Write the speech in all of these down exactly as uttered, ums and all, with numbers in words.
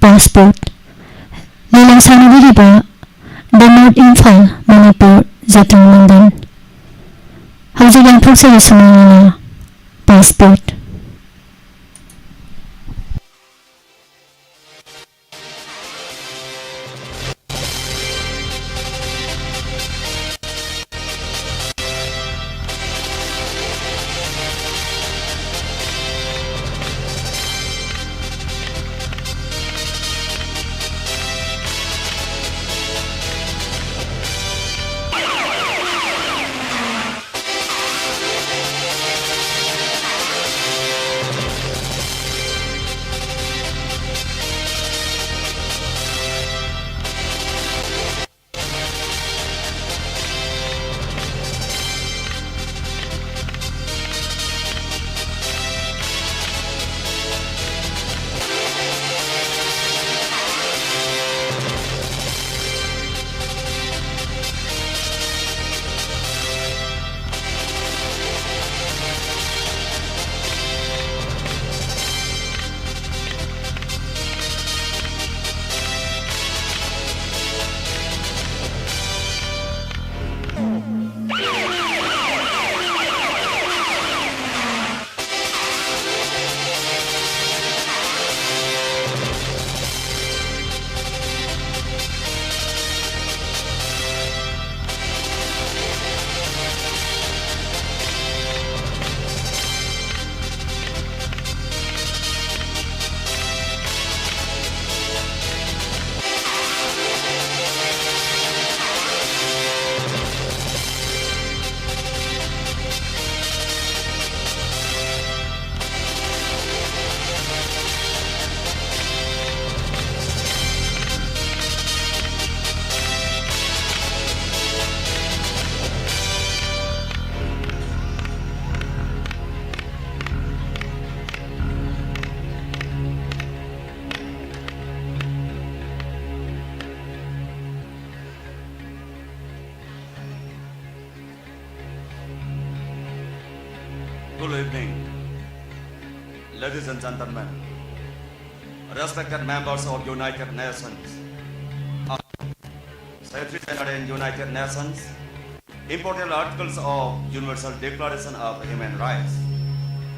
Passport꯫ ꯂꯤꯂꯥ ꯁꯥꯟꯅꯕꯤꯔꯤꯕ The North Imphal, Manipur, ꯖꯇꯟ ꯃꯟꯗꯟ꯫ ꯍꯧꯖꯤꯛ ꯂꯦꯡꯊꯣꯛꯆꯔꯤꯁꯤ ꯃꯥꯅ Passport꯫ Good evening, ladies and gentlemen. Respected members of United Nations, Secretary General in United Nations, important articles of Universal Declaration of Human Rights.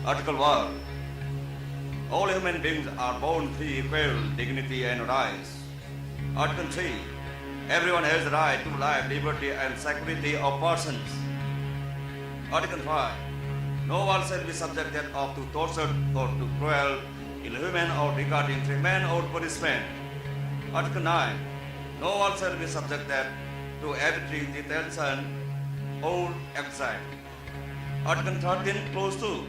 Article one, all human beings are born free, equal dignity and rights. Article three, everyone has the right to life, liberty and security of persons. Article five, no one shall be subjected of to torture or to cruel, inhuman or degrading treatment or punishment. Article nine, no one shall be subjected to arbitrary detention or exile. Article thirteen, clause two,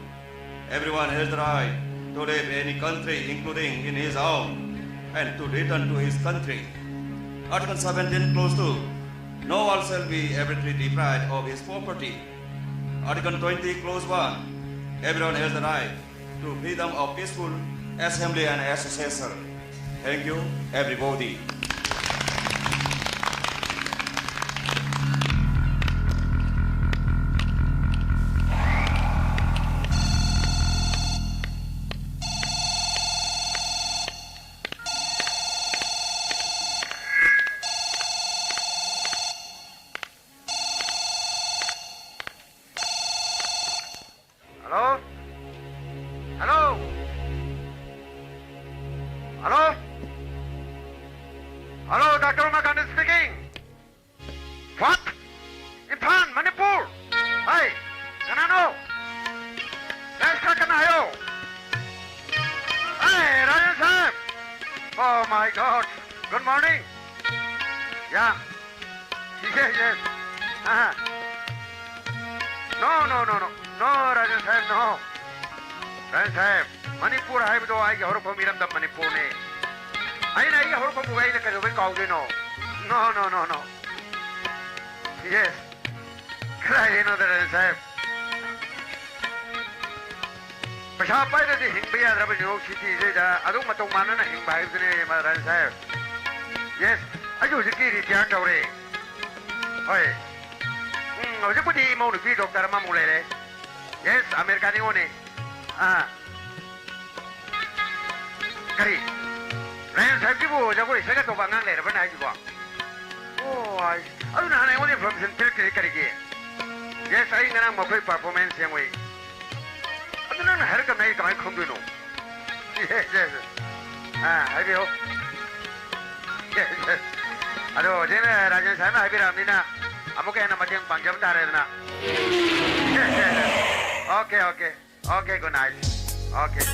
everyone has the right to live any country, including in his own, and to return to his country. Article seventeen, clause two, no one shall be arbitrarily deprived of his property. Article twenty, clause one, everyone has the right to freedom of peaceful assembly and association. Thank you, everybody. Hello? Hello? Hello? Hello, Doctor Uma Gandhi speaking. What? Imphal, Manipur? Hey, ꯀꯅꯥꯅꯣ? Lens ꯈꯔ ꯀꯟꯅ ꯍꯥꯏꯌꯣ꯫ Hey, Rajan sahab. Oh my God. Good morning. Yeah. Yes, yes. ꯑꯍꯥ꯫ No, no, no, no. No, Rajan sahab, no. Rajan sahab, Manipur ꯍꯥꯏꯕꯗꯣ ꯑꯩꯒꯤ ꯍꯧꯔꯛꯐꯝ ꯏꯔꯝꯗꯝ ꯃꯅꯤꯄꯨꯔꯅꯦ꯫ ꯑꯩꯅ ꯑꯩꯒꯤ ꯍꯧꯔꯛꯐꯝꯕꯨ ꯑꯩꯅ ꯀꯩꯗꯧꯕꯩ ꯀꯥꯎꯗꯣꯏꯅꯣ? No, no, no, no. Yes. ꯀꯗꯥꯏꯗꯩꯅꯣꯗ, Rajan sahab? ꯄꯩꯁꯥ ꯄꯥꯏꯗ꯭ꯔꯗꯤ ꯍꯤꯡꯕ ꯌꯥꯗ꯭ꯔꯕ New York City ꯁꯤꯗ ꯑꯗꯨꯝ ꯃꯇꯧ ꯃꯥꯟꯅꯅ ꯍꯤꯡꯕ ꯍꯥꯏꯕꯗꯨꯅꯦ, Rajan sahab. Yes, ꯑꯩꯁꯨ ꯍꯧꯖꯤꯛꯇꯤ retire ꯇꯧꯔꯦ꯫ ꯍꯣꯏ꯫ ꯎꯝ, ꯍꯧꯖꯤꯛꯄꯨꯗꯤ ꯏꯃꯧ ꯅꯨꯄꯤ doctor ꯑꯃꯃꯨꯛ ꯂꯩꯔꯦ꯫ Yes, America ꯅꯤꯉꯣꯜꯅꯦ꯫ ꯑꯥ꯫ ꯀꯔꯤ? ꯔꯥꯌꯟ ꯁꯥꯍꯦꯕꯀꯤꯕꯨ ꯖꯒꯣꯏ ꯁꯛꯀꯗꯧꯕ ꯑꯉꯥꯡ ꯂꯩꯔꯕꯅꯦ ꯍꯥꯏꯁꯤꯕꯣ? ꯑꯣ, ꯑꯩ, ꯑꯗꯨ ꯅꯍꯥꯟ ꯑꯩꯉꯣꯟꯗ information ꯄꯤꯔꯛꯇ꯭ꯔꯤꯁꯤ ꯀꯔꯤꯒꯤ? Yes, ꯑꯩ ꯉꯔꯥꯡ ꯃꯈꯣꯏ performance ꯌꯦꯡꯉꯨꯏ꯫ ꯑꯗꯨ ꯅꯪꯅ ꯍꯥꯏꯔꯛꯇꯕꯅ ꯑꯩ ꯀꯃꯥꯏꯅ ꯈꯪꯗꯣꯏꯅꯣ? Yes, yes. ꯑꯥ, ꯍꯥꯏꯕꯤꯌꯨ꯫ Yes, yes. ꯑꯗꯣ ꯍꯧꯖꯤꯛꯅ ꯔꯥꯖꯦꯟ ꯁꯥꯍꯦꯕꯅ ꯍꯥꯏꯕꯤꯔꯛꯑꯕꯅꯤꯅ ꯑꯃꯨꯛꯀ ꯍꯦꯟꯅ ꯃꯇꯦꯡ ꯄꯥꯡꯖꯕ ꯇꯥꯔꯦꯗꯅ꯫ Yes, yes, yes. Okay, okay. Okay, good night. Okay.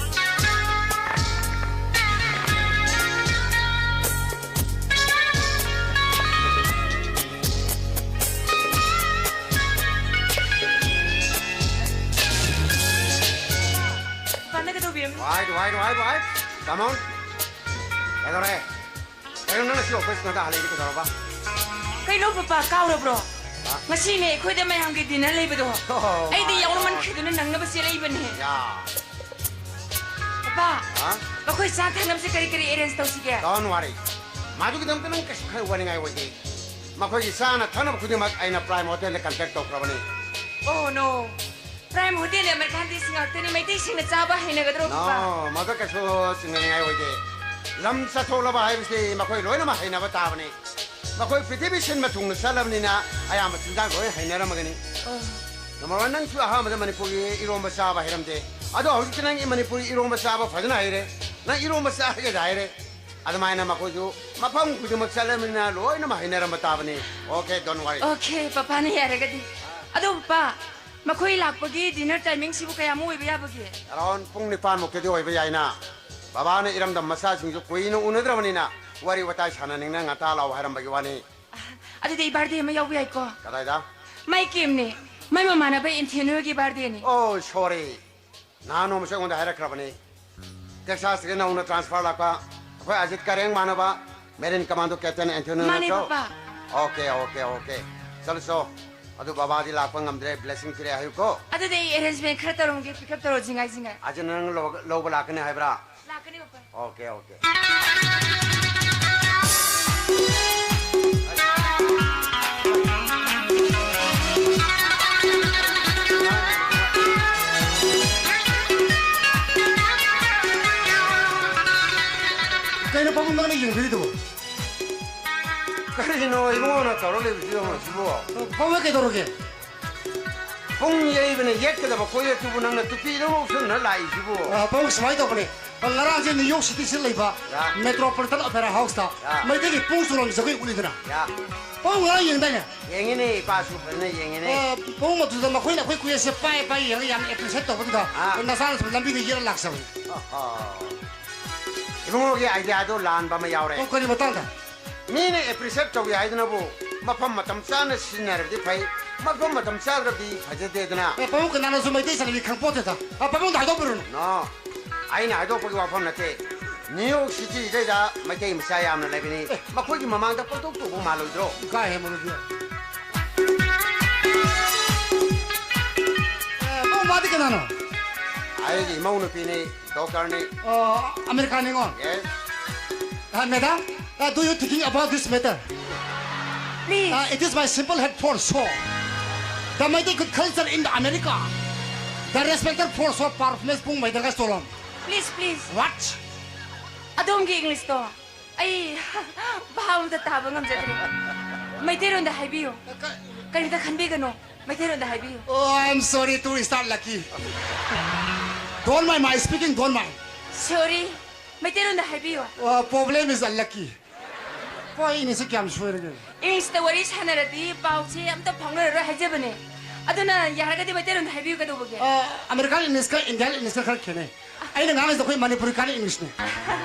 ꯄꯥꯟꯅꯒꯗꯧꯕꯤ ꯑꯃ꯫ Wait, wait, wait, wait. Come on. ꯀꯩꯗꯧꯔꯦ? ꯀꯩꯅꯣ ꯅꯪꯅ ꯁꯤ office ꯉꯥꯛꯇ ꯍꯜꯂꯛꯏꯗꯤ ꯀꯩꯗꯧꯔꯕ? ꯀꯩꯅꯣ ꯄꯄꯥ, ꯀꯥꯎꯔꯕ꯭ꯔꯣ? ꯍꯥ? ꯉꯁꯤꯅꯦ ꯑꯩꯈꯣꯏꯗ ꯃꯌꯥꯝꯒꯤ dinner ꯂꯩꯕꯗꯣ꯫ Oh ꯑꯩꯗꯤ my God. ꯌꯥꯎꯅꯃꯟꯈꯤꯗꯅ ꯅꯪꯅꯕ ꯆꯦꯜꯂꯛꯏꯕꯅꯦ꯫ ꯌꯥ꯫ ꯄꯄꯥ, ꯍꯥ? ꯃꯈꯣꯏ ꯆꯥ ꯊꯛꯅꯕꯁꯦ ꯀꯔꯤ ꯀꯔꯤ arrange ꯇꯧꯁꯤꯒꯦ? Don't worry. ꯃꯗꯨꯒꯤꯗꯃꯛꯇ ꯅꯪ ꯀꯩꯁꯨ ꯈꯟ ꯋꯥꯅꯤꯡꯉꯥꯏ ꯑꯣꯏꯗꯦ꯫ ꯃꯈꯣꯏꯒꯤ ꯆꯥꯅ ꯊꯛꯅꯕ ꯈꯨꯗꯤꯡꯃꯛ ꯑꯩꯅ Prime Hotel the contact ꯇꯧꯈ꯭ꯔꯕꯅꯤ꯫ Oh no. Prime Hotel D American this ꯉꯥꯛꯇꯅꯤ, ꯃꯩꯇꯩꯁꯤꯡꯅ ꯆꯥꯕ ꯍꯩꯅꯒꯗ꯭ꯔꯣ, ꯄꯄꯥ? No, ꯃꯗꯨ ꯀꯩꯁꯨ ꯆꯤꯡꯅꯅꯤꯡꯉꯥꯏ ꯑꯣꯏꯗꯦ꯫ ꯂꯝ ꯆꯠꯊꯣꯛꯂꯕ ꯍꯥꯏꯕꯁꯤ ꯃꯈꯣꯏ ꯂꯣꯏꯅꯃꯛ ꯍꯩꯅꯕ ꯇꯥꯕꯅꯤ꯫ ꯃꯈꯣꯏ ꯄ꯭ꯔꯤꯊꯤꯕꯤ ꯁꯤꯟꯕ ꯊꯨꯡꯅ ꯆꯠꯂꯕꯅꯤꯅ ꯑꯌꯥꯝꯕ ꯆꯤꯟꯖꯥꯛ ꯂꯣꯏ ꯍꯩꯅꯔꯝꯃꯒꯅꯤ꯫ ꯑꯣ꯫ Number one, ꯅꯪꯁꯨ ꯑꯍꯥꯟꯕꯗ ꯃꯅꯤꯄꯨꯔꯒꯤ ꯏꯔꯣꯝꯕ ꯆꯥꯕ ꯍꯩꯔꯝꯗꯦ꯫ ꯑꯗꯣ ꯍꯧꯖꯤꯛꯇꯤ ꯅꯪꯒꯤ ꯃꯅꯤꯄꯨꯔꯤ ꯏꯔꯣꯝꯕ ꯆꯥꯕ ꯐꯖꯅ ꯍꯩꯔꯦ꯫ ꯅꯪ ꯏꯔꯣꯝꯕ ꯆꯥ ꯍꯩꯒꯗ꯭ꯔꯥ ꯍꯥꯏꯔꯦ꯫ ꯑꯗꯨꯃꯥꯏꯅ ꯃꯈꯣꯏꯁꯨ ꯃꯐꯝ ꯈꯨꯗꯤꯡꯃꯛ ꯆꯠꯂꯕꯅꯤꯅ ꯂꯣꯏꯅꯃꯛ ꯍꯩꯅꯔꯝꯕ ꯇꯥꯕꯅꯤ꯫ Okay, don't worry. Okay, ꯄꯄꯥꯅ ꯌꯥꯔꯒꯗꯤ꯫ ꯑꯗꯣ ꯄꯄꯥ, ꯃꯈꯣꯏ ꯂꯥꯛꯄꯒꯤ dinner timing ꯁꯤꯕꯨ ꯀꯌꯥꯃꯨꯛ ꯑꯣꯏꯕ ꯌꯥꯕꯒꯦ? Around ꯄꯨꯡ ꯅꯤꯄꯥꯟ ꯃꯨꯛꯇꯗꯤ ꯑꯣꯏꯕ ꯌꯥꯏꯅ꯫ ꯕꯕꯥꯅ ꯏꯔꯝꯗꯝ ꯃꯆꯥꯁꯤꯡꯁꯨ ꯀꯨꯏꯅ ꯎꯅꯗ꯭ꯔꯕꯅꯤꯅ ꯋꯥꯔꯤ ꯋꯥꯇꯥꯏ ꯁꯥꯟꯅꯅꯤꯡꯅ ꯉꯟꯇꯥ ꯂꯥꯛꯑꯣ ꯍꯥꯏꯔꯝꯕꯒꯤ ꯋꯥꯅꯤ꯫ ꯑꯗꯨꯗꯤ ꯑꯩ birthday ꯑꯃ ꯌꯥꯎꯕ ꯌꯥꯏꯀꯣ? ꯀꯗꯥꯏꯗ? ꯃꯥꯏ ꯀꯦꯝꯅꯦ꯫ ꯃꯥꯏ ꯃꯃꯥꯟꯅꯕ ꯑꯦꯟꯊꯣꯅꯤꯌꯣꯒꯤ birthday ꯅꯤ꯫ Oh, sorry. ꯅꯍꯥꯟ ꯅꯣꯡꯃꯁꯨ ꯑꯩꯉꯣꯟꯗ ꯍꯥꯏꯔꯛꯈ꯭ꯔꯕꯅꯤ꯫ Texas ꯇꯒꯤ ꯅꯧꯅ transfer ꯂꯥꯛꯄ ꯑꯩꯈꯣꯏ ꯑꯖꯤꯠ ꯀꯔꯦꯡ ꯃꯥꯟꯅꯕ Marine Commando Captain ꯑꯦꯟꯊꯣꯅꯤꯌꯣ ꯃꯥꯅꯦ, ꯅꯠꯇ꯭ꯔꯣ? ꯄꯄꯥ꯫ Okay, okay, okay. ꯆꯠꯂꯨꯆꯣ꯫ ꯑꯗꯨ ꯕꯕꯥꯗꯤ ꯂꯥꯛꯄ ꯉꯝꯗ꯭ꯔꯦ, blessing ꯄꯤꯔꯛꯑꯦ ꯍꯥꯏꯌꯨꯀꯣ꯫ ꯑꯗꯨꯗꯤ ꯑꯩ arrangement ꯈꯔ ꯇꯧꯔꯝꯒꯦ, pick up ꯇꯧꯔꯣ, ꯖꯤꯡꯉꯥꯏ ꯖꯤꯡꯉꯥꯏ꯫ ꯑꯖꯤꯠꯅ ꯅꯪ ꯂꯧ-, ꯂꯧꯕ ꯂꯥꯛꯀꯅꯤ ꯍꯥꯏꯕ꯭ꯔꯥ? ꯂꯥꯛꯀꯅꯤ, ꯄꯄꯥ꯫ Okay, okay. ꯀꯩꯅꯣ ꯄꯥꯕꯨꯡ ꯅꯪꯅ ꯌꯦꯡꯕꯤꯔꯤꯗꯨꯕꯣ? ꯀꯔꯤꯅꯣ ꯏꯕꯨꯡꯉꯣꯅ ꯇꯧꯔ ꯂꯩꯕꯁꯤꯕꯣ ꯍꯧꯖꯤꯛꯁꯤꯕꯣ? ꯄꯥꯕꯨꯡ ꯀꯩꯗꯧꯔꯒꯦ? ꯄꯨꯡ ꯌꯩꯕꯅ ꯌꯦꯠꯀꯗꯕ ꯈꯣꯏꯌꯦꯠꯇꯨꯕꯨ ꯅꯪꯅ ꯇꯨꯄꯤꯗꯨ ꯎꯞꯁꯟꯅ ꯂꯥꯛꯏꯁꯤꯕꯨ? ꯑ, ꯄꯥꯕꯨꯡ ꯁꯨꯃꯥꯏꯅ ꯇꯧꯕꯅꯦ꯫ ꯉꯔꯥꯡꯁꯦ ꯅ꯭ꯌꯨ ꯌꯣꯔꯛ ꯁꯤꯇꯤꯁꯤꯗ ꯂꯩꯕ ꯌꯥ꯫ ꯃꯦꯇ꯭ꯔꯣꯄꯣꯂꯤꯇꯟ ꯑꯣꯄꯦꯔꯥ ꯍꯥꯎꯁꯇ ꯌꯥ꯫ ꯃꯩꯇꯩꯒꯤ ꯄꯨꯡ ꯆꯣꯂꯣꯝ ꯖꯒꯣꯏ ꯎꯠꯂꯤꯗꯅ꯫ ꯌꯥ꯫ ꯄꯥꯕꯨꯡ ꯉꯔꯥꯡ ꯌꯦꯡꯗꯥꯏꯅꯦ? ꯌꯦꯡꯉꯤꯅꯦ, ꯏꯄꯥꯁꯨ ꯐꯖꯅ ꯌꯦꯡꯉꯤꯅꯦ꯫ ꯑ, ꯄꯥꯕꯨꯡ ꯃꯗꯨꯗ ꯃꯈꯣꯏꯅ ꯑꯩꯈꯣꯏ ꯈꯣꯏꯌꯦꯠꯁꯦ ꯄꯥꯏ ꯄꯥꯏ ꯌꯦꯡꯉꯒ ꯌꯥꯝ ꯑꯦꯄ꯭ꯔꯤꯁꯤꯌꯦꯠ ꯇꯧꯕꯗꯨꯗ ꯑꯥ꯫ ꯅꯆꯥꯅ ꯁꯨꯝ ꯂꯝꯕꯤꯗ ꯌꯦꯠꯂ ꯂꯥꯛꯆꯕꯅꯤ꯫ ꯑꯍꯣ꯫ ꯏꯕꯨꯡꯉꯣꯒꯤ ꯑꯥꯏꯗꯤꯌꯥꯗꯣ ꯂꯥꯟꯕ ꯑꯃ ꯌꯥꯎꯔꯦ꯫ ꯑꯣ, ꯀꯔꯤ ꯃꯇꯥꯡꯗ? ꯃꯤꯅ ꯑꯦꯄ꯭ꯔꯤꯁꯤꯌꯦꯠ ꯇꯧꯏ ꯍꯥꯏꯗꯨꯅꯕꯨ ꯃꯐꯝ ꯃꯇꯝ ꯆꯥꯅ ꯁꯤꯖꯤꯟꯅꯔꯕꯗꯤ ꯐꯩ, ꯃꯐꯝ ꯃꯇꯝ ꯆꯥꯗ꯭ꯔꯕꯗꯤ ꯐꯖꯗꯦꯗꯅ꯫ ꯑꯦ, ꯄꯥꯕꯨꯡ ꯀꯅꯥꯅꯁꯨ ꯃꯩꯇꯩ ꯆꯠꯅꯕꯤ ꯈꯪꯄꯣꯠꯇꯦꯗ꯫ ꯑ, ꯄꯥꯕꯨꯡꯗ ꯍꯥꯏꯗꯣꯛꯄꯤꯔꯨꯅꯨ꯫ ꯅꯣ, ꯑꯩꯅ ꯍꯥꯏꯗꯣꯛꯄꯒꯤ ꯋꯥꯐꯝ ꯅꯠꯇꯦ꯫ ꯅ꯭ꯌꯨ ꯌꯣꯔꯛ ꯁꯤꯇꯤꯗꯩꯗ ꯃꯩꯇꯩ ꯃꯆꯥ ꯌꯥꯝꯅ ꯂꯩꯕꯅꯤ꯫ ꯑꯦ꯫ ꯃꯈꯣꯏꯒꯤ ꯃꯃꯥꯡꯗ ꯄꯪꯇꯧ ꯇꯧꯕ ꯃꯥꯜꯂꯣꯏꯗ꯭ꯔꯣ? ꯏꯀꯥꯏꯍꯦ, ꯃꯗꯨꯗꯤ꯫ ꯑꯦ, ꯄꯥꯕꯨꯡ, ꯃꯥꯗꯤ ꯀꯅꯥꯅꯣ? ꯑꯩꯒꯤ ꯏꯃꯧ ꯅꯨꯄꯤꯅꯤ, ꯗꯣꯛꯇꯔꯅꯤ꯫ ꯑꯣ, ꯑꯃꯦꯔꯤꯀꯥꯅꯤꯉꯣ? Yes. Uh, madam, uh, do you thinking about this matter? Please. Uh, it is my simple head for so. The Meitei good culture in the America. The respected for so performance pung Meitei guys tolong. Please, please. What? ꯑꯗꯣꯝꯒꯤ ꯏꯪꯂꯤꯁꯇꯣ ꯑꯩ ꯚꯥꯕ ꯑꯝꯇ ꯇꯥꯕ ꯉꯝꯖꯗ꯭ꯔꯦ꯫ ꯃꯩꯇꯩꯔꯣꯟꯗ ꯍꯥꯏꯕꯤꯌꯨ꯫ ꯀ- ꯀꯔꯤꯝꯇ ꯈꯟꯕꯤꯒꯅꯨ꯫ ꯃꯩꯇꯩꯔꯣꯟꯗ ꯍꯥꯏꯕꯤꯌꯨ꯫ Oh, I'm sorry to start lucky. Don't mind my speaking, don't mind. Sorry. ꯃꯩꯇꯩꯔꯣꯟꯗ ꯍꯥꯏꯕꯤꯌꯨ꯫ Uh, problem is unlucky. ꯍꯣꯏ, ꯏꯅꯦꯁꯦ ꯀꯌꯥꯝ ꯁꯣꯏꯔꯒꯦ? ꯏꯪꯂꯤꯁꯇ ꯋꯥꯔꯤ ꯁꯥꯟꯅꯔꯗꯤ ꯄꯥꯎꯁꯦ ꯑꯝꯇ ꯐꯥꯎꯅꯔꯔꯣꯏ ꯍꯥꯏꯖꯕꯅꯦ꯫ ꯑꯗꯨꯅ ꯌꯥꯔꯒꯗꯤ ꯃꯩꯇꯩꯔꯣꯟꯗ ꯍꯥꯏꯕꯤꯌꯨ ꯀꯩꯗꯧꯕꯒꯦ? ꯑ, ꯑꯃꯦꯔꯤꯀꯥꯟ ꯏꯪꯂꯤꯁꯀ ꯏꯟꯗꯤꯌꯥꯟ ꯏꯪꯂꯤꯁꯀ ꯈꯔ ꯈꯦꯠꯅꯩ꯫ ꯑꯩꯅ ꯉꯥꯡꯉꯤꯁꯦ ꯑꯩꯈꯣꯏ ꯃꯅꯤꯄꯨꯔꯤ ꯀꯥꯟꯅ ꯏꯪꯂꯤꯁꯅꯦ꯫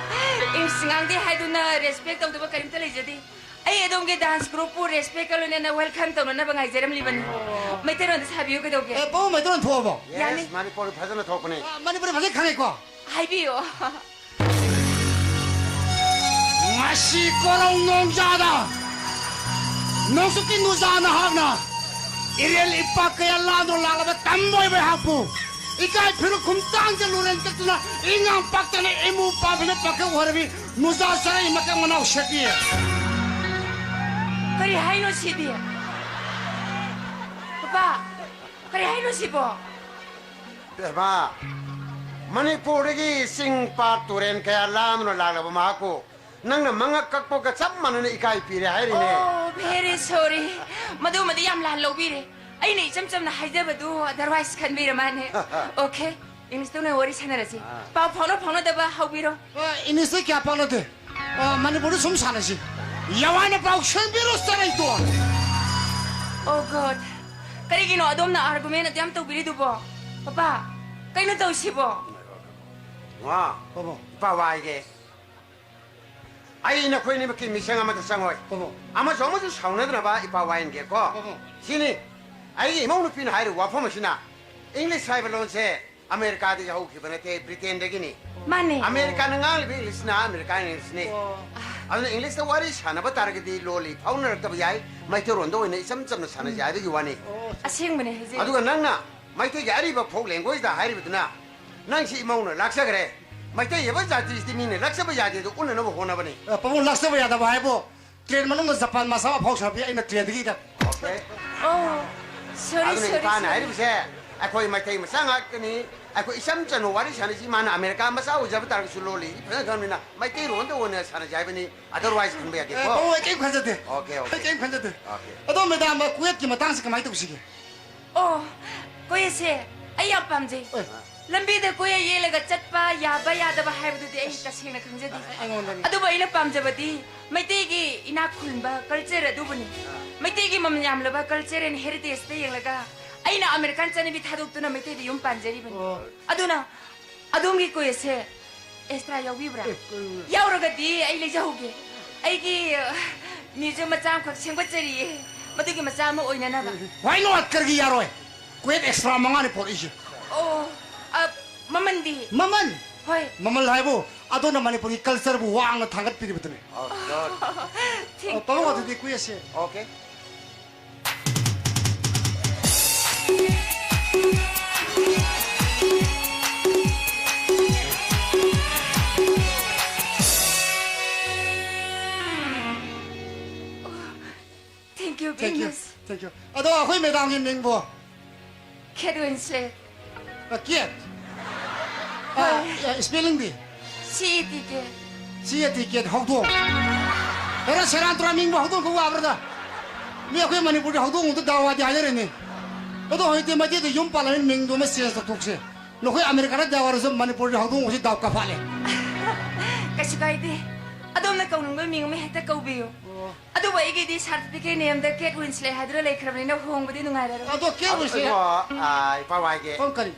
ꯏꯪꯂꯤꯁ ꯉꯥꯡꯗꯦ ꯍꯥꯏꯗꯨꯅ ꯔꯦꯁꯄꯦꯛ ꯇꯧꯗꯕ ꯀꯔꯤꯝꯇ ꯂꯩꯖꯗꯦ꯫ ꯑꯩ ꯑꯗꯣꯝꯒꯤ ꯗꯥꯟꯁ ꯒ꯭ꯔꯨꯞꯄꯨ ꯔꯦꯁꯄꯦꯛꯀ ꯂꯣꯏꯅꯅ ꯋꯦꯜꯀꯝ ꯇꯧꯅꯅꯕ ꯉꯥꯏꯖꯔꯝꯂꯤꯕꯅꯤ꯫ ꯃꯩꯇꯩꯔꯣꯟꯗ ꯁꯥꯕꯤꯌꯨ ꯀꯩꯗꯧꯒꯦ? ꯑꯦ, ꯄꯥꯕꯨꯡ ꯃꯩꯇꯩꯔꯣꯟ ꯊꯣꯛꯑꯕꯣ? ꯌꯥꯅꯤ꯫ ꯌꯦꯁ, ꯃꯅꯤꯄꯨꯔꯤ ꯐꯖꯅ ꯊꯣꯛꯄꯅꯦ꯫ ꯑ, ꯃꯅꯤꯄꯨꯔꯤ ꯐꯖꯅ ꯈꯪꯉꯦꯀꯣ? ꯍꯥꯏꯕꯤꯌꯣ꯫ ꯉꯁꯤ ꯀꯣꯔꯧ ꯅꯣꯡꯖꯥꯗ ꯅꯣꯡꯆꯨꯞꯀꯤ ꯅꯨꯖꯥ ꯅꯍꯥꯛꯅ ꯏꯔꯦꯜ ꯏꯄꯥꯛ ꯀꯌꯥ ꯂꯥꯟꯗꯨꯅ ꯂꯥꯛꯂꯕ ꯇꯝꯕ ꯑꯣꯏꯕ ꯑꯩꯍꯥꯛꯄꯨ ꯏꯀꯥꯏ ꯐꯤꯔꯨꯛ ꯈꯨꯝꯇꯥꯡꯗ ꯂꯨꯔꯦꯟ ꯀꯠꯇꯨꯅ ꯏꯉꯥꯡ ꯄꯥꯛꯇꯅ ꯏꯃꯨ ꯄꯥꯟꯕꯅ ꯄꯥꯈꯪ ꯑꯣꯏꯔꯕꯤ ꯅꯨꯖꯥ ꯆꯔꯩ ꯃꯀꯛ ꯃꯅꯥꯎ ꯁꯦꯠꯄꯤ꯫ ꯀꯔꯤ ꯍꯥꯏꯅꯣ ꯁꯤꯗꯤ? ꯄꯄꯥ, ꯀꯔꯤ ꯍꯥꯏꯅꯣ ꯁꯤꯕꯣ? ꯕꯦꯝꯃ, ꯃꯅꯤꯄꯨꯔꯗꯒꯤ ꯆꯤꯡ, ꯄꯥꯠ, ꯇꯨꯔꯦꯟ ꯀꯌꯥ ꯂꯥꯟꯗꯨꯅ ꯂꯥꯛꯂꯕ ꯃꯍꯥꯛꯄꯨ ꯅꯪꯅ ꯃꯉꯛ ꯀꯛꯄꯒ ꯆꯞ ꯃꯥꯟꯅꯅ ꯏꯀꯥꯏ ꯄꯤꯔꯦ ꯍꯥꯏꯔꯤꯅꯦ꯫ Oh, very sorry. ꯃꯗꯨꯃꯗꯤ ꯌꯥꯝ ꯂꯥꯟ ꯂꯧꯕꯤꯔꯦ꯫ ꯑꯩꯅ ꯏꯆꯝ ꯆꯝꯅ ꯍꯥꯏꯖꯕꯗꯨ otherwise ꯈꯟꯕꯤꯔ ꯃꯥꯅꯦ꯫ Okay, English ꯇꯧꯅ ꯋꯥꯔꯤ ꯁꯥꯟꯅꯔꯁꯤ꯫ ꯑꯥ꯫ ꯄꯥꯎ ꯐꯥꯎꯅ ꯐꯥꯎꯅꯗꯕ ꯍꯧꯕꯤꯔꯣ꯫ ꯑ, English ꯁꯦ ꯀꯌꯥ ꯄꯥꯛꯅꯗꯦ꯫ ꯑ, ꯃꯅꯤꯄꯨꯔꯗ ꯁꯨꯝ ꯁꯥꯟꯅꯁꯤ꯫ ꯌꯥꯋꯥꯅ ꯄꯥꯎ ꯁꯦꯝꯕꯤꯔꯣ, ꯆꯔꯩꯇꯣꯟ꯫ Oh God. ꯀꯔꯤꯒꯤꯅꯣ ꯑꯗꯣꯝꯅ argument ꯑꯗꯨ ꯌꯥꯝ ꯇꯧꯕꯤꯔꯤꯗꯨꯕꯣ? ꯄꯄꯥ, ꯀꯩꯅꯣ ꯇꯧꯁꯤꯕꯣ? ꯋꯥ, ꯄꯥꯕꯨꯡ꯫ ꯏꯄꯥ ꯋꯥꯏꯒꯦ꯫ ꯑꯩ ꯅꯈꯣꯏ ꯑꯅꯤꯃꯛꯀꯤ ꯃꯤꯆꯪ ꯑꯃꯗ ꯆꯪꯉꯣꯏ꯫ ꯄꯥꯕꯨꯡ꯫ ꯑꯃꯁꯨ ꯑꯃꯁꯨ ꯁꯥꯎꯅꯗꯅꯕ ꯏꯄꯥ ꯋꯥꯏꯍꯟꯒꯦꯀꯣ꯫ ꯄꯥꯕꯨꯡ꯫ ꯁꯤꯅꯤ ꯑꯩꯒꯤ ꯏꯃꯧ ꯅꯨꯄꯤꯅ ꯍꯥꯏꯔꯤꯕ ꯋꯥꯐꯝ ꯑꯁꯤꯅ꯫ English ꯍꯥꯏꯕ ꯂꯣꯟꯁꯦ ꯑꯃꯦꯔꯤꯀꯥꯗꯒꯤ ꯍꯧꯈꯤꯕ ꯅꯠꯇꯦ, ꯕ꯭ꯔꯤꯇꯦꯟꯗꯒꯤꯅꯤ꯫ ꯃꯥꯅꯦ꯫ ꯑꯃꯦꯔꯤꯀꯥꯅ ꯉꯥꯡꯂꯤꯕ English ꯅ ꯑꯃꯦꯔꯤꯀꯥꯟ English ꯅꯤ꯫ ꯑꯣ꯫ ꯑꯗꯨꯅ English ꯇ ꯋꯥꯔꯤ ꯁꯥꯟꯅꯕ ꯇꯥꯔꯒꯗꯤ ꯂꯣꯜꯂꯤ ꯐꯥꯎꯅꯔꯛꯇꯕ ꯌꯥꯏ, ꯃꯩꯇꯩꯔꯣꯟꯗ ꯑꯣꯏꯅ ꯏꯆꯝ ꯆꯝꯅ ꯁꯥꯟꯅꯁꯤ ꯍꯥꯏꯕꯒꯤ ꯋꯥꯅꯤ꯫ ꯑꯣ꯫ ꯑꯁꯦꯡꯕꯅꯦ ꯍꯥꯏꯖꯩ꯫ ꯑꯗꯨꯒ ꯅꯪꯅ ꯃꯩꯇꯩꯒꯤ ꯑꯔꯤꯕ folk language ꯗ ꯍꯥꯏꯔꯤꯕꯗꯨꯅ ꯅꯪꯁꯤ ꯏꯃꯧꯅ ꯂꯥꯛꯆꯈ꯭ꯔꯦ꯫ ꯃꯩꯇꯩ ꯍꯥꯏꯕ ꯖꯥꯇꯤꯁꯤꯗꯤ ꯃꯤꯅ ꯂꯥꯛꯆꯕ ꯌꯥꯗꯦ ꯑꯗꯨ ꯎꯠꯅꯅꯕ ꯍꯣꯠꯅꯕꯅꯤ꯫ ꯑ, ꯄꯥꯕꯨꯡ, ꯂꯥꯛꯆꯕ ꯌꯥꯗꯕ ꯍꯥꯏꯕꯨ train ꯃꯅꯨꯡꯗ ꯖꯄꯥꯟ ꯃꯆꯥ ꯑꯃ ꯐꯥꯎ ꯁꯥꯕꯤ ꯑꯩꯅ train ꯗꯒꯤ ꯏꯔꯛ꯫ Okay꯫ Oh, sorry, ꯑꯗꯨꯅ sorry, ꯏꯄꯥꯅ sorry꯫ ꯍꯥꯏꯔꯤꯕꯁꯦ ꯑꯩꯈꯣꯏ ꯃꯩꯇꯩ ꯃꯆꯥ ꯉꯥꯛꯇꯅꯤ꯫ ꯑꯩꯈꯣꯏ ꯏꯆꯝ ꯆꯝꯅ ꯋꯥꯔꯤ ꯁꯥꯟꯅꯁꯤ꯫ ꯃꯥꯅ ꯑꯃꯦꯔꯤꯀꯥ ꯃꯆꯥ ꯑꯣꯏꯖꯕ ꯇꯥꯔꯒꯁꯨ ꯂꯣꯜꯂꯤ ꯐꯖꯅ ꯈꯪꯕꯅꯤꯅ ꯃꯩꯇꯩꯔꯣꯟꯗ ꯑꯣꯏꯅ ꯁꯥꯟꯅꯁꯤ ꯍꯥꯏꯕꯅꯤ꯫ Otherwise ꯈꯟꯕ ꯌꯥꯗꯦꯀꯣ꯫ ꯑꯦ, ꯄꯥꯕꯨꯡ, ꯑꯩ ꯀꯩꯝ ꯈꯟꯖꯗꯦ꯫ Okay, okay꯫ ꯑꯩ ꯀꯩꯝ ꯈꯟꯖꯗꯦ꯫ Okay꯫ ꯑꯗꯣ madam, ꯀꯨꯋꯦꯠꯀꯤ ꯃꯇꯥꯡꯁꯦ ꯀꯃꯥꯏꯅ ꯇꯧꯁꯤꯒꯦ? ꯑꯣ, ꯀꯣꯌꯦꯠꯁꯦ ꯑꯩ ꯌꯥꯝ ꯄꯥꯝꯖꯩ꯫ ꯑꯦ꯫ ꯂꯝꯕꯤꯗ ꯀꯣꯌꯦꯠ ꯌꯦꯜꯂꯒ ꯆꯠꯄ ꯌꯥꯕ ꯌꯥꯗꯕ ꯍꯥꯏꯕꯗꯨꯗꯤ ꯑꯩ ꯑꯁ꯫ ꯇꯁꯦꯡꯅ ꯈꯪꯖꯗꯦ꯫ ꯑ-, ꯑꯩꯉꯣꯟꯗꯅꯤ꯫ ꯑꯗꯨꯕꯨ ꯑꯩꯅ ꯄꯥꯝꯖꯕꯗꯤ ꯃꯩꯇꯩꯒꯤ ꯏꯅꯥꯛ ꯈꯨꯟꯕ culture ꯑꯗꯨꯕꯨꯅꯤ꯫ ꯑ꯫ ꯃꯩꯇꯩꯒꯤ ꯃꯃꯜ ꯌꯥꯝꯂꯕ culture and heritage ꯇ ꯌꯦꯡꯂꯒ ꯑꯩꯅ ꯑꯃꯦꯔꯤꯀꯥꯟ ꯆꯠꯅꯕꯤ ꯊꯥꯗꯣꯛꯇꯨꯅ ꯃꯩꯇꯩꯗ ꯌꯨꯝ ꯄꯥꯟꯖꯔꯤꯕꯅꯤ꯫ ꯑꯣ꯫ ꯑꯗꯨꯅ ꯑꯗꯣꯝꯒꯤ ꯀꯣꯌꯦꯠꯁꯦ extra ꯌꯥꯎꯕꯤꯕ꯭ꯔꯥ? ꯑꯦ, ꯀꯩꯅꯣ? ꯌꯥꯎꯔꯒꯗꯤ ꯑꯩ ꯂꯩꯖꯍꯧꯒꯦ꯫ ꯑꯩꯒꯤ, ꯑ, museum ꯃꯆꯥ ꯑꯃꯈꯛ ꯁꯦꯝꯒꯠꯆꯔꯤꯌꯦ꯫ ꯃꯗꯨꯒꯤ ꯃꯆꯥ ꯑꯃ ꯑꯣꯏꯅꯅꯕ꯫ Why not? ꯀꯔꯤꯒꯤ ꯌꯥꯔꯣꯏ? ꯀꯣꯌꯦꯠ extra ꯃꯉꯥꯅꯤ ꯄꯣꯔꯛꯏꯁꯦ꯫ ꯑꯣ, ꯑ, ꯃꯃꯟꯗꯤ? ꯃꯃꯜ? ꯍꯣꯏ꯫ ꯃꯃꯜ ꯍꯥꯏꯕꯨ ꯑꯗꯣꯝꯅ ꯃꯅꯤꯄꯨꯔꯒꯤ culture ꯕꯨ ꯋꯥꯡꯅ ꯊꯥꯡꯒꯠꯄꯤꯔꯤꯕꯗꯨꯅꯤ꯫ Oh, God꯫ Thank you꯫ ꯑ, ꯄꯥꯕꯨꯡ, ꯑꯗꯨꯗꯤ ꯀꯣꯌꯦꯠꯁꯦ꯫ Okay꯫ Thank you, Thank you. Venus꯫ Thank you꯫ ꯑꯗꯣ ꯑꯩꯈꯣꯏ madam ꯒꯤ ꯃꯤꯡꯕꯨ? Kate Winslet꯫ ꯑ, Kate꯫ ꯑ, ꯑ, spellingꯗꯤ? C A T K꯫ C A T K, ꯍꯧꯗꯣꯡ꯫ ꯍꯦꯔꯥ, ꯁꯦꯔꯥꯟ ꯇꯨꯔꯥꯟ ꯃꯤꯡꯕꯨ ꯍꯧꯗꯣꯡ ꯀꯧ ꯌꯥꯕ꯭ꯔꯗ? ꯃꯤ ꯑꯩꯈꯣꯏ ꯃꯅꯤꯄꯨꯔꯗꯤ ꯍꯧꯗꯣꯡ ꯑꯃꯗ ꯗꯥꯋꯥꯗꯤ ꯍꯥꯏꯅꯔꯤꯅꯤ꯫ ꯑꯗꯣ ꯍꯧꯖꯤꯛꯇꯤ ꯃꯩꯇꯩꯗ ꯌꯨꯝ ꯄꯥꯜꯂꯕꯅꯤꯅ ꯃꯤꯡꯗꯣ ꯑꯃ change ꯇꯧꯊꯣꯛꯁꯦ꯫ ꯅꯈꯣꯏ ꯑꯃꯦꯔꯤꯀꯥꯗ ꯗꯥꯋꯥꯔꯁꯨ ꯃꯅꯤꯄꯨꯔꯗꯤ ꯍꯧꯗꯣꯡ ꯑꯁꯤ ꯗꯥꯎ ꯀꯥꯐꯥꯠꯂꯦ꯫ ꯀꯩꯁꯨ ꯀꯥꯏꯗꯦ꯫ ꯑꯗꯣꯝꯅ ꯀꯧꯅꯤꯡꯕ ꯃꯤꯡ ꯑꯃ ꯍꯦꯛꯇ ꯀꯧꯕꯤꯌꯨ꯫ ꯑꯣ꯫ ꯑꯗꯨꯕꯨ ꯑꯩꯒꯤꯗꯤ certificate name ꯗ Kate Winslet ꯍꯥꯏꯗꯨꯅ ꯂꯩꯈ꯭ꯔꯕꯅꯤꯅ ꯍꯣꯡꯕꯗꯤ ꯅꯨꯡꯉꯥꯏꯔꯔꯣꯏ꯫ ꯑꯗꯣ Kate ꯑꯗꯣ Winslet꯫ ꯏꯕꯣ, ꯑ, ꯏꯄꯥ ꯋꯥꯏꯒꯦ꯫ ꯀꯔꯝ ꯀꯔꯤ?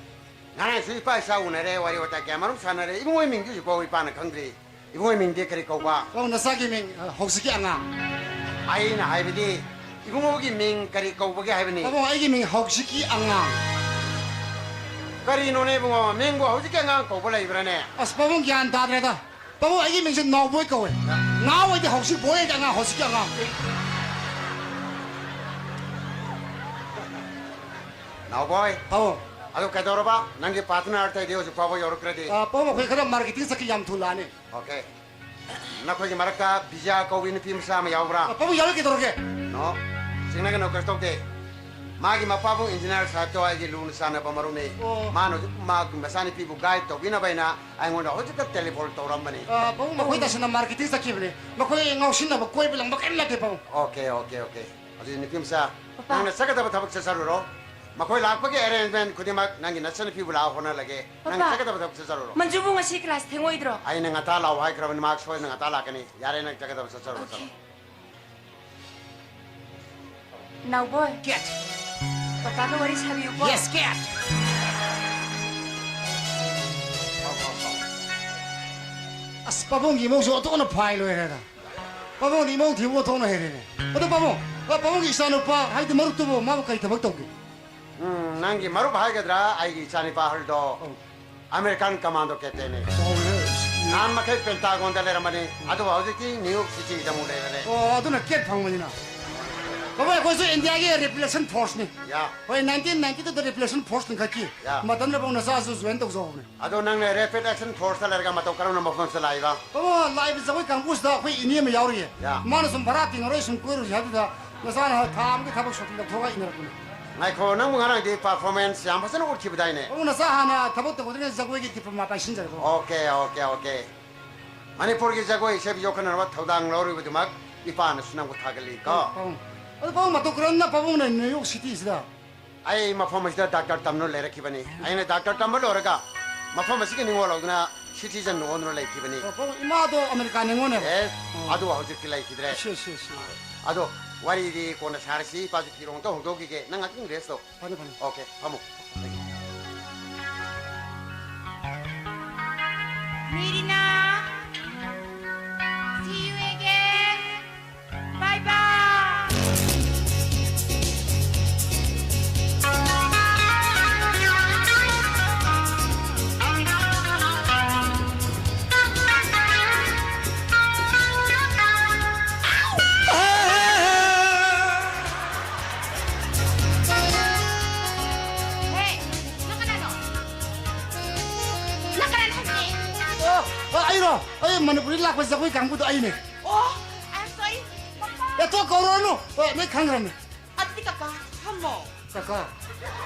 ꯉꯔꯥꯡꯁꯨ ꯏꯄꯥ ꯏꯆꯥ ꯎꯅꯔꯦ, ꯋꯥꯔꯤ ꯋꯥꯇꯥꯏ ꯀꯌꯥ ꯃꯔꯨꯝ ꯁꯥꯟꯅꯔꯦ꯫ ꯏꯕꯨꯡꯉꯣ ꯃꯤꯡꯗꯤ ꯍꯧꯖꯤꯛꯐꯥꯎ ꯏꯄꯥꯅ ꯈꯪꯗ꯭ꯔꯤ꯫ ꯏꯕꯨꯡꯉꯣ ꯃꯤꯡꯗꯤ ꯀꯔꯤ ꯀꯧꯕ? ꯄꯥꯕꯨꯡ, ꯅꯆꯥꯒꯤ ꯃꯤꯡ, ꯑ, ꯍꯧꯖꯤꯛꯀꯤ ꯑꯉꯥꯡ꯫ ꯑꯩꯅ ꯍꯥꯏꯕꯗꯤ, ꯏꯕꯨꯡꯉꯣꯒꯤ ꯃꯤꯡ ꯀꯔꯤ ꯀꯧꯕꯒꯦ ꯍꯥꯏꯕꯅꯤ? ꯄꯥꯕꯨꯡ, ꯑꯩꯒꯤ ꯃꯤꯡ ꯍꯧꯖꯤꯛꯀꯤ ꯑꯉꯥꯡ꯫ ꯀꯔꯤꯅꯣꯅꯦ ꯏꯕꯨꯡꯉꯣ, ꯃꯤꯡꯕꯨ ꯍꯧꯖꯤꯛꯀꯤ ꯑꯉꯥꯡ ꯀꯧꯕ ꯂꯩꯕ꯭ꯔꯥꯅꯦ? ꯑꯁ, ꯄꯥꯕꯨꯡ, ꯒ꯭ꯌꯥꯟ ꯇꯥꯗ꯭ꯔꯦꯗ꯫ ꯄꯥꯕꯨꯡ, ꯑꯩꯒꯤ ꯃꯤꯡꯁꯦ ꯅꯥꯎꯕꯣꯏ ꯀꯧꯋꯦ꯫ ꯅꯥꯎ ꯍꯥꯏꯗꯤ ꯍꯧꯖꯤꯛ, ꯕꯣꯏ ꯍꯥꯏꯗꯤ ꯑꯉꯥꯡ, ꯍꯧꯖꯤꯛꯀꯤ ꯑꯉꯥꯡ꯫ ꯅꯥꯎꯕꯣꯏ꯫ ꯄꯥꯕꯨꯡ꯫ ꯑꯗꯨ ꯀꯩꯗꯧꯔꯕ? ꯅꯪꯒꯤ partner ꯑꯇꯩꯗꯤ ꯍꯧꯖꯤꯛ ꯐꯥꯎꯕ ꯌꯧꯔꯛꯇ꯭ꯔꯗꯤ? ꯑ, ꯄꯥꯕꯨꯡ, ꯑꯩꯈꯣꯏ ꯈꯔ marketing ꯆꯠꯈꯤ, ꯌꯥꯝ ꯊꯨ ꯂꯥꯛꯑꯅꯤ꯫ Okay꯫ ꯅꯈꯣꯏꯒꯤ ꯃꯔꯛꯇ ꯕꯤꯖꯥ ꯀꯧꯕꯤ ꯅꯨꯄꯤ ꯃꯆꯥ ꯑꯃ ꯌꯥꯎꯕ꯭ꯔꯥ? ꯑ, ꯄꯥꯕꯨꯡ, ꯌꯥꯎꯔꯛꯀꯦ ꯇꯧꯔꯒꯦ꯫ No꯫ ꯆꯤꯡꯅꯒꯅꯨ, ꯀꯩꯁꯨ ꯇꯧꯗꯦ꯫ ꯃꯥꯒꯤ ꯃꯄꯥꯕꯨꯡ engineer ꯁꯥꯍꯦꯕꯇꯣ ꯑꯩꯒꯤ ꯂꯨꯅ ꯆꯥꯟꯅꯕ ꯃꯔꯨꯞꯅꯤ꯫ ꯑꯣ꯫ ꯃꯥꯅ ꯍꯧꯖꯤꯛ ꯃꯥꯒꯤ ꯃꯆꯥꯅꯨꯄꯤꯕꯨ guide ꯇꯧꯕꯤꯅꯕ ꯍꯥꯏꯅ ꯑꯩꯉꯣꯟꯗ ꯍꯧꯖꯤꯛꯇ telephone ꯇꯧꯔꯝꯕꯅꯤ꯫ ꯑ, ꯄꯥꯕꯨꯡ, ꯃꯈꯣꯏ ꯇꯁꯦꯡꯅ marketing ꯆꯠꯈꯤꯕꯅꯤ꯫ ꯃꯈꯣꯏ ꯉꯥꯎꯁꯤꯟꯅꯕ, ꯀꯣꯏꯕ ꯂꯪꯕ ꯀꯔꯤꯝ ꯅꯠꯇꯦ, ꯄꯥꯕꯨꯡ꯫ Okay, okay, okay꯫ ꯑꯗꯨꯗꯤ ꯅꯨꯄꯤ ꯃꯆꯥ, ꯄꯄꯥ꯫ ꯅꯪꯅ ꯆꯠꯀꯗꯕ ꯊꯕꯛ ꯆꯠꯆꯔꯨꯔꯣ꯫ ꯃꯈꯣꯏ ꯂꯥꯛꯄꯒꯤ arrangement ꯈꯨꯗꯤꯡꯃꯛ ꯅꯪꯒꯤ ꯅꯆꯟꯅꯨꯄꯤꯕꯨ ꯂꯥꯛꯑꯣ ꯍꯣꯠꯅꯍꯜꯂꯒꯦ꯫ ꯅꯪ ꯄꯄꯥ꯫ ꯆꯠꯀꯗꯕ ꯊꯕꯛ ꯆꯠꯆꯔꯨꯔꯣ꯫ ꯃꯟꯖꯨꯕꯨ ꯉꯁꯤ class ꯊꯦꯡꯉꯣꯏꯗ꯭ꯔꯣ? ꯑꯩꯅ ꯉꯟꯇꯥ ꯂꯥꯛꯑꯣ ꯍꯥꯏꯈ꯭ꯔꯕꯅꯤ, ꯃꯍꯥꯛ ꯁꯣꯏꯗꯅ ꯉꯟꯇꯥ ꯂꯥꯛꯀꯅꯤ꯫ ꯌꯥꯔꯦ, ꯅꯪ ꯆꯠꯀꯗꯕ ꯆꯠꯆꯔꯨꯔꯣ, Okay꯫ ꯆꯠꯂꯣ꯫ ꯅꯥꯎꯕꯣꯏ꯫ Cat꯫ ꯄꯄꯥꯒ ꯋꯥꯔꯤ ꯁꯥꯕꯤꯌꯨꯀꯣ꯫ Yes, cat꯫ ꯑꯁ, ꯄꯥꯕꯨꯡꯒꯤ ꯏꯃꯧꯁꯨ ꯑꯣꯟꯊꯣꯛꯅ ꯐꯥꯏ ꯂꯣꯏꯔꯦꯗ꯫ ꯄꯥꯕꯨꯡꯗꯤ ꯏꯃꯧ ꯊꯤꯕ ꯑꯣꯟꯊꯣꯛꯅ ꯍꯩꯔꯦꯅꯦ꯫ ꯑꯗꯣ ꯄꯥꯕꯨꯡ, ꯑ, ꯄꯥꯕꯨꯡꯒꯤ ꯏꯆꯥꯅꯨꯄꯥ, ꯍꯥꯏꯗꯤ ꯃꯔꯨꯞꯇꯨꯕꯨ, ꯃꯥꯕꯨ ꯀꯔꯤ ꯊꯕꯛ ꯇꯧꯒꯦ? ꯎꯝ, ꯅꯪꯒꯤ ꯃꯔꯨꯞ ꯍꯥꯏꯒꯗ꯭ꯔꯥ, ꯑꯩꯒꯤ ꯏꯆꯥꯅꯤꯄꯥ ꯑꯍꯜꯗꯣ ꯑꯧ꯫ American commando captain ꯅꯤ꯫ ꯑꯧ, yes꯫ ꯅꯍꯥꯟ ꯃꯈꯩ Pentagon ꯗ ꯂꯩꯔꯝꯕꯅꯤ, ꯑꯗꯨꯕꯨ ꯍꯧꯖꯤꯛꯇꯤ New York City ꯗ ꯑꯃꯨꯛ ꯂꯩꯔꯦ꯫ ꯑꯣ, ꯑꯗꯨꯅ cat ꯐꯪꯕꯅꯤꯅ꯫ ꯄꯥꯕꯨꯡ, ꯑꯩꯈꯣꯏꯁꯨ India ꯒꯤ replacement force ꯅꯤ꯫ ꯌꯥ꯫ ꯍꯣꯏ, nineteen ninety two ꯗ replacement force ꯂꯤꯡꯈꯠꯈꯤ꯫ ꯌꯥ꯫ ꯃꯇꯝꯗꯨꯗ ꯄꯥꯕꯨꯡ ꯅꯆꯥꯁꯨ join ꯇꯧꯖꯍꯧꯕꯅꯤ꯫ ꯑꯗꯣ ꯅꯪꯅ Rapid Action Force ꯇ ꯂꯩꯔꯒ ꯃꯇꯧ ꯀꯔꯝꯅ ꯃꯐꯝꯁꯤꯗ ꯂꯥꯛꯏꯕ? ꯄꯥꯕꯨꯡ, ꯂꯥꯛꯏꯕ ꯖꯒꯣꯏ ꯀꯥꯡꯕꯨꯁꯤꯗ ꯑꯩꯈꯣꯏ ꯏꯅꯦ ꯑꯃ ꯌꯥꯎꯔꯤꯌꯦ꯫ ꯌꯥ꯫ ꯃꯥꯅ ꯁꯨꯝ ꯚꯔꯥ ꯇꯤꯡꯉꯔꯣꯏ, ꯁꯨꯝ ꯀꯣꯏꯔꯨꯁꯤ ꯍꯥꯏꯕꯗꯨꯗ ꯅꯆꯥꯅ ꯊꯥ ꯑꯃꯒꯤ ꯊꯕꯛ ꯁꯨꯇꯤ ꯂꯧꯊꯣꯛꯑꯒ ꯏꯟꯅꯔꯛꯄꯅꯤ꯫ ꯉꯥꯏꯈꯣ, ꯅꯪꯕꯨ ꯉꯔꯥꯡꯗꯤ performance ꯌꯥꯝ ꯐꯖꯅ ꯎꯠꯈꯤꯕꯗꯥꯏꯅꯦ? ꯄꯥꯕꯨꯡ ꯅꯆꯥ ꯍꯥꯟꯅ ꯊꯕꯛ ꯇꯧꯒꯗ꯭ꯔꯤꯉꯩ ꯖꯒꯣꯏꯒꯤ diploma ꯄꯥꯏꯁꯤꯟꯖꯔꯒꯣ꯫ Okay, okay, okay. ꯃꯅꯤꯄꯨꯔꯒꯤ ꯖꯒꯣꯏ ꯏꯁꯩꯕꯨ ꯌꯣꯛꯈꯠꯅꯅꯕ ꯊꯧꯗꯥꯡ ꯂꯧꯔꯤꯕꯗꯨꯃꯛ ꯏꯄꯥꯅꯁꯨ ꯅꯪꯕꯨ ꯊꯥꯒꯠꯂꯤ ꯀꯣ꯫ ꯄꯥꯕꯨꯡ꯫ ꯑꯗꯨ ꯄꯥꯕꯨꯡ, ꯃꯇꯧ ꯀꯔꯝꯅ ꯄꯥꯕꯨꯡꯅ New York Cityꯁꯤꯗ? ꯑꯩ ꯃꯐꯝ ꯑꯁꯤꯗ doctor ꯇꯝꯗꯨꯅ ꯂꯩꯔꯛꯈꯤꯕꯅꯤ꯫ ꯑꯩꯅ doctor ꯇꯝꯕ ꯂꯣꯏꯔꯒ ꯃꯐꯝ ꯑꯁꯤꯒꯤ ꯅꯤꯡꯉꯣꯜ ꯍꯧꯗꯨꯅ citizen ꯑꯣꯟꯗꯨꯅ ꯂꯩꯈꯤꯕꯅꯤ꯫ ꯑꯣ, ꯄꯥꯕꯨꯡ, ꯏꯃꯥꯗꯣ ꯑꯃꯦꯔꯤꯀꯥ ꯅꯤꯡꯉꯣꯜꯅꯦꯕ꯫ ꯑꯦ, ꯑꯣ꯫ ꯑꯗꯨ ꯍꯧꯖꯤꯛꯇꯤ ꯂꯩꯈꯤꯗ꯭ꯔꯦ꯫ ꯁꯤ, ꯁꯤ, ꯁꯤ꯫ ꯑꯗꯣ ꯋꯥꯔꯤꯗꯤ ꯀꯣꯟꯅ ꯁꯥꯔꯁꯤ, ꯏꯄꯥꯁꯨ ꯐꯤꯔꯣꯡ ꯑꯝꯇ ꯍꯣꯡꯗꯣꯛꯈꯤꯒꯦ꯫ ꯅꯪ ꯉꯥꯛꯇꯪ rest ꯇꯧ꯫ ꯐꯅꯤ, ꯐꯅꯤ꯫ Okay, ꯐꯝꯃꯨ꯫ ꯃꯤꯔꯤꯅꯥ, see you again. Bye bye. Hey, ꯅꯪ ꯀꯅꯥꯅꯣ? ꯅꯪ ꯀꯅꯥꯅꯣ ꯍꯥꯏꯕꯅꯦ? ꯑꯣ, ꯑ, ꯑꯩꯔꯣ? ꯑꯩ ꯃꯅꯤꯄꯨꯔꯗꯒꯤ ꯂꯥꯛꯄ ꯖꯒꯣꯏ ꯀꯥꯡꯕꯨꯗꯣ ꯑꯩꯅꯦ꯫ ꯑꯣ, I'm sorry, ꯄꯄꯥ꯫ ꯑꯦ, ꯇꯣ ꯀꯧꯔꯨꯔꯅꯨ꯫ ꯑ, ꯅꯣꯏ ꯈꯪꯈ꯭ꯔꯕꯅꯦ꯫ ꯑꯗꯨꯗꯤ ꯀꯀꯥ, ꯐꯝꯃꯣ꯫ ꯀꯀꯥ꯫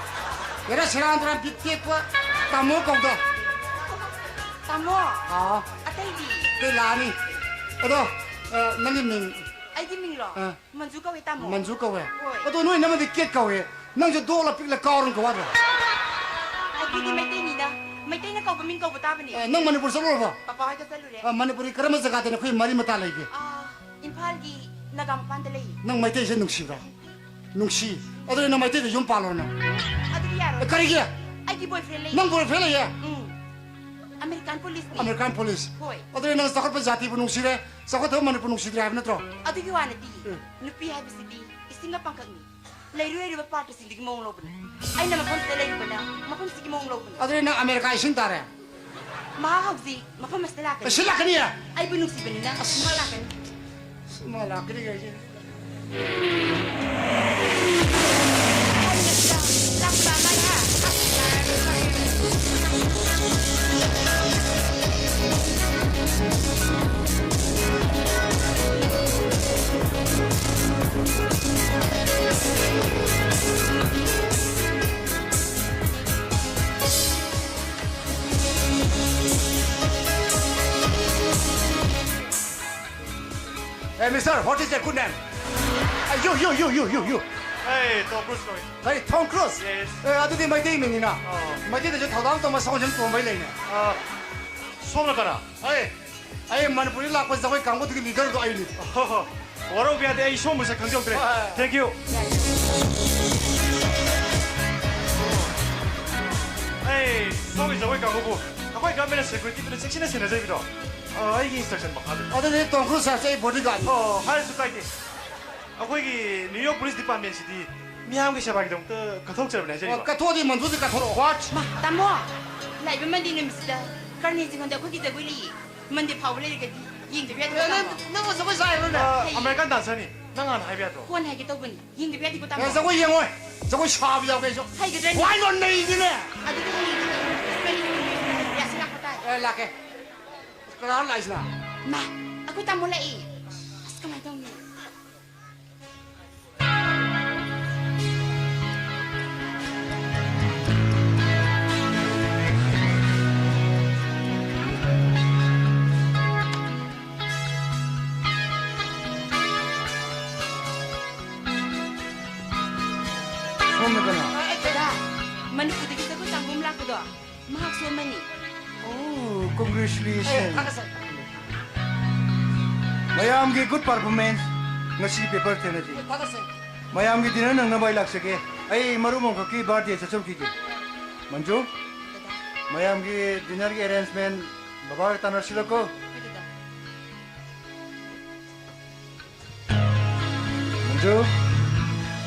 ꯍꯦꯔꯥ, ꯁꯦꯔꯥꯟ ꯇꯨꯔꯥꯟ ꯕꯤꯠ ꯇꯦꯛꯄ ꯇꯥꯃꯣ ꯀꯧꯗ꯫ ꯇꯥꯃꯣ꯫ ꯑꯥ꯫ ꯑꯇꯩꯗꯤ? ꯑꯇꯩ ꯂꯥꯛꯑꯅꯤ꯫ ꯑꯗꯣ, ꯑ, ꯅꯪꯒꯤ ꯃꯤꯡ? ꯑꯩꯒꯤ ꯃꯤꯡꯂꯣ? ꯑ꯫ ꯃꯟꯖꯨ ꯀꯧꯋꯦ, ꯇꯥꯃꯣ꯫ ꯃꯟꯖꯨ ꯀꯧꯋꯦ? ꯍꯣꯏ꯫ ꯑꯗꯣ ꯅꯣꯏ ꯏꯅꯝꯃꯗꯤ ꯀꯦꯠ ꯀꯧꯋꯦ꯫ ꯅꯪꯁꯨ ꯗꯣꯛꯂ ꯄꯤꯛꯂ ꯀꯥꯎꯔꯝ ꯀꯧ ꯍꯥꯏꯕ꯭ꯔꯣ? ꯑꯩꯈꯣꯏꯗꯤ ꯃꯩꯇꯩꯅꯤꯅ꯫ ꯃꯩꯇꯩꯅ ꯀꯧꯕ ꯃꯤꯡ ꯀꯧꯕ ꯇꯥꯕꯅꯤ꯫ ꯑ, ꯅꯪ ꯃꯅꯤꯄꯨꯔ ꯆꯠꯂꯨꯔꯕꯣ? ꯄꯄꯥ ꯍꯣꯏꯒ ꯆꯠꯂꯨꯔꯦ꯫ ꯑ, ꯃꯅꯤꯄꯨꯔꯒꯤ ꯀꯔꯝꯕ ꯖꯒꯥꯗꯅꯣ ꯑꯩꯈꯣꯏ ꯃꯔꯤ ꯃꯇꯥ ꯂꯩꯒꯦ? ꯑ, ꯏꯝꯐꯥꯜꯒꯤ ꯅꯥꯒꯥ ꯃꯄꯥꯟꯗ ꯂꯩꯌꯦ꯫ ꯅꯪ ꯃꯩꯇꯩꯁꯦ ꯅꯨꯡꯁꯤꯕ꯭ꯔꯥ? ꯅꯨꯡꯁꯤ꯫ ꯑꯗꯨꯗꯤ ꯅꯪ ꯃꯩꯇꯩꯗ ꯌꯨꯝ ꯄꯥꯜꯂꯣꯅ꯫ ꯑꯗꯨꯗꯤ ꯌꯥꯔꯣꯏ꯫ ꯑꯦ, ꯀꯔꯤꯒꯤ? ꯑꯩꯒꯤ boyfriend ꯂꯩꯌꯦ꯫ ꯅꯪ boyfriend ꯂꯩꯌꯦ? ꯎꯝ꯫ ꯑꯃꯦꯔꯤꯀꯥꯟ ꯄꯨꯂꯤꯁꯅꯤ꯫ American police? ꯍꯣꯏ꯫ ꯑꯗꯨꯗꯤ ꯅꯪ ꯆꯥꯎꯈꯠꯄ ꯖꯥꯇꯤꯕꯨ ꯅꯨꯡꯁꯤꯔꯦ, ꯆꯥꯎꯈꯠꯇꯕ ꯃꯅꯤꯄꯨꯔ ꯅꯨꯡꯁꯤꯗ꯭ꯔꯦ ꯍꯥꯏꯕ ꯅꯠꯇ꯭ꯔꯣ? ꯑꯗꯨꯒꯤ ꯋꯥ ꯅꯠꯇꯤꯌꯦ꯫ ꯎꯝ꯫ ꯅꯨꯄꯤ ꯍꯥꯏꯕꯁꯤꯗꯤ ꯏꯁꯤꯡꯒ ꯄꯥꯡꯈꯛꯅꯤ꯫ ꯂꯩꯔꯨ ꯂꯩꯔꯨꯕ ꯄꯥꯇ꯭ꯔꯁꯤꯡꯗꯨꯒꯤ ꯃꯑꯣꯡ ꯂꯧꯕꯅꯤ꯫ ꯑꯩꯅ ꯃꯐꯝꯁꯤꯗ ꯂꯩꯔꯨꯕꯅ ꯃꯐꯝꯁꯤꯒꯤ ꯃꯑꯣꯡ ꯂꯧꯕꯅꯤ꯫ ꯑꯗꯨꯗꯤ ꯅꯪ ꯑꯃꯦꯔꯤꯀꯥ ꯏꯁꯤꯡ ꯇꯥꯔꯦ? ꯃꯍꯥꯛ ꯍꯧꯖꯤꯛ ꯃꯐꯝ ꯑꯁꯤꯗ ꯂꯥꯛꯀꯅꯤ꯫ ꯑꯁꯤ ꯂꯥꯛꯀꯅꯤꯌꯦ? ꯑꯩꯕꯨ ꯅꯨꯡꯁꯤꯕꯅꯤꯅ ꯑꯁ꯫ ꯃꯍꯥꯛ ꯂꯥꯛꯀꯅꯤ꯫ ꯑꯁ, ꯃꯥ ꯂꯥꯛꯀꯅꯤ ꯀꯥꯏꯁꯦ꯫ ꯂꯥꯛꯄ ꯂꯥꯛꯄ ꯍꯥ? Hey, mister, what is your good name? Uh, you, you, you, you, you, you. Hey, Tom Cruise ꯀꯧꯏ꯫ Hey, Tom Cruise? Yes. ꯑꯦ, ꯑꯗꯨꯗꯤ ꯃꯩꯇꯩ ꯃꯤꯡꯅꯤꯅ꯫ ꯑꯣ꯫ ꯃꯩꯇꯩꯗꯁꯨ ꯊꯧꯗꯥꯡ ꯇꯧꯕ ꯁꯒꯣꯜꯁꯦꯝ ꯇꯣꯝꯕꯩ ꯂꯩꯅꯦ꯫ ꯑ, ꯁꯣꯝꯅ ꯀꯅꯥ? ꯑꯩ, ꯑꯩ ꯃꯅꯤꯄꯨꯔꯗ ꯂꯥꯛꯄ ꯖꯒꯣꯏ ꯀꯥꯡꯕꯨꯗꯨꯒꯤ leaderꯗꯣ ꯑꯩꯅꯤ꯫ ꯑꯣ, ꯋꯥꯔꯧꯕ ꯌꯥꯗꯦ, ꯑꯩ ꯁꯣꯝꯕꯁꯦ ꯈꯪꯖꯍꯧꯗ꯭ꯔꯦ꯫ ꯍꯣꯏ, ꯍꯣꯏ꯫ Thank you꯫ ꯑꯩ ꯁꯣꯝꯒꯤ ꯖꯒꯣꯏ ꯀꯥꯡꯕꯨꯕꯨ ꯑꯩꯈꯣꯏ governmentꯅ securityꯗꯨꯅ ꯆꯦꯛꯁꯤꯟꯅ ꯁꯦꯟꯅꯖꯔꯤꯕꯗꯣ, ꯑ, ꯑꯩꯒꯤ instruction ꯃꯈꯥꯗ꯫ ꯑꯗꯨꯗꯤ ꯇꯣꯝ ꯀ꯭ꯔꯨꯁ ꯁꯥꯔꯁꯦ ꯑꯩ bodyguardꯅꯤ꯫ ꯑꯣ, ꯍꯥꯏꯔꯁꯨ ꯀꯥꯏꯗꯦ꯫ ꯑꯩꯈꯣꯏꯒꯤ New York Police Departmentꯁꯤꯗꯤ ꯃꯤꯌꯥꯝꯒꯤ ꯁꯦꯕꯥꯒꯤꯗꯃꯛꯇ ꯀꯠꯊꯣꯛꯆꯕꯅꯦ ꯍꯥꯏꯖꯔꯤꯕ꯫ ꯑꯣ, ꯀꯠꯊꯣꯛꯑꯗꯤ ꯃꯟꯊꯣꯛꯇꯤ ꯀꯠꯊꯣꯔꯛꯑꯣ꯫ What? ꯃꯥ, ꯇꯥꯃꯣ, ꯂꯥꯛꯏꯕ Monday ꯅꯨꯃꯤꯠꯁꯤꯗ ꯀꯔꯅꯦꯟꯁꯤꯡꯉꯣꯟꯗ ꯑꯩꯈꯣꯏꯒꯤ ꯖꯒꯣꯏ ꯂꯩꯌꯦ꯫ Monday ꯐꯥꯎꯕ ꯂꯩꯔꯒꯗꯤ ꯌꯦꯡꯗꯕ ꯌꯥꯗꯦ, ꯑꯦ, ꯅꯪ, ꯇꯥꯃꯣ꯫ ꯅꯪ ꯖꯒꯣꯏ ꯁꯥ ꯍꯩꯕ꯭ꯔꯣꯅꯦ? ꯑ, ꯍꯩꯌꯦ꯫ American dancerꯅꯤ꯫ ꯅꯪ ꯍꯥꯟꯅ ꯍꯥꯏꯕ ꯌꯥꯗ꯭ꯔꯣ? ꯀꯣꯟꯅ ꯍꯥꯏꯒꯦ ꯇꯧꯕꯅꯤ꯫ ꯌꯦꯡꯗꯕ ꯌꯥꯗꯦꯀꯣ, ꯇꯥꯃꯣ꯫ ꯑꯦ, ꯖꯒꯣꯏ ꯌꯦꯡꯉꯣꯏ꯫ ꯖꯒꯣꯏ ꯁꯥꯕ ꯌꯥꯎꯒꯦ ꯑꯩꯁꯨ꯫ ꯍꯩꯒꯗ꯭ꯔꯅꯦ? ꯋꯥꯏ ꯂꯣꯟ ꯅꯩꯗꯤꯅꯦ꯫ ꯑꯗꯨꯗꯤ ꯍꯌꯦꯡ ꯀꯔꯤ ꯅꯨꯃꯤꯠ? ꯔꯤꯍꯥꯔꯁꯦꯜ ꯂꯥꯛꯄ ꯇꯥꯏ꯫ ꯑꯦ, ꯂꯥꯛꯀꯦ꯫ ꯀꯅꯥꯅꯣ ꯂꯥꯛꯏꯁꯤꯅ? ꯃꯥ, ꯑꯩꯈꯣꯏ ꯇꯥꯃꯣ ꯂꯥꯛꯏ꯫ ꯑꯁ, ꯀꯃꯥꯏ ꯇꯧꯅꯤ? ꯁꯣꯝꯅ ꯀꯅꯥ? ꯑ, ꯑ, ꯗꯗꯥ, ꯃꯅꯤꯄꯨꯔꯗꯒꯤ ꯖꯒꯣꯏ ꯇꯝꯕ ꯑꯃ ꯂꯥꯛꯄꯗꯣ, ꯃꯍꯥꯛꯁꯨ ꯑꯃꯅꯤ꯫ Oh, congratulations. ꯑꯦ, ꯊꯥꯒꯠꯆꯔꯤ꯫ ꯃꯌꯥꯝꯒꯤ good performance, ꯉꯁꯤ paper ꯊꯦꯡꯅꯁꯤ꯫ ꯑꯦ, ꯊꯥꯒꯠꯆꯔꯤ꯫ ꯃꯌꯥꯝꯒꯤ dinner ꯅꯪꯅꯕ ꯑꯩ ꯂꯥꯛꯆꯒꯦ꯫ ꯑꯩ ꯃꯔꯨꯞ ꯑꯃꯈꯛꯀꯤ birthday ꯆꯠꯆꯔꯨꯈꯤꯒꯦ꯫ ꯃꯟꯖꯨ, ꯗꯗꯥ꯫ ꯃꯌꯥꯝꯒꯤ dinnerꯒꯤ arrangement ꯕꯕꯥꯒ ꯇꯥꯟꯅꯁꯤꯔꯀꯣ? ꯍꯣꯏ, ꯗꯗꯥ꯫ ꯃꯟꯖꯨ,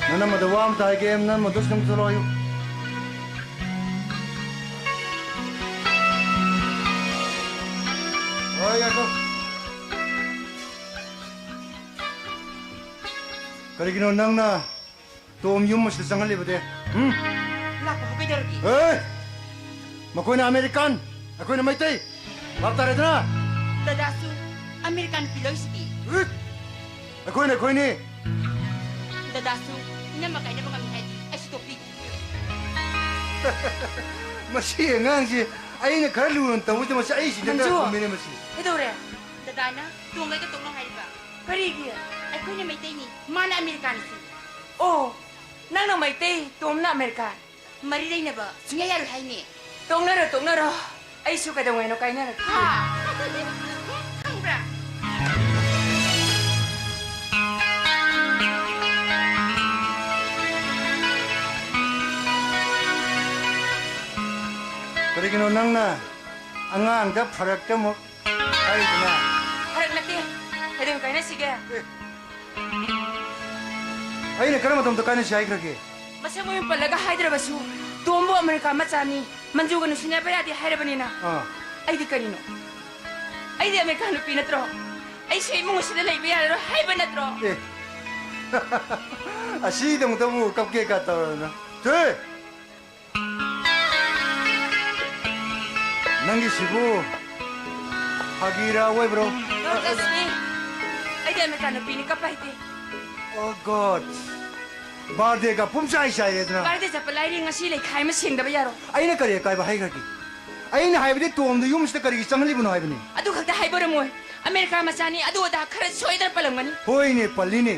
ꯅꯅꯝꯃꯗ ꯋꯥ ꯑꯝꯇ ꯍꯥꯏꯒꯦ, ꯅꯅꯝꯃꯗꯣ ꯁꯤꯗ ꯑꯝꯇ ꯊꯣꯛꯂꯛꯑꯣ ꯍꯥꯏꯌꯨ꯫ ꯍꯣꯏ, ꯌꯥꯀꯣ꯫ ꯀꯔꯤꯒꯤꯅꯣ ꯅꯪꯅ ꯇꯣꯝ ꯌꯨꯝ ꯑꯁꯤꯗ ꯆꯪꯍꯜꯂꯤꯕꯗꯤ? ꯎꯝ? ꯂꯥꯛꯄꯕꯨ ꯀꯩꯗꯧꯔꯒꯦ? ꯑꯦ! ꯃꯈꯣꯏꯅ American, ꯑꯩꯈꯣꯏꯅ ꯃꯩꯇꯩ꯫ ꯚꯥꯞ ꯇꯥꯔꯦꯗꯅ? ꯗꯗꯥꯁꯨ American ꯅꯨꯄꯤ ꯂꯧꯔꯤꯁꯤꯗꯤ꯫ ꯎꯠ! ꯑꯩꯈꯣꯏꯅ ꯑꯩꯈꯣꯏꯅꯤ꯫ ꯗꯗꯥꯁꯨ ꯏꯅꯝꯃ ꯀꯥꯏꯅꯕ ꯉꯝꯃꯤ ꯍꯥꯏꯗꯤ ꯑꯩꯁꯨ ꯇꯣꯛꯄꯤꯒꯦ꯫ ꯃꯁꯤ ꯑꯉꯥꯡꯁꯤ ꯑꯩꯅ ꯈꯔ ꯂꯨꯅ ꯇꯧꯕꯁꯤꯗ ꯃꯁꯤ ꯑꯩ ꯁꯤꯗ ꯃꯟꯖꯨ! ꯈꯔ ꯈꯨꯝꯃꯤꯅꯦ ꯃꯁꯤ꯫ ꯀꯩꯗꯧꯔꯦ? ꯗꯗꯥꯅ ꯇꯣꯡꯒꯩꯒ ꯇꯣꯛꯅꯧ ꯍꯥꯏꯔꯤꯕ? ꯀꯔꯤꯒꯤ? ꯑꯩꯈꯣꯏꯅ ꯃꯩꯇꯩꯅꯤ, ꯃꯥꯅ ꯑꯃꯦꯔꯤꯀꯥꯟꯁꯤ꯫ ꯑꯣ, ꯅꯪꯅ ꯃꯩꯇꯩ, ꯇꯣꯝꯅ ꯑꯃꯦꯔꯤꯀꯥꯟ꯫ ꯃꯔꯤ ꯂꯩꯅꯕ ꯁꯨꯡꯌꯥ ꯌꯥꯔꯣꯏ ꯍꯥꯏꯅꯦ꯫ ꯇꯣꯛꯅꯔꯣ, ꯇꯣꯛꯅꯔꯣ꯫ ꯑꯩꯁꯨ ꯀꯩꯗꯧꯉꯩꯅꯣ ꯀꯥꯏꯅꯔꯒꯦ꯫ ꯍꯥ? ꯈꯪꯕ꯭ꯔꯥ? ꯀꯔꯤꯒꯤꯅꯣ ꯅꯪꯅ ꯑꯉꯥꯡꯗ ꯐꯔꯛꯇ ꯑꯃꯨꯛ ꯍꯥꯏꯔꯤꯗꯨꯅ? ꯐꯔꯛ ꯅꯠꯇꯦ꯫ ꯀꯩꯗꯧꯉꯩ ꯀꯥꯏꯅꯁꯤꯒꯦ? ꯑꯦ꯫ ꯑꯩꯅ ꯀꯔꯝꯕ ꯃꯇꯝꯗ ꯀꯥꯏꯅꯁꯤ ꯍꯥꯏꯈ꯭ꯔꯒꯦ? ꯃꯁꯛ ꯃꯃꯤꯡ ꯄꯜꯂꯒ ꯍꯥꯏꯗ꯭ꯔꯕꯁꯨ, ꯇꯣꯝꯕꯨ ꯑꯃꯦꯔꯤꯀꯥ ꯃꯆꯥꯅꯤ, ꯃꯟꯖꯨꯒ ꯅꯨꯡꯁꯤꯅꯕ ꯌꯥꯗꯦ ꯍꯥꯏꯔꯕꯅꯤꯅ꯫ ꯑꯥ꯫ ꯑꯩꯗꯤ ꯀꯔꯤꯅꯣ? ꯑꯩꯗꯤ ꯑꯃꯦꯔꯤꯀꯥ ꯅꯨꯄꯤ ꯅꯠꯇ꯭ꯔꯣ? ꯑꯩꯁꯨ ꯏꯃꯨꯡ ꯑꯁꯤꯗ ꯂꯩꯕ ꯌꯥꯔꯔꯣꯏ ꯍꯥꯏꯕ ꯅꯠꯇ꯭ꯔꯣ? ꯑꯦ꯫ ꯑꯁꯤꯗꯃꯛꯇꯕꯨ ꯀꯞꯀꯦ ꯀꯥ ꯇꯧꯔꯗꯅ꯫ ꯊꯨꯏ! ꯅꯪꯒꯤꯁꯤꯕꯨ ꯐꯥꯒꯤꯔꯥ ꯑꯣꯏꯕ꯭ꯔꯣ? Don't touch me. ꯑꯩꯗꯤ ꯑꯃꯦꯔꯤꯀꯥ ꯅꯨꯄꯤꯅꯤ, ꯀꯞꯄ ꯍꯩꯇꯦ꯫ Oh God. ꯕꯥꯔꯗꯦꯒ ꯄꯨꯝꯆꯥꯏ ꯆꯥꯏꯔꯦꯗꯅ꯫ ꯕꯥꯔꯗꯦ ꯆꯠꯄ ꯂꯥꯏꯔꯤ, ꯉꯁꯤ ꯂꯩꯈꯥꯏ ꯑꯃ ꯁꯦꯡꯗꯕ ꯌꯥꯔꯣꯏ꯫ ꯑꯩꯅ ꯀꯔꯤ ꯑꯀꯥꯏꯕ ꯍꯥꯏꯈ꯭ꯔꯒꯦ? ꯑꯩꯅ ꯍꯥꯏꯕꯗꯤ ꯇꯣꯝꯗ ꯌꯨꯝꯁꯤꯗ ꯀꯔꯤꯒꯤ ꯆꯪꯍꯜꯂꯤꯕꯅꯣ ꯍꯥꯏꯕꯅꯤ꯫ ꯑꯗꯨ ꯈꯛꯇ ꯍꯥꯏꯕ ꯑꯣꯏꯔꯝꯃꯣꯏ꯫ ꯑꯃꯦꯔꯤꯀꯥ ꯃꯆꯥꯅꯤ, ꯑꯗꯨ ꯑꯗꯥ ꯈꯔ ꯁꯣꯏꯗꯅ ꯄꯜꯂꯝꯒꯅꯤ꯫ ꯍꯣꯏꯅꯦ, ꯄꯜꯂꯤꯅꯦ꯫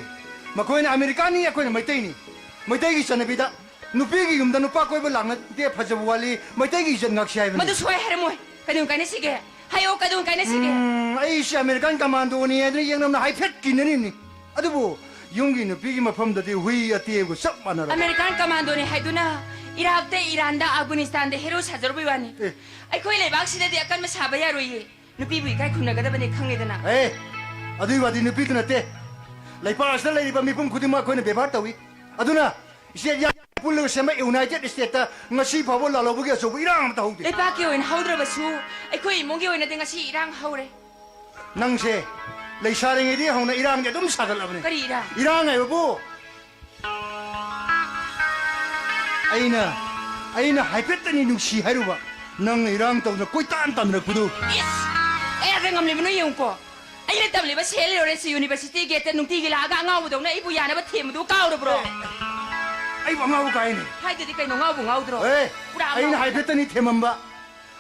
ꯃꯈꯣꯏꯅ ꯑꯃꯦꯔꯤꯀꯥꯅꯤ, ꯑꯩꯈꯣꯏꯅ ꯃꯩꯇꯩꯅꯤ꯫ ꯃꯩꯇꯩꯒꯤ ꯆꯠꯅꯕꯤꯗ ꯅꯨꯄꯤꯒꯤ ꯌꯨꯝꯗ ꯅꯨꯄꯥ ꯀꯣꯏꯕ ꯂꯥꯛꯅꯗꯦ, ꯐꯖꯕ ꯋꯥꯠꯂꯤ, ꯃꯩꯇꯩꯒꯤ ꯏꯖꯠ ꯉꯥꯛꯁꯤ ꯍꯥꯏꯕꯅꯤ꯫ ꯃꯗꯨ ꯁꯣꯏ ꯍꯥꯏꯔꯝꯃꯣꯏ꯫ ꯀꯩꯗꯧ ꯀꯥꯏꯅꯁꯤꯒꯦ? ꯍꯥꯏꯌꯣ, ꯀꯩꯗꯧ ꯀꯥꯏꯅꯁꯤꯒꯦ? ꯎꯝ, ꯑꯩꯁꯦ ꯑꯃꯦꯔꯤꯀꯥꯟ ꯀꯃꯥꯟꯗꯣꯅꯤ ꯍꯥꯏꯗꯨꯅ ꯌꯦꯡꯅꯕꯅ ꯍꯥꯏꯐꯦꯠ ꯀꯤꯅꯔꯤꯕꯅꯤ꯫ ꯑꯗꯨꯕꯨ ꯌꯨꯝꯒꯤ ꯅꯨꯄꯤꯒꯤ ꯃꯐꯝꯗꯗꯤ ꯍꯨꯏ ꯑꯇꯦꯛꯄꯒ ꯆꯞ ꯃꯥꯟꯅꯔꯕ꯫ ꯑꯃꯦꯔꯤꯀꯥꯟ ꯀꯃꯥꯟꯗꯣꯅꯤ ꯍꯥꯏꯗꯨꯅ ꯏꯔꯥꯛꯇ, ꯏꯔꯥꯟꯗ, ꯑꯐꯒꯥꯅꯤꯁꯇꯥꯟꯗ ꯍꯦꯔꯣ ꯁꯥꯖꯔꯨꯕꯩ ꯋꯥꯅꯤ꯫ ꯑꯦ꯫ ꯑꯩꯈꯣꯏ ꯂꯩꯕꯥꯛꯁꯤꯗꯗꯤ ꯑꯀꯟꯕ ꯁꯥꯕ ꯌꯥꯔꯣꯏꯌꯦ꯫ ꯅꯨꯄꯤꯕꯨ ꯏꯀꯥꯏ ꯈꯨꯝꯅꯒꯗꯕꯅꯤ, ꯈꯪꯉꯦꯗꯅ꯫ ꯑꯦ, ꯑꯗꯨꯒꯤ ꯋꯥꯗꯤ ꯅꯨꯄꯤꯗ ꯅꯠꯇꯦ꯫ ꯂꯩꯄꯥꯛ ꯑꯁꯤꯗ ꯂꯩꯔꯤꯕ ꯃꯤꯄꯨꯝ ꯈꯨꯗꯤꯡꯃꯛ ꯑꯩꯈꯣꯏꯅ ꯕꯦꯕꯥꯔ ꯇꯧꯏ꯫ ꯑꯗꯨꯅ ꯏꯁꯇꯦꯠ ꯌꯥꯝ ꯄꯨꯜꯂꯒ ꯁꯦꯝꯕ ꯌꯨꯅꯥꯏꯇꯦꯠ ꯏꯁꯇꯦꯠꯇ ꯉꯁꯤ ꯐꯥꯎꯕ ꯂꯥꯜꯍꯧꯕꯒꯤ ꯑꯆꯧꯕ ꯏꯔꯥꯡ ꯑꯃꯠꯇ ꯍꯧꯗꯦ꯫ ꯂꯩꯄꯥꯛꯀꯤ ꯑꯣꯏꯅ ꯍꯧꯗ꯭ꯔꯕꯁꯨ, ꯑꯩꯈꯣꯏ ꯏꯃꯨꯡꯒꯤ ꯑꯣꯏꯅꯗꯤ ꯉꯁꯤ ꯏꯔꯥꯡ ꯍꯧꯔꯦ꯫ ꯅꯪꯁꯦ ꯂꯩꯁꯥꯔꯤꯉꯩꯗꯒꯤ ꯍꯧꯅ ꯏꯔꯥꯡꯗꯤ ꯑꯗꯨꯝ ꯁꯥꯒꯠꯂꯕꯅꯦ꯫ ꯀꯔꯤ ꯏꯔꯥꯡ? ꯏꯔꯥꯡ ꯍꯥꯏꯕꯕꯨ ꯑꯩꯅ, ꯑꯩꯅ ꯍꯥꯏꯐꯦꯠꯇꯅꯤ ꯅꯨꯡꯁꯤ ꯍꯥꯏꯔꯨꯕ, ꯅꯪꯅ ꯏꯔꯥꯡ ꯇꯧꯗꯅ ꯀꯣꯏꯇꯥꯟ ꯇꯥꯟꯅꯔꯛꯄꯗꯨ꯫ ꯏꯁ! ꯀꯌꯥꯗ ꯉꯝꯂꯤꯕꯅꯣ ꯌꯦꯡꯉꯨꯀꯣ꯫ ꯑꯩꯅ ꯇꯝꯂꯤꯕ ꯁꯦꯟ ꯂꯣꯔꯦꯟꯁ ꯌꯨꯅꯤꯚꯔꯁꯤꯇꯤ ꯒꯦꯠꯇ ꯅꯨꯡꯇꯤꯒꯤ ꯂꯥꯛꯑꯒ ꯑꯉꯥꯎꯕꯗꯧꯅ ꯑꯩꯕꯨ ꯌꯥꯅꯕ ꯊꯦꯝꯕꯗꯨ ꯀꯥꯎꯔꯕ꯭ꯔꯣ? ꯑꯦ, ꯑꯩꯕꯨ ꯑꯉꯥꯎꯕ ꯀꯥꯏꯅꯦ꯫ ꯍꯥꯏꯗꯨꯗꯤ ꯀꯩꯅꯣ, ꯉꯥꯎꯕꯨ ꯉꯥꯎꯗ꯭ꯔꯣ? ꯑꯦ, ꯄꯨꯔꯥ ꯑꯩꯅ ꯑꯉꯥꯎꯕ꯫ ꯍꯥꯏꯐꯦꯠꯇꯅꯤ ꯊꯦꯝꯃꯝꯕ꯫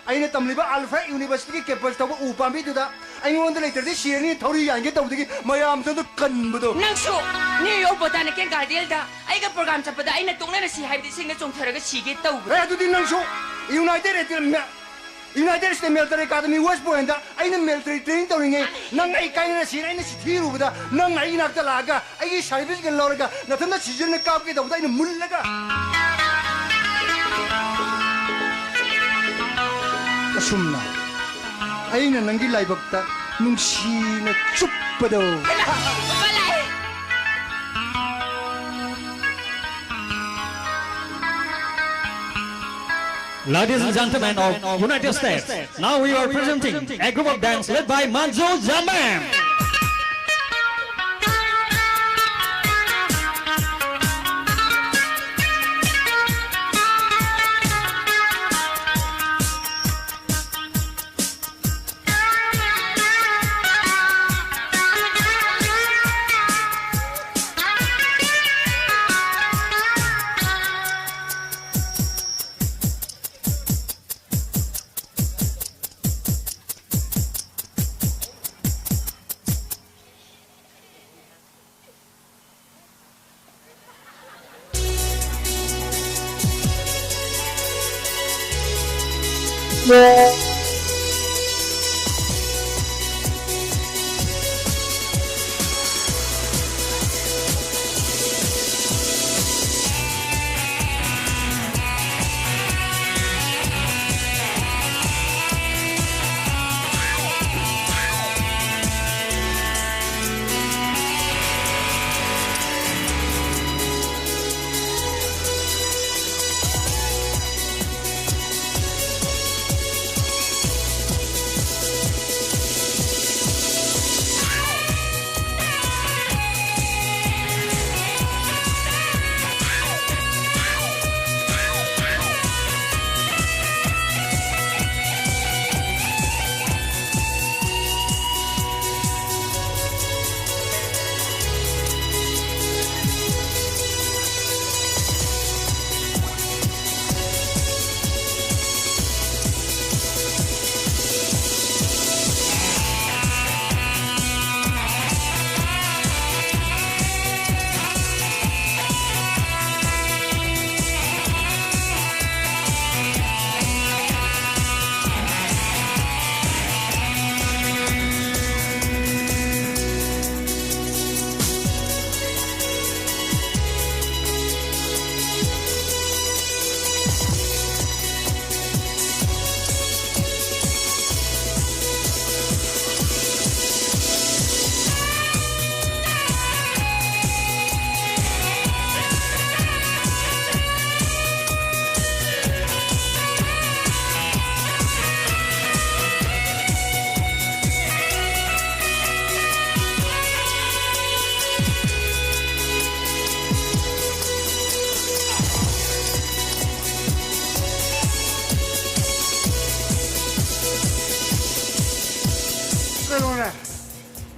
ꯑꯩꯅ ꯇꯝꯂꯤꯕ ꯑꯜꯐ꯭ꯔꯦꯗ ꯌꯨꯅꯤꯚꯔꯁꯤꯇꯤꯒꯤ ꯀꯦꯝꯄꯁ ꯇꯧꯕ ꯎ ꯄꯥꯝꯕꯤꯗꯨꯗ ꯑꯩꯉꯣꯟꯗ ꯂꯩꯇ꯭ꯔꯗꯤ ꯁꯤꯔꯅꯤ ꯊꯧꯔꯤ ꯌꯥꯟꯒꯦ ꯇꯧꯕꯗꯒꯤ ꯃꯌꯥꯝ ꯆꯪꯗ ꯀꯟꯕꯗꯣ꯫ ꯅꯪꯁꯨ ꯅ꯭ꯌꯨ ꯌꯣꯔꯛ ꯕꯣꯇꯥꯅꯤꯀꯦꯜ ꯒꯥꯔꯗꯦꯟꯗ ꯑꯩꯒ ꯄ꯭ꯔꯣꯒ꯭ꯔꯥꯝ ꯆꯠꯄꯗ ꯑꯩꯅ ꯇꯣꯛꯅꯅ ꯁꯤ ꯍꯥꯏꯕꯗꯤ ꯏꯁꯤꯡꯗ ꯆꯣꯡꯊꯔꯒ ꯁꯤꯒꯦ ꯇꯧꯕ꯫ ꯑꯦ, ꯑꯗꯨꯗꯤ ꯅꯪꯁꯨ ꯌꯨꯅꯥꯏꯇꯦꯗ ꯁ꯭ꯇꯦꯠ ꯃꯦ-, United State military academy West Point ꯑꯩꯅ ꯃꯤꯂꯤꯇꯔꯤ ꯇ꯭ꯔꯦꯅꯤꯡ ꯇꯧꯔꯤꯉꯩ ꯅꯪ ꯑꯩ ꯀꯥꯏꯅꯅ ꯁꯤꯔꯦ, ꯑꯩꯅ ꯁꯤ ꯊꯤꯔꯨꯕꯗ ꯅꯪ ꯑꯩ ꯏꯅꯥꯛꯇ ꯂꯥꯛꯑꯒ ꯑꯩꯒꯤ ꯁꯥꯔꯚꯤꯁꯀ ꯂꯧꯔꯒ ꯅꯊꯟꯗ ꯁꯤꯖꯟꯅ ꯀꯥꯞꯀꯦ ꯇꯧꯕꯗ ꯑꯩꯅ ꯃꯨꯜꯂꯒ꯫ ꯑꯁꯨꯝꯅ ꯑꯩꯅ ꯅꯪꯒꯤ ꯂꯥꯏꯕꯛꯇ ꯅꯨꯡꯁꯤꯅ ꯆꯨꯞꯄꯗꯣ꯫ Ladies and gentlemen of United States, now we are presenting a group of dance led by Manzo Jamem.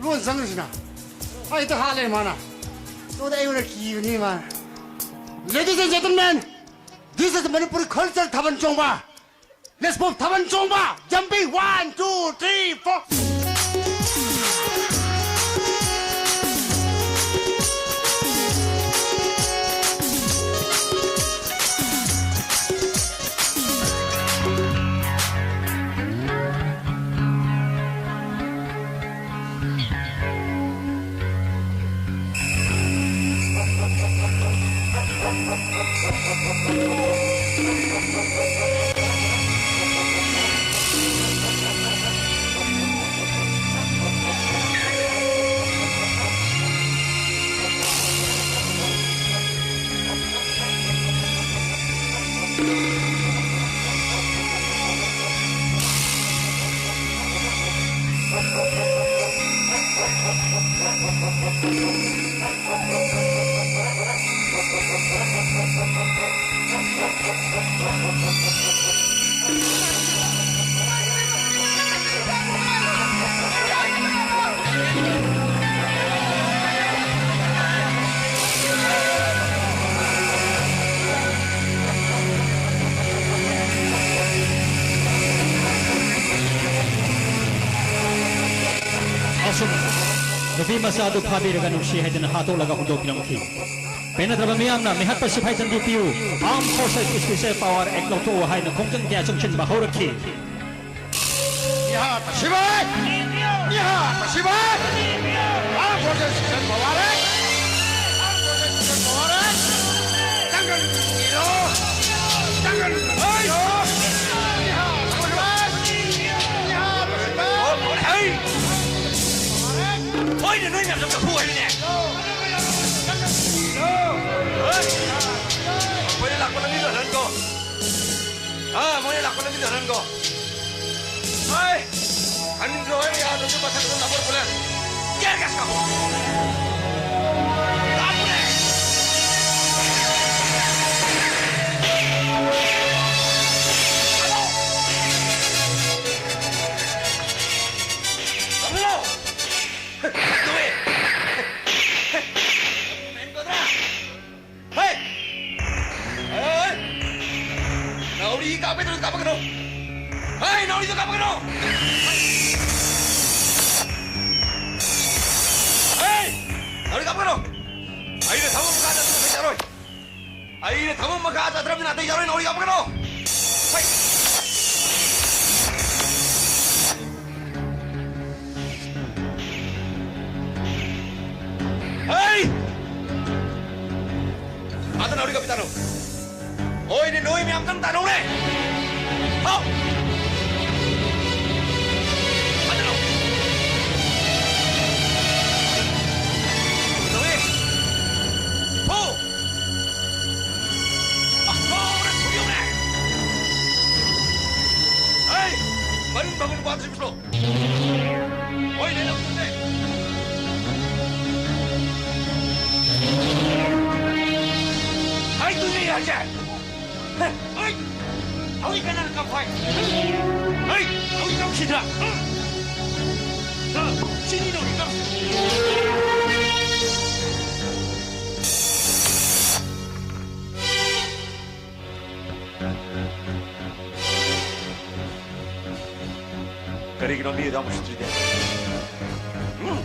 ꯂꯣꯟ ꯆꯪꯉꯤꯁꯤꯅ꯫ ꯑꯩ ꯍꯦꯛꯇ ꯍꯥꯠꯂꯦ ꯃꯥꯅ꯫ ꯇꯨꯗ ꯑꯩꯉꯣꯟꯗ ꯀꯤꯕꯅꯤ ꯃꯥꯅ꯫ Ladies and gentlemen, this is Manipuri culture ꯊꯥꯕꯜ ꯆꯣꯡꯕ꯫ Let's move ꯊꯥꯕꯜ ꯆꯣꯡꯕ꯫ Jumping, one, two, three, four. ꯑꯁꯨꯝ ꯅꯨꯄꯤ ꯃꯆꯥ ꯑꯗꯨ ꯐꯥꯕꯤꯔꯒ ꯅꯨꯡꯁꯤ ꯍꯥꯏꯗꯅ ꯍꯥꯠꯇꯣꯛꯂꯒ ꯍꯨꯟꯗꯣꯛꯄꯤꯔꯝꯈꯤ꯫ ꯄꯦꯟꯅꯗ꯭ꯔꯕ ꯃꯤꯌꯥꯝꯅ ꯃꯤꯍꯥꯠꯄ ꯁꯤꯐꯥꯏ ꯆꯟꯕꯤꯌꯨ, Armed Forces Special Power Act ꯂꯧꯊꯣꯛꯎ ꯍꯥꯏꯅ ꯈꯣꯡꯖꯪ ꯀꯌꯥ ꯆꯪꯁꯤꯟꯕ ꯍꯧꯔꯛꯈꯤ꯫ ꯃꯤꯍꯥꯠꯄ ꯁꯤꯐꯥꯏ! ꯃꯤꯍꯥꯠꯄ ꯁꯤꯐꯥꯏ! Armed Forces Special Power Act! Armed Forces Special Power Act! ꯆꯪꯒꯅꯨ! ꯆꯪꯒꯅꯨ! ꯃꯤꯍꯥꯠꯄ ꯁꯤꯐꯥꯏ! ꯃꯤꯍꯥꯠꯄ ꯁꯤꯐꯥꯏ! ꯍꯣꯏꯅꯦ, ꯅꯣꯏ ꯃꯌꯥꯝꯗꯣ ꯆꯐꯨ ꯍꯥꯏꯕꯅꯦ꯫ ꯍꯣꯏ꯫ ꯃꯣꯏꯅ ꯂꯥꯛꯄ ꯂꯝꯕꯤꯗꯣ ꯍꯜꯍꯟꯀꯣ꯫ ꯑꯥ, ꯃꯣꯏꯅ ꯂꯥꯛꯄ ꯂꯝꯕꯤꯗꯣ ꯍꯜꯍꯟꯀꯣ꯫ ꯍꯣꯏ꯫ ꯍꯟꯈ꯭ꯔꯣ ꯍꯥꯏꯕ ꯌꯥꯗ꯭ꯔꯁꯨ ꯃꯊꯛꯇ ꯂꯥꯛꯄ ꯄꯨꯂꯦ꯫ Tear gas ꯀꯥꯞꯄꯣ꯫ ꯀꯥꯞꯄꯨꯅꯦ꯫ ꯀꯥꯞꯄꯣ꯫ ꯀꯥꯞꯄꯣ꯫ ꯍꯩ! ꯅꯥꯎꯔꯤ ꯀꯥꯞꯀꯅꯨ! ꯑꯩꯅ ꯊꯕꯛ ꯃꯈꯥ ꯆꯠꯊꯕ ꯌꯥꯔꯣꯏ! ꯑꯩꯅ ꯊꯕꯛ ꯃꯈꯥ ꯆꯠꯊ꯭ꯔꯕꯅꯤꯅ ꯑꯇꯩ ꯌꯥꯔꯣꯏ, ꯅꯥꯎꯔꯤ ꯀꯥꯞꯀꯅꯨ! ꯍꯩ! ꯍꯩ! ꯑꯗ ꯅꯥꯎꯔꯤ ꯀꯥꯞꯄꯤ ꯇꯥꯅꯧ! ꯍꯣꯏꯅꯦ, ꯅꯣꯏ ꯃꯌꯥꯝ ꯆꯪ ꯇꯥꯅꯧꯅꯦ! ꯍꯥꯎ! ꯑꯗ ꯅꯥꯎ! ꯇꯧꯋꯦ! ꯍꯣ! ꯄꯥꯛꯊꯣꯛꯅ ꯊꯨꯗꯦꯛꯎꯅꯦ! ꯍꯩ! ꯃꯔꯤꯟ ꯐꯪꯕ ꯅꯨꯄꯥꯗꯨꯁꯨ ꯄꯨꯊꯣꯛ! ꯍꯣꯏꯅꯦ, ꯂꯧꯁꯤꯟꯗꯦ! ꯍꯥꯏꯗꯨꯅꯦ ꯍꯥꯏꯁꯦ! ꯍꯩ! ꯍꯧꯖꯤꯛ ꯀꯅꯥꯅ ꯀꯞꯄ ꯍꯥꯏ? ꯍꯩ! ꯍꯧꯖꯤꯛ ꯀꯞꯁꯤꯗ꯭ꯔꯥ? ꯁꯤꯅꯤ ꯅꯧꯔꯤ ꯀꯞꯁꯤ! ꯀꯔꯤꯒꯤꯅꯣ ꯃꯤꯗꯣ ꯑꯃꯨꯛ ꯁꯤꯗ꯭ꯔꯤꯗꯤ? ꯎꯝ?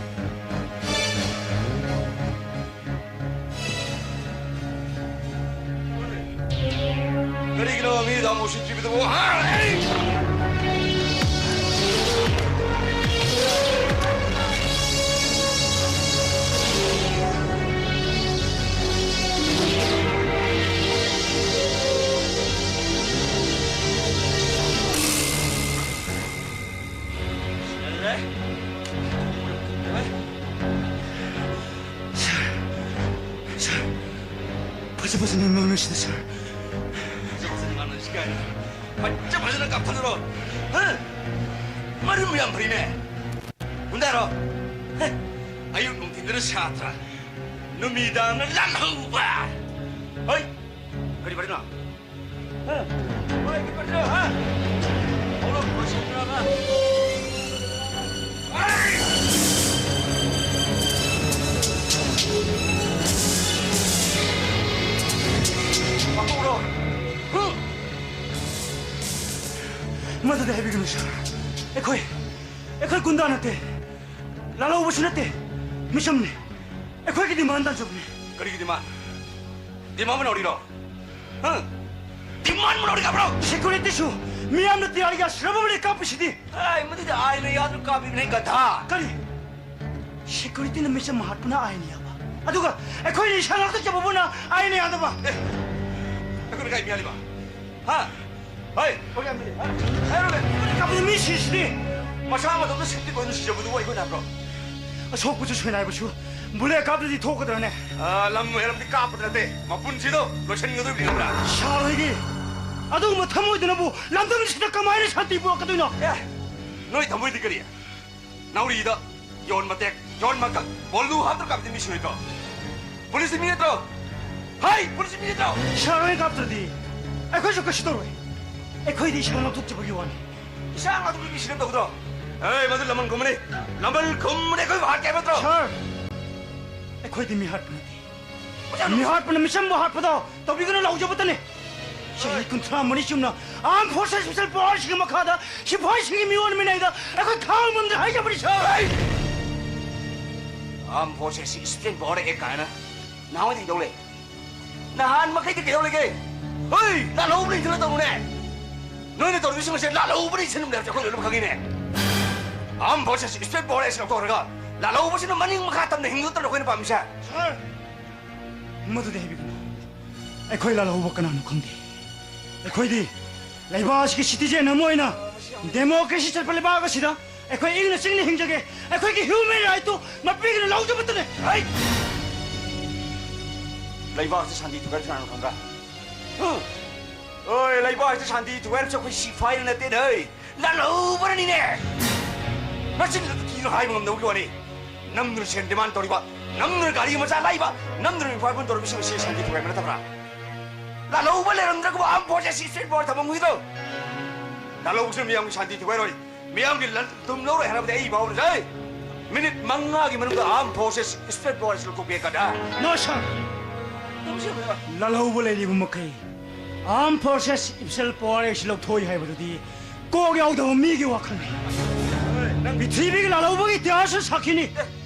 ꯀꯔꯤꯒꯤꯅꯣ ꯃꯤꯗꯣ ꯑꯃꯨꯛ ꯁꯤꯗ꯭ꯔꯤꯕꯗꯨꯕꯨ? ꯍꯥ? ꯑꯩ! ꯁꯥꯔ, ꯁꯥꯔ, ꯐꯖ ꯐꯖꯅ ꯉꯥꯡꯅꯁꯤꯗ, ꯁꯥꯔ꯫ ꯐꯖ ꯐꯖꯅ ꯉꯥꯡꯅꯁꯤ ꯀꯥꯏꯅ꯫ ꯐꯖ ꯐꯖꯅ ꯀꯥꯞꯊꯠꯂꯨꯔꯣ꯫ ꯍꯥ? ꯃꯔꯤꯕꯨ ꯌꯥꯝ ꯐꯩꯅꯦ꯫ ꯍꯨꯟꯗꯔꯣ꯫ ꯍꯦ, ꯑꯌꯨꯛ ꯅꯨꯡꯊꯤꯟꯗꯅ ꯁꯥꯇ꯭ꯔ, ꯅꯨꯃꯤꯗꯥꯡꯅ ꯂꯥꯟꯍꯧꯕ꯫ ꯍꯣꯏ, ꯀꯔꯤ ꯋꯥꯔꯤꯅꯣ? ꯍꯥ? ꯍꯣꯏ, ꯀꯔꯤ ꯋꯥꯔꯤꯅꯣ, ꯍꯥ? ꯍꯧꯔꯣ, ꯂꯣꯏꯁꯤꯟꯈ꯭ꯔꯕ? ꯍꯣꯏ! ꯄꯥꯡꯊꯣꯛꯎꯔꯣ꯫ ꯍꯨꯝ! ꯃꯗꯨꯗꯤ ꯍꯥꯏꯕꯤꯒꯅꯨ, ꯁꯥꯔ꯫ ꯑꯩꯈꯣꯏ, ꯑꯩꯈꯣꯏ ꯒꯨꯟꯗꯥ ꯅꯠꯇꯦ, ꯂꯥꯜꯍꯧꯕꯁꯨ ꯅꯠꯇꯦ, ꯃꯤꯆꯝꯅꯤ꯫ ꯑꯩꯈꯣꯏꯒꯤ demand ꯇꯥꯟꯖꯕꯅꯤ꯫ ꯀꯔꯤꯒꯤ demand? Demand ꯃꯅꯥꯎꯔꯤꯔꯣ? ꯍꯥ? Demand ꯃꯅꯥꯎꯔꯤ ꯀꯥꯞꯄ꯭ꯔꯣ? Securityꯁꯨ ꯃꯤꯌꯥꯝꯅ ꯇꯤꯌꯥꯔ ꯒ꯭ꯌꯥꯁ ꯔꯕꯔ ꯕꯨꯂꯦꯠ ꯀꯥꯞꯄꯤꯁꯤꯗꯤ꯫ ꯑꯦ, ꯃꯗꯨꯗꯤ ꯑꯥꯏꯟꯅ ꯌꯥꯗꯅ ꯀꯥꯞꯄꯤꯕꯅꯦ, ꯒꯙꯥ꯫ ꯀꯔꯤ? Securityꯅ ꯃꯤꯆꯝ ꯍꯥꯠꯄꯅ ꯑꯥꯏꯟꯅ ꯌꯥꯕ, ꯑꯗꯨꯒ ꯑꯩꯈꯣꯏꯅ ꯏꯁꯥ ꯉꯥꯛꯊꯣꯛꯆꯕꯕꯨꯅ ꯑꯥꯏꯟꯅ ꯌꯥꯗꯕ? ꯑꯦ, ꯑꯩꯈꯣꯏꯅ ꯀꯥꯏ ꯃꯤꯍꯥꯠꯂꯤꯕ? ꯍꯥ? ꯍꯣꯏ, ꯍꯥꯏꯔꯣꯅꯦ꯫ ꯀꯥꯞꯄꯗ ꯃꯤ ꯁꯤꯁꯤꯗꯤ꯫ ꯃꯁꯥ ꯃꯇꯣꯝꯇ ꯁꯤꯕꯗꯤ ꯀꯩꯅꯣ, ꯁꯤꯖꯕꯗꯨꯕꯨ ꯑꯩꯈꯣꯏꯅ ꯍꯥꯏꯕ꯭ꯔꯣ? ꯑꯁꯣꯛꯄꯁꯨ ꯁꯣꯏꯅꯥꯏꯕꯁꯨ ꯕꯨꯂꯦꯠ ꯀꯥꯞꯇ꯭ꯔꯗꯤ ꯊꯣꯛꯀꯗ꯭ꯔꯅꯦ? ꯑꯥ, ꯂꯝ ꯍꯦꯜꯂꯝꯗꯤ ꯀꯥꯞꯄꯗ ꯅꯠꯇꯦ, ꯃꯄꯨꯟꯁꯤꯗꯣ ꯂꯣꯏꯁꯤꯟꯒꯗꯧꯔꯤꯕꯅꯤ, ꯈꯪꯕ꯭ꯔꯥ? ꯁꯥꯔ ꯍꯣꯏꯒꯤ ꯑꯗꯨꯒꯨꯝꯕ ꯊꯃꯣꯏꯗꯨꯅꯕꯨ ꯂꯝꯗꯝꯁꯤꯗ ꯀꯃꯥꯏꯅ ꯁꯥꯟꯇꯤ ꯄꯨꯔꯛꯀꯗꯣꯏꯅꯣ? ꯑꯦ, ꯅꯣꯏ ꯊꯃꯣꯏꯗꯤ ꯀꯔꯤ? ꯅꯥꯎꯔꯤꯗ ꯌꯣꯟ ꯃꯇꯦꯛ, ꯌꯣꯟ ꯃꯀꯛ, ꯕꯣꯜꯗꯨ ꯍꯥꯞꯇ꯭ꯔ ꯀꯥꯞꯇꯤ ꯃꯤ ꯁꯤꯔꯣꯏꯗ꯭ꯔꯣ? ꯄꯨꯂꯤꯁꯇꯤ ꯃꯤ ꯅꯠꯇ꯭ꯔꯣ? ꯍꯥꯏ, ꯄꯨꯂꯤꯁꯇꯤ ꯃꯤ ꯅꯠꯇ꯭ꯔꯣ? ꯁꯥꯔ ꯍꯣꯏꯅ ꯀꯥꯞꯇ꯭ꯔꯗꯤ ꯑꯩꯈꯣꯏꯁꯨ ꯀꯩꯁꯨ ꯇꯧꯔꯣꯏ꯫ ꯑꯩꯈꯣꯏꯗꯤ ꯏꯁꯥ ꯉꯥꯛꯊꯣꯛꯆꯕꯒꯤ ꯋꯥꯅꯤ꯫ ꯏꯁꯥ ꯉꯥꯛꯊꯣꯛꯄꯒꯤ ꯃꯤ ꯁꯤꯔꯝ ꯇꯧꯒꯗ꯭ꯔꯣ? ꯑꯦ, ꯃꯗꯨ ꯂꯃꯟ ꯈꯨꯝꯕꯅꯤ꯫ ꯂꯃꯟ ꯈꯨꯝꯕꯅꯤ, ꯑꯩꯈꯣꯏꯕꯨ ꯍꯥꯠꯀꯦ ꯍꯥꯏꯕ ꯅꯠꯇ꯭ꯔꯣ? ꯁꯥꯔ, ꯑꯩꯈꯣꯏꯗꯤ ꯃꯤ ꯍꯥꯠꯄ ꯅꯠꯇꯦ꯫ ꯃꯤ ꯍꯥꯠꯄꯅ ꯃꯤꯆꯝꯕꯨ ꯍꯥꯠꯄꯗꯣ ꯇꯧꯕꯤꯒꯅꯨ ꯂꯥꯎꯖꯕꯇꯅꯤ꯫ ꯆꯍꯤ ꯀꯨꯟꯊ꯭ꯔꯥ ꯃꯔꯤ ꯆꯨꯝꯅ Armed Forces Special Powersꯀꯤ ꯃꯈꯥꯗ ꯁꯤꯐꯥꯏꯁꯤꯡꯒꯤ ꯃꯤꯑꯣꯠ ꯃꯤꯅꯩꯗ ꯑꯩꯈꯣꯏ ꯈꯥꯡꯕ ꯉꯝꯗ꯭ꯔꯦ ꯍꯥꯏꯖꯕꯅꯤ, ꯁꯥꯔ꯫ Armed Forces Special Power Act ꯀꯥꯏꯅ ꯅꯍꯥꯟꯋꯥꯏꯗꯤ ꯀꯩꯗꯧ ꯂꯩ? ꯅꯍꯥꯟ ꯃꯈꯩꯗꯤ ꯀꯩꯗꯧ ꯂꯩꯒꯦ? ꯍꯣꯏ, ꯂꯥꯜꯍꯧꯕ ꯂꯩꯇꯅ ꯇꯧꯅꯨꯅꯦ꯫ ꯅꯣꯏꯅ ꯇꯧꯔꯤꯕꯁꯤꯡ ꯑꯁꯦ ꯂꯥꯜꯍꯧꯕꯅ ꯏꯟꯁꯤꯟꯕꯅꯦ ꯍꯥꯏꯕꯁꯦ ꯑꯩꯈꯣꯏ ꯂꯣꯏꯅꯃꯛ ꯈꯪꯉꯤꯅꯦ꯫ Armed Forces Special Power Act ꯂꯧꯊꯣꯛꯈ꯭ꯔꯒ ꯂꯥꯜꯍꯧꯕꯁꯤꯅ ꯃꯅꯤꯡ ꯃꯈꯥ ꯇꯝꯅ ꯍꯤꯡꯗꯣꯛꯇꯅ ꯑꯩꯈꯣꯏꯅ ꯄꯥꯝꯃꯤꯁꯦ꯫ ꯁꯥꯔ, ꯃꯗꯨꯗꯤ ꯍꯥꯏꯕꯤꯒꯅꯨ꯫ ꯑꯩꯈꯣꯏ ꯂꯥꯜꯍꯧꯕ ꯀꯅꯥꯅꯣ ꯈꯪꯗꯦ꯫ ꯑꯩꯈꯣꯏꯗꯤ ꯂꯩꯕꯥꯛ ꯑꯁꯤꯒꯤ citizen ꯑꯃ ꯑꯣꯏꯅ democracy ꯆꯠꯄ ꯂꯩꯕꯥꯛ ꯑꯁꯤꯗ ꯑꯩꯈꯣꯏ ꯏꯪꯅ ꯆꯤꯛꯅ ꯍꯤꯡꯖꯒꯦ꯫ ꯑꯩꯈꯣꯏꯒꯤ human rightꯇꯨ ꯃꯄꯤꯒꯅ ꯂꯧꯖꯕꯇꯅꯦ꯫ ꯍꯩ! ꯂꯩꯕꯥꯛꯁꯤ ꯁꯥꯟꯇꯤ ꯊꯨꯒꯥꯏꯔꯤꯁꯤ ꯀꯅꯥꯅꯣ ꯈꯪꯕ꯭ꯔꯥ? ꯍꯨ! ꯑꯣꯏ, ꯂꯩꯕꯥꯛꯁꯤ ꯁꯥꯟꯇꯤ ꯊꯨꯒꯥꯏꯔꯤꯁꯤ ꯑꯩꯈꯣꯏ ꯁꯤꯐꯥꯏꯅ ꯅꯠꯇꯦꯅꯦ, ꯍꯩ! ꯂꯥꯜꯍꯧꯕꯅꯅꯤꯅꯦ! ꯃꯆꯤꯟ ꯈꯛꯇ ꯊꯤꯅ ꯍꯥꯏꯕ ꯉꯝꯗꯕꯒꯤ ꯋꯥꯅꯤ꯫ ꯅꯝꯗꯨꯅ ꯁꯦꯟ demand ꯇꯧꯔꯤꯕ, ꯅꯝꯗꯨꯅ ꯒꯥꯔꯤ ꯃꯆꯥ ꯂꯥꯛꯏꯕ, ꯅꯝꯗꯨꯅ ꯃꯤꯐꯥꯏꯕꯨꯟ ꯇꯧꯔꯤꯕꯁꯤꯡ ꯑꯁꯤ ꯁꯥꯟꯇꯤ ꯊꯨꯒꯥꯏꯕ ꯅꯠꯇꯕ꯭ꯔꯥ? ꯂꯥꯜꯍꯧꯕ ꯂꯩꯔꯝꯗ꯭ꯔꯒꯕ Armed Forces Special Power ꯊꯝꯐꯝꯒꯤꯗꯣ? ꯂꯥꯜꯍꯧꯕꯁꯤꯅ ꯃꯤꯌꯥꯝꯒꯤ ꯁꯥꯟꯇꯤ ꯊꯨꯒꯥꯏꯔꯣꯏ, ꯃꯤꯌꯥꯝꯒꯤ ꯂꯟ ꯊꯨꯝ ꯂꯧꯔꯣꯏ ꯍꯥꯏꯔꯕꯗꯤ ꯑꯩ ꯐꯥꯎꯕꯅ ꯖꯩ꯫ Minute ꯃꯉꯥꯒꯤ ꯃꯅꯨꯡꯗ Armed Forces Special Power ꯑꯁꯤ ꯂꯧꯊꯣꯛꯄꯤꯔꯛꯀꯗ꯭ꯔꯥ? No, sir. ꯂꯥꯜꯍꯧꯕ ꯂꯩꯔꯤꯕ ꯃꯈꯩ Armed Forces Special Power ꯑꯁꯤ ꯂꯧꯊꯣꯛꯏ ꯍꯥꯏꯕꯗꯨꯗꯤ ꯀꯣꯛ ꯌꯥꯎꯗꯕ ꯃꯤꯒꯤ ꯋꯥꯈꯜꯅꯤ꯫ ꯄ꯭ꯔꯤꯊꯤꯕꯤꯒꯤ ꯂꯥꯜꯍꯧꯕꯒꯤ ꯏꯇꯤꯍꯥꯁ ꯁꯥꯈꯤꯅꯤ꯫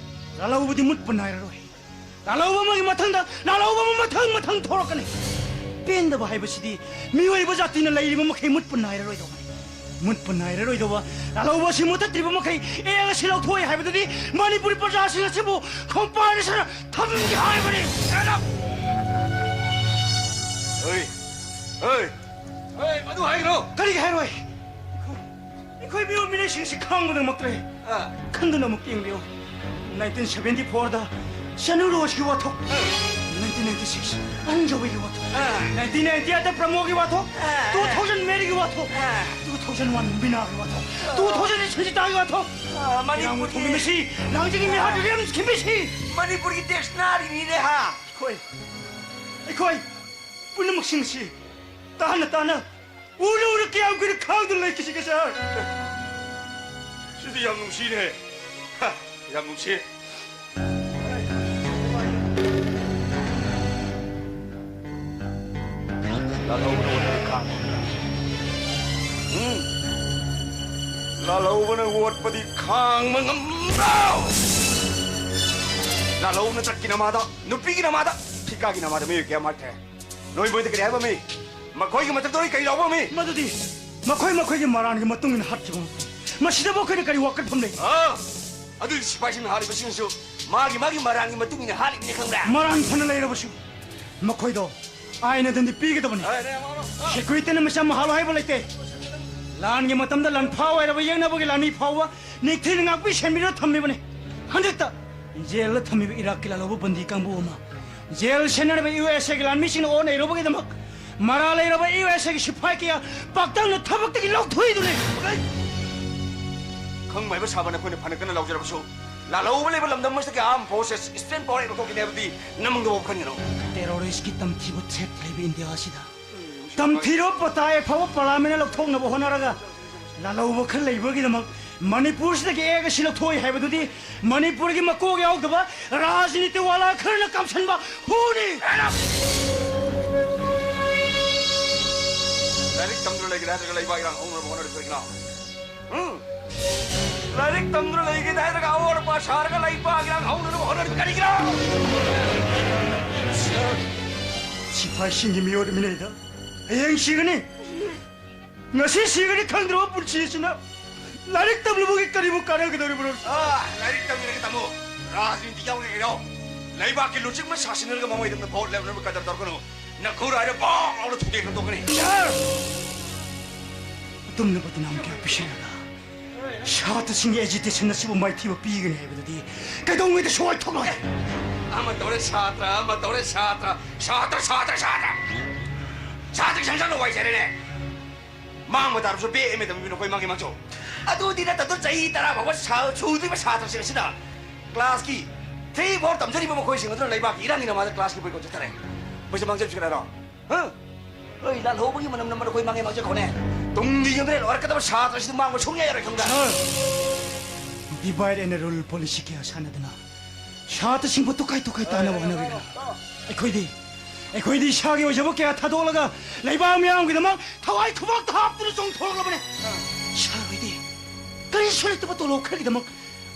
ꯂꯥꯜꯍꯧꯕꯗꯤ ꯃꯨꯠꯄ ꯅꯥꯏꯔꯔꯣꯏ꯫ ꯂꯥꯜꯍꯧꯕ ꯑꯃꯒꯤ ꯃꯊꯪꯗ ꯂꯥꯜꯍꯧꯕ ꯑꯃ ꯃꯊꯪ ꯃꯊꯪ ꯊꯣꯔꯛꯀꯅꯤ꯫ ꯄꯦꯟꯗꯕ ꯍꯥꯏꯕꯁꯤꯗꯤ ꯃꯤꯑꯣꯏꯕ ꯖꯥꯇꯤꯅ ꯂꯩꯔꯤꯕ ꯃꯈꯩ ꯃꯨꯠꯄ ꯅꯥꯏꯔꯔꯣꯏꯗꯧꯕꯅꯤ꯫ ꯃꯨꯠꯄ ꯅꯥꯏꯔꯔꯣꯏꯗꯧꯕ ꯂꯥꯜꯍꯧꯕ ꯑꯁꯤ ꯃꯨꯊꯠꯇ꯭ꯔꯤꯕ ꯃꯈꯩ ꯑꯦ ꯑꯁꯤ ꯂꯧꯊꯣꯛꯑꯦ ꯍꯥꯏꯕꯗꯨꯗꯤ ꯃꯅꯤꯄꯨꯔꯤ ꯄ꯭ꯔꯖꯥꯁꯤꯡ ꯑꯁꯤꯕꯨ ꯈꯣꯡꯄꯥꯛ ꯑꯅꯤ ꯁꯥꯅ ꯊꯝꯒꯦ ꯍꯥꯏꯕꯅꯤ꯫ ꯍꯣꯏ, ꯍꯣꯏ, ꯍꯣꯏ, ꯃꯗꯨ ꯍꯥꯏꯒꯅꯨ꯫ ꯀꯔꯤꯒꯤ ꯍꯥꯏꯔꯣꯏ? ꯑꯩꯈꯣꯏ ꯃꯤꯑꯣꯏ ꯃꯤꯅꯩꯁꯤꯡꯁꯤ ꯈꯥꯡꯕꯗ ꯉꯝꯃꯛꯇ꯭ꯔꯦ꯫ ꯑꯥ꯫ ꯈꯟꯗꯨꯅ ꯑꯃꯨꯛ ꯌꯦꯡꯕꯤꯌꯨ꯫ ꯅꯥꯏꯟꯇꯤꯟ ꯁꯚꯦꯟꯇꯤ ꯐꯣꯔꯗ ꯁꯅꯨ ꯔꯣꯁꯀꯤ ꯋꯥꯊꯣꯛ꯫ ꯑꯥ꯫ ꯅꯥꯏꯟꯇꯤꯟ ꯅꯥꯏꯟꯇꯤ ꯁꯤꯛꯁ ꯑꯟꯖꯧꯕꯒꯤ ꯋꯥꯊꯣꯛ꯫ ꯑꯥ꯫ ꯅꯥꯏꯟꯇꯤꯟ ꯅꯥꯏꯟꯇꯤ ꯑꯩꯠꯇ ꯄ꯭ꯔꯃꯣꯒꯤ ꯋꯥꯊꯣꯛ꯫ ꯑꯥ꯫ ꯇꯨ ꯊꯥꯎꯖꯟ ꯃꯦꯔꯤꯒꯤ ꯋꯥꯊꯣꯛ꯫ ꯑꯥ꯫ ꯇꯨ ꯊꯥꯎꯖꯟ ꯋꯥꯟ ꯕꯤꯅꯥꯒꯤ ꯋꯥꯊꯣꯛ꯫ ꯑꯥ꯫ ꯇꯨ ꯊꯥꯎꯖꯟ ꯁꯟꯖꯤꯇꯥꯒꯤ ꯋꯥꯊꯣꯛ꯫ ꯑꯥ, ꯃꯅꯤꯄꯨꯔꯒꯤ ꯏꯔꯥꯡꯕꯨ ꯊꯣꯡꯂꯤꯕꯁꯤ ꯂꯥꯡꯖꯤꯡꯒꯤ ꯃꯤꯍꯥꯠ ꯔꯤꯝꯁ ꯈꯤꯝꯕꯤꯁꯤ꯫ ꯃꯅꯤꯄꯨꯔꯒꯤ ꯗꯤꯛꯁꯅꯥꯔꯤꯅꯤꯅꯦ ꯍꯥ꯫ ꯑꯩꯈꯣꯏ, ꯑꯩꯈꯣꯏ ꯄꯨꯝꯅꯃꯛꯁꯤꯡꯁꯤ ꯇꯥꯅ ꯇꯥꯅ ꯎꯅ ꯎꯅ ꯀꯌꯥꯝ ꯀꯨꯏꯅ ꯈꯥꯡꯗꯨꯅ ꯂꯩꯈꯤꯁꯤꯒꯦ, ꯁꯥꯔ? ꯁꯤꯗꯤ ꯌꯥꯝ ꯅꯨꯡꯁꯤꯅꯦ꯫ ꯍ, ꯌꯥꯝ ꯅꯨꯡꯁꯤ꯫ ꯂꯥꯜꯍꯧꯕꯅ ꯑꯣꯠꯄꯗꯤ ꯈꯥꯡꯕ ꯉꯝꯕ꯭ꯔꯥ? ꯎꯝ? ꯂꯥꯜꯍꯧꯕꯅ ꯑꯣꯠꯄꯗꯤ ꯈꯥꯡꯕ ꯉꯝꯕ꯭ꯔꯣ? ꯂꯥꯜꯍꯧꯕꯅ ꯆꯠꯀꯤ ꯅꯃꯥꯗ, ꯅꯨꯄꯤꯒꯤ ꯅꯃꯥꯗ, ꯐꯤꯀꯥꯒꯤ ꯅꯃꯥꯗ ꯃꯤꯑꯣꯏ ꯀꯌꯥ ꯃꯥꯡꯈ꯭ꯔꯦ꯫ ꯅꯣꯏ ꯃꯣꯏꯗ ꯀꯔꯤ ꯍꯥꯏꯕ ꯃꯤ? ꯃꯈꯣꯏꯒꯤ ꯃꯊꯛꯇ ꯅꯣꯏ ꯀꯔꯤ ꯂꯥꯎꯕ ꯃꯤ? ꯃꯗꯨꯗꯤ ꯃꯈꯣꯏ ꯃꯈꯣꯏꯒꯤ ꯃꯔꯥꯟꯒꯤ ꯃꯇꯨꯡ ꯏꯟꯅ ꯍꯥꯠꯈꯤꯕ ꯉꯥꯛꯇꯅꯤ꯫ ꯃꯁꯤꯗꯕꯨ ꯑꯩꯈꯣꯏꯅ ꯀꯔꯤ ꯋꯥꯀꯠꯐꯝ ꯂꯩ? ꯑꯥ, ꯑꯗꯨꯗꯤ ꯁꯤꯐꯥꯏꯁꯤꯡꯅ ꯍꯥꯠꯂꯤꯕꯁꯤꯡꯁꯨ ꯃꯥꯒꯤ ꯃꯥꯒꯤ ꯃꯔꯥꯟꯒꯤ ꯃꯇꯨꯡ ꯏꯟꯅ ꯍꯥꯠꯂꯤꯕꯅꯤ ꯈꯪꯕ꯭ꯔꯥ? ꯃꯔꯥꯟ ꯐꯅ ꯂꯩꯔꯕꯁꯨ ꯃꯈꯣꯏꯗꯣ ꯑꯥꯏꯟ ꯑꯗꯨꯗꯤ ꯄꯤꯒꯗꯕꯅꯤ꯫ ꯑꯥ, ꯑꯥ, ꯑꯥ, ꯑꯥ꯫ ꯁꯦꯀ꯭ꯌꯨꯔꯤꯇꯤꯅ ꯃꯤꯆꯝ ꯍꯥꯠꯂꯣ ꯍꯥꯏꯕ ꯂꯩꯇꯦ꯫ ꯂꯥꯟꯒꯤ ꯃꯇꯝꯗ ꯂꯥꯟꯐꯥ ꯑꯣꯏꯔꯕ ꯌꯦꯛꯅꯕꯒꯤ ꯂꯥꯟꯃꯤ ꯐꯥꯎꯕ ꯅꯤꯡꯊꯤꯅ ꯉꯥꯛꯄꯤ ꯁꯦꯟꯕꯤꯗꯨꯅ ꯊꯝꯂꯤꯕꯅꯤ꯫ ꯍꯟꯗꯛꯇ ꯖꯦꯜꯗ ꯊꯝꯃꯤꯕ ꯏꯔꯥꯛꯀꯤ ꯂꯥꯜꯍꯧꯕ ꯕꯟꯗꯤ ꯀꯥꯡꯕꯨ ꯑꯃ ꯖꯦꯜ ꯁꯦꯟꯅꯔꯤꯕ ꯌꯨ ꯑꯦꯁ ꯑꯦꯒꯤ ꯂꯥꯟꯃꯤꯁꯤꯡꯅ ꯑꯣꯟꯅ ꯅꯩꯔꯨꯕꯒꯤꯗꯃꯛ ꯃꯔꯥꯜ ꯂꯩꯔꯕ ꯌꯨ ꯑꯦꯁ ꯑꯦꯒꯤ ꯁꯤꯐꯥꯏ ꯀꯌꯥ ꯄꯥꯛꯇꯛꯅ ꯊꯕꯛꯇꯒꯤ ꯂꯧꯊꯣꯛꯏꯗꯨꯅꯤ꯫ ꯈꯪꯕ ꯍꯩꯕ ꯁꯥꯕ ꯅꯈꯣꯏꯅ ꯐꯅ ꯀꯟꯅ ꯂꯥꯎꯖꯔꯕꯁꯨ, ꯂꯥꯜꯍꯧꯕ ꯂꯩꯕ ꯂꯝꯗꯝ ꯑꯁꯤꯗꯒꯤ armed forces, strength power ꯍꯦꯛ ꯂꯧꯊꯣꯛꯈꯤꯅꯤ ꯍꯥꯏꯕꯗꯤ ꯅꯃꯪꯗ ꯐꯥꯎ ꯈꯟꯒꯅꯨ꯫ ꯇꯦꯔꯣꯔꯤꯁꯀꯤ ꯇꯝꯊꯤꯕ threat ꯂꯩꯕ ꯏꯟꯗꯤꯌꯥ ꯑꯁꯤꯗ ꯇꯝꯊꯤꯔꯕ ꯄꯇꯥ ꯍꯦꯛ ꯐꯥꯎꯕ ꯄꯥꯔꯂꯤꯌꯥꯃꯦꯟꯅ ꯂꯧꯊꯣꯛꯅꯕ ꯍꯣꯠꯅꯔꯒ ꯂꯥꯜꯍꯧꯕ ꯈꯔ ꯂꯩꯕꯒꯤꯗꯃꯛ ꯃꯅꯤꯄꯨꯔꯁꯤꯗꯒꯤ ꯑꯦꯛ ꯑꯁꯤ ꯂꯧꯊꯣꯛꯏ ꯍꯥꯏꯕꯗꯨꯗꯤ ꯃꯅꯤꯄꯨꯔꯒꯤ ꯃꯀꯣꯛ ꯌꯥꯎꯗꯕ ꯔꯥꯖꯅꯤꯇꯤ ꯋꯥꯂꯥ ꯈꯔꯅ ꯀꯥꯝꯁꯟꯕ ꯍꯨꯅꯤ꯫ ꯂꯥꯏꯔꯤꯛ ꯇꯝꯗꯨꯅ ꯂꯩꯒꯦ ꯍꯥꯏꯗ꯭ꯔꯒ ꯂꯩꯕꯥꯛ ꯏꯔꯥꯡ ꯍꯧꯅꯅꯕ ꯍꯣꯠꯅꯔꯤꯕ ꯀꯔꯤꯒꯤꯅꯣ? ꯎꯝ? ꯂꯥꯏꯔꯤꯛ ꯇꯝꯗꯨꯅ ꯂꯩꯒꯦ ꯍꯥꯏꯗ꯭ꯔꯒ ꯑꯋꯥꯠ ꯑꯄꯥ ꯁꯥꯔꯒ ꯂꯩꯕꯥꯛ ꯏꯔꯥꯡ ꯍꯧꯅꯅꯕ ꯍꯣꯠꯅꯔꯤꯕ ꯀꯔꯤꯒꯤꯅꯣ? ꯁꯤꯐꯥꯏꯁꯤꯡꯒꯤ ꯃꯤꯑꯣꯠ ꯃꯤꯅꯩꯗ ꯍꯌꯦꯡ ꯁꯤꯒꯅꯤ꯫ ꯉꯁꯤ ꯁꯤꯒꯅꯤ ꯈꯪꯗ꯭ꯔꯕ ꯄꯨꯟꯁꯤ ꯑꯁꯤꯅ ꯂꯥꯏꯔꯤꯛ ꯇꯝꯂꯨꯕꯒꯤ ꯀꯔꯤꯕꯨ ꯀꯥꯟꯅꯒꯗꯧꯔꯤꯕꯅꯣ? ꯑꯥ, ꯂꯥꯏꯔꯤꯛ ꯇꯝꯒꯦꯔꯒ ꯇꯝꯃꯨ, ꯔꯥꯖꯅꯤꯇꯤ ꯌꯥꯎꯒꯦꯔꯣ, ꯂꯩꯕꯥꯛꯀꯤ ꯂꯨꯆꯤꯡꯕ ꯁꯥꯁꯤꯟꯅꯔꯒ ꯃꯃꯩꯗ ꯚꯣꯠ ꯂꯦꯞꯅꯕ ꯀꯗꯔ ꯇꯧꯔꯛꯀꯅꯨ꯫ ꯅꯈꯨꯔꯥꯏꯗ ꯕꯣꯛ ꯂꯥꯎꯅ ꯊꯨꯗꯦꯛꯅ ꯇꯣꯛꯀꯅꯤ꯫ ꯁꯥꯔ! ꯑꯗꯨꯝꯅ ꯕꯗꯅꯥꯝ ꯀꯌꯥ ꯄꯤꯁꯤꯜꯂꯒ ꯁꯥꯇ꯭ꯔꯁꯤꯡꯒꯤ ꯑꯦꯖꯤꯇꯦꯁꯟ ꯑꯁꯤꯕꯨ ꯃꯥꯏꯊꯤꯕ ꯄꯤꯒꯅꯤ ꯍꯥꯏꯕꯗꯨꯗꯤ ꯀꯩꯗꯧꯉꯩꯗꯁꯨ ꯑꯣꯏꯊꯣꯛꯂꯣꯏ꯫ ꯑꯃ ꯇꯧꯔꯦ ꯁꯥꯇ꯭ꯔ, ꯑꯃ ꯇꯧꯔꯦ ꯁꯥꯇ꯭ꯔ, ꯁꯥꯇ꯭ꯔ, ꯁꯥꯇ꯭ꯔ, ꯁꯥꯇ꯭ꯔ꯫ ꯁꯥꯇ꯭ꯔꯒꯤ ꯁꯪꯁꯥꯔꯗ ꯋꯥꯏ ꯆꯥꯏꯔꯦꯅꯦ꯫ ꯃꯥꯡꯕ ꯇꯥꯔꯕꯁꯨ ꯕꯦꯛ ꯑꯦꯝ ꯑꯦ ꯇꯝꯕꯤꯕ ꯅꯈꯣꯏ ꯃꯥꯡꯒꯦ ꯃꯥꯡꯖꯧ꯫ ꯑꯗꯨꯗꯤ ꯅꯠꯇꯗꯨ ꯆꯍꯤ ꯇꯔꯥ ꯐꯥꯎꯕ ꯁꯥ-, ꯁꯨꯗ꯭ꯔꯤꯕ ꯁꯥꯇ꯭ꯔꯁꯤꯡ ꯑꯁꯤꯅ ꯀ꯭ꯂꯥꯁꯀꯤ ꯊ꯭ꯔꯤ ꯐꯣꯔ ꯇꯝꯖꯔꯤꯕ ꯃꯈꯣꯏꯁꯤꯡ ꯑꯗꯨꯅ ꯂꯩꯕꯥꯛꯀꯤ ꯏꯔꯥꯡꯒꯤ ꯅꯃꯥꯗ ꯀ꯭ꯂꯥꯁꯀꯤ ꯕꯣꯏꯀꯣꯠ ꯆꯠꯊꯔꯦ꯫ ꯃꯁꯤ ꯃꯥꯡꯖꯕꯁꯤ ꯀꯅꯥꯅꯣ? ꯍꯥ? ꯍꯣꯏ, ꯂꯥꯜꯍꯧꯕꯒꯤ ꯃꯅꯝ ꯅꯝꯕ ꯅꯈꯣꯏ ꯃꯥꯡꯉꯦ ꯃꯥꯡꯖꯈꯣꯅꯦ꯫ ꯇꯨꯡꯒꯤ ꯌꯨꯝꯗ ꯂꯣꯏꯔꯛꯀꯗꯕ ꯁꯥꯇ꯭ꯔꯁꯤꯗ ꯃꯥꯡꯕ ꯁꯨꯡꯌꯥ ꯌꯥꯔꯣꯏ ꯈꯪꯕ꯭ꯔꯥ? ꯁꯥꯔ, divide and rule policy ꯀꯌꯥ ꯁꯥꯟꯅꯗꯅ ꯁꯥꯇ꯭ꯔꯁꯤꯡꯕꯨ ꯇꯨꯈꯥꯏ ꯇꯨꯈꯥꯏ ꯇꯥꯅꯕ ꯍꯣꯠꯅꯕꯤꯒꯅꯨ꯫ ꯑꯩꯈꯣꯏꯗꯤ, ꯑꯩꯈꯣꯏꯗꯤ ꯏꯁꯥꯒꯤ ꯑꯣꯏꯖꯕ ꯀꯌꯥ ꯊꯥꯗꯣꯛꯂꯒ ꯂꯩꯕꯥꯛ ꯃꯤꯌꯥꯝꯒꯤꯗꯃꯛ ꯊꯋꯥꯏ ꯈꯨꯕꯥꯛꯇ ꯍꯥꯞꯇꯨꯅ ꯆꯣꯡꯊꯣꯔꯛꯂꯕꯅꯦ꯫ ꯁꯥꯔ ꯍꯣꯏꯗꯤ ꯀꯔꯤꯁꯨ ꯂꯩꯇꯕ ꯇꯣꯂꯣꯞ ꯈꯔꯒꯤꯗꯃꯛ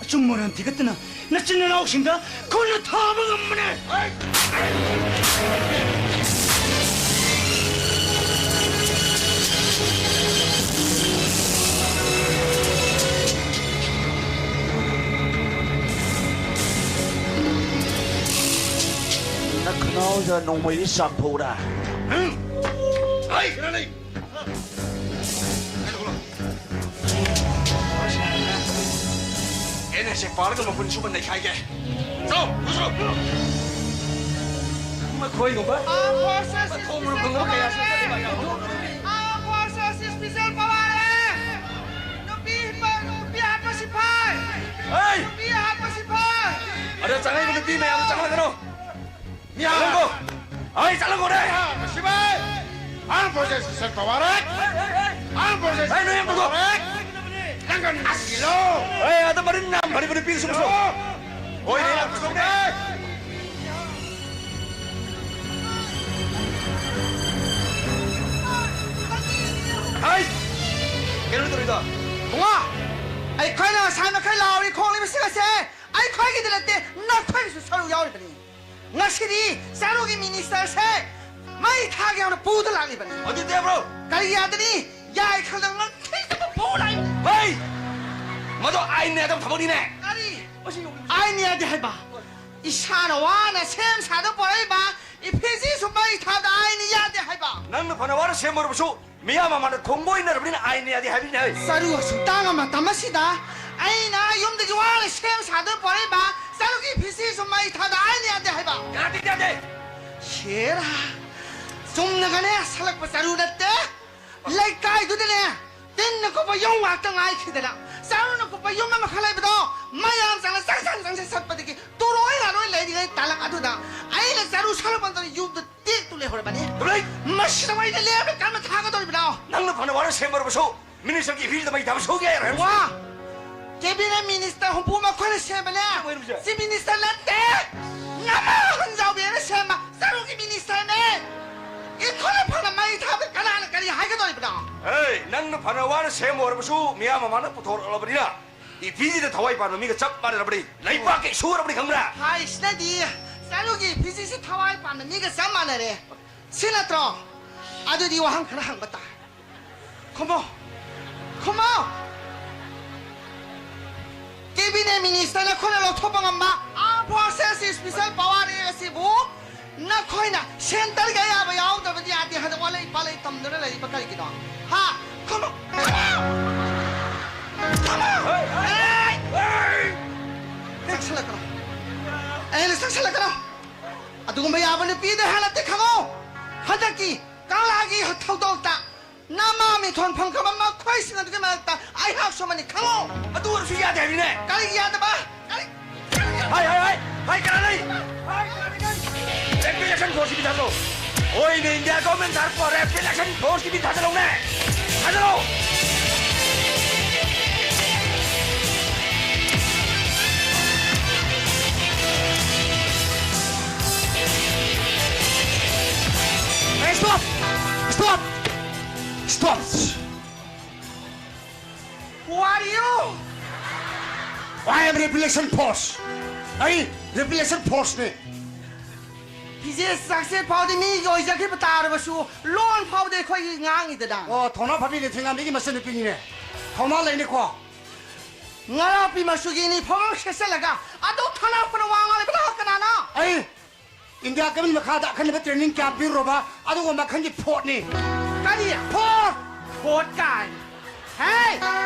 ꯑꯆꯨꯝꯕ ꯃꯔꯥꯟ ꯊꯤꯒꯠꯇꯅ ꯅꯆꯤꯟ ꯅꯅꯥꯎꯁꯤꯡꯗ ꯈꯨꯠꯅ ꯊꯥꯕ ꯉꯝꯕꯅꯦ꯫ ꯅꯈꯅꯥꯎꯗ ꯅꯣꯡꯃꯩꯗꯤ ꯆꯥꯝꯊꯣꯛꯎꯔꯥ? ꯎꯝ? ꯑꯩ ꯈꯔ ꯂꯩ꯫ ꯑꯦꯟ ꯑꯦꯁ ꯑꯦ ꯄꯥꯔꯒ ꯃꯄꯨꯟ ꯁꯨꯕ ꯅꯩꯈꯥꯏꯒꯦ꯫ ꯆꯣ, ꯆꯣ, ꯆꯣ꯫ ꯃꯈꯣꯏꯒꯨꯝꯕ Armed Forces ꯃꯊꯣꯡ ꯃꯔꯝ ꯈꯪꯗꯕ ꯀꯌꯥꯁꯨ ꯆꯠꯂꯤꯕ ꯌꯥꯝ ꯍꯧꯈ꯭ꯔꯕꯅꯤ꯫ Armed Forces Special Power Act! ꯅꯨꯄꯤ ꯍꯥꯠꯄ, ꯅꯨꯄꯤ ꯍꯥꯠꯄ ꯁꯤꯐꯥꯏ! ꯍꯩ! ꯅꯨꯄꯤ ꯍꯥꯠꯄ ꯁꯤꯐꯥꯏ! ꯑꯗ ꯆꯪꯉꯛꯏꯕ ꯅꯨꯄꯤ ꯃꯌꯥꯝꯗꯣ ꯆꯪꯍꯜꯂꯒꯅꯨ꯫ ꯆꯠꯂꯣꯀꯣ! ꯑꯩ ꯆꯠꯂꯣꯀꯣ ꯅꯦ! ꯁꯤꯕꯥꯏ! ꯑꯥꯔꯝ ꯐꯣꯔꯁꯦꯁ ꯁꯦꯟ ꯄꯋꯥꯔ ꯑꯦꯛ! ꯑꯥꯔꯝ ꯐꯣꯔꯁꯦꯁ ꯑꯩ ꯅꯣꯏ ꯌꯥꯝ ꯄꯨꯊꯣꯛ! ꯄꯋꯥꯔ ꯑꯦꯛ! ꯅꯪꯒ ꯅꯪꯒꯤꯂꯣ! ꯑꯩ ꯑꯗ ꯃꯔꯤꯟ ꯌꯥꯝ ꯐꯔꯤꯕ ꯅꯨꯄꯤꯗꯨꯁꯨ ꯄꯨꯊꯣꯛ! ꯍꯣꯏꯅꯦ, ꯌꯥꯝ ꯄꯨꯊꯣꯛꯅꯦ! ꯀꯩꯅꯣ ꯇꯧꯔꯤꯗꯣ? ꯏꯕꯨꯡꯉꯣ, ꯑꯩꯈꯣꯏꯅ ꯉꯁꯥꯏ ꯃꯈꯩ ꯂꯥꯎꯔꯤ ꯈꯣꯡꯂꯤꯕꯁꯤꯡ ꯑꯁꯦ ꯑꯩꯈꯣꯏꯒꯤꯗ ꯅꯠꯇꯦ, ꯅꯈꯣꯏꯒꯤꯁꯨ ꯁꯔꯨꯛ ꯌꯥꯎꯔꯤꯕꯅꯤ꯫ ꯉꯁꯤꯗꯤ ꯆꯔꯨꯒꯤ ꯃꯤꯅꯤꯁꯇꯔꯁꯦ ꯃꯩ ꯊꯥꯒꯦ ꯍꯥꯏꯅ ꯄꯨꯗ ꯂꯥꯛꯂꯤꯕꯅꯤ꯫ ꯑꯗꯨ ꯌꯥꯕ꯭ꯔꯣ? ꯀꯔꯤ ꯌꯥꯗꯅꯤ? ꯌꯥꯏ ꯈꯜꯗ ꯉꯝꯈꯩꯗꯕ ꯄꯨ ꯂꯥꯛꯏꯕꯅꯤ꯫ ꯍꯩ! ꯃꯗꯨ ꯑꯥꯏꯟꯅ ꯌꯥꯗꯕ ꯊꯕꯛꯅꯤꯅꯦ꯫ ꯀꯔꯤ? ꯃꯁꯤ ꯑꯥꯏꯟꯅ ꯌꯥꯗꯦ ꯍꯥꯏꯕ? ꯏꯁꯥꯅ ꯋꯥꯅ ꯁꯦꯝ ꯁꯥꯗꯨꯅ ꯄꯣꯔꯛꯏꯕ ꯏꯐꯤꯁꯤꯁꯨ ꯃꯩ ꯊꯥꯕꯗ ꯑꯥꯏꯟꯅ ꯌꯥꯗꯦ ꯍꯥꯏꯕ? ꯅꯪꯅ ꯐꯅ ꯋꯥꯅ ꯁꯦꯝꯃꯨꯔꯕꯁꯨ ꯃꯤꯌꯥꯝ ꯃꯃꯥꯡꯗ ꯊꯣꯡꯕ ꯑꯣꯏꯅꯔꯕꯅꯤꯅ ꯑꯥꯏꯟꯅ ꯌꯥꯗꯦ ꯍꯥꯏꯕꯅꯤꯅꯦ꯫ ꯆꯔꯨ ꯑꯁꯨꯛ ꯇꯥꯡꯉ ꯃꯇꯝ ꯑꯁꯤꯗ ꯑꯩꯅ ꯌꯨꯝꯗꯒꯤ ꯋꯥꯅ ꯁꯦꯝ ꯁꯥꯗꯨꯅ ꯄꯣꯔꯛꯏꯕ ꯆꯔꯨꯒꯤ ꯐꯤꯁꯤꯁꯨ ꯃꯩ ꯊꯥꯕꯗ ꯑꯥꯏꯟꯅ ꯌꯥꯗꯦ ꯍꯥꯏꯕ? ꯌꯥꯗꯦ, ꯌꯥꯗꯦ꯫ ꯁꯦꯔꯥ, ꯆꯨꯝꯅꯒꯅꯦ ꯁꯜꯂꯛꯄ ꯆꯔꯨ ꯅꯠꯇꯦ꯫ ꯂꯩꯀꯥꯏꯗꯨꯗꯅꯦ ꯇꯤꯟꯅ ꯀꯨꯞꯄ ꯌꯨꯝ ꯉꯥꯛꯇ ꯉꯥꯏꯈꯤꯗꯅ, ꯆꯔꯨꯅ ꯀꯨꯞꯄ ꯌꯨꯝ ꯑꯃꯈꯛ ꯂꯩꯕꯗꯣ ꯃꯌꯥꯝ ꯆꯪꯅ ꯆꯪꯁꯟ ꯆꯪꯁꯟ ꯆꯠꯄꯗꯒꯤ ꯇꯨꯔꯣꯏ ꯂꯥꯔꯣꯏ ꯂꯩꯔꯤꯉꯩ ꯇꯥꯂꯛ ꯑꯗꯨꯗ ꯑꯩꯅ ꯆꯔꯨ ꯁꯜꯂꯨ ꯃꯇꯝꯗ ꯌꯨꯝꯗ ꯇꯦꯛꯇꯨ ꯂꯩꯍꯧꯔꯕꯅꯤ꯫ ꯇꯨꯂꯩ! ꯃꯁꯤꯗ ꯑꯩꯅ ꯂꯦꯝꯅ ꯀꯔꯝꯅ ꯊꯥꯒꯗꯧꯔꯤꯕꯅꯣ? ꯅꯪꯅ ꯐꯅ ꯋꯥꯅ ꯁꯦꯝꯃꯨꯔꯕꯁꯨ ꯃꯤꯅꯤꯁꯇꯔꯒꯤ ꯐꯤꯁꯤꯗ ꯃꯩ ꯊꯥꯕ ꯁꯨꯡꯌꯥ ꯌꯥꯔꯣꯏ꯫ ꯋꯥ! ꯀꯦꯕꯤꯅꯦꯠ ꯃꯤꯅꯤꯁꯇꯔ ꯍꯨꯝꯐꯨ ꯃꯈꯣꯏꯅ ꯁꯦꯝꯕꯅꯦ꯫ ꯀꯩꯅꯣ ꯍꯥꯏꯁꯦ? ꯆꯤꯐ ꯃꯤꯅꯤꯁꯇꯔ ꯅꯠꯇꯦ꯫ ꯅꯃꯥ ꯍꯟꯖꯥꯎꯕꯤꯅ ꯁꯦꯝꯕ ꯆꯔꯨꯒꯤ ꯃꯤꯅꯤꯁꯇꯔꯅꯦ꯫ ꯏꯈꯣꯏꯅ ꯐꯅ ꯃꯩ ꯊꯥꯕꯗ ꯀꯅꯥꯅ ꯀꯔꯤ ꯍꯥꯏꯒꯗꯧꯔꯤꯕꯅꯣ? ꯑꯦ, ꯅꯪꯅ ꯐꯅ ꯋꯥꯅ ꯁꯦꯝꯃꯨꯔꯕꯁꯨ ꯃꯤꯌꯥꯝ ꯃꯃꯥꯡꯗ ꯄꯨꯊꯣꯔꯛꯂꯕꯅꯤꯅ ꯏꯐꯤꯁꯤꯗ ꯊꯋꯥꯏ ꯄꯥꯟꯕ ꯃꯤꯒ ꯆꯞ ꯃꯥꯟꯅꯔꯕꯅꯤ꯫ ꯂꯩꯕꯥꯛꯀ ꯏꯁꯨꯔꯕꯅꯤ, ꯈꯪꯕ꯭ꯔꯥ? ꯍꯥꯏꯁꯤꯅꯗꯤ ꯆꯔꯨꯒꯤ ꯏꯐꯤꯁꯤꯁꯨ ꯊꯋꯥꯏ ꯄꯥꯟꯕ ꯃꯤꯒ ꯆꯞ ꯃꯥꯟꯅꯔꯦ꯫ ꯁꯤ ꯅꯠꯇ꯭ꯔꯣ? ꯑꯗꯨꯗꯤ ꯋꯥꯍꯪ ꯈꯔ ꯍꯪꯕ ꯇꯥꯏ꯫ ꯈꯨꯝꯃꯣ꯫ ꯈꯨꯝꯃꯣ꯫ ꯀꯦꯕꯤꯅꯦꯠ ꯃꯤꯅꯤꯁꯇꯔꯅ ꯑꯩꯈꯣꯏꯅ ꯂꯧꯊꯣꯛꯄ ꯉꯝꯕ ꯑꯥꯔꯝ ꯐꯣꯔꯁꯦꯁ ꯏꯁꯄꯤꯁꯦꯜ ꯄꯋꯥꯔ ꯑꯦꯛ ꯑꯁꯤꯕꯨ ꯅꯈꯣꯏꯅ ꯁꯦꯟꯇꯔꯒꯤ ꯑꯌꯥꯕ ꯌꯥꯎꯗꯕꯗꯤ ꯌꯥꯗꯦ ꯍꯥꯏꯅ ꯋꯥꯂꯩ ꯄꯥꯂꯩ ꯇꯝꯗꯨꯅ ꯂꯩꯔꯤꯕ ꯀꯔꯤꯒꯤꯅꯣ? ꯍꯥ? ꯈꯨꯝꯃꯣ꯫ ꯈꯨꯝꯃꯣ꯫ ꯈꯨꯝꯃꯣ꯫ ꯍꯦ! ꯍꯦ! ꯆꯪꯁꯤꯜꯂꯛꯀꯅꯣ꯫ ꯑꯩꯅ ꯆꯪꯁꯤꯜꯂꯛꯀꯅꯣ꯫ ꯑꯗꯨꯒꯨꯝꯕ ꯌꯥꯕ ꯅꯨꯄꯤꯗ ꯍꯦꯜꯂꯛꯇꯦ ꯈꯪꯉꯣ꯫ ꯍꯟꯗꯛꯀꯤ ꯀꯪꯂꯥꯒꯤ ꯊꯧꯗꯣꯛꯇ ꯅꯃꯥ ꯃꯤꯊꯣꯟ ꯐꯪꯈ꯭ꯔꯕ ꯃꯈꯣꯏꯁꯤꯡ ꯑꯗꯨꯒꯤ ꯃꯔꯛꯇ ꯑꯩꯍꯥꯛꯁꯨ ꯑꯃꯅꯤ ꯈꯪꯉꯣ꯫ ꯑꯗꯨ ꯑꯣꯏꯔꯁꯨ ꯌꯥꯗꯦ ꯍꯥꯏꯕꯅꯤꯅꯦ꯫ ꯀꯔꯤꯒꯤ ꯌꯥꯗꯕ? ꯀꯔꯤ, ꯀꯔꯤ ꯌꯥꯗꯕ? ꯍꯥꯏ, ꯍꯥꯏ, ꯍꯥꯏ, ꯍꯥꯏ, ꯀꯅꯥ ꯂꯩ? ꯍꯥꯏ, ꯀꯅꯥ ꯂꯩ? ꯔꯦꯄ꯭ꯔꯤꯖꯦꯟꯇꯦꯁꯟ ꯐꯣꯔꯁꯀꯤ ꯃꯤ ꯊꯥꯗ꯭ꯔꯣ? ꯍꯣꯏꯅꯦ, ꯏꯟꯗꯤꯌꯥ ꯒꯣꯔꯃꯦꯟ ꯊꯥꯔꯛꯄ ꯔꯦꯄ꯭ꯔꯤꯖꯦꯟꯇꯦꯁꯟ ꯐꯣꯔꯁꯀꯤ ꯃꯤ ꯊꯥꯗꯔꯛꯎꯅꯦ꯫ ꯊꯥꯗꯔꯛꯑꯣ꯫ Hey, stop! Stop! Stop! Revelation Force. ꯑꯩ Revelation Force ꯅꯦ꯫ ꯐꯤꯖꯦꯠ ꯆꯥꯛꯁꯦꯠ ꯐꯥꯎꯗꯤ ꯃꯤꯒꯤ ꯑꯣꯏꯖꯈꯤꯕ ꯇꯥꯔꯕꯁꯨ, ꯂꯣꯟ ꯐꯥꯎꯗꯤ ꯑꯩꯈꯣꯏꯒꯤ ꯉꯥꯡꯉꯤꯗꯅ꯫ ꯑꯣ, ꯊꯧꯅꯥ ꯐꯕꯤ ꯅꯤꯡꯊꯤꯉꯥꯝꯕꯤꯒꯤ ꯃꯆꯟꯅꯨꯄꯤꯅꯤꯅꯦ꯫ ꯊꯧꯅꯥ ꯂꯩꯅꯤꯀꯣ꯫ ꯉꯔꯥꯡ ꯄꯤ ꯃꯆꯨꯒꯤ uniform ꯑꯃ ꯁꯦꯠꯆꯜꯂꯒ ꯑꯗꯨ ꯊꯧꯅꯥ ꯐꯅ ꯋꯥ ꯉꯥꯡꯂꯤꯕꯗꯣ ꯀꯅꯥꯅꯣ? ꯑꯩ ꯏꯟꯗꯤꯌꯥ ꯒꯚꯔꯟꯃꯦꯟꯠ ꯃꯈꯥꯗ ꯑꯈꯟꯅꯕ training ꯀꯌꯥ ꯄꯤꯔꯨꯔꯕ ꯑꯗꯨꯒꯨꯝꯕ ꯃꯈꯜꯒꯤ ꯐꯣꯔꯠꯅꯤ꯫ ꯀꯔꯤ? ꯐꯣꯔꯠ! ꯐꯣꯔꯠ ꯀꯥꯏ? ꯍꯦ!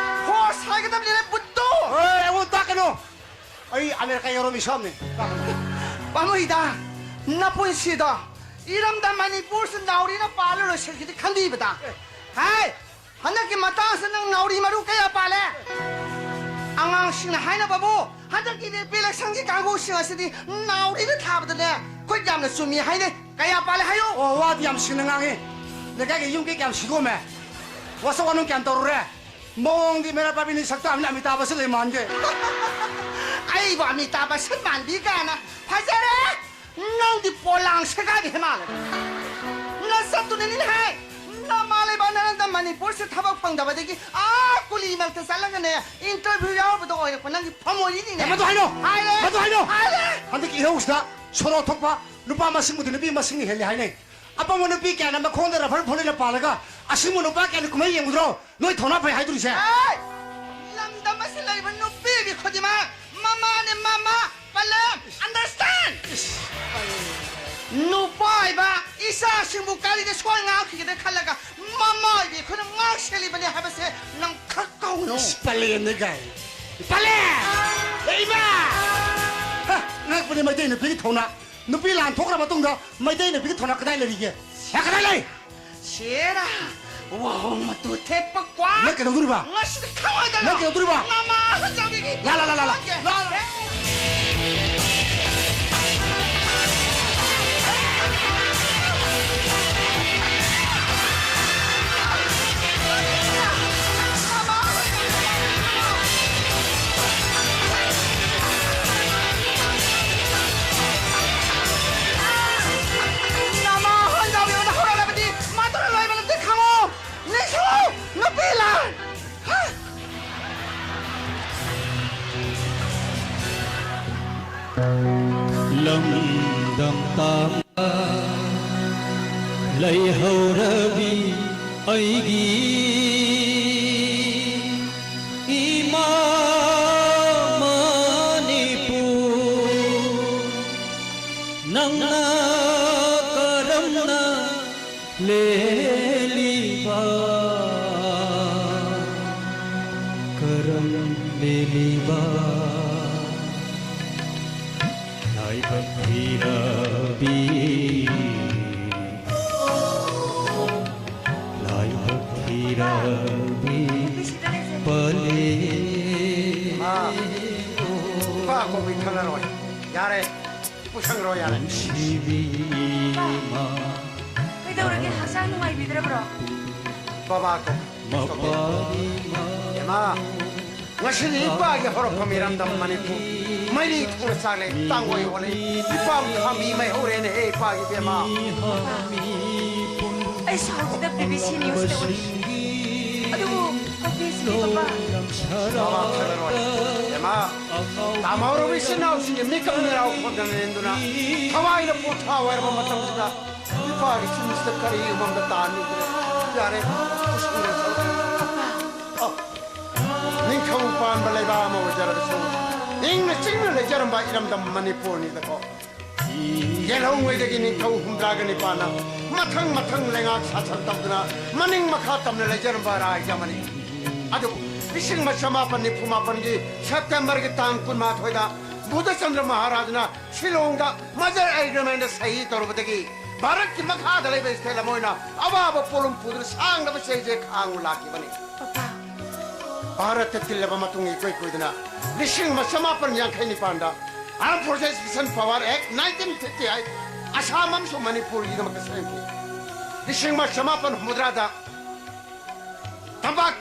ꯐꯣꯔꯁ ꯍꯥꯏꯒꯗꯕꯅꯤꯅꯦ, ꯕꯨꯠꯇꯨ! ꯍꯣꯏ, ꯑꯩꯉꯣꯟꯗ ꯇꯥꯛꯀꯅꯨ꯫ ꯑꯩ ꯑꯃꯦꯔꯤꯀꯥ ꯌꯧꯔꯝꯃꯤ ꯁꯣꯝꯅꯤ꯫ ꯄꯥꯝꯃꯨꯏꯗ, ꯅꯄꯨꯟꯁꯤꯗꯣ ꯏꯔꯝꯗꯝ ꯃꯅꯤꯄꯨꯔꯁꯤ ꯅꯥꯎꯔꯤꯅ ꯄꯥꯜꯂ ꯂꯣꯏꯁꯤꯟꯈꯤꯗꯤ ꯈꯟꯕꯤꯕꯗ꯫ ꯍꯥꯏ! ꯍꯟꯗꯛꯀꯤ ꯃꯇꯥꯡꯁꯤꯗ ꯅꯪ ꯅꯥꯎꯔꯤ ꯃꯔꯨ ꯀꯌꯥ ꯄꯥꯜꯂꯦ? ꯑꯉꯥꯡꯁꯤꯡꯅ ꯍꯥꯏꯅꯕꯕꯨ ꯍꯟꯗꯛꯀꯤ ꯏꯂꯦꯛꯁꯟꯒꯤ ꯀꯥꯡꯕꯨꯁꯤꯡ ꯑꯁꯤꯗꯤ ꯅꯥꯎꯔꯤꯗ ꯊꯥꯕꯗꯅꯦ ꯈꯨꯠ ꯌꯥꯝꯅ ꯆꯨꯝꯃꯤ ꯍꯥꯏꯅꯩ꯫ ꯀꯌꯥ ꯄꯥꯜꯂꯦ ꯍꯥꯏꯌꯨ꯫ ꯑꯣ, ꯋꯥꯗꯤ ꯌꯥꯝ ꯁꯤꯡꯅ ꯉꯥꯡꯉꯤ꯫ ꯂꯩꯀꯥꯏꯒꯤ ꯌꯨꯝ ꯀꯩ ꯀꯌꯥꯝ ꯁꯤꯗꯣꯛꯑꯝꯃꯦ? ꯋꯥꯁꯛ ꯋꯥꯅꯨꯡ ꯀꯌꯥꯝ ꯇꯧꯔꯨꯔꯦ? ꯃꯑꯣꯡꯗꯤ ꯃꯦꯔꯥ ꯄꯥꯕꯤꯅꯤ ꯁꯛꯇꯥꯕꯅꯤ ꯑꯃꯤꯇꯥꯕꯁꯨ ꯂꯩ ꯃꯥꯟꯒꯦ꯫ ꯑꯩꯕꯨ ꯑꯃꯤꯇꯥꯕ ꯁꯟ ꯃꯥꯟꯕꯤ ꯀꯥꯏꯅ꯫ ꯐꯖꯔꯦ! ꯅꯪꯗꯤ ꯄꯣꯂꯥꯡ ꯁꯦꯒꯥꯏꯕꯤ ꯍꯦ ꯃꯥꯜꯂꯦ꯫ ꯅꯁꯛꯇꯨꯅꯅꯤꯅꯦ ꯍꯦ꯫ ꯅꯃꯥ ꯂꯩꯕꯥꯛ ꯅꯔꯟꯗ ꯃꯅꯤꯄꯨꯔꯁꯦ ꯊꯕꯛ ꯐꯪꯗꯕꯗꯒꯤ ꯑꯥ ꯀꯨꯂꯤ ꯃꯔꯛꯇ ꯆꯠꯂꯒꯅꯦ interview ꯌꯥꯎꯔꯨꯕꯗ ꯑꯣꯏꯔꯛꯄ ꯅꯪꯒꯤ ꯐꯃꯣꯏꯅꯤꯅꯤꯅꯦ꯫ ꯑꯦ, ꯃꯗꯨ ꯍꯥꯏꯅꯣ! ꯍꯥꯏꯔꯦ! ꯃꯗꯨ ꯍꯥꯏꯅꯣ! ꯍꯥꯏꯔꯦ! ꯍꯟꯗꯛꯀꯤ ꯏꯍꯧꯁꯤꯗ ꯁꯣꯔꯣꯛ ꯊꯣꯛꯄ ꯅꯨꯄꯥ ꯃꯁꯤꯡꯕꯨꯗꯤ ꯅꯨꯄꯤ ꯃꯁꯤꯡꯅ ꯍꯦꯜꯂꯤ ꯍꯥꯏꯅꯩ꯫ ꯑꯄꯪꯕ ꯅꯨꯄꯤ ꯀꯌꯥꯅ ꯃꯈꯣꯡꯗ rubber ꯐꯣꯔꯂꯦꯟꯅ ꯄꯥꯜꯂꯒ ꯑꯁꯤꯡꯕ ꯅꯨꯄꯥ ꯀꯌꯥꯅ ꯀꯨꯝꯍꯩ ꯌꯦꯡꯉꯨꯗ꯭ꯔꯣ? ꯅꯣꯏ ꯊꯧꯅꯥ ꯐꯩ ꯍꯥꯏꯗꯣꯔꯤꯁꯦ꯫ ꯑꯦ! ꯂꯝꯗꯝ ꯑꯁꯤꯗ ꯂꯩꯔꯤꯕ ꯅꯨꯄꯤꯒꯤ ꯈꯨꯗꯤꯡꯃꯛ ꯃꯃꯥꯅꯦ, ꯃꯃꯥ! ꯄꯂꯦꯝ! Understand? ꯏꯁ! ꯅꯨꯄꯥ ꯑꯣꯏꯕ ꯏꯆꯥꯁꯤꯡꯕꯨ ꯀꯔꯤꯗ ꯁꯣꯏ ꯉꯥꯛꯈꯤꯒꯗ ꯈꯜꯂꯒ ꯃꯃꯥ ꯑꯣꯏꯕꯤ ꯑꯩꯈꯣꯏꯅ ꯉꯥꯛ ꯁꯦꯜꯂꯤꯕꯅꯤ ꯍꯥꯏꯕꯁꯦ ꯅꯪ ꯈꯛ ꯀꯥꯎꯅꯨ꯫ ꯏꯁ, ꯄꯂꯦꯝꯅꯦ ꯀꯥꯏ꯫ ꯄꯂꯦꯝ! ꯑꯦ, ꯏꯃꯥ! ꯍ, ꯉꯛꯄꯅꯤ ꯃꯩꯇꯩ ꯅꯨꯄꯤꯒꯤ ꯊꯧꯅꯥ꯫ ꯅꯨꯄꯤ ꯂꯥꯟ ꯊꯣꯛꯈ꯭ꯔ ꯃꯇꯨꯡꯗ ꯃꯩꯇꯩ ꯅꯨꯄꯤꯒꯤ ꯊꯧꯅꯥ ꯀꯗꯥꯏ ꯂꯩꯔꯤꯒꯦ? ꯍꯦ, ꯀꯗꯥꯏ ꯂꯩ? ꯁꯦꯔꯥ, ꯋꯥꯍꯣꯡ ꯃꯇꯨ ꯊꯦꯠꯄ ꯀ꯭ꯋꯥ꯫ ꯅꯪ ꯀꯩꯗꯧꯗꯣꯔꯤꯕ? ꯉꯁꯤꯗꯤ ꯈꯪꯉꯣꯏꯗꯅ꯫ ꯅꯪ ꯀꯩꯗꯧꯗꯣꯔꯤꯕ? ꯅꯃꯥ ꯍꯟꯖꯥꯕꯤꯒꯤ ꯂꯥ, ꯂꯥ, ꯂꯥ, ꯂꯥ, ꯂꯥ꯫ ꯂꯥ, ꯂꯥ꯫ ꯅꯃꯥ ꯍꯟꯖꯥꯕꯤꯅ ꯍꯧꯔꯛꯂꯕꯗꯤ ꯃꯗꯨꯅ ꯂꯣꯏꯕ ꯅꯠꯇꯦ ꯈꯪꯉꯨ꯫ ꯅꯤꯡꯁꯤꯡꯉꯨ, ꯅꯨꯄꯤ ꯂꯥꯟ꯫ ꯍꯥ? ꯂꯝꯗꯝ ꯇꯥꯡꯅ ꯂꯩꯍꯧꯔꯕꯤ ꯑꯩꯒꯤ ꯏꯃꯥ ꯃꯅꯤꯄꯨꯔ, ꯅꯪꯅ ꯀꯔꯝꯅ ꯂꯦꯜꯂꯤꯕ, ꯀꯔꯝ ꯂꯦꯜꯂꯤꯕ? ꯂꯥꯏꯕꯛ ꯊꯤꯔꯕꯤ, ꯂꯥꯏꯕꯛ ꯊꯤꯔꯕꯤ ꯄꯂꯦ꯫ ꯏꯃꯥ, ꯏꯄꯥ ꯀꯧꯕꯤ ꯈꯪꯉꯔꯣꯏ꯫ ꯌꯥꯔꯦ, ꯄꯨꯁꯪꯈ꯭ꯔꯣ, ꯌꯥꯔꯦ꯫ ꯅꯨꯡꯁꯤꯕꯤ ꯏꯃꯥ꯫ ꯀꯩꯗꯧꯔꯒꯦ? ꯍꯛꯆꯥꯡ ꯅꯨꯡꯉꯥꯏꯕꯤꯗ꯭ꯔꯕ꯭ꯔꯣ? ꯕꯕꯥ ꯀꯧ꯫ ꯏꯃꯥ, ꯉꯁꯤꯗꯤ ꯏꯄꯥꯒꯤ ꯍꯧꯔꯛꯐꯝ ꯏꯔꯝꯗꯝ ꯃꯅꯤꯄꯨꯔ꯫ ꯃꯩꯔꯤ ꯊꯣꯡꯅ ꯆꯥꯛꯂꯦ, ꯇꯥꯡꯒꯣꯏ ꯑꯣꯜꯂꯦ꯫ ꯏꯄꯥ ꯈꯥꯝꯕꯤ ꯃꯩꯍꯧꯔꯦꯅꯦꯍꯦ, ꯏꯄꯥꯒꯤ ꯏꯕꯦꯝꯃ꯫ ꯑꯩꯁꯨ ꯍꯧꯖꯤꯛꯇ ꯕꯤ ꯕꯤ ꯁꯤ ꯅ꯭ꯌꯨꯁꯇ ꯎꯔꯤ꯫ ꯑꯗꯨꯕꯨ ꯀꯣꯐꯤꯁꯤꯗꯤ ꯄꯄꯥ꯫ ꯕꯕꯥ ꯊꯛꯂꯔꯣꯏ꯫ ꯏꯕꯦꯝꯃ, ꯇꯥꯝꯍꯧꯔꯕ ꯏꯆꯤꯟ ꯏꯅꯥꯎꯁꯤꯡꯒꯤ ꯃꯤꯀꯞ ꯃꯤꯔꯥꯎ ꯈꯣꯟꯗꯅ ꯂꯦꯟꯗꯨꯅ ꯊꯋꯥꯏꯅ ꯄꯣꯊꯥ ꯑꯣꯏꯔꯕ ꯃꯇꯝꯁꯤꯗ ꯏꯄꯥꯒꯤ ꯆꯤꯟꯁꯤꯗ ꯀꯔꯤ ꯃꯝꯗ ꯇꯥꯍꯟꯅꯤꯡꯗ꯭ꯔꯦ? ꯌꯥꯔꯦ, ꯄꯨꯁꯤꯟꯈ꯭ꯔꯁꯤ꯫ ꯑ, ꯅꯤꯡꯊꯧ ꯄꯥꯟꯕ ꯂꯩꯕꯥꯛ ꯑꯃ ꯑꯣꯏꯖꯔꯕꯁꯨ ꯏꯪꯅ ꯆꯤꯛꯅ ꯂꯩꯖꯔꯝꯕ ꯏꯔꯝꯗꯝ ꯃꯅꯤꯄꯨꯔꯅꯤꯗꯀꯣ꯫ ꯌꯦꯜꯍꯧꯉꯩꯗꯒꯤ ꯅꯤꯡꯊꯧ ꯍꯨꯝꯗ꯭ꯔꯥꯒ ꯅꯤꯄꯥꯟꯅ ꯃꯊꯪ ꯃꯊꯪ ꯂꯩꯉꯥꯛ ꯁꯥꯁꯟ ꯇꯧꯗꯨꯅ ꯃꯅꯤꯡ ꯃꯈꯥ ꯇꯝꯅ ꯂꯩꯖꯔꯝꯕ ꯔꯥꯏꯖ ꯑꯃꯅꯤ꯫ ꯑꯗꯨꯕꯨ ꯂꯤꯁꯤꯡ ꯑꯃ ꯆꯃꯥꯄꯟ ꯅꯤꯐꯨ ꯃꯥꯄꯟꯒꯤ ꯁꯦꯞꯇꯦꯝꯕꯔꯒꯤ ꯇꯥꯡ ꯀꯨꯟꯃꯥꯊꯣꯏꯗ ꯕꯨꯙꯆꯟꯗ꯭ꯔ ꯃꯍꯥꯔꯥꯖꯅ ꯁꯤꯂꯣꯡꯗ ꯃꯖꯔ ꯑꯦꯒ꯭ꯔꯤꯃꯦꯟꯗ ꯁꯍꯤ ꯇꯧꯔꯨꯕꯗꯒꯤ ꯚꯥꯔꯠꯀꯤ ꯃꯈꯥꯗ ꯂꯩꯕ ꯁ꯭ꯇꯦꯠ ꯑꯃ ꯑꯣꯏꯅ ꯑꯋꯥꯕ ꯄꯣꯠꯂꯨꯝ ꯄꯨꯗꯨꯅ ꯁꯥꯡꯂꯕ ꯆꯩꯁꯦ ꯈꯥꯡꯉꯨ ꯂꯥꯛꯈꯤꯕꯅꯤ꯫ ꯄꯄꯥ꯫ ꯚꯥꯔꯠꯇ ꯇꯤꯜꯂꯕ ꯃꯇꯨꯡ ꯏꯀꯨꯏ ꯀꯨꯏꯗꯅ ꯂꯤꯁꯤꯡ ꯑꯃ ꯆꯃꯥꯄꯟ ꯌꯥꯡꯈꯩ ꯅꯤꯄꯥꯟꯗ Armed Forces Special Power Act nineteen fifty eight Assam ꯑꯃꯁꯨꯡ ꯃꯅꯤꯄꯨꯔꯒꯤꯗꯃꯛꯇ ꯁꯦꯝꯈꯤ꯫ ꯂꯤꯁꯤꯡ ꯑꯃ ꯆꯃꯥꯄꯟ ꯍꯨꯝꯐꯨꯇꯔꯥꯗ ꯇꯝꯄꯥꯛ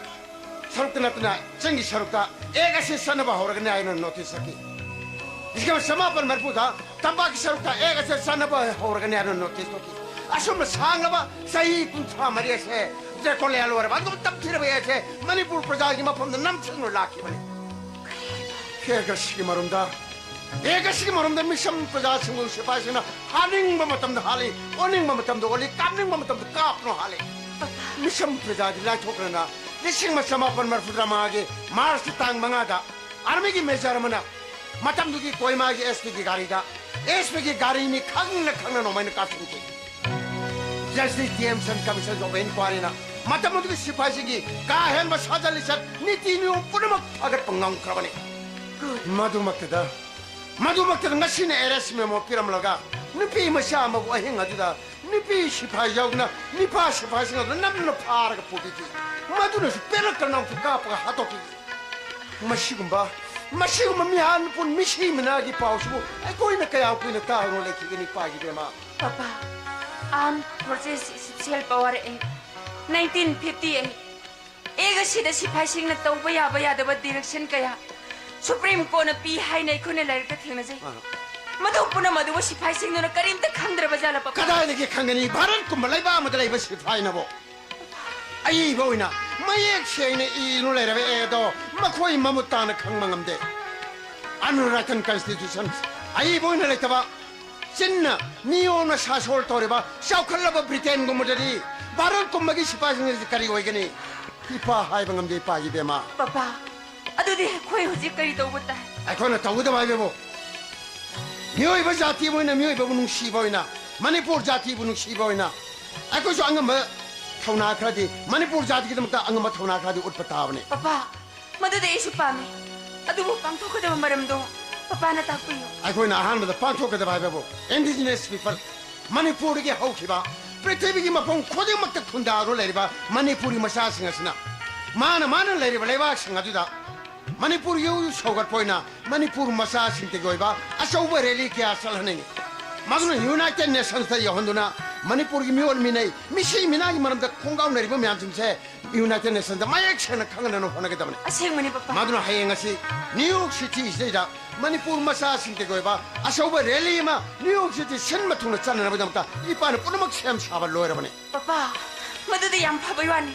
ꯁꯔꯨꯛꯇ ꯅꯠꯇꯅ ꯆꯤꯡꯒꯤ ꯁꯔꯨꯛꯇ ꯑꯦꯛ ꯑꯁꯤ ꯆꯠꯅꯕ ꯍꯧꯔꯒꯅꯤ ꯍꯥꯏꯅ ꯅꯣꯇꯤꯁ ꯊꯣꯛꯈꯤ꯫ ꯂꯤꯁꯤꯡ ꯑꯃ ꯆꯃꯥꯄꯟ ꯃꯔꯤꯐꯨꯗ ꯇꯝꯄꯥꯛꯀꯤ ꯁꯔꯨꯛꯇ ꯑꯦꯛ ꯑꯁꯤ ꯆꯠꯅꯕ ꯍꯧꯔꯒꯅꯤ ꯍꯥꯏꯅ ꯅꯣꯇꯤꯁ ꯊꯣꯛꯈꯤ꯫ ꯑꯁꯨꯝꯅ ꯁꯥꯡꯂꯕ ꯆꯍꯤ ꯀꯨꯟꯊ꯭ꯔꯥ ꯃꯔꯤ ꯑꯁꯦ ꯗ꯭ꯔꯦꯀꯣꯂꯤꯌꯥ ꯂꯣꯏꯔꯕ ꯑꯗꯨꯝ ꯇꯝꯊꯤꯔꯕ ꯑꯦꯛ ꯑꯁꯦ ꯃꯅꯤꯄꯨꯔ ꯄ꯭ꯔꯖꯥꯒꯤ ꯃꯐꯝꯗ ꯅꯝꯊꯗꯨꯅ ꯂꯥꯛꯈꯤꯕꯅꯤ꯫ ꯑꯦꯛ ꯑꯁꯤꯒꯤ ꯃꯔꯨꯝꯗ ꯑꯦꯛ ꯑꯁꯤꯒꯤ ꯃꯔꯝꯗ ꯃꯤꯁꯝ ꯄ꯭ꯔꯖꯥꯁꯤꯡꯕꯨ ꯁꯤꯐꯥꯏꯁꯤꯡꯅ ꯍꯥꯠꯅꯤꯡꯕ ꯃꯇꯝꯗ ꯍꯥꯠꯂꯤ, ꯑꯣꯟꯅꯤꯡꯕ ꯃꯇꯝꯗ ꯑꯣꯜꯂꯤ, ꯀꯥꯞꯅꯤꯡꯕ ꯃꯇꯝꯗ ꯀꯥꯞꯄꯅꯣ ꯍꯥꯠꯂꯤ꯫ ꯃꯤꯁꯝ ꯄ꯭ꯔꯖꯥꯗꯤ ꯂꯥꯏꯊꯣꯛꯈ꯭ꯔꯅ ꯂꯤꯁꯤꯡ ꯑꯃ ꯆꯃꯥꯄꯟ ꯃꯔꯤꯐꯨꯇꯔꯥ ꯃꯉꯥꯒꯤ ꯃꯥꯔꯆꯀꯤ ꯇꯥꯡ ꯃꯉꯥꯗ ꯑꯥꯔꯃꯤꯒꯤ ꯃꯦꯖꯔ ꯑꯃꯅ ꯃꯇꯝꯗꯨꯒꯤ ꯀꯣꯍꯤꯃꯥꯒꯤ ꯑꯦꯁ ꯄꯤꯒꯤ ꯒꯥꯔꯤꯗ, ꯑꯦꯁ ꯄꯤꯒꯤ ꯒꯥꯔꯤꯅꯤ ꯈꯪꯅ ꯈꯪꯅ ꯅꯣꯡꯃꯩꯅ ꯀꯥꯞꯁꯤꯟꯈꯤ꯫ Justice D M Sen commission of ꯏꯟꯀ꯭ꯋꯥꯔꯤꯅ ꯃꯇꯝ ꯑꯗꯨꯒꯤ ꯁꯤꯐꯥꯏꯁꯤꯡꯒꯤ ꯀꯥ ꯍꯦꯟꯕ ꯁꯥꯖꯠ ꯂꯤꯆꯠ, ꯅꯤꯇꯤ ꯅꯤꯌꯣꯝ ꯄꯨꯝꯅꯃꯛ ꯐꯒꯠꯄ ꯉꯝꯈ꯭ꯔꯕꯅꯤ꯫ ꯃꯗꯨꯃꯛꯇꯗ, ꯃꯗꯨꯃꯛꯇꯗ ꯉꯁꯤꯅ ꯑꯦꯔꯦꯁ ꯃꯦꯃꯣ ꯄꯤꯔꯝꯂꯒ ꯅꯨꯄꯤ ꯃꯆꯥ ꯑꯃꯕꯨ ꯑꯍꯤꯡ ꯑꯗꯨꯗ ꯅꯨꯄꯤ ꯁꯤꯐꯥꯏ ꯌꯥꯎꯗꯨꯅ ꯅꯤꯄꯥ ꯁꯤꯐꯥꯏꯁꯤꯡ ꯑꯗꯨ ꯅꯝꯗꯨꯅ ꯐꯥꯔꯒ ꯄꯨꯕꯤꯈꯤ꯫ ꯃꯗꯨꯅꯁꯨ ꯄꯦꯜꯂꯛꯇꯅ ꯑꯃꯨꯛꯁꯨ ꯀꯥꯞꯄꯒ ꯍꯥꯠꯇꯣꯛꯈꯤ꯫ ꯃꯁꯤꯒꯨꯝꯕ, ꯃꯁꯤꯒꯨꯝꯕ ꯃꯤꯍꯥꯠ ꯃꯤꯄꯨꯟ, ꯃꯤꯁꯤ ꯃꯤꯅꯥꯒꯤ ꯄꯥꯎꯁꯤꯕꯨ ꯑꯩꯈꯣꯏꯅ ꯀꯌꯥꯝ ꯀꯨꯏꯅ ꯇꯥꯔꯨꯅ ꯂꯩꯈꯤꯒꯅꯤ, ꯄꯥꯏꯒꯤ ꯕꯦꯝꯃ? ꯄꯄꯥ, armed forces ꯁꯦꯜ ꯄꯋꯥꯔ ꯑꯦꯛ, ꯅꯥꯏꯟꯇꯤꯟ ꯐꯤꯐꯇꯤ ꯑꯩꯠ, ꯑꯦꯛ ꯑꯁꯤꯗ ꯁꯤꯐꯥꯏꯁꯤꯡꯅ ꯇꯧꯕ ꯌꯥꯕ ꯌꯥꯗꯕ ꯗꯤꯔꯦꯛꯁꯟ ꯀꯌꯥ ꯁꯨꯄ꯭ꯔꯤꯝ ꯀꯣꯔꯠꯅ ꯄꯤ ꯍꯥꯏꯅ ꯑꯩꯈꯣꯏꯅ ꯂꯥꯏꯔꯤꯛꯇ ꯊꯦꯡꯅꯖꯩ꯫ ꯑꯥ꯫ ꯃꯗꯨ ꯄꯨꯝꯅꯃꯛ ꯑꯗꯨꯕꯨ ꯁꯤꯐꯥꯏꯁꯤꯡꯗꯨꯅ ꯀꯔꯤꯝꯇ ꯈꯪꯗ꯭ꯔꯕ ꯖꯥꯠꯂ, ꯄꯄꯥ? ꯀꯗꯥꯏꯗꯒꯤ ꯈꯪꯒꯅꯤ? ꯚꯥꯔꯠꯀꯨꯝꯕ ꯂꯩꯕꯥꯛ ꯑꯃꯗ ꯂꯩꯕ ꯁꯤꯐꯥꯏꯅꯕꯨ ꯑꯏꯕ ꯑꯣꯏꯅ ꯃꯌꯦꯛ ꯁꯦꯡꯅ ꯏꯗꯨꯅ ꯂꯩꯔꯕ ꯑꯦꯗꯣ ꯃꯈꯣꯏ ꯃꯃꯨꯠ ꯇꯥꯅ ꯈꯪꯕ ꯉꯝꯗꯦ꯫ Unwritten constitution, ꯑꯏꯕ ꯑꯣꯏꯅ ꯂꯩꯇꯕ, ꯆꯤꯟꯅ ꯅꯤꯌꯣꯝꯅ ꯁꯥꯁꯣꯜ ꯇꯧꯔꯤꯕ ꯆꯥꯎꯈꯠꯂꯕ ꯕ꯭ꯔꯤꯇꯦꯟꯒꯨꯝꯕꯗꯗꯤ ꯚꯥꯔꯠꯀꯨꯝꯕꯒꯤ ꯁꯤꯐꯥꯏꯁꯤꯡ ꯑꯁꯤ ꯀꯔꯤ ꯑꯣꯏꯒꯅꯤ? ꯏꯄꯥ ꯍꯥꯏꯕ ꯉꯝꯗꯦ, ꯏꯄꯥꯒꯤ ꯕꯦꯝꯃ꯫ ꯄꯄꯥ, ꯑꯗꯨꯗꯤ ꯑꯩꯈꯣꯏ ꯍꯧꯖꯤꯛ ꯀꯔꯤ ꯇꯧꯕ ꯇꯥꯏ? ꯑꯩꯈꯣꯏꯅ ꯇꯧꯒꯗꯕ ꯍꯥꯏꯕꯕꯨ, ꯃꯤꯑꯣꯏꯕ ꯖꯥꯇꯤ ꯑꯃ ꯑꯣꯏꯅ ꯃꯤꯑꯣꯏꯕꯕꯨ ꯅꯨꯡꯁꯤꯕ ꯑꯣꯏꯅ, ꯃꯅꯤꯄꯨꯔ ꯖꯥꯇꯤꯕꯨ ꯅꯨꯡꯁꯤꯕ ꯑꯣꯏꯅ, ꯑꯩꯈꯣꯏꯁꯨ ꯑꯉꯝꯕ ꯊꯧꯅꯥ ꯈꯔꯗꯤ, ꯃꯅꯤꯄꯨꯔ ꯖꯥꯇꯤꯒꯤꯗꯃꯛꯇ ꯑꯉꯝꯕ ꯊꯧꯅꯥ ꯈꯔꯗꯤ ꯎꯠꯄ ꯇꯥꯕꯅꯤ꯫ ꯄꯄꯥ, ꯃꯗꯨꯗꯤ ꯑꯩꯁꯨ ꯄꯥꯝꯃꯤ꯫ ꯑꯗꯨꯕꯨ ꯄꯥꯡꯊꯣꯛꯀꯗꯕ ꯃꯔꯝꯗꯣ ꯄꯄꯥꯅ ꯇꯥꯛꯄꯤꯌꯨ꯫ ꯑꯩꯈꯣꯏꯅ ꯑꯍꯥꯟꯕꯗ ꯄꯥꯡꯊꯣꯛꯀꯗꯕ ꯍꯥꯏꯕꯕꯨ indigenous people, ꯃꯅꯤꯄꯨꯔꯗꯒꯤ ꯍꯧꯈꯤꯕ, ꯄ꯭ꯔꯤꯊꯤꯕꯤꯒꯤ ꯃꯐꯝ ꯈꯨꯗꯤꯡꯃꯛꯇ ꯈꯨꯟꯗꯥꯗꯨꯅ ꯂꯩꯔꯤꯕ ꯃꯅꯤꯄꯨꯔꯤ ꯃꯆꯥꯁꯤꯡ ꯑꯁꯤꯅ ꯃꯥꯅ ꯃꯥꯅ ꯂꯩꯔꯤꯕ ꯂꯩꯕꯥꯛꯁꯤꯡ ꯑꯗꯨꯗ ꯃꯅꯤꯄꯨꯔꯒꯤ ꯏꯍꯨ ꯁꯧꯒꯠꯄ ꯑꯣꯏꯅ ꯃꯅꯤꯄꯨꯔ ꯃꯆꯥꯁꯤꯡꯇꯒꯤ ꯑꯣꯏꯕ ꯑꯆꯧꯕ ꯔꯦꯂꯤ ꯀꯌꯥ ꯆꯠꯍꯟꯅꯤꯡꯏ꯫ ꯃꯗꯨꯅ ꯌꯨꯅꯥꯏꯇꯦꯗ ꯅꯦꯁꯟꯁꯇ ꯌꯧꯍꯟꯗꯨꯅ ꯃꯅꯤꯄꯨꯔꯒꯤ ꯃꯤꯑꯣꯠ ꯃꯤꯅꯩ, ꯃꯤꯁꯤ ꯃꯤꯅꯥꯒꯤ ꯃꯔꯝꯗ ꯈꯣꯡꯒꯥꯎꯅꯔꯤꯕ ꯃꯌꯥꯝꯁꯤꯡꯁꯦ ꯌꯨꯅꯥꯏꯇꯦꯗ ꯅꯦꯁꯟꯗ ꯃꯌꯦꯛ ꯁꯦꯡꯅ ꯈꯪꯍꯟꯅꯕ ꯍꯣꯠꯅꯒꯗꯕꯅꯤ꯫ ꯑꯁꯦꯡꯕꯅꯤ, ꯄꯄꯥ꯫ ꯃꯗꯨꯅ ꯍꯌꯦꯡ ꯑꯁꯤ ꯅ꯭ꯌꯨ ꯌꯣꯔꯛ ꯁꯤꯇꯤꯁꯤꯗꯩꯗ ꯃꯅꯤꯄꯨꯔ ꯃꯆꯥꯁꯤꯡꯇꯒꯤ ꯑꯣꯏꯕ ꯑꯆꯧꯕ ꯔꯦꯂꯤ ꯑꯃ ꯅ꯭ꯌꯨ ꯌꯣꯔꯛ ꯁꯤꯇꯤ ꯁꯤꯟꯕ ꯊꯨꯡꯅ ꯆꯠꯅꯅꯕꯒꯤꯗꯃꯛꯇ ꯏꯄꯥꯅ ꯄꯨꯝꯅꯃꯛ ꯁꯦꯝ ꯁꯥꯕ ꯂꯣꯏꯔꯕꯅꯤ꯫ ꯄꯄꯥ, ꯃꯗꯨꯗꯤ ꯌꯥꯝ ꯐꯕꯩ ꯋꯥꯅꯤ꯫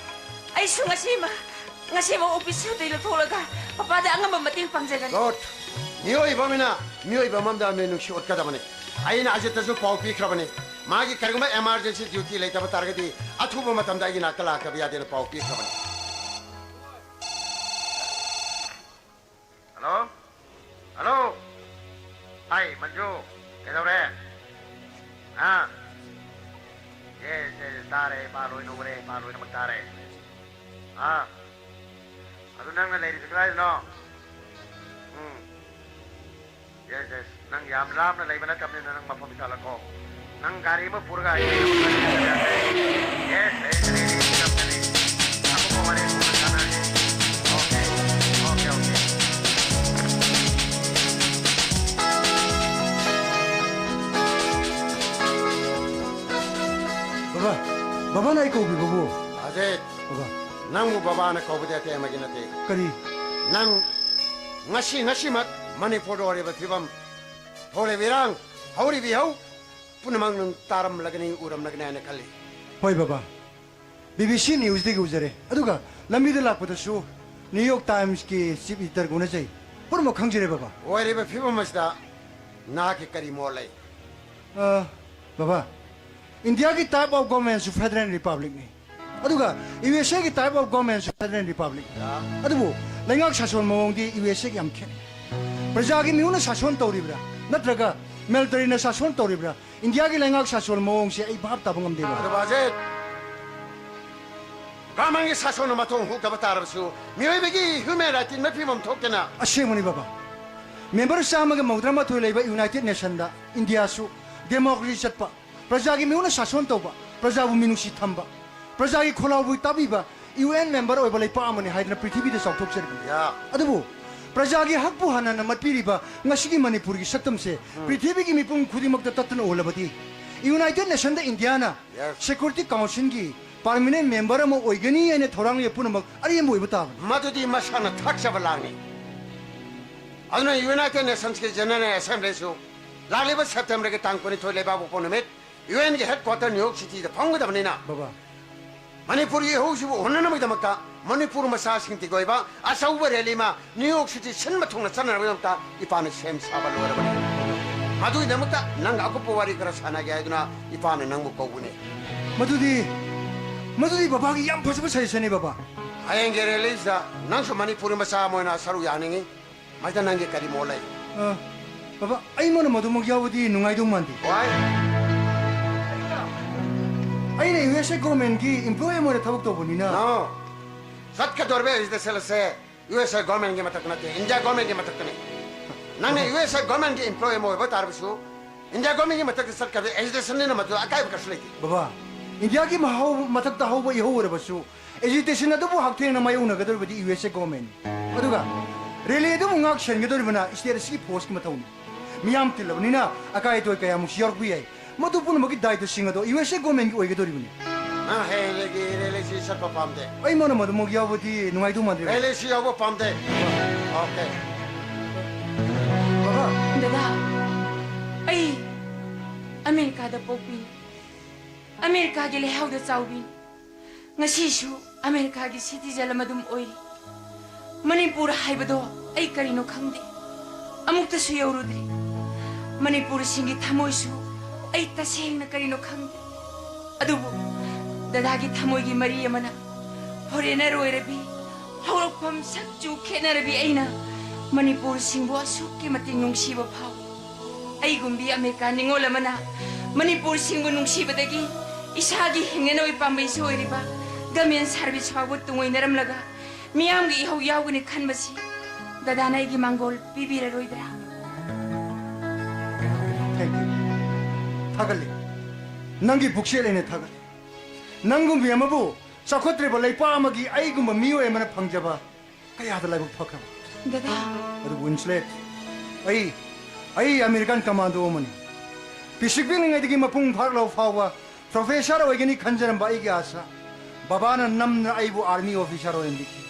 ꯑꯩꯁꯨ ꯉꯁꯤꯃꯛ, ꯉꯁꯤꯃꯛ ꯑꯣꯐꯤꯁ ꯁꯨꯇꯤ ꯂꯧꯊꯣꯛꯂꯒ ꯄꯄꯥꯗ ꯑꯉꯝꯕ ꯃꯇꯦꯡ ꯄꯥꯡꯖꯒꯅꯤ꯫ ꯒꯨꯗ꯫ ꯃꯤꯑꯣꯏꯕ ꯑꯃꯅ ꯃꯤꯑꯣꯏꯕ ꯑꯃꯃꯝꯗ ꯃꯤꯅꯨꯡꯁꯤ ꯎꯠꯀꯗꯕꯅꯤ꯫ ꯑꯩꯅ ꯑꯖꯤꯠꯇꯁꯨ ꯄꯥꯎ ꯄꯤꯈ꯭ꯔꯕꯅꯤ꯫ ꯃꯥꯒꯤ ꯀꯔꯤꯒꯨꯝꯕ emergency duty ꯂꯩꯇꯕ ꯇꯥꯔꯒꯗꯤ ꯑꯊꯨꯕ ꯃꯇꯝꯗ ꯑꯩꯒꯤ ꯅꯥꯛꯇ ꯂꯥꯛꯇꯕ ꯌꯥꯗꯦꯅ ꯄꯥꯎ ꯄꯤꯈ꯭ꯔꯕꯅꯤ꯫ ꯍꯜꯂꯣ? ꯍꯜꯂꯣ? ꯍꯥꯏ, ꯃꯟꯖꯨ, ꯀꯩꯗꯧꯔꯦ? ꯑꯥ? ꯑꯦ, ꯑꯦ, ꯇꯥꯔꯦ, ꯏꯄꯥ ꯂꯣꯏꯅ ꯎꯔꯦ, ꯏꯄꯥ ꯂꯣꯏꯅꯃꯛ ꯇꯥꯔꯦ꯫ ꯑꯥ? ꯑꯗꯨ ꯅꯪꯅ ꯂꯩꯔꯤꯁꯦ ꯀꯗꯥꯏꯗꯅꯣ? ꯎꯝ꯫ Yes, yes. ꯅꯪ ꯌꯥꯝ ꯂꯥꯞꯅ ꯂꯩꯕ ꯅꯠꯇꯕꯅꯤꯅ ꯅꯪ ꯃꯐꯝ ꯏꯇꯥꯜꯂꯛꯈꯣ꯫ ꯅꯪ ꯒꯥꯔꯤ ꯑꯃ ꯄꯨꯔꯒ ꯑꯩ ꯌꯦꯁ, ꯑꯩ ꯂꯩꯔꯤ, ꯂꯩꯔꯤ꯫ ꯑꯇꯣꯞꯄ ꯋꯥꯔꯤ ꯑꯃ ꯁꯥꯟꯅꯔꯁꯤ꯫ Okay, okay, okay. ꯕꯕꯥ, ꯕꯕꯥꯅ ꯑꯩ ꯀꯧꯕꯤꯕꯕꯨ? ꯑꯖꯤꯠ, ꯕꯕꯥ꯫ ꯅꯪꯕꯨ ꯕꯕꯥꯅ ꯀꯧꯕꯗꯤ ꯑꯇꯩ ꯑꯃꯒꯤ ꯅꯠꯇꯦ꯫ ꯀꯔꯤ? ꯅꯪ ꯉꯁꯤ, ꯉꯁꯤꯃꯛ ꯃꯅꯤꯄꯨꯔꯗ ꯑꯣꯏꯔꯤꯕ ꯐꯤꯕꯝ, ꯊꯣꯛꯂꯤꯕ ꯏꯔꯥꯡ, ꯍꯧꯔꯤꯕ ꯏꯍꯧ ꯄꯨꯝꯅꯃꯛ ꯅꯪ ꯇꯥꯔꯝꯂꯒꯅꯤ, ꯎꯔꯝꯂꯒꯅꯤ ꯍꯥꯏꯅ ꯈꯜꯂꯤ꯫ ꯍꯣꯏ ꯕꯕꯥ, ꯕꯤ ꯕꯤ ꯁꯤ ꯅ꯭ꯌꯨꯁꯇꯒꯤ ꯎꯖꯔꯦ꯫ ꯑꯗꯨꯒ ꯂꯝꯕꯤꯗ ꯂꯥꯛꯄꯗꯁꯨ ꯅ꯭ꯌꯨ ꯌꯣꯔꯛ ꯇꯥꯏꯝꯁꯀꯤ ꯆꯤꯐ ꯏꯗꯤꯇꯔꯒ ꯎꯅꯖꯩ꯫ ꯄꯨꯝꯅꯃꯛ ꯈꯪꯖꯔꯦ ꯕꯕꯥ꯫ ꯑꯣꯏꯔꯤꯕ ꯐꯤꯕꯝ ꯑꯁꯤꯗ ꯅꯍꯥꯛꯀꯤ ꯀꯔꯤ ꯃꯣꯠ ꯂꯩ? ꯑ, ꯕꯕꯥ, ꯏꯟꯗꯤꯌꯥꯒꯤ type of governmentꯁꯨ federal republicꯅꯤ꯫ ꯑꯗꯨꯒ ꯌꯨ ꯑꯦꯁ ꯑꯦꯒꯤ type of governmentꯁꯨ federal republic꯫ ꯑꯗꯨꯕꯨ ꯂꯩꯉꯥꯛ ꯁꯥꯁꯣꯟ ꯃꯑꯣꯡꯗꯤ ꯌꯨ ꯑꯦꯁ ꯑꯦꯒ ꯌꯥꯝ ꯈꯦꯠꯅꯩ꯫ ꯄ꯭ꯔꯖꯥꯒꯤ ꯃꯤꯍꯨꯠꯅ ꯁꯥꯁꯣꯟ ꯇꯧꯔꯤꯕ꯭ꯔꯥ, ꯅꯠꯇ꯭ꯔꯒ ꯃꯤꯂꯤꯇꯔꯤꯅ ꯁꯥꯁꯣꯟ ꯇꯧꯔꯤꯕ꯭ꯔꯥ? ꯏꯟꯗꯤꯌꯥꯒꯤ ꯂꯩꯉꯥꯛ ꯁꯥꯁꯣꯟ ꯃꯑꯣꯡꯁꯦ ꯑꯩ ꯚꯥꯞ ꯇꯥꯕ ꯉꯝꯗꯦ, ꯕꯕꯥ꯫ ꯑꯗꯨ ꯕꯥꯖꯦꯠ, ꯒꯚꯔꯟꯃꯦꯟꯒꯤ ꯁꯥꯁꯣꯟꯅ ꯃꯊꯣꯡ ꯍꯨꯛꯇꯕ ꯇꯥꯔꯕꯁꯨ, ꯃꯤꯑꯣꯏꯕꯒꯤ ꯍ꯭ꯌꯨꯃꯦꯟ ꯔꯥꯏꯠꯇꯤ ꯃꯐꯤ ꯃꯝ ꯊꯣꯛꯇꯅ꯫ ꯑꯁꯦꯡꯕꯅꯤ ꯕꯕꯥ, ꯃꯦꯝꯕꯔ ꯆꯥꯝꯃꯒ ꯃꯧꯗ꯭ꯔꯥ ꯃꯥꯊꯣꯏ ꯂꯩꯕ ꯌꯨꯅꯥꯏꯇꯦꯗ ꯅꯦꯁꯟꯗ ꯏꯟꯗꯤꯌꯥꯁꯨ ꯗꯦꯃꯣꯀ꯭ꯔꯦꯁꯤ ꯆꯠꯄ, ꯄ꯭ꯔꯖꯥꯒꯤ ꯃꯤꯍꯨꯠꯅ ꯁꯥꯁꯣꯟ ꯇꯧꯕ, ꯄ꯭ꯔꯖꯥꯕꯨ ꯃꯤꯅꯨꯡꯁꯤ ꯊꯝꯕ, ꯄ꯭ꯔꯖꯥꯒꯤ ꯈꯣꯜꯂꯥꯎꯕꯨ ꯇꯥꯕꯤꯕ ꯌꯨ ꯑꯦꯟ ꯃꯦꯝꯕꯔ ꯑꯣꯏꯕ ꯂꯩꯄꯥꯛ ꯑꯃꯅꯤ ꯍꯥꯏꯗꯅ ꯄ꯭ꯔꯤꯊꯤꯕꯤꯗ ꯆꯥꯎꯊꯣꯛꯆꯔꯤꯕꯅꯤ꯫ ꯌꯥ꯫ ꯑꯗꯨꯕꯨ ꯄ꯭ꯔꯖꯥꯒꯤ ꯍꯛꯄꯨ ꯍꯟꯅ ꯍꯟꯅ ꯃꯠꯄꯤꯔꯤꯕ ꯉꯁꯤꯒꯤ ꯃꯅꯤꯄꯨꯔꯒꯤ ꯁꯛꯇꯝꯁꯦ ꯄ꯭ꯔꯤꯊꯤꯕꯤꯒꯤ ꯃꯤꯄꯨꯝ ꯈꯨꯗꯤꯡꯃꯛꯇ ꯇꯠꯇꯅ ꯎꯍꯜꯂꯕꯗꯤ ꯌꯨꯅꯥꯏꯇꯦꯗ ꯅꯦꯁꯟꯗ ꯏꯟꯗꯤꯌꯥꯅ ꯌꯦꯁ꯫ ꯁꯦꯀ꯭ꯌꯨꯔꯤꯇꯤ ꯀꯥꯎꯟꯁꯤꯜꯒꯤ ꯄꯔꯃꯅꯦꯟ ꯃꯦꯝꯕꯔ ꯑꯃ ꯑꯣꯏꯒꯅꯤ ꯍꯥꯏꯅ ꯊꯧꯔꯥꯡꯂꯤꯕ ꯄꯨꯝꯅꯃꯛ ꯑꯔꯦꯝꯕ ꯑꯣꯏꯕ ꯇꯥꯕꯅꯤ꯫ ꯃꯗꯨꯗꯤ ꯃꯁꯥꯅ ꯊꯥꯛꯆꯕ ꯂꯥꯡꯅꯤ꯫ ꯑꯗꯨꯅ ꯌꯨꯅꯥꯏꯇꯦꯗ ꯅꯦꯁꯟꯁꯀꯤ ꯖꯦꯅꯔꯦꯜ ꯑꯦꯁꯦꯝꯕ꯭ꯂꯤꯁꯨ ꯂꯥꯛꯂꯤꯕ ꯁꯦꯞꯇꯦꯝꯕꯔꯒꯤ ꯇꯥꯡ ꯀꯨꯟꯅꯤꯊꯣꯏ ꯂꯩꯕꯥꯛꯄꯣꯛꯄ ꯅꯨꯃꯤꯠ ꯌꯨ ꯑꯦꯟꯒꯤ ꯍꯦꯗꯀ꯭ꯋꯥꯇꯔ ꯅ꯭ꯌꯨ ꯌꯣꯔꯛ ꯁꯤꯇꯤꯗ ꯐꯝꯒꯗꯕꯅꯤꯅ ꯕꯕꯥ꯫ ꯃꯅꯤꯄꯨꯔꯒꯤ ꯏꯍꯧꯁꯤꯕꯨ ꯎꯍꯟꯅꯅꯕꯒꯤꯗꯃꯛꯇ ꯃꯅꯤꯄꯨꯔ ꯃꯆꯥꯁꯤꯡꯒꯤ ꯑꯣꯏꯕ ꯑꯆꯧꯕ ꯔꯦꯂꯤ ꯑꯃ ꯅ꯭ꯌꯨ ꯌꯣꯔꯛ ꯁꯤꯇꯤ ꯁꯤꯟꯕ ꯊꯨꯡꯅ ꯆꯠꯅꯅꯕꯒꯤꯗꯃꯛꯇ ꯏꯄꯥꯅ ꯁꯦꯝ ꯁꯥꯕ ꯂꯣꯏꯔꯕꯅꯤ꯫ ꯃꯗꯨꯒꯤꯗꯃꯛꯇ ꯅꯪꯒ ꯑꯀꯨꯞꯄ ꯋꯥꯔꯤ ꯈꯔ ꯁꯥꯟꯅꯒꯦ ꯍꯥꯏꯗꯨꯅ ꯏꯄꯥꯅ ꯅꯪꯕꯨ ꯀꯧꯕꯅꯤ꯫ ꯃꯗꯨꯗꯤ, ꯃꯗꯨꯗꯤ ꯕꯕꯥꯒꯤ ꯌꯥꯝ ꯐꯖꯕ ꯁꯖꯦꯁꯟꯅꯤ, ꯕꯕꯥ꯫ ꯍꯌꯦꯡꯒꯤ ꯔꯦꯂꯤꯁꯤꯗ ꯅꯪꯁꯨ ꯃꯅꯤꯄꯨꯔꯤ ꯃꯆꯥ ꯑꯃ ꯑꯣꯏꯅ ꯁꯔꯨꯛ ꯌꯥꯅꯤꯡꯉꯤ꯫ ꯃꯁꯤꯗ ꯅꯪꯒꯤ ꯀꯔꯤ ꯃꯣꯠ ꯂꯩ? ꯑ, ꯕꯕꯥ, ꯑꯩꯃꯛꯅ ꯃꯗꯨꯃꯛ ꯌꯥꯎꯕꯗꯤ ꯅꯨꯡꯉꯥꯏꯗꯧ ꯃꯥꯟꯗꯦ꯫ Why? ꯑꯩꯅ ꯌꯨ ꯑꯦꯁ ꯑꯦ ꯒꯣꯔꯃꯦꯟꯒꯤ ꯏꯝꯄ꯭ꯂꯣꯌꯤ ꯑꯃ ꯑꯣꯏꯅ ꯊꯕꯛ ꯇꯧꯕꯅꯤꯅ꯫ No. ꯆꯠꯀꯗꯧꯔꯤꯕ ꯑꯦꯖꯤꯇꯦꯁꯟ ꯑꯁꯦ ꯌꯨ ꯑꯦꯁ ꯑꯦ ꯒꯣꯔꯃꯦꯟꯒꯤ ꯃꯊꯛꯇ ꯅꯠꯇꯦ, ꯏꯟꯗꯤꯌꯥ ꯒꯣꯔꯃꯦꯟꯒꯤ ꯃꯊꯛꯇꯅꯤ꯫ ꯅꯪꯅ ꯌꯨ ꯑꯦꯁ ꯑꯦ ꯒꯣꯔꯃꯦꯟꯒꯤ ꯏꯝꯄ꯭ꯂꯣꯌꯤ ꯑꯃ ꯑꯣꯏꯕ ꯇꯥꯔꯕꯁꯨ, ꯏꯟꯗꯤꯌꯥ ꯒꯣꯔꯃꯦꯟꯒꯤ ꯃꯊꯛꯇ ꯆꯠꯀꯗꯕ ꯑꯦꯖꯤꯇꯦꯁꯟꯅꯤꯅ ꯃꯗꯨ ꯑꯀꯥꯏꯕ ꯀꯔꯤꯁꯨ ꯂꯩꯇꯦ꯫ ꯕꯕꯥ, ꯏꯟꯗꯤꯌꯥꯒꯤ ꯃꯍꯥꯎ-, ꯃꯊꯛꯇ ꯍꯧꯕ ꯏꯍꯧ ꯑꯣꯏꯔꯕꯁꯨ, ꯑꯦꯖꯤꯇꯦꯁꯟ ꯑꯗꯨꯕꯨ ꯍꯛꯊꯦꯡꯅꯅ ꯃꯥꯌꯣꯛꯅꯒꯗꯧꯔꯤꯕꯗꯤ ꯌꯨ ꯑꯦꯁ ꯑꯦ ꯒꯣꯔꯃꯦꯟ꯫ ꯑꯗꯨꯒ ꯔꯦꯂꯤ ꯑꯗꯨꯕꯨ ꯉꯥꯛ ꯁꯦꯟꯒꯗꯧꯔꯤꯕꯅ ꯁ꯭ꯇꯦꯠ ꯑꯁꯤꯒꯤ ꯐꯣꯔꯁꯀꯤ ꯃꯊꯧꯅꯤ꯫ ꯃꯤꯌꯥꯝ ꯇꯤꯜꯂꯕꯅꯤꯅ ꯑꯀꯥꯏ ꯑꯇꯣꯏ ꯀꯌꯥꯃꯨꯛꯁꯨ ꯌꯥꯎꯔꯛꯄ ꯌꯥꯏ꯫ ꯃꯗꯨ ꯄꯨꯝꯅꯃꯛꯀꯤ ꯗꯥꯏꯇ꯭ꯋꯁꯤꯡ ꯑꯗꯣ ꯌꯨ ꯑꯦꯁ ꯑꯦ ꯒꯣꯔꯃꯦꯟꯒꯤ ꯑꯣꯏꯒꯗꯧꯔꯤꯕꯅꯤ꯫ ꯅꯪ ꯍꯌꯦꯡꯒꯤ ꯔꯦꯂꯤꯁꯤ ꯆꯠꯄ ꯄꯥꯝꯗꯦ꯫ ꯑꯩꯃꯛꯅ ꯃꯗꯨꯃꯛ ꯌꯥꯎꯕꯗꯤ ꯅꯨꯡꯉꯥꯏꯗꯧ ꯃꯥꯟꯗꯦ꯫ ꯔꯦꯂꯤꯁꯤ ꯌꯥꯎꯕ ꯄꯥꯝꯗꯦ꯫ ꯑꯣꯀꯦ꯫ ꯕꯕꯥ꯫ ꯗꯗꯥ, ꯑꯩ ꯑꯃꯦꯔꯤꯀꯥꯗ ꯄꯣꯛꯄꯤꯅꯤ꯫ ꯑꯃꯦꯔꯤꯀꯥꯒꯤ ꯂꯩꯍꯥꯎꯗ ꯆꯥꯎꯕꯤꯅꯤ꯫ ꯉꯁꯤꯁꯨ ꯑꯃꯦꯔꯤꯀꯥꯒꯤ ꯁꯤꯇꯤꯖꯦꯟ ꯑꯃ ꯑꯗꯨꯝ ꯑꯣꯏꯔꯤ꯫ ꯃꯅꯤꯄꯨꯔ ꯍꯥꯏꯕꯗꯣ ꯑꯩ ꯀꯔꯤꯅꯣ ꯈꯪꯗꯦ꯫ ꯑꯃꯨꯛꯇꯁꯨ ꯌꯧꯔꯨꯗ꯭ꯔꯤ꯫ ꯃꯅꯤꯄꯨꯔꯁꯤꯡꯒꯤ ꯊꯃꯣꯏꯁꯨ ꯑꯩ ꯇꯁꯦꯡꯅ ꯀꯔꯤꯅꯣ ꯈꯪꯗꯦ꯫ ꯑꯗꯨꯕꯨ ꯗꯗꯥꯒꯤ ꯊꯃꯣꯏꯒꯤ ꯃꯔꯤ ꯑꯃꯅ ꯐꯣꯔꯦꯅꯔ ꯑꯣꯏꯔꯕꯤ, ꯍꯧꯔꯛꯐꯝ ꯁꯛꯆꯨ ꯈꯦꯠꯅꯔꯕꯤ ꯑꯩꯅ ꯃꯅꯤꯄꯨꯔꯁꯤꯡꯕꯨ ꯑꯁꯨꯛꯀꯤ ꯃꯇꯤꯛ ꯅꯨꯡꯁꯤꯕ ꯐꯥꯎꯏ꯫ ꯑꯩꯒꯨꯝꯕꯤ ꯑꯃꯦꯔꯤꯀꯥ ꯅꯤꯉꯣꯜ ꯑꯃꯅ ꯃꯅꯤꯄꯨꯔꯁꯤꯡꯕꯨ ꯅꯨꯡꯁꯤꯕꯗꯒꯤ ꯏꯁꯥꯒꯤ ꯍꯤꯡꯅꯅꯕꯒꯤ ꯄꯥꯝꯕꯩꯁꯨ ꯑꯣꯏꯔꯤꯕ ꯒꯃꯦꯟ ꯁꯥꯔꯚꯤꯁ ꯐꯥꯎꯕ ꯇꯨꯡꯑꯣꯏꯅꯔꯝꯂꯒ ꯃꯤꯌꯥꯝꯒꯤ ꯏꯍꯧ ꯌꯥꯎꯒꯅꯤ ꯈꯟꯕꯁꯤ ꯗꯗꯥꯅ ꯑꯩꯒꯤ ꯃꯥꯡꯒꯣꯜ ꯄꯤꯕꯤꯔꯔꯣꯏꯗ꯭ꯔꯥ? Thank you. ꯊꯥꯒꯠꯂꯤ꯫ ꯅꯪꯒꯤ ꯄꯨꯛꯆꯦꯜ ꯑꯩꯅ ꯊꯥꯒꯠꯂꯤ꯫ ꯅꯪꯒꯨꯝꯕꯤ ꯑꯃꯕꯨ ꯆꯥꯎꯈꯠꯇ꯭ꯔꯤꯕ ꯂꯩꯄꯥꯛ ꯑꯃꯒꯤ ꯑꯩꯒꯨꯝꯕ ꯃꯤꯑꯣꯏ ꯑꯃꯅ ꯐꯪꯖꯕ ꯀꯌꯥꯗ ꯂꯥꯏꯕꯛ ꯐꯈ꯭ꯔꯕ꯫ ꯗꯗꯥ꯫ ꯑꯗꯨꯕꯨ ꯋꯤꯟꯁꯂꯦꯠ, ꯑꯩ, ꯑꯩ ꯑꯃꯦꯔꯤꯀꯥꯟ ꯀꯃꯥꯟꯗꯣ ꯑꯃꯅꯤ꯫ ꯄꯤꯁꯤꯛ ꯄꯤꯛꯂꯤꯉꯩꯗꯒꯤ ꯃꯄꯨꯡ ꯐꯥꯔꯛꯂꯕ ꯐꯥꯎꯕ ꯄ꯭ꯔꯣꯐꯦꯁꯔ ꯑꯣꯏꯒꯅꯤ ꯈꯟꯖꯔꯝꯕ ꯑꯩꯒꯤ ꯑꯥꯁꯥ ꯕꯕꯥꯅ ꯅꯝꯅ ꯑꯩꯕꯨ ꯑꯥꯔꯃꯤ ꯑꯣꯐꯤꯁꯥꯔ ꯑꯣꯏꯍꯟꯕꯤꯈꯤ꯫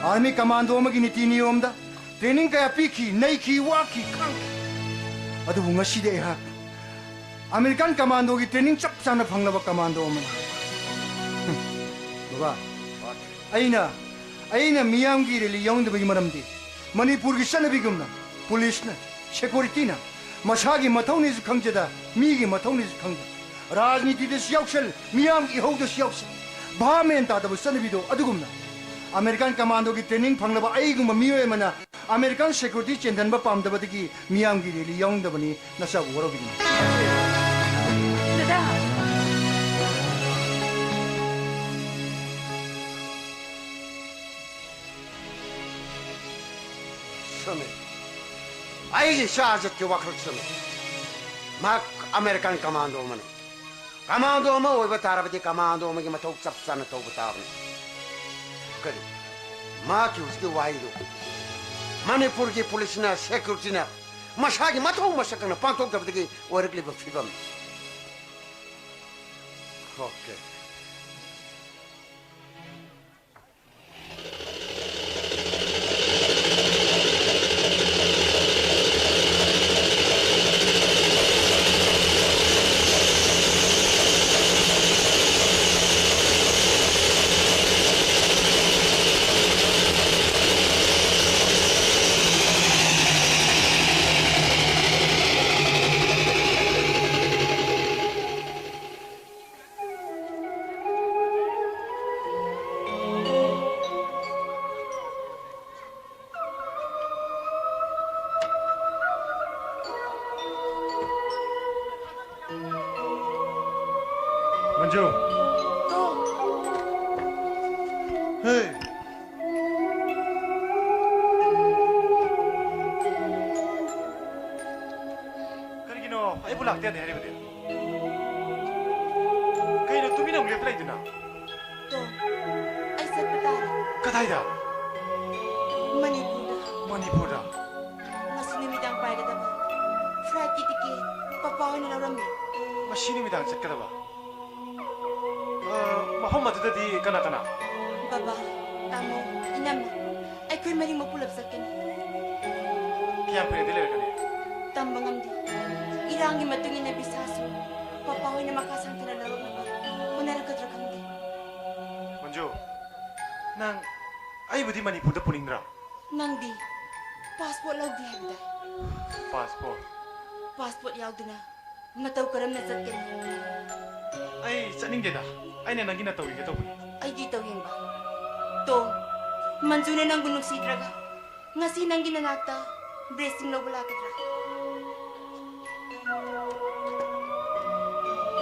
ꯑꯥꯔꯃꯤ ꯀꯃꯥꯟꯗꯣ ꯑꯃꯒꯤ ꯅꯤꯇꯤ ꯅꯤꯌꯣꯝꯗ ꯇ꯭ꯔꯦꯅꯤꯡ ꯀꯌꯥ ꯄꯤꯈꯤ, ꯅꯩꯈꯤ, ꯋꯥꯈꯤ, ꯈꯥꯡꯈꯤ꯫ ꯑꯗꯨꯕꯨ ꯉꯁꯤꯗꯤ ꯑꯩꯍꯥꯛ ꯑꯃꯦꯔꯤꯀꯥꯟ ꯀꯃꯥꯟꯗꯣꯒꯤ ꯇ꯭ꯔꯦꯅꯤꯡ ꯆꯞ ꯆꯥꯅ ꯐꯪꯂꯕ ꯀꯃꯥꯟꯗꯣ ꯑꯃꯅꯤ꯫ ꯕꯕꯥ, ꯑꯩꯅ, ꯑꯩꯅ ꯃꯤꯌꯥꯝꯒꯤ ꯔꯦꯂꯤ ꯌꯥꯎꯅꯤꯡꯗꯕꯒꯤ ꯃꯔꯝꯗꯤ, ꯃꯅꯤꯄꯨꯔꯒꯤ ꯆꯠꯅꯕꯤꯒꯨꯝꯅ ꯄꯨꯂꯤꯁꯅ, ꯁꯦꯀ꯭ꯌꯨꯔꯤꯇꯤꯅ ꯃꯁꯥꯒꯤ ꯃꯊꯧꯅꯤꯁꯨ ꯈꯪꯖꯗ, ꯃꯤꯒꯤ ꯃꯊꯧꯅꯤꯁꯨ ꯈꯪꯗ, ꯔꯥꯖꯅꯤꯇꯤꯗꯁꯨ ꯌꯥꯎꯁꯜ, ꯃꯤꯌꯥꯝꯒꯤ ꯏꯍꯧꯗꯁꯨ ꯌꯥꯎꯁꯜ, ꯚꯥꯞ ꯃꯦꯟ ꯇꯥꯗꯕ ꯆꯠꯅꯕꯤꯗꯣ ꯑꯗꯨꯒꯨꯝꯅ ꯑꯃꯦꯔꯤꯀꯥꯟ ꯀꯃꯥꯟꯗꯣꯒꯤ ꯇ꯭ꯔꯦꯅꯤꯡ ꯐꯪꯂꯕ ꯑꯩꯒꯨꯝꯕ ꯃꯤꯑꯣꯏ ꯑꯃꯅ ꯑꯃꯦꯔꯤꯀꯥꯟ ꯁꯦꯀ꯭ꯌꯨꯔꯤꯇꯤ ꯆꯦꯟꯊꯟꯕ ꯄꯥꯝꯗꯕꯗꯒꯤ ꯃꯤꯌꯥꯝꯒꯤ ꯔꯦꯂꯤ ꯌꯥꯎꯅꯤꯡꯗꯕꯅꯤ꯫ ꯅꯆꯥꯕꯨ ꯋꯥꯔꯧꯕꯤꯒꯅꯨ꯫ ꯗꯗꯥ! ꯆꯨꯝꯃꯤ꯫ ꯑꯩꯒꯤ ꯏꯆꯥ ꯑꯖꯤꯠꯀꯤ ꯋꯥꯈꯜ ꯆꯨꯝꯃꯤ꯫ ꯃꯍꯥꯛ ꯑꯃꯦꯔꯤꯀꯥꯟ ꯀꯃꯥꯟꯗꯣ ꯑꯃꯅꯤ꯫ ꯀꯃꯥꯟꯗꯣ ꯑꯃ ꯑꯣꯏꯕ ꯇꯥꯔꯕꯗꯤ ꯀꯃꯥꯟꯗꯣ ꯑꯃꯒꯤ ꯃꯊꯧ ꯆꯞ ꯆꯥꯅ ꯇꯧꯕ ꯇꯥꯕꯅꯤ꯫ ꯀꯔꯤ? ꯃꯍꯥꯛꯀꯤ ꯍꯧꯖꯤꯛꯀꯤ ꯋꯥꯍꯩꯗꯨ ꯃꯅꯤꯄꯨꯔꯒꯤ ꯄꯨꯂꯤꯁꯅ, ꯁꯦꯀ꯭ꯌꯨꯔꯤꯇꯤꯅ ꯃꯁꯥꯒꯤ ꯃꯊꯧ ꯃꯁꯛ ꯈꯪꯅ ꯄꯥꯡꯊꯣꯛꯇꯕꯗꯒꯤ ꯑꯣꯏꯔꯛꯂꯤꯕ ꯐꯤꯕꯝꯅꯤ꯫ ꯑꯣꯀꯦ꯫ ꯃꯟꯖꯨ꯫ ꯍꯦ꯫ ꯀꯔꯤꯒꯤꯅꯣ ꯑꯩꯕꯨ ꯂꯥꯛꯇꯦ ꯍꯥꯏꯔꯤꯕꯗꯤ? ꯀꯩꯅꯣ ꯇꯨꯃꯤꯟꯅ ꯑꯃꯨꯛ ꯂꯦꯞꯄ ꯂꯩꯗꯨꯅ? ꯇꯣ, ꯑꯩ ꯆꯠꯄ ꯇꯥꯔꯦ꯫ ꯀꯗꯥꯏꯗ? ꯃꯅꯤꯄꯨꯔꯗ꯫ ꯃꯅꯤꯄꯨꯔꯗ? ꯉꯁꯤ ꯅꯨꯃꯤꯗꯥꯡ ꯄꯥꯏꯒꯗꯕ ꯐ꯭ꯂꯥꯏꯠꯀꯤ ꯇꯤꯀꯦꯠ ꯄꯄꯥ ꯍꯣꯏꯅ ꯂꯧꯔꯝꯃꯦ꯫ ꯉꯁꯤ ꯅꯨꯃꯤꯗꯥꯡ ꯆꯠꯀꯗꯕ? ꯑ, ꯃꯐꯝ ꯑꯗꯨꯗꯗꯤ ꯀꯅꯥ ꯀꯅꯥ? ꯕꯕꯥ, ꯇꯥꯃꯣ, ꯏꯅꯝꯃ, ꯑꯩꯈꯣꯏ ꯃꯔꯤꯃꯛ ꯄꯨꯂꯞ ꯆꯠꯀꯅꯤ꯫ ꯀꯌꯥꯝ ꯀꯨꯏꯅꯗꯤ ꯂꯩꯔꯛꯀꯅꯤ? ꯇꯝꯕ ꯉꯝꯗꯦ꯫ ꯏꯔꯥꯡꯒꯤ ꯃꯇꯨꯡ ꯏꯟꯅ ꯚꯤꯁꯥꯁꯨ ꯄꯄꯥ ꯍꯣꯏꯅ ꯃꯈꯥ ꯁꯥꯡꯊꯅ ꯂꯧꯔꯛꯅꯕ ꯍꯣꯠꯅꯔꯛꯀꯗ꯭ꯔꯥ ꯈꯪꯗꯦ꯫ ꯃꯟꯖꯨ, ꯅꯪ ꯑꯩꯕꯨꯗꯤ ꯃꯅꯤꯄꯨꯔꯗ ꯄꯨꯅꯤꯡꯗ꯭ꯔꯥ? ꯅꯪꯗꯤ ꯄꯥꯁꯄꯣꯔꯠ ꯂꯧꯗꯦ ꯍꯥꯏꯕꯗꯥꯏ? ꯄꯥꯁꯄꯣꯔꯠ? ꯄꯥꯁꯄꯣꯔꯠ ꯌꯥꯎꯗꯅ ꯃꯇꯧ ꯀꯔꯝꯅ ꯆꯠꯀꯅꯤ? ꯑꯩ ꯆꯠꯅꯤꯡꯗꯦꯗ꯫ ꯑꯩꯅ ꯅꯪꯒꯤ ꯅꯇꯧ ꯌꯦꯡꯒꯦ ꯇꯧꯕꯅꯤ꯫ ꯑꯩꯒꯤ ꯏꯇꯧ ꯌꯦꯡꯕ? ꯇꯣ, ꯃꯟꯖꯨꯅ ꯅꯪꯕꯨ ꯅꯨꯡꯁꯤꯗ꯭ꯔꯒ ꯉꯁꯤ ꯅꯪꯒꯤ ꯅꯅꯥꯛꯇ blessing ꯂꯧꯕ ꯂꯥꯛꯀꯗ꯭ꯔꯥ?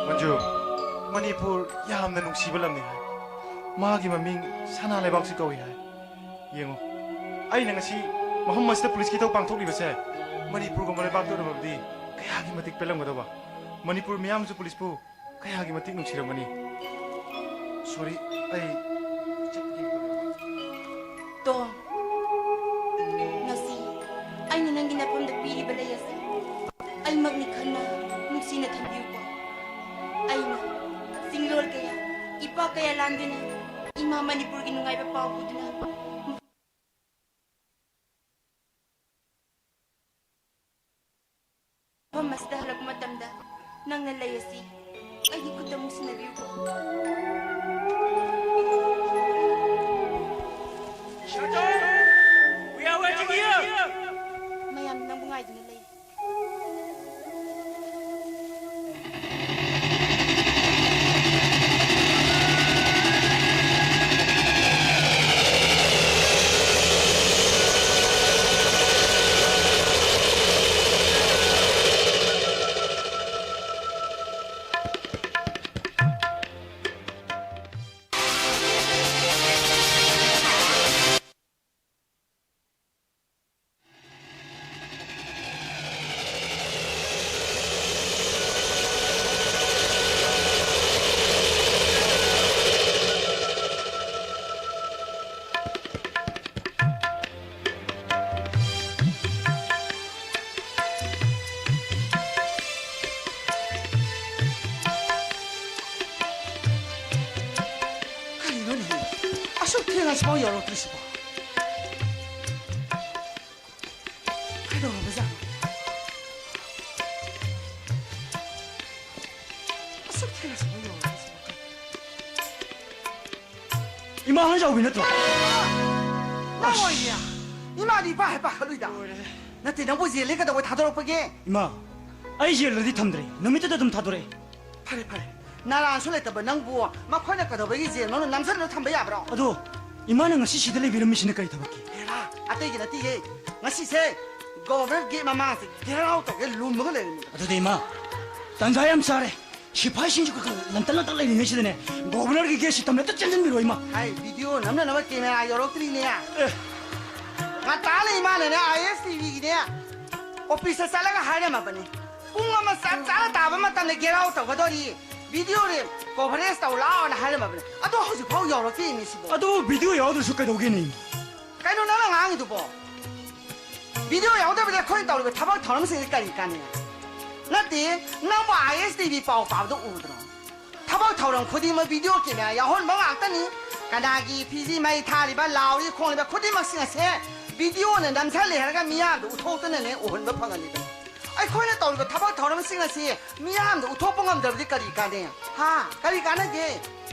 ꯃꯟꯖꯨ, ꯃꯅꯤꯄꯨꯔ ꯌꯥꯝꯅ ꯅꯨꯡꯁꯤꯕ ꯂꯝꯅꯤ ꯍꯥꯏ꯫ ꯃꯥꯒꯤ ꯃꯃꯤꯡ ꯁꯅꯥ ꯂꯩꯕꯥꯛꯁꯨ ꯀꯧꯏ ꯍꯥꯏ꯫ ꯌꯦꯡꯉꯨ, ꯑꯩꯅ ꯉꯁꯤ ꯃꯐꯝ ꯑꯁꯤꯗ ꯄꯨꯂꯤꯁꯀꯤ ꯏꯊꯧ ꯄꯥꯡꯊꯣꯛꯂꯤꯕꯁꯦ ꯃꯅꯤꯄꯨꯔꯒꯨꯝꯕ ꯂꯩꯕꯥꯛꯇ ꯑꯣꯏꯔꯝꯃꯕꯗꯤ ꯀꯌꯥꯒꯤ ꯃꯇꯤꯛ ꯄꯦꯜꯂꯝꯒꯗꯕ꯫ ꯃꯅꯤꯄꯨꯔ ꯃꯤꯌꯥꯝꯁꯨ ꯄꯨꯂꯤꯁꯄꯨ ꯀꯌꯥꯒꯤ ꯃꯇꯤꯛ ꯅꯨꯡꯁꯤꯔꯝꯒꯅꯤ꯫ Sorry, ꯑꯩ ꯆꯠꯀꯦ꯫ ꯇꯣꯝ, ꯉꯁꯤ ꯑꯩꯅ ꯅꯪꯒꯤ ꯅꯐꯝꯗ ꯄꯤꯔꯤꯕ ꯂꯩ ꯑꯁꯤ ꯑꯩꯃꯛꯅꯤ ꯈꯟꯅ ꯅꯨꯡꯁꯤꯅ ꯊꯝꯕꯤꯌꯨꯀꯣ꯫ ꯑꯩꯅ ꯆꯤꯡꯂꯣꯜ ꯀꯌꯥ, ꯏꯄꯥꯛ ꯀꯌꯥ ꯂꯥꯟꯗꯨꯅ ꯏꯃꯥ ꯃꯅꯤꯄꯨꯔꯒꯤ ꯅꯨꯡꯉꯥꯏꯕ ꯄꯥꯎ ꯄꯨꯗꯨꯅ ꯃꯐꯝ ꯑꯁꯤꯗ ꯍꯜꯂꯛꯄ ꯃꯇꯝꯗ ꯅꯪꯅ ꯂꯩ ꯑꯁꯤ ꯑꯩꯒꯤ ꯈꯨꯠꯇ ꯑꯃꯨꯛ ꯁꯤꯟꯅꯕꯤꯌꯨꯀꯣ꯫ Shadow, we are waiting here. ꯃꯌꯥꯝꯅ ꯅꯪꯕꯨ ꯉꯥꯏꯗꯨꯅ ꯂꯩ꯫ ꯀꯔꯤꯅꯣꯅꯦꯍꯦ? ꯑꯁꯨꯛ ꯊꯦꯡꯅ ꯁꯤꯐꯥꯎ ꯌꯧꯔꯛꯇ꯭ꯔꯤꯁꯤꯕꯣ? ꯀꯩꯗꯧꯔꯕꯖꯥꯠꯅꯣ? ꯑꯁꯨꯛ ꯊꯦꯡꯅ ꯁꯤꯐꯥꯎ ꯌꯧꯔꯛꯇ꯭ꯔꯤꯁꯤꯕꯣ? ꯏꯃꯥ ꯍꯟꯖꯥꯎꯕꯤ ꯅꯠꯇ꯭ꯔꯣ? ꯅꯪ ꯑꯣꯏꯌꯦ꯫ ꯏꯃꯥꯗꯤ ꯏꯄꯥ ꯍꯦꯛ ꯄꯥꯈꯠꯂꯨꯏꯗ꯫ ꯅꯠꯇꯦ, ꯅꯪꯕꯨ ꯖꯦꯜꯗ ꯀꯩꯗꯧꯕꯩ ꯊꯥꯗꯣꯔꯛꯄꯒꯦ? ꯏꯃꯥ, ꯑꯩ ꯖꯦꯜꯗꯗꯤ ꯊꯝꯗ꯭ꯔꯦ, ꯅꯨꯃꯤꯠꯇꯨꯗ ꯑꯗꯨꯝ ꯊꯥꯗꯣꯔꯛꯑꯦ꯫ ꯐꯔꯦ ꯐꯔꯦ, ꯅꯔꯥꯟꯁꯨ ꯂꯩꯇꯕ ꯅꯪꯕꯨ ꯃꯈꯣꯏꯅ ꯀꯩꯗꯧꯕꯒꯤ ꯖꯦꯜ ꯃꯅꯨꯡꯗ ꯅꯝꯁꯤꯜꯂꯒ ꯊꯝꯕ ꯌꯥꯕ꯭ꯔꯣ? ꯑꯗꯣ ꯏꯃꯥꯅ ꯉꯁꯤ ꯁꯤꯗ ꯂꯩꯕꯤꯔꯝꯃꯤꯁꯤꯅ ꯀꯔꯤ ꯊꯕꯛꯀꯤ? ꯍꯦꯔꯥ, ꯑꯇꯩꯒꯤ ꯅꯠꯇꯤꯌꯦ, ꯉꯁꯤꯁꯦ ꯒꯣꯚꯔꯅꯔ ꯒꯦꯠ ꯃꯃꯥꯡꯁꯦ ꯘꯦꯔꯥꯎ ꯇꯧꯒꯦ ꯂꯨꯝꯃꯒ ꯂꯩꯔꯝꯃꯤ꯫ ꯑꯗꯨꯗꯤ ꯏꯃꯥ, ꯇꯟꯖꯥ ꯌꯥꯝ ꯆꯥꯔꯦ꯫ ꯁꯤꯐꯥꯏꯁꯤꯡꯁꯨ ꯈꯔ ꯈꯔ ꯂꯟꯇꯛ ꯂꯟꯇꯛ ꯂꯩꯔꯤꯉꯩꯁꯤꯗꯅꯦ, ꯒꯣꯚꯔꯅꯔꯒꯤ ꯒꯦꯠꯁꯤ ꯇꯝꯅ ꯍꯦꯛꯇ ꯆꯦꯟꯁꯤꯟꯕꯤꯔꯣ ꯏꯃꯥ꯫ ꯍꯥꯏ, ꯚꯤꯗꯤꯑꯣ ꯅꯝꯅꯅꯕ ꯀꯦꯃꯦꯔꯥ ꯌꯧꯔꯛꯇ꯭ꯔꯤꯅꯦ꯫ ꯉꯟꯇꯥꯅ ꯏꯃꯥꯅꯅꯦ ꯑꯥꯏ ꯑꯦꯁ ꯇꯤ ꯚꯤꯒꯤꯅꯦ ꯑꯣꯐꯤꯁꯇ ꯆꯠꯂꯒ ꯍꯥꯏꯔꯝꯃꯕꯅꯤ꯫ ꯄꯨꯡ ꯑꯃ ꯆꯞ ꯆꯥꯅ ꯇꯥꯕ ꯃꯇꯝꯗ ꯘꯦꯔꯥꯎ ꯇꯧꯒꯗꯧꯔꯤ, ꯚꯤꯗꯤꯑꯣ ꯀꯣꯚꯔꯦꯖ ꯇꯧ ꯂꯥꯛꯑꯣꯅ ꯍꯥꯏꯔꯝꯃꯕꯅꯤ꯫ ꯑꯗꯣ ꯍꯧꯖꯤꯛꯐꯥꯎ ꯌꯧꯔꯛꯇꯦ ꯏꯅꯦ ꯁꯤꯕꯣ꯫ ꯑꯗꯨꯕꯨ ꯚꯤꯗꯤꯑꯣ ꯌꯥꯎꯗ꯭ꯔꯁꯨ ꯀꯩꯗꯧꯒꯦꯅꯦ ꯏꯃꯥ? ꯀꯩꯅꯣ ꯅꯪꯅ ꯉꯥꯡꯉꯤꯗꯨꯕꯣ? ꯚꯤꯗꯤꯑꯣ ꯌꯥꯎꯗꯕꯤꯗ ꯑꯩꯈꯣꯏꯅ ꯇꯧꯔꯤꯕ ꯊꯕꯛ ꯊꯧꯔꯝꯁꯤꯡꯁꯦ ꯀꯔꯤ ꯀꯥꯟꯅꯩ? ꯅꯠꯇꯦ, ꯅꯪꯕꯨ ꯑꯥꯏ ꯑꯦꯁ ꯇꯤ ꯚꯤ ꯄꯥꯎ ꯄꯥꯕꯗꯣ ꯎꯗ꯭ꯔꯣ? ꯊꯕꯛ ꯊꯧꯔꯝ ꯈꯨꯗꯤꯡꯃꯛ ꯚꯤꯗꯤꯑꯣ ꯀꯦꯃꯦꯔꯥ ꯌꯥꯎꯍꯟꯕ ꯉꯥꯛꯇꯅꯤ꯫ ꯀꯅꯥꯒꯤ ꯐꯤꯖꯤ ꯃꯩ ꯊꯥꯔꯤꯕ, ꯂꯥꯎꯔꯤ ꯈꯣꯡꯂꯤꯕ ꯈꯨꯗꯤꯡꯃꯛꯁꯤꯡ ꯑꯁꯦ ꯚꯤꯗꯤꯑꯣꯅ ꯅꯝꯁꯤꯜꯂꯦ ꯍꯥꯏꯔꯒ ꯃꯤꯌꯥꯝꯗ ꯎꯠꯊꯣꯛꯇꯅꯅꯦ ꯎꯍꯟꯕ ꯐꯪꯍꯜꯂꯤꯕꯅꯤ꯫ ꯑꯩꯈꯣꯏꯅ ꯇꯧꯔꯤꯕ ꯊꯕꯛ ꯊꯧꯔꯝꯁꯤꯡ ꯑꯁꯤ ꯃꯤꯌꯥꯝꯗ ꯎꯠꯊꯣꯛꯄ ꯉꯝꯗ꯭ꯔꯕꯗꯤ ꯀꯔꯤ ꯀꯥꯟꯅꯩ? ꯍꯥ? ꯀꯔꯤ ꯀꯥꯟꯅꯒꯦ?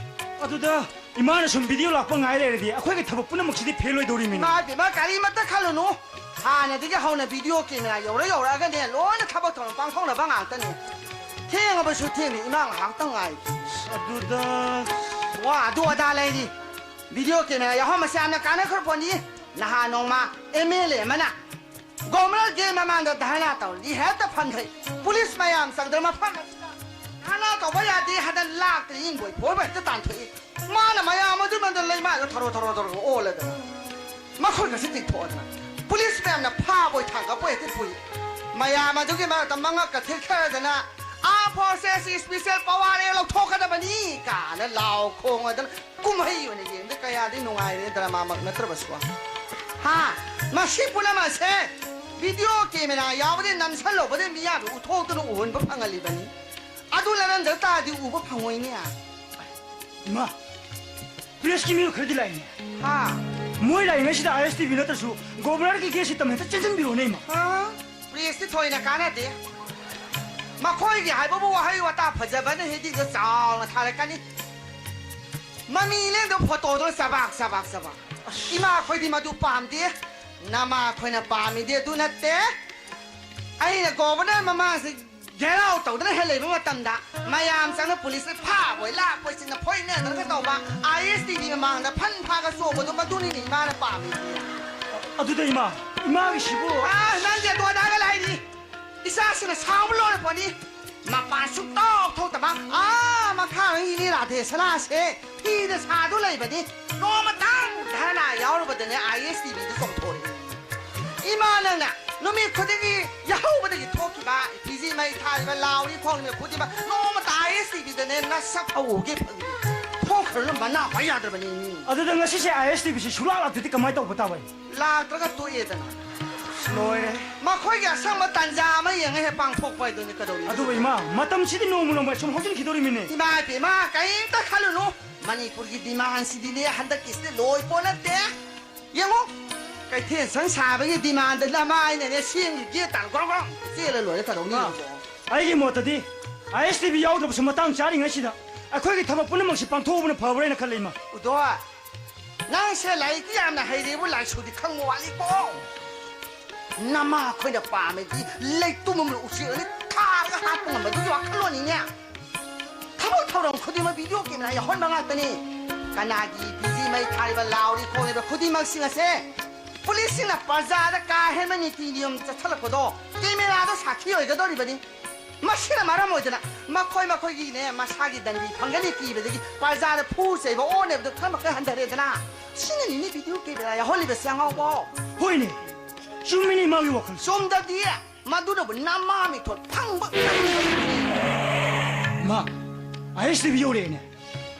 ꯑꯗꯨꯗ ꯏꯃꯥꯅ ꯁꯨꯝ ꯚꯤꯗꯤꯑꯣ ꯂꯥꯛꯄ ꯉꯥꯏ ꯂꯩꯔꯗꯤ ꯑꯩꯈꯣꯏꯒꯤ ꯊꯕꯛ ꯄꯨꯝꯅꯃꯛꯁꯤꯗꯤ ꯐꯦꯜ ꯑꯣꯏꯗꯧꯔꯤꯃꯤꯅꯦ꯫ ꯏꯃꯥ ꯏꯕꯦꯝꯃ, ꯀꯔꯤꯃꯠꯇ ꯈꯜꯂꯨꯅꯨ꯫ ꯍꯥꯟꯅꯗꯒꯤ ꯍꯧꯅ ꯚꯤꯗꯤꯑꯣ ꯀꯦꯃꯦꯔꯥ ꯌꯧꯔ ꯌꯧꯔꯛꯑꯒꯅꯦ ꯂꯣꯏꯅ ꯊꯕꯛ ꯊꯧꯔꯝ ꯄꯥꯡꯊꯣꯛꯅꯕ ꯉꯥꯛꯇꯅꯦ꯫ ꯊꯦꯡꯉꯕꯁꯨ ꯊꯦꯡꯅ ꯏꯃꯥ ꯉꯥꯏꯍꯥꯛꯇꯪ ꯉꯥꯏ꯫ ꯑꯗꯨꯗ ꯋꯥ ꯑꯗꯨ ꯑꯗꯥ ꯂꯩꯔꯤ꯫ ꯚꯤꯗꯤꯑꯣ ꯀꯦꯃꯦꯔꯥ ꯌꯥꯎꯍꯟꯕꯁꯦ ꯌꯥꯝꯅ ꯀꯥꯟꯅꯈ꯭ꯔ ꯄꯣꯠꯅꯤ꯫ ꯅꯍꯥꯟ ꯅꯣꯡꯃ ꯑꯦꯝ ꯑꯦꯜ ꯑꯦ ꯑꯃꯅ ꯒꯣꯚꯔꯅꯔ ꯒꯦꯠ ꯃꯃꯥꯡꯗ ꯙꯔꯅꯥ ꯇꯧꯔꯗꯤ ꯍꯦꯛꯇ ꯐꯝꯊꯩ꯫ ꯄꯨꯂꯤꯁ ꯃꯌꯥꯝ ꯆꯪꯗꯅ ꯃꯐꯝ ꯑꯁꯤꯗ ꯙꯔꯅꯥ ꯇꯧꯕ ꯌꯥꯗꯦ ꯍꯥꯏꯗꯅ ꯂꯥꯛꯇ ꯏꯪꯕꯣꯏ ꯐꯣꯏꯕꯣꯏ ꯍꯦꯛꯇ ꯇꯥꯟꯊꯣꯛꯏ꯫ ꯃꯥꯅ ꯃꯌꯥꯝ ꯑꯗꯨ ꯃꯥꯡꯗ ꯂꯩꯃꯥꯏꯗ ꯊꯔꯣ ꯊꯔꯣ ꯊꯔꯣ ꯑꯣꯜꯂꯗꯅ ꯃꯈꯨꯠꯀꯁꯤ ꯇꯤꯡꯊꯣꯛꯑꯗꯅ ꯄꯨꯂꯤꯁ ꯃꯌꯥꯝꯅ ꯐꯥꯕꯣꯏ ꯊꯥꯡꯒꯠꯄꯣꯏ ꯍꯦꯛꯇ ꯄꯨꯏ꯫ ꯃꯌꯥꯝ ꯑꯗꯨꯒꯤ ꯃꯔꯛꯇ ꯃꯉꯛꯀ ꯊꯦꯛꯊꯗꯅ "ꯑꯥꯔꯝ ꯐꯣꯔꯁꯦꯁ ꯏꯁꯄꯤꯁꯦꯜ ꯄꯋꯥꯔ ꯂꯧꯊꯣꯛꯀꯗꯕꯅꯤ" ꯀꯥꯏꯅ ꯂꯥꯎ ꯈꯣꯡꯉꯗꯅ ꯀꯨꯝꯍꯩ ꯑꯣꯏꯅ ꯌꯦꯡꯕꯗ ꯀꯌꯥꯗꯤ ꯅꯨꯡꯉꯥꯏꯔꯦ, ꯗ꯭ꯔꯃꯥꯃꯛ ꯅꯠꯇ꯭ꯔꯕꯁꯨ꯫ ꯍꯥ? ꯃꯁꯤ ꯄꯨꯝꯅꯃꯛꯁꯦ ꯚꯤꯗꯤꯑꯣ ꯀꯦꯃꯦꯔꯥ ꯌꯥꯎꯕꯗꯤ ꯅꯝꯁꯜꯂꯧꯕꯗꯤ ꯃꯤꯌꯥꯝꯗ ꯎꯠꯊꯣꯛꯇꯨꯅ ꯎꯍꯟꯕ ꯐꯪꯍꯜꯂꯤꯕꯅꯤ꯫ ꯑꯗꯨ ꯂꯩꯔꯝꯗ ꯇꯥꯔꯗꯤ ꯎꯕ ꯐꯪꯉꯣꯏꯅꯦ꯫ ꯏꯃꯥ, ꯄ꯭ꯔꯦꯁꯀꯤ ꯃꯤꯑꯣꯏ ꯈꯔꯗꯤ ꯂꯥꯛꯏꯅꯦ꯫ ꯍꯥ? ꯃꯣꯏ ꯂꯥꯛꯏꯉꯩꯁꯤꯗ ꯑꯥꯏ ꯑꯦꯁ ꯇꯤ ꯚꯤ ꯅꯠꯇ꯭ꯔꯁꯨ ꯒꯣꯚꯔꯅꯔꯒꯤ ꯒꯦꯠꯁꯤ ꯇꯝꯅ ꯍꯦꯛꯇ ꯆꯦꯟꯁꯤꯟꯕꯤꯔꯣꯅꯦ ꯏꯃꯥ꯫ ꯍꯥ? ꯄ꯭ꯔꯦꯁꯇꯤ ꯊꯣꯏꯅ ꯀꯥꯟꯅꯗꯦ꯫ ꯃꯈꯣꯏꯒꯤ ꯍꯥꯏꯕꯕꯨ ꯋꯥꯍꯩ ꯋꯥꯇꯥ ꯐꯖꯕꯅ ꯍꯦꯗꯤꯡꯗ ꯆꯥꯎꯅ ꯊꯥꯔꯛꯀꯅꯤ꯫ ꯃꯃꯤ ꯂꯦꯡꯗꯕ ꯐꯣꯇꯣꯗꯣ ꯆꯕꯥꯛ, ꯆꯕꯥꯛ, ꯆꯕꯥꯛ꯫ ꯏꯃꯥ, ꯑꯩꯈꯣꯏꯗꯤ ꯃꯗꯨ ꯄꯥꯝꯗꯦ꯫ ꯅꯃꯥ ꯑꯩꯈꯣꯏꯅ ꯄꯥꯝꯃꯤꯗꯤ ꯑꯗꯨ ꯅꯠꯇꯦ꯫ ꯑꯩꯅ ꯒꯣꯕꯔꯅꯔ ꯃꯃꯥꯡꯁꯤ ꯘꯦꯔꯥꯎ ꯇꯧꯗꯅ ꯍꯦꯛ ꯂꯩꯕ ꯃꯇꯝꯗ, ꯃꯌꯥꯝ ꯆꯪꯅ ꯄꯨꯂꯤꯁꯅ ꯐꯥꯕꯣꯏ ꯂꯥꯛꯄꯣꯏ ꯆꯤꯡꯅ ꯐꯣꯏꯅꯗꯅꯒ ꯇꯧꯕ, ISTV ꯃꯃꯥꯡꯗ ꯐꯟ ꯐꯥꯒ ꯆꯣꯡꯕꯗꯣ, ꯃꯗꯨꯅꯤꯅꯦ ꯏꯃꯥꯅ ꯄꯥꯝꯃꯤꯁꯤ꯫ ꯑꯗꯨꯗ ꯏꯃꯥ, ꯏꯃꯥꯒꯤꯁꯤꯕꯨ꯫ ꯑꯥ, ꯅꯪꯒꯤ ꯑꯗꯨ ꯑꯗꯥꯒ ꯂꯥꯏꯔꯤ꯫ ꯏꯆꯥꯁꯤꯅ ꯁꯥꯎꯕ ꯂꯣꯏꯔꯛꯄꯅꯤ꯫ ꯃꯄꯥꯟ ꯁꯨꯛꯊꯣꯛ ꯊꯣꯛꯇꯕ, ꯑꯥ, ꯃꯈꯥꯔꯣꯝ ꯏꯅꯦ ꯔꯥꯙꯦ ꯁꯅꯥꯁꯦ ꯐꯤꯗ ꯁꯥꯗꯨ ꯂꯩꯕꯅꯤ꯫ ꯅꯣꯡꯃꯇꯪ ꯙꯔꯅꯥ ꯌꯥꯎꯔꯨꯕꯗꯅꯦ, ISTVꯗ ꯆꯣꯡꯊꯣꯔꯛꯏ꯫ ꯏꯃꯥ, ꯅꯪꯅ ꯅꯨꯃꯤꯠ ꯈꯨꯗꯤꯡꯒꯤ ꯌꯥꯍꯧꯕꯗꯒꯤ ꯊꯣꯛꯈꯤꯕ, ꯐꯤꯖꯤ ꯃꯩ ꯊꯥꯔꯤꯕ, ꯂꯥꯎꯔꯤ ꯈꯣꯡꯂꯤꯕ ꯈꯨꯗꯤꯡꯃꯛ ꯅꯣꯡꯃꯇ ISTVꯗꯅꯦ ꯅꯁꯛ ꯑꯎꯒꯦ ꯐꯪꯗꯦ꯫ ꯊꯣꯛꯈ꯭ꯔꯅꯨ, ꯃꯅꯥ ꯄꯥꯏ ꯌꯥꯗ꯭ꯔꯕꯅꯤ꯫ ꯑꯗꯨꯗ ꯉꯁꯤꯁꯦ ISTVꯁꯤ ꯁꯨꯡꯂꯥꯛ ꯂꯥꯛꯇ꯭ꯔꯗꯤ ꯀꯃꯥꯏꯅ ꯇꯧꯕ ꯇꯥꯕ? ꯂꯥꯛꯇ꯭ꯔꯒ ꯇꯣꯛꯑꯦꯗꯅ꯫ ꯂꯣꯏꯔꯦ꯫ ꯃꯈꯣꯏꯒꯤ ꯑꯁꯪꯕ ꯇꯥꯟꯖꯥ ꯑꯃ ꯌꯦꯡꯉ ꯍꯦꯛ ꯄꯥꯡꯊꯣꯛꯄ ꯍꯥꯏꯗꯨꯅꯤ, ꯀꯩꯗꯧꯔꯤ? ꯑꯗꯨꯕꯨ ꯏꯃꯥ, ꯃꯇꯝꯁꯤꯗꯤ ꯅꯣꯡꯃ ꯅꯣꯡꯃ ꯁꯨꯝ ꯍꯧꯖꯤꯟꯈꯤꯗꯧꯔꯤꯃꯤꯅꯦ꯫ ꯏꯃꯥ ꯏꯕꯦꯝꯃ, ꯀꯔꯤꯝꯇ ꯈꯜꯂꯨꯅꯨ꯫ ꯃꯅꯤꯄꯨꯔꯒꯤ demandꯁꯤꯗꯤꯅꯦ, ꯍꯟꯗꯛꯀꯤꯁꯤꯗꯤ ꯂꯣꯏ ꯄꯣꯠ ꯅꯠꯇꯦ꯫ ꯌꯦꯡꯉꯨ, ꯀꯩꯊꯦꯜ ꯁꯪ ꯁꯥꯕꯒꯤ demandꯗ ꯅꯃꯥꯏꯅꯅꯦ ꯁꯦꯝꯒꯤ gate ꯇꯥꯟ ꯒ꯭ꯔꯣꯡ ꯒ꯭ꯔꯣꯡ ꯆꯦꯜꯂ ꯂꯣꯏꯔꯦ, ꯀꯩꯗꯧꯅꯤ? ꯏꯃꯥ, ꯑꯩꯒꯤ ꯃꯣꯠꯇꯗꯤ ISTV ꯌꯥꯎꯗ꯭ꯔꯕꯁꯨ ꯃꯇꯥꯡ ꯆꯥꯔꯤꯉꯩꯁꯤꯗ ꯑꯩꯈꯣꯏꯒꯤ ꯊꯕꯛ ꯄꯨꯝꯅꯃꯛꯁꯤ ꯄꯥꯡꯊꯣꯛꯍꯧꯕꯅ ꯐꯕ꯭ꯔꯥꯅ ꯈꯜꯂꯦ, ꯏꯃꯥ꯫ ꯎꯗꯣ, ꯅꯪꯁꯦ ꯂꯥꯏꯔꯤꯛꯇꯤ ꯌꯥꯝꯅ ꯍꯩꯔꯦꯕꯨ, ꯂꯥꯏꯁꯨꯗꯤ ꯈꯪꯕ ꯋꯥꯠꯂꯤꯀꯣ꯫ ꯅꯃꯥ ꯑꯩꯈꯣꯏꯅ ꯄꯥꯝꯃꯤꯗꯤ ꯂꯩꯇꯨꯝ ꯑꯃ ꯎꯆꯦꯛ ꯑꯅꯤ ꯊꯥꯔꯒ ꯍꯥꯠꯄ ꯉꯝꯕꯗꯨꯒꯤ ꯋꯥꯈꯜꯂꯣꯟꯅꯤꯅꯦ꯫ ꯊꯕꯛ ꯊꯧꯔꯝ ꯈꯨꯗꯤꯡꯃꯛ video camera ꯌꯥꯎꯍꯟꯕ ꯉꯥꯛꯇꯅꯤ꯫ ꯀꯅꯥꯒꯤ ꯐꯤꯖꯤ ꯃꯩ ꯊꯥꯔꯤꯕ, ꯂꯥꯎꯔꯤ ꯈꯣꯡꯂꯤꯕ ꯈꯨꯗꯤꯡꯃꯛꯁꯤꯡ ꯑꯁꯦ ꯄꯨꯂꯤꯁꯁꯤꯡꯅ ꯄ꯭ꯔꯖꯥꯗ ꯀꯥ ꯍꯦꯟꯕ ꯅꯤꯇꯤ ꯅꯤꯌꯣꯝ ꯆꯠꯁꯜꯂꯛꯄꯗꯣ cameraꯗꯣ ꯁꯥꯈꯤ ꯑꯣꯏꯒꯗꯧꯔꯤꯕꯅꯤ꯫ ꯃꯁꯤꯅ ꯃꯔꯝ ꯑꯣꯏꯗꯅ ꯃꯈꯣꯏ ꯃꯈꯣꯏꯒꯤꯅꯦ ꯃꯁꯥꯒꯤ ꯗꯟꯗꯤ ꯐꯪꯒꯅꯤ ꯀꯤꯕꯗꯒꯤ ꯄ꯭ꯔꯖꯥꯗ ꯐꯨ ꯆꯩꯕ ꯑꯣꯅꯕꯗꯨ ꯈꯔ ꯃꯈꯩ ꯍꯟꯊꯔꯦꯗꯅ꯫ ꯁꯤꯅꯅꯤꯅꯦ video camera ꯌꯥꯎꯍꯜꯂꯤꯕꯁꯦ, ꯑꯉꯥꯎꯕ꯫ ꯍꯣꯏꯅꯦ, ꯆꯨꯝꯃꯤꯅꯦ ꯃꯥꯒꯤ ꯋꯥꯈꯜ꯫ ꯆꯨꯝꯗꯗꯤ ꯃꯗꯨꯅꯕꯨ ꯅꯃꯥ ꯃꯤꯊꯣꯟ ꯐꯪꯕ ꯉꯝꯃꯤ꯫ ꯃꯥ, ISTV ꯌꯧꯔꯛꯑꯦꯅꯦ꯫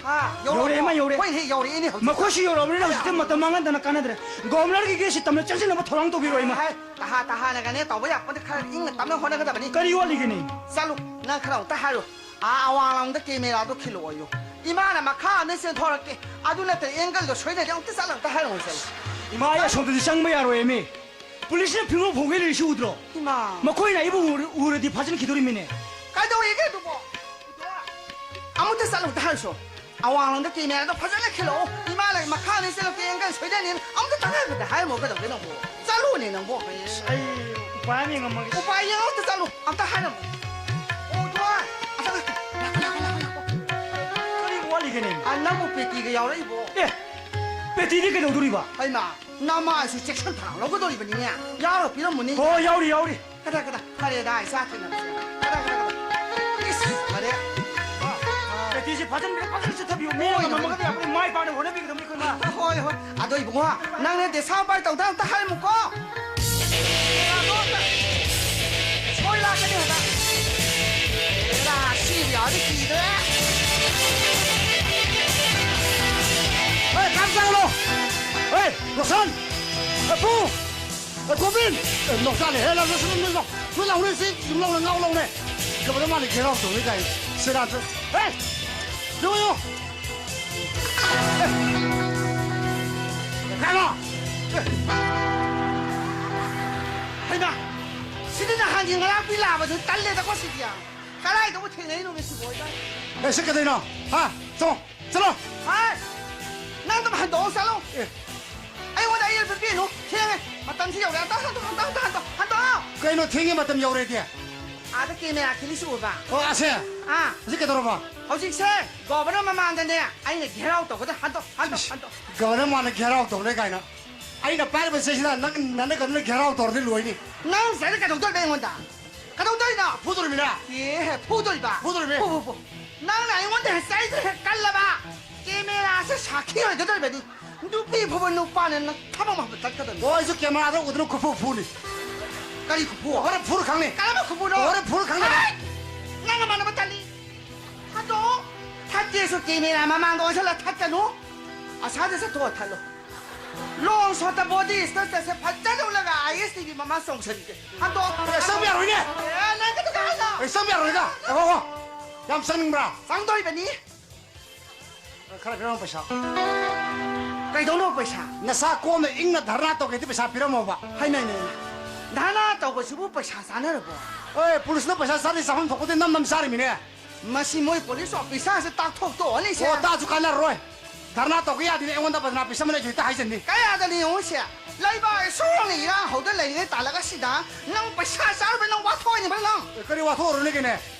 ꯍꯥ, ꯌꯧꯔꯛꯑꯦ, ꯃꯥ ꯌꯧꯔꯛꯑꯦ꯫ ꯍꯣꯏꯅꯦ, ꯌꯧꯔꯛꯑꯦꯅꯦ ꯍꯧꯖꯤꯛ꯫ ꯃꯈꯣꯏꯁꯨ ꯌꯧꯔꯛꯑꯕꯅꯤꯅ ꯍꯧꯖꯤꯛꯇꯤ ꯃꯇꯝ ꯃꯥꯡꯍꯟꯗꯅ ꯀꯥꯟꯅꯗ꯭ꯔꯦ꯫ ꯒꯣꯕꯔꯅꯔꯒꯤ gateꯁꯤ ꯇꯝꯅ ꯆꯪꯁꯤꯟꯅꯕ ꯊꯧꯔꯥꯡ ꯇꯧꯕꯤꯔꯣ, ꯏꯃꯥ꯫ ꯍꯥꯏ, ꯇꯍꯥ ꯇꯍꯥꯅꯒꯅꯦ ꯇꯧꯕ ꯌꯥꯄꯣꯠꯇꯦ, ꯈꯔ ꯏꯪꯅ ꯇꯞꯅ ꯍꯣꯠꯅꯒꯗꯕꯅꯤ꯫ ꯀꯔꯤ ꯋꯥꯠꯂꯤꯒꯦꯅꯦ? ꯆꯠꯂꯨ, ꯅꯪ ꯈꯔ ꯑꯃꯨꯛꯇ ꯍꯥꯏꯔꯨ꯫ ꯑꯥ ꯑꯋꯥꯡꯂꯣꯝꯗ cameraꯗꯣ ꯈꯤꯜꯂꯛꯑꯣꯌꯨ꯫ ꯏꯃꯥꯅ ꯃꯈꯥ ꯑꯃꯗ ꯆꯦꯟꯊꯣꯔꯛꯀꯦ꯫ ꯑꯗꯨ ꯅꯠꯇ꯭ꯔꯗꯤ angleꯗꯣ ꯁꯣꯏꯗ꯭ꯔꯗꯤ ꯑꯃꯨꯛꯇ ꯆꯠꯂ ꯑꯃꯨꯛꯇ ꯍꯥꯏꯔꯨ, ꯆꯠꯂꯨ꯫ ꯏꯃꯥ, ꯑꯩ ꯑꯁꯣꯝꯗꯗꯤ ꯆꯪꯕ ꯌꯥꯔꯣꯏꯃꯤ꯫ ꯄꯨꯂꯤꯁꯅ ꯐꯤꯔꯣꯜ ꯐꯧꯒꯩ ꯂꯩꯔꯤꯁꯤ ꯎꯗ꯭ꯔꯣ? ꯏꯃꯥ꯫ ꯃꯈꯣꯏꯅ ꯑꯩꯕꯨ ꯎꯔ-, ꯎꯔꯗꯤ ꯐꯥꯖꯤꯟꯈꯤꯗꯣꯔꯤꯃꯤꯅꯦ꯫ ꯀꯩꯗꯧꯋꯦꯒꯦ ꯑꯗꯨꯕꯣ? ꯑꯃꯨꯛꯇ ꯆꯠꯂꯨ, ꯑꯃꯨꯛꯇ ꯍꯥꯏꯔꯨꯁꯣ꯫ ꯑꯋꯥꯡꯂꯣꯝꯗ ꯀꯦꯃꯦꯔꯥꯗꯣ ꯐꯖꯅ ꯈꯤꯜꯂꯛꯑꯣ꯫ ꯏꯃꯥ ꯂꯩ ꯃꯈꯥꯗ ꯆꯦꯜꯂꯛꯀꯦ, ꯑꯪꯀꯜ ꯁꯣꯏꯗꯅꯤ꯫ ꯑꯝꯇ ꯇꯉꯥꯏꯐꯗꯦ ꯍꯥꯏꯔꯝꯃꯣ ꯀꯩꯗꯧꯒꯦ ꯅꯪꯕꯨ? ꯆꯠꯂꯨꯅꯦ ꯅꯪꯕꯨ꯫ ꯑꯩ ꯎꯄꯥꯏ ꯑꯃ ꯌꯦꯡꯉꯝꯃꯒꯦ꯫ ꯎꯄꯥꯏ ꯌꯦꯡꯉꯣ, ꯑꯝꯇ ꯆꯠꯂꯨ꯫ ꯑꯝꯇ ꯍꯥꯏꯔꯝꯃꯣ꯫ ꯑꯣ, ꯊꯣꯏ꯫ ꯑꯁ, ꯑꯁ, ꯂꯥꯛꯑꯣ, ꯂꯥꯛꯑꯣ, ꯂꯥꯛꯑꯣ, ꯂꯥꯛꯑꯣ꯫ ꯀꯔꯤ ꯋꯥꯠꯂꯤꯒꯦꯅꯦ? ꯑ, ꯅꯪꯕꯨ ꯄꯦꯇꯤꯒ ꯌꯥꯎꯔꯛꯏꯕꯣ? ꯑꯦ, ꯄꯦꯇꯤꯗꯤ ꯀꯩꯗꯧꯗꯣꯔꯤꯕ? ꯍꯩꯃꯥ, ꯅꯃꯥꯏꯁꯨ ꯆꯦꯛꯁꯤꯟ ꯊꯧꯔꯥꯡ ꯂꯧꯒꯗꯧꯔꯤꯕꯅꯤꯅꯦ꯫ ꯌꯥꯎꯔ ꯄꯤꯔꯝꯃꯨꯅꯦ꯫ ꯍꯣꯏ, ꯌꯥꯎꯔꯤ, ꯌꯥꯎꯔꯤ꯫ ꯀꯗꯥ, ꯀꯗꯥ, ꯐꯔꯦꯗ, ꯏꯆꯥ ꯊꯦꯡꯅꯕꯁꯦ꯫ ꯀꯗꯥ, ꯀꯗꯥ, ꯀꯗꯥ꯫ ꯏꯁ, ꯐꯔꯦ꯫ ꯄꯦꯇꯤꯁꯦ ꯐꯥꯖꯤꯟꯕꯤꯔ ꯐꯖꯅ ꯆꯤꯠꯊꯕꯤꯌꯨ꯫ ꯃꯤ ꯍꯣꯏ, ꯉꯝꯃꯒꯗꯤ ꯑꯩꯈꯣꯏ ꯃꯥꯏ ꯄꯥꯛꯅ ꯍꯣꯠꯅꯕꯤꯒꯗꯕꯅꯤ ꯑꯩꯈꯣꯏ ꯃꯥ꯫ ꯍꯣꯏ, ꯍꯣꯏ꯫ ꯑꯗꯣ ꯏꯕꯨꯡꯉꯣ, ꯅꯪꯅ ꯗꯦꯁꯥ ꯎꯄꯥꯏ ꯇꯧꯗ ꯑꯝꯇ ꯍꯥꯏꯔꯝꯃꯨꯀꯣ꯫ ꯁꯣꯏ ꯂꯥꯛꯀꯅꯤ ꯍꯟꯗꯛ꯫ ꯑꯦꯔꯥ, ꯁꯤꯕꯨ ꯌꯥꯔꯗꯤ ꯀꯤꯗ꯭ꯔꯦ꯫ ꯍꯦ, ꯀꯥꯞ ꯆꯪꯂꯣ꯫ ꯍꯦ, ꯔꯣꯁꯟ꯫ ꯍꯦ, ꯄꯨ꯫ ꯑꯦ, ꯒꯣꯕꯤꯟ! ꯑꯦ, ꯅꯣꯛꯆꯥꯅꯦ꯫ ꯍꯦ, ꯂꯥꯎ, ꯂꯥꯎ, ꯂꯥꯎ, ꯂꯥꯎ, ꯂꯥꯎ꯫ ꯅꯣꯏ ꯂꯥꯎꯅꯦ, ꯁꯤ ꯌꯨꯝ ꯂꯧꯅ ꯉꯥꯎ ꯂꯧꯅꯦ꯫ ꯀꯕꯗ ꯃꯥꯅ ꯒꯦꯔꯥꯎ ꯇꯧꯅꯤ ꯀꯥꯏ꯫ ꯁꯦꯔꯥꯟ ꯇꯨ-, ꯍꯦ! ꯌꯦꯡꯉꯣ, ꯌꯦꯡꯉꯣ꯫ ꯑꯦ! ꯀꯥꯏꯃ! ꯑꯦ! ꯍꯩꯃꯥ! ꯁꯤꯗꯤ ꯅꯍꯥꯟꯒꯤ ꯉꯔꯥꯡ ꯄꯤ ꯂꯥꯛꯑꯕꯗꯨ ꯇꯜꯂꯦꯗꯀꯣ ꯁꯤꯗꯤ꯫ ꯀꯗꯥꯏꯗꯕꯨ ꯊꯦꯡꯅꯩꯅꯣ ꯁꯤꯕꯣ? ꯑꯦ, ꯁꯤ ꯀꯩꯗꯧꯅꯣ? ꯍꯥ? ꯆꯪꯉꯣ, ꯆꯠꯂꯣ! ꯍꯥꯏ! ꯅꯪ ꯑꯗꯨꯝ ꯍꯟꯗꯣꯛꯑꯣ, ꯆꯠꯂꯣ! ꯑꯦ! ꯑꯩꯉꯣꯟꯗ ꯑꯌꯦꯠꯄ ꯄꯤꯅꯨ꯫ ꯊꯦꯡꯉꯦ꯫ ꯃꯇꯝꯁꯤ ꯌꯧꯔꯦ꯫ ꯍꯟꯇꯣ, ꯍꯟꯇꯣ, ꯍꯟꯇꯣ, ꯍꯟꯇꯣ, ꯍꯟꯇꯣ, ꯍꯟꯇꯣ꯫ ꯀꯩꯅꯣ ꯊꯦꯡꯉꯦ ꯃꯇꯝ ꯌꯧꯔꯦꯗꯤ? ꯑꯥꯗ ꯀꯦꯃꯦꯔꯥ ꯈꯤꯜꯂꯤꯁꯤ ꯎꯕ? ꯑꯣ, ꯑꯁꯦ? ꯑꯥ꯫ ꯑꯁꯤ ꯀꯩꯗꯧꯔꯕ? ꯍꯧꯖꯤꯛꯁꯦ ꯒꯣꯕꯔꯅꯔ ꯃꯃꯥꯡꯗꯅꯦ ꯑꯩꯅ ꯘꯦꯔꯥꯎ ꯇꯧꯒꯗ꯫ ꯍꯟꯇꯣ, ꯍꯟꯇꯣ, ꯏꯁ, ꯍꯟꯇꯣ꯫ ꯒꯣꯕꯔꯅꯔ ꯃꯃꯥꯡꯗ ꯘꯦꯔꯥꯎ ꯇꯧꯔꯦ ꯀꯥꯏꯅ꯫ ꯑꯩꯅ ꯄꯥꯏꯔꯤꯕ ꯆꯦꯁꯤꯅ ꯅꯪ, ꯅꯪꯅ ꯀꯩꯅꯣꯅ ꯘꯦꯔꯥꯎ ꯇꯧꯔꯗꯤ ꯂꯣꯏꯅꯤ꯫ ꯅꯪ ꯉꯁꯥꯏꯗ ꯀꯩꯗꯧꯗꯣꯏꯕ ꯑꯩꯉꯣꯟꯗ? ꯀꯩꯗꯧꯗꯣꯏꯅꯣ? ꯐꯨꯗꯣꯔꯤꯃꯤꯅ꯫ ꯑꯦ, ꯐꯨꯗꯣꯔꯤꯕ? ꯐꯨꯗꯣꯔꯤꯃꯤ꯫ ꯐꯨ, ꯐꯨ, ꯐꯨ꯫ ꯅꯪꯅ ꯑꯩꯉꯣꯟꯗ ꯆꯩꯗꯣ ꯍꯦꯛ ꯀꯜꯂꯕ, ꯀꯦꯃꯦꯔꯥꯁꯦ ꯁꯥꯈꯤ ꯑꯣꯏꯒꯗꯧꯔꯤꯕꯅꯤ꯫ ꯅꯨꯄꯤ ꯐꯨꯕ ꯅꯨꯄꯥꯅ ꯅꯊꯥꯕ ꯃꯥꯟꯕ ꯇꯠꯀꯗꯕꯅꯤ꯫ ꯑꯣ, ꯑꯩꯁꯨ ꯀꯦꯃꯦꯔꯥꯗ ꯎꯗꯅ ꯈꯨꯐꯨ ꯐꯨꯅꯤ꯫ ꯀꯔꯤ ꯈꯨꯐꯨ? ꯍꯣꯔꯦꯟ ꯐꯨꯔ ꯈꯪꯅꯤ꯫ ꯀꯔꯝꯕ ꯈꯨꯐꯨꯅꯣ? ꯍꯣꯔꯦꯟ ꯐꯨꯔ ꯈꯪꯅꯤ꯫ ꯍꯦ! ꯅꯪ ꯅꯃꯥꯟꯅꯕ ꯇꯜꯂꯤ꯫ ꯍꯟꯗꯣꯛꯑꯣ꯫ ꯐꯠꯇꯦꯁꯨ ꯀꯦꯃꯦꯔꯥ ꯃꯃꯥꯡꯗ ꯑꯣꯟꯁꯤꯜꯂ ꯊꯠꯀꯅꯨ꯫ ꯑꯁꯥꯗ ꯆꯠꯊꯣꯛꯑ ꯊꯠꯂꯣ꯫ ꯂꯣꯡ ꯁꯣꯠꯇ ꯕꯣꯗꯤ ꯏꯁꯇꯔ ꯆꯠꯁꯦ ꯐꯖꯅ ꯎꯠꯂꯒ ꯑꯥꯏ ꯑꯦꯁ ꯇꯤ ꯚꯤ ꯃꯃꯥꯡ ꯆꯣꯡꯁꯤꯟꯒꯦ꯫ ꯍꯟꯗꯣꯛꯑꯣ꯫ ꯑꯦ, ꯆꯪꯕ ꯌꯥꯔꯣꯏꯅꯦ꯫ ꯑꯦ, ꯅꯪ ꯀꯩꯗꯧ ꯍꯥꯏꯅꯣ? ꯑꯦ, ꯆꯪꯕ ꯌꯥꯔꯣꯏꯗ꯫ ꯑꯦ, ꯍꯣ, ꯍꯣ꯫ ꯌꯥꯝ ꯆꯪꯅꯤꯡꯕ꯭ꯔꯥ? ꯆꯪꯗꯣꯔꯤꯕꯅꯤ꯫ ꯈꯔ ꯄꯤꯔꯝꯃꯣ ꯄꯩꯁꯥ꯫ ꯀꯩꯗꯧꯅꯣ ꯄꯩꯁꯥ? ꯅꯁꯥ ꯀꯣꯝꯅ ꯏꯪꯅ ꯙꯔꯅꯥ ꯇꯧꯒꯦꯗꯤ ꯄꯩꯁꯥ ꯄꯤꯔꯝꯃꯣꯕ꯫ ꯍꯩꯃ, ꯍꯩꯃ, ꯍꯩꯃ꯫ ꯙꯔꯅꯥ ꯇꯧꯕꯁꯤꯕꯨ ꯄꯩꯁꯥ ꯆꯥꯅꯔꯕꯣ? ꯑꯦ, ꯄꯨꯂꯤꯁꯅ ꯄꯩꯁꯥ ꯆꯥꯅꯤ, ꯆꯥꯐꯝ ꯊꯣꯛꯄꯗꯤ ꯅꯝ ꯅꯝ ꯆꯥꯔꯤꯃꯤꯅꯦ꯫ ꯃꯁꯤ ꯃꯣꯏ police officerꯁꯦ ꯇꯥꯛꯊꯣꯛ ꯇꯣꯛꯑꯅꯤꯁꯦ꯫ ꯑꯣ, ꯇꯥꯛꯑꯁꯨ ꯀꯥꯟꯅꯔꯣꯏ꯫ ꯙꯔꯅꯥ ꯇꯧꯒꯦ ꯌꯥꯗꯦꯅꯦ, ꯑꯩꯉꯣꯟꯗ ꯕꯗꯅꯥꯝ ꯄꯤꯁꯟꯕꯅꯦ, ꯑꯩꯁꯨ ꯍꯦꯛꯇ ꯍꯥꯏꯖꯟꯅꯤ꯫ ꯀꯌꯥꯗꯅꯤ ꯌꯦꯡꯉꯨꯁꯦ, ꯂꯩꯕꯥꯛ ꯏꯁꯣꯔꯅ ꯏꯔꯥꯡ ꯍꯧꯗ ꯂꯩꯔꯤꯉꯩ ꯇꯥꯜꯂꯒ ꯁꯤꯗ ꯅꯪ ꯄꯩꯁꯥ ꯆꯥꯔꯨꯕ ꯅꯪ ꯋꯥꯊꯣꯛꯑꯅꯤꯕ ꯅꯪ꯫ ꯑꯦ, ꯀꯔꯤ ꯋꯥꯊꯣꯛꯑꯔꯨꯅꯦ ꯀꯩꯅꯦ?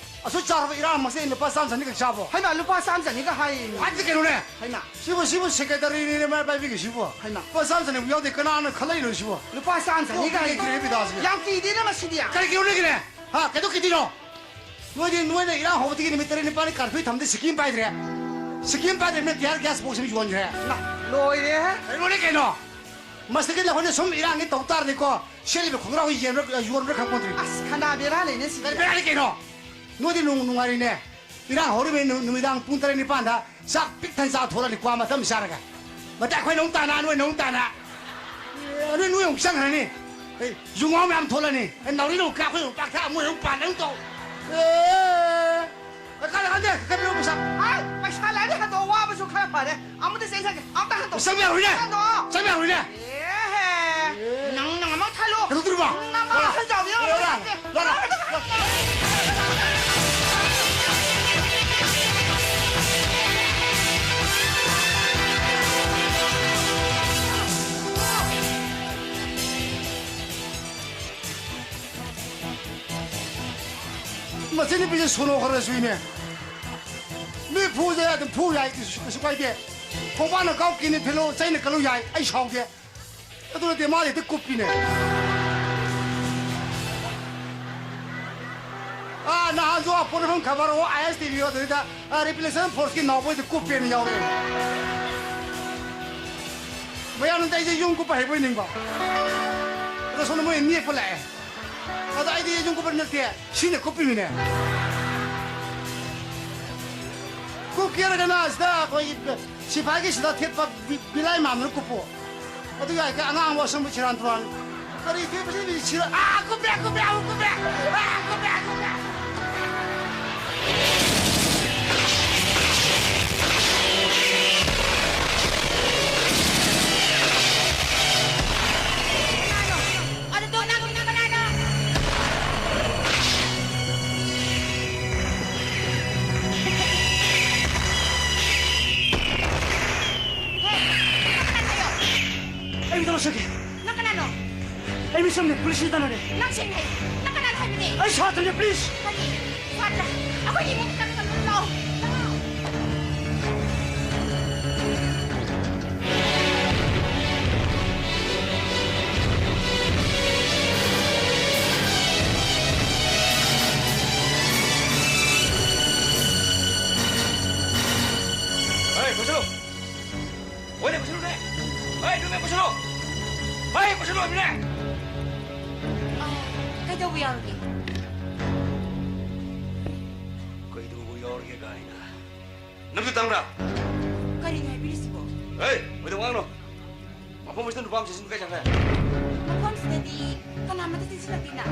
ꯑꯁꯨꯛ ꯆꯥꯎꯔꯕ ꯏꯔꯥꯡ ꯑꯃꯁꯦ ꯑꯩꯅ ꯂꯨꯄꯥ ꯆꯥꯝ ꯆꯅꯤ ꯈꯛ ꯆꯥꯕꯣ? ꯍꯩꯃꯥ, ꯂꯨꯄꯥ ꯆꯥꯝ ꯆꯅꯤꯒ ꯍꯥꯏꯌꯦ꯫ ꯍꯥꯏꯗꯤ ꯀꯩꯅꯣꯅꯦ? ꯍꯩꯃꯥ꯫ ꯁꯤꯕꯨ, ꯁꯤꯕꯨ secretaryꯅꯤꯅꯦ ꯃꯥꯏ ꯄꯥꯏꯕꯤꯒꯤꯁꯤꯕꯣ? ꯍꯩꯃꯥ꯫ ꯂꯨꯄꯥ ꯆꯥꯝ ꯆꯅꯤꯕꯨ ꯌꯥꯎꯗꯦ, ꯀꯅꯥꯅ ꯈꯜꯂꯛꯏꯅꯣ ꯁꯤꯕꯣ? ꯂꯨꯄꯥ ꯆꯥꯝ ꯆꯅꯤꯒ ꯀꯣꯛ ꯍꯥꯏꯌꯦ꯫ ꯀꯤꯔꯦ ꯕꯤꯗꯥꯁꯤꯒ꯫ ꯌꯥꯝ ꯀꯤꯗꯦꯅ ꯃꯁꯤꯗꯤ꯫ ꯀꯔꯤ ꯀꯤꯔꯨꯅꯦꯒꯤꯅꯦ? ꯍꯥ, ꯀꯩꯗꯧ ꯀꯤꯗꯣꯏꯅꯣ? ꯅꯣꯏꯗꯤ, ꯅꯣꯏꯅ ꯏꯔꯥꯡ ꯍꯧꯕꯗꯒꯤ ꯅꯨꯃꯤꯠ ꯇꯔꯦꯠ ꯅꯤꯄꯥꯜꯅꯤ curfew ꯊꯝꯗꯦ, ꯁꯤꯀꯤ ꯑꯃ ꯄꯥꯏꯗ꯭ꯔꯦ꯫ ꯁꯤꯀꯤ ꯑꯃ ꯄꯥꯏꯗ꯭ꯔꯦ, ꯃꯤꯅ tear gas box ꯑꯃ ꯌꯣꯟꯈ꯭ꯔꯦ꯫ ꯏꯃꯥ, ꯂꯣꯏꯔꯦꯍꯦ꯫ ꯀꯩꯅꯣꯅꯦ ꯀꯩꯅꯣ? ꯃꯁꯤꯗꯒꯤꯗꯤ ꯑꯩꯈꯣꯏꯅ ꯁꯨꯝ ꯏꯔꯥꯡꯒꯤ ꯇꯧ ꯇꯥꯔꯗꯤꯀꯣ, ꯁꯦꯠꯂꯤꯕ ꯈꯣꯡꯒ꯭ꯔꯥꯎ ꯌꯦꯟꯕ꯭ꯔꯥ, ꯌꯣꯟꯕ꯭ꯔꯥ ꯈꯪꯄꯣꯟꯇ꯭ꯔꯤ꯫ ꯑꯁ, ꯈꯅꯥ ꯕꯦꯔꯥ ꯂꯩꯅꯦ ꯁꯤꯗꯤ꯫ ꯀꯔꯤ ꯕꯦꯔꯥꯅꯤ ꯀꯩꯅꯣ? ꯅꯣꯏꯗꯤ ꯅꯨꯡ-, ꯅꯨꯡꯉꯥꯏꯔꯤꯅꯦ꯫ ꯏꯔꯥꯡ ꯍꯧꯔꯤꯕꯩ ꯅꯨ-, ꯅꯨꯃꯤꯗꯥꯡ ꯄꯨꯡ ꯇꯔꯦꯠ ꯅꯤꯄꯥꯟꯗ ꯆꯥꯛ ꯄꯤꯛ ꯊꯟ ꯆꯥ ꯊꯣꯛꯂꯛꯑꯅꯤ, ꯀ꯭ꯋꯥ ꯃꯇꯝ ꯆꯥꯔꯒ꯫ ꯃꯇꯥ ꯑꯩꯈꯣꯏꯅ ꯑꯃꯨꯛ ꯇꯥꯅ, ꯅꯣꯏꯅ ꯑꯃꯨꯛ ꯇꯥꯅ꯫ ꯑꯦ, ꯅꯣꯏ, ꯅꯣꯏ ꯑꯃꯨꯛ ꯆꯪꯈ꯭ꯔꯅꯤ꯫ ꯑꯦ, ꯌꯨ ꯉꯥꯎ ꯃꯌꯥꯝ ꯊꯣꯛꯂꯛꯑꯅꯤ꯫ ꯑꯦ, ꯅꯥꯎꯔꯤꯅ ꯑꯃꯨꯛ ꯀꯥꯞ, ꯑꯩꯈꯣꯏꯅ ꯑꯃꯨꯛ ꯄꯥꯛꯊ, ꯃꯣꯏꯅ ꯑꯃꯨꯛ ꯄꯥꯟ ꯑꯃꯨꯛ ꯇꯧ꯫ ꯑꯦ, ꯀꯥꯏꯗ ꯀꯥꯟꯗꯦ? ꯀꯩꯗꯧ ꯄꯩꯁꯥ? ꯑꯥꯏ, ꯄꯩꯁꯥ ꯂꯥꯏꯔꯤ ꯍꯟꯗꯣꯛ, ꯋꯥꯕꯁꯨ ꯈꯔ ꯐꯔꯦ꯫ ꯑꯃꯨꯛꯇ ꯆꯦꯟꯁꯒꯦ, ꯑꯝꯇ ꯍꯟꯗꯣꯛ꯫ ꯆꯪꯕ ꯌꯥꯔꯣꯏꯅꯦ꯫ ꯍꯟꯗꯣꯛꯑꯣ꯫ ꯆꯪꯕ ꯌꯥꯔꯣꯏꯅꯦ꯫ ꯑꯦꯍꯦ꯫ ꯅꯪ, ꯅꯪ ꯑꯃ ꯊꯜꯂꯨ꯫ ꯀꯩꯗꯧꯗꯣꯔꯤꯕ? ꯅꯪ ꯑꯃ ꯂꯥꯛꯑꯣ꯫ ꯍꯟꯖꯥꯎꯗꯤ ꯂꯥꯛꯑꯣ, ꯂꯥꯛꯑꯣ꯫ ꯌꯥꯔꯣꯏ꯫ ꯂꯥꯛꯑꯣ꯫ ꯃꯁꯤ ꯅꯨꯄꯤꯁꯦ ꯁꯣꯅꯣ ꯈꯔ ꯆꯨꯏꯅꯦ꯫ ꯃꯤ ꯐꯨꯁꯦ ꯑꯗꯨꯝ ꯐꯨ ꯌꯥꯏ, ꯀꯩꯁꯨ, ꯀꯩꯁꯨ ꯀꯥꯏꯗꯦ꯫ ꯈꯣꯡꯕꯥꯟꯅ ꯀꯥꯎ ꯀꯤꯅꯤ ꯊꯤꯜꯂꯨ, ꯆꯩꯅ ꯀꯜꯂꯨ ꯌꯥꯏ, ꯑꯩ ꯁꯥꯎꯗꯦ꯫ ꯑꯗꯨ ꯅꯠꯇꯦ, ꯃꯥꯗꯤ ꯍꯦꯛꯇ ꯀꯨꯞꯄꯤꯅꯦ꯫ ꯑꯥ, ꯅꯍꯥꯟꯁꯨ ꯑꯥ ꯄꯣꯠꯅꯐꯝ ꯈꯕꯔ ꯑꯣ ISTV ꯑꯗꯨꯗ, ꯑꯥ, Replacement Forceꯀꯤ ꯅꯥꯎꯕꯣꯏꯗ ꯀꯨꯞꯄꯦꯅ ꯌꯥꯎꯔꯛꯑꯦ꯫ ꯃꯌꯥꯝꯅꯗꯤ ꯑꯩꯁꯦ ꯌꯨꯝ ꯀꯨꯞꯄ ꯍꯩꯕꯣꯏ ꯅꯤꯡꯕ꯫ ꯑꯗꯣ ꯁꯣꯝꯗ ꯃꯣꯏ ꯅꯦꯛꯄ ꯂꯥꯛꯑꯦ꯫ ꯑꯗꯣ ꯑꯩꯗꯤ ꯌꯨꯝ ꯀꯨꯞꯄ ꯅꯠꯇꯦ, ꯁꯤꯅ ꯀꯨꯞꯄꯤꯃꯤꯅꯦ꯫ ꯀꯨꯞꯀꯦꯔꯒꯅ ꯁꯤꯗ ꯑꯩꯈꯣꯏꯒꯤ ꯁꯤꯐꯥꯏꯒꯤ ꯁꯤꯗ ꯊꯦꯠꯄ ꯕꯤ-, ꯕꯤꯂꯥꯏ ꯃꯥꯟꯕꯗꯨ ꯀꯨꯞꯄꯣ꯫ ꯑꯗꯨ ꯌꯥꯏ, ꯑꯉꯥꯡꯕ ꯑꯁꯪꯕ ꯁꯤꯔꯥꯟ ꯇꯨꯔꯥꯟ꯫ ꯀꯔꯤ ꯊꯦꯠꯄꯁꯤ ꯁꯤꯔ-, ꯑꯥ, ꯀꯨꯞꯄꯦ, ꯀꯨꯞꯄꯦ, ꯑꯃꯨꯛ ꯀꯨꯞꯄꯦ꯫ ꯑꯥ, ꯀꯨꯞꯄꯦ, ꯀꯨꯞꯄꯦ꯫ ꯁꯝꯅꯦ, ꯄꯨꯂꯤꯁꯅ ꯇꯥꯟꯅꯔꯦ꯫ ꯅꯪ ꯁꯦꯡꯅ ꯍꯥꯏ꯫ ꯅꯪ ꯀꯅꯥꯅ ꯍꯥꯏꯕꯅꯦ? ꯑꯩ ꯁꯥꯇ꯭ꯔꯅꯦ, ꯄ꯭ꯂꯤꯖ꯫ ꯀꯔꯤ? ꯁꯥꯇ꯭ꯔ? ꯑꯩꯈꯣꯏꯒꯤ ꯏꯃꯨꯡ ꯆꯪꯉꯒ ꯂꯣꯠꯂꯣ꯫ ꯂꯥꯛꯑꯣ꯫ ꯍꯣꯏ, ꯄꯨꯁꯤꯜꯂꯨ꯫ ꯍꯣꯏꯅꯦ, ꯄꯨꯁꯤꯜꯂꯨꯅꯦ꯫ ꯍꯣꯏ, ꯅꯨꯃꯦ, ꯄꯨꯁꯤꯜꯂꯨ꯫ ꯍꯣꯏ, ꯄꯨꯁꯤꯜꯂꯨ ꯍꯥꯏꯕꯅꯦ꯫ ꯑꯥ, ꯀꯩꯗꯧꯕ ꯌꯥꯎꯔꯒꯦ? ꯀꯩꯗꯧꯕ ꯌꯥꯎꯔꯒꯦ ꯀꯥꯏꯅ꯫ ꯅꯪꯁꯨ ꯇꯝꯕ꯭ꯔꯥ? ꯀꯔꯤꯅꯣ ꯍꯥꯏꯕꯤꯔꯤꯁꯤꯕꯣ? ꯍꯦ, ꯀꯩꯗꯧꯕ ꯉꯥꯡꯅꯣ? ꯃꯐꯝ ꯑꯁꯤꯗ ꯅꯨꯄꯥ ꯑꯃ ꯆꯦꯟꯁꯤꯟꯕ ꯀꯥꯏ ꯆꯠꯈ꯭ꯔꯦ? ꯃꯐꯝꯁꯤꯗꯗꯤ ꯀꯅꯥꯃꯠꯇ ꯆꯦꯟꯁꯤꯜꯂꯛꯇꯦꯅ꯫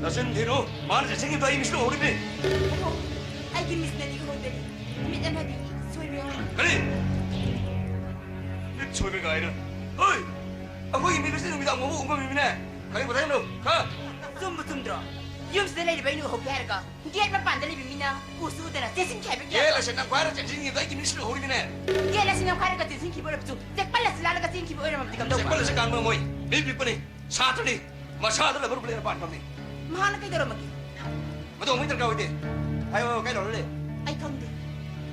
ꯅꯆꯤꯟ ꯊꯤꯅꯨ, ꯃꯥꯅ ꯆꯦꯟꯁꯤꯟꯈꯤꯕꯗꯣ ꯑꯩ ꯃꯤꯠꯁꯤꯅ ꯎꯍꯧꯔꯤꯕꯅꯤ꯫ ꯑꯣꯍꯣ, ꯑꯩꯒꯤ ꯃꯤꯠꯁꯤꯅꯗꯤ ꯎꯍꯧꯗꯔꯤ꯫ ꯃꯤꯠ ꯑꯃꯗꯤ ꯁꯣꯏꯕ ꯌꯥꯎꯔꯝꯃꯤ꯫ ꯀꯔꯤ? ꯃꯤꯠ ꯁꯣꯏꯕ ꯀꯥꯏꯅ? ꯍꯣꯏ! ꯑꯩꯈꯣꯏꯒꯤ ꯃꯤꯠ ꯑꯁꯤ ꯅꯨꯃꯤꯗꯥꯡ ꯐꯥꯎꯕ ꯎꯕ ꯉꯝꯃꯤꯕꯅꯦ꯫ ꯀꯔꯤ ꯃꯊꯛꯅꯣ? ꯈ? ꯆꯨꯝꯕꯨ ꯆꯨꯝꯗ꯭ꯔꯣ? ꯌꯨꯝꯁꯤꯗ ꯂꯩꯔꯤꯕ ꯑꯩꯅ ꯎꯍꯧꯗꯦ ꯍꯥꯏꯔꯒ? ꯒꯦꯠ ꯃꯄꯥꯟꯗ ꯂꯩꯕ ꯃꯤꯅ ꯎꯁꯨ ꯎꯗꯅ ꯆꯦꯟꯁꯤꯟꯈꯤ ꯍꯥꯏꯕ ꯀꯌꯥ? ꯒꯦꯠ ꯑꯁꯤ ꯅꯝꯈꯥꯏꯔ ꯆꯦꯟꯁꯤꯟꯈꯤꯕꯗ ꯑꯩꯒꯤ ꯃꯤꯠꯁꯤꯅ ꯎꯍꯧꯔꯤꯕꯅꯦ꯫ ꯒꯦꯠ ꯑꯁꯤ ꯅꯝꯈꯥꯏꯔꯒ ꯆꯦꯟꯁꯤꯟꯈꯤꯕ ꯑꯣꯏꯔꯕꯁꯨ ꯆꯦꯛꯄꯜ ꯑꯁꯤ ꯂꯥꯜꯂꯒ ꯆꯦꯟꯈꯤꯕ ꯑꯣꯏꯔꯝꯃꯗꯤ ꯀꯝꯗꯧꯕ? ꯆꯦꯛꯄꯜ ꯑꯁꯤ ꯀꯥꯟꯕ ꯉꯝꯃꯣꯏ꯫ ꯃꯤ ꯄꯤꯛꯄꯅꯤ꯫ ꯁꯥꯇ꯭ꯔꯅꯤ꯫ ꯃꯁꯥꯗ ꯂꯩꯕ ꯂꯩꯔ ꯄꯥꯟꯕꯅꯤ꯫ ꯃꯍꯥꯛꯅ ꯀꯩꯗꯧꯔꯝꯃꯒꯦ? ꯃꯗꯨ ꯑꯃꯨꯛ ꯗꯔꯀꯥꯔ ꯑꯣꯏꯗꯦ꯫ ꯍꯥꯏꯌꯣ, ꯀꯥꯏ ꯂꯧꯔ ꯂꯩ? ꯑꯩ ꯈꯪꯗꯦ꯫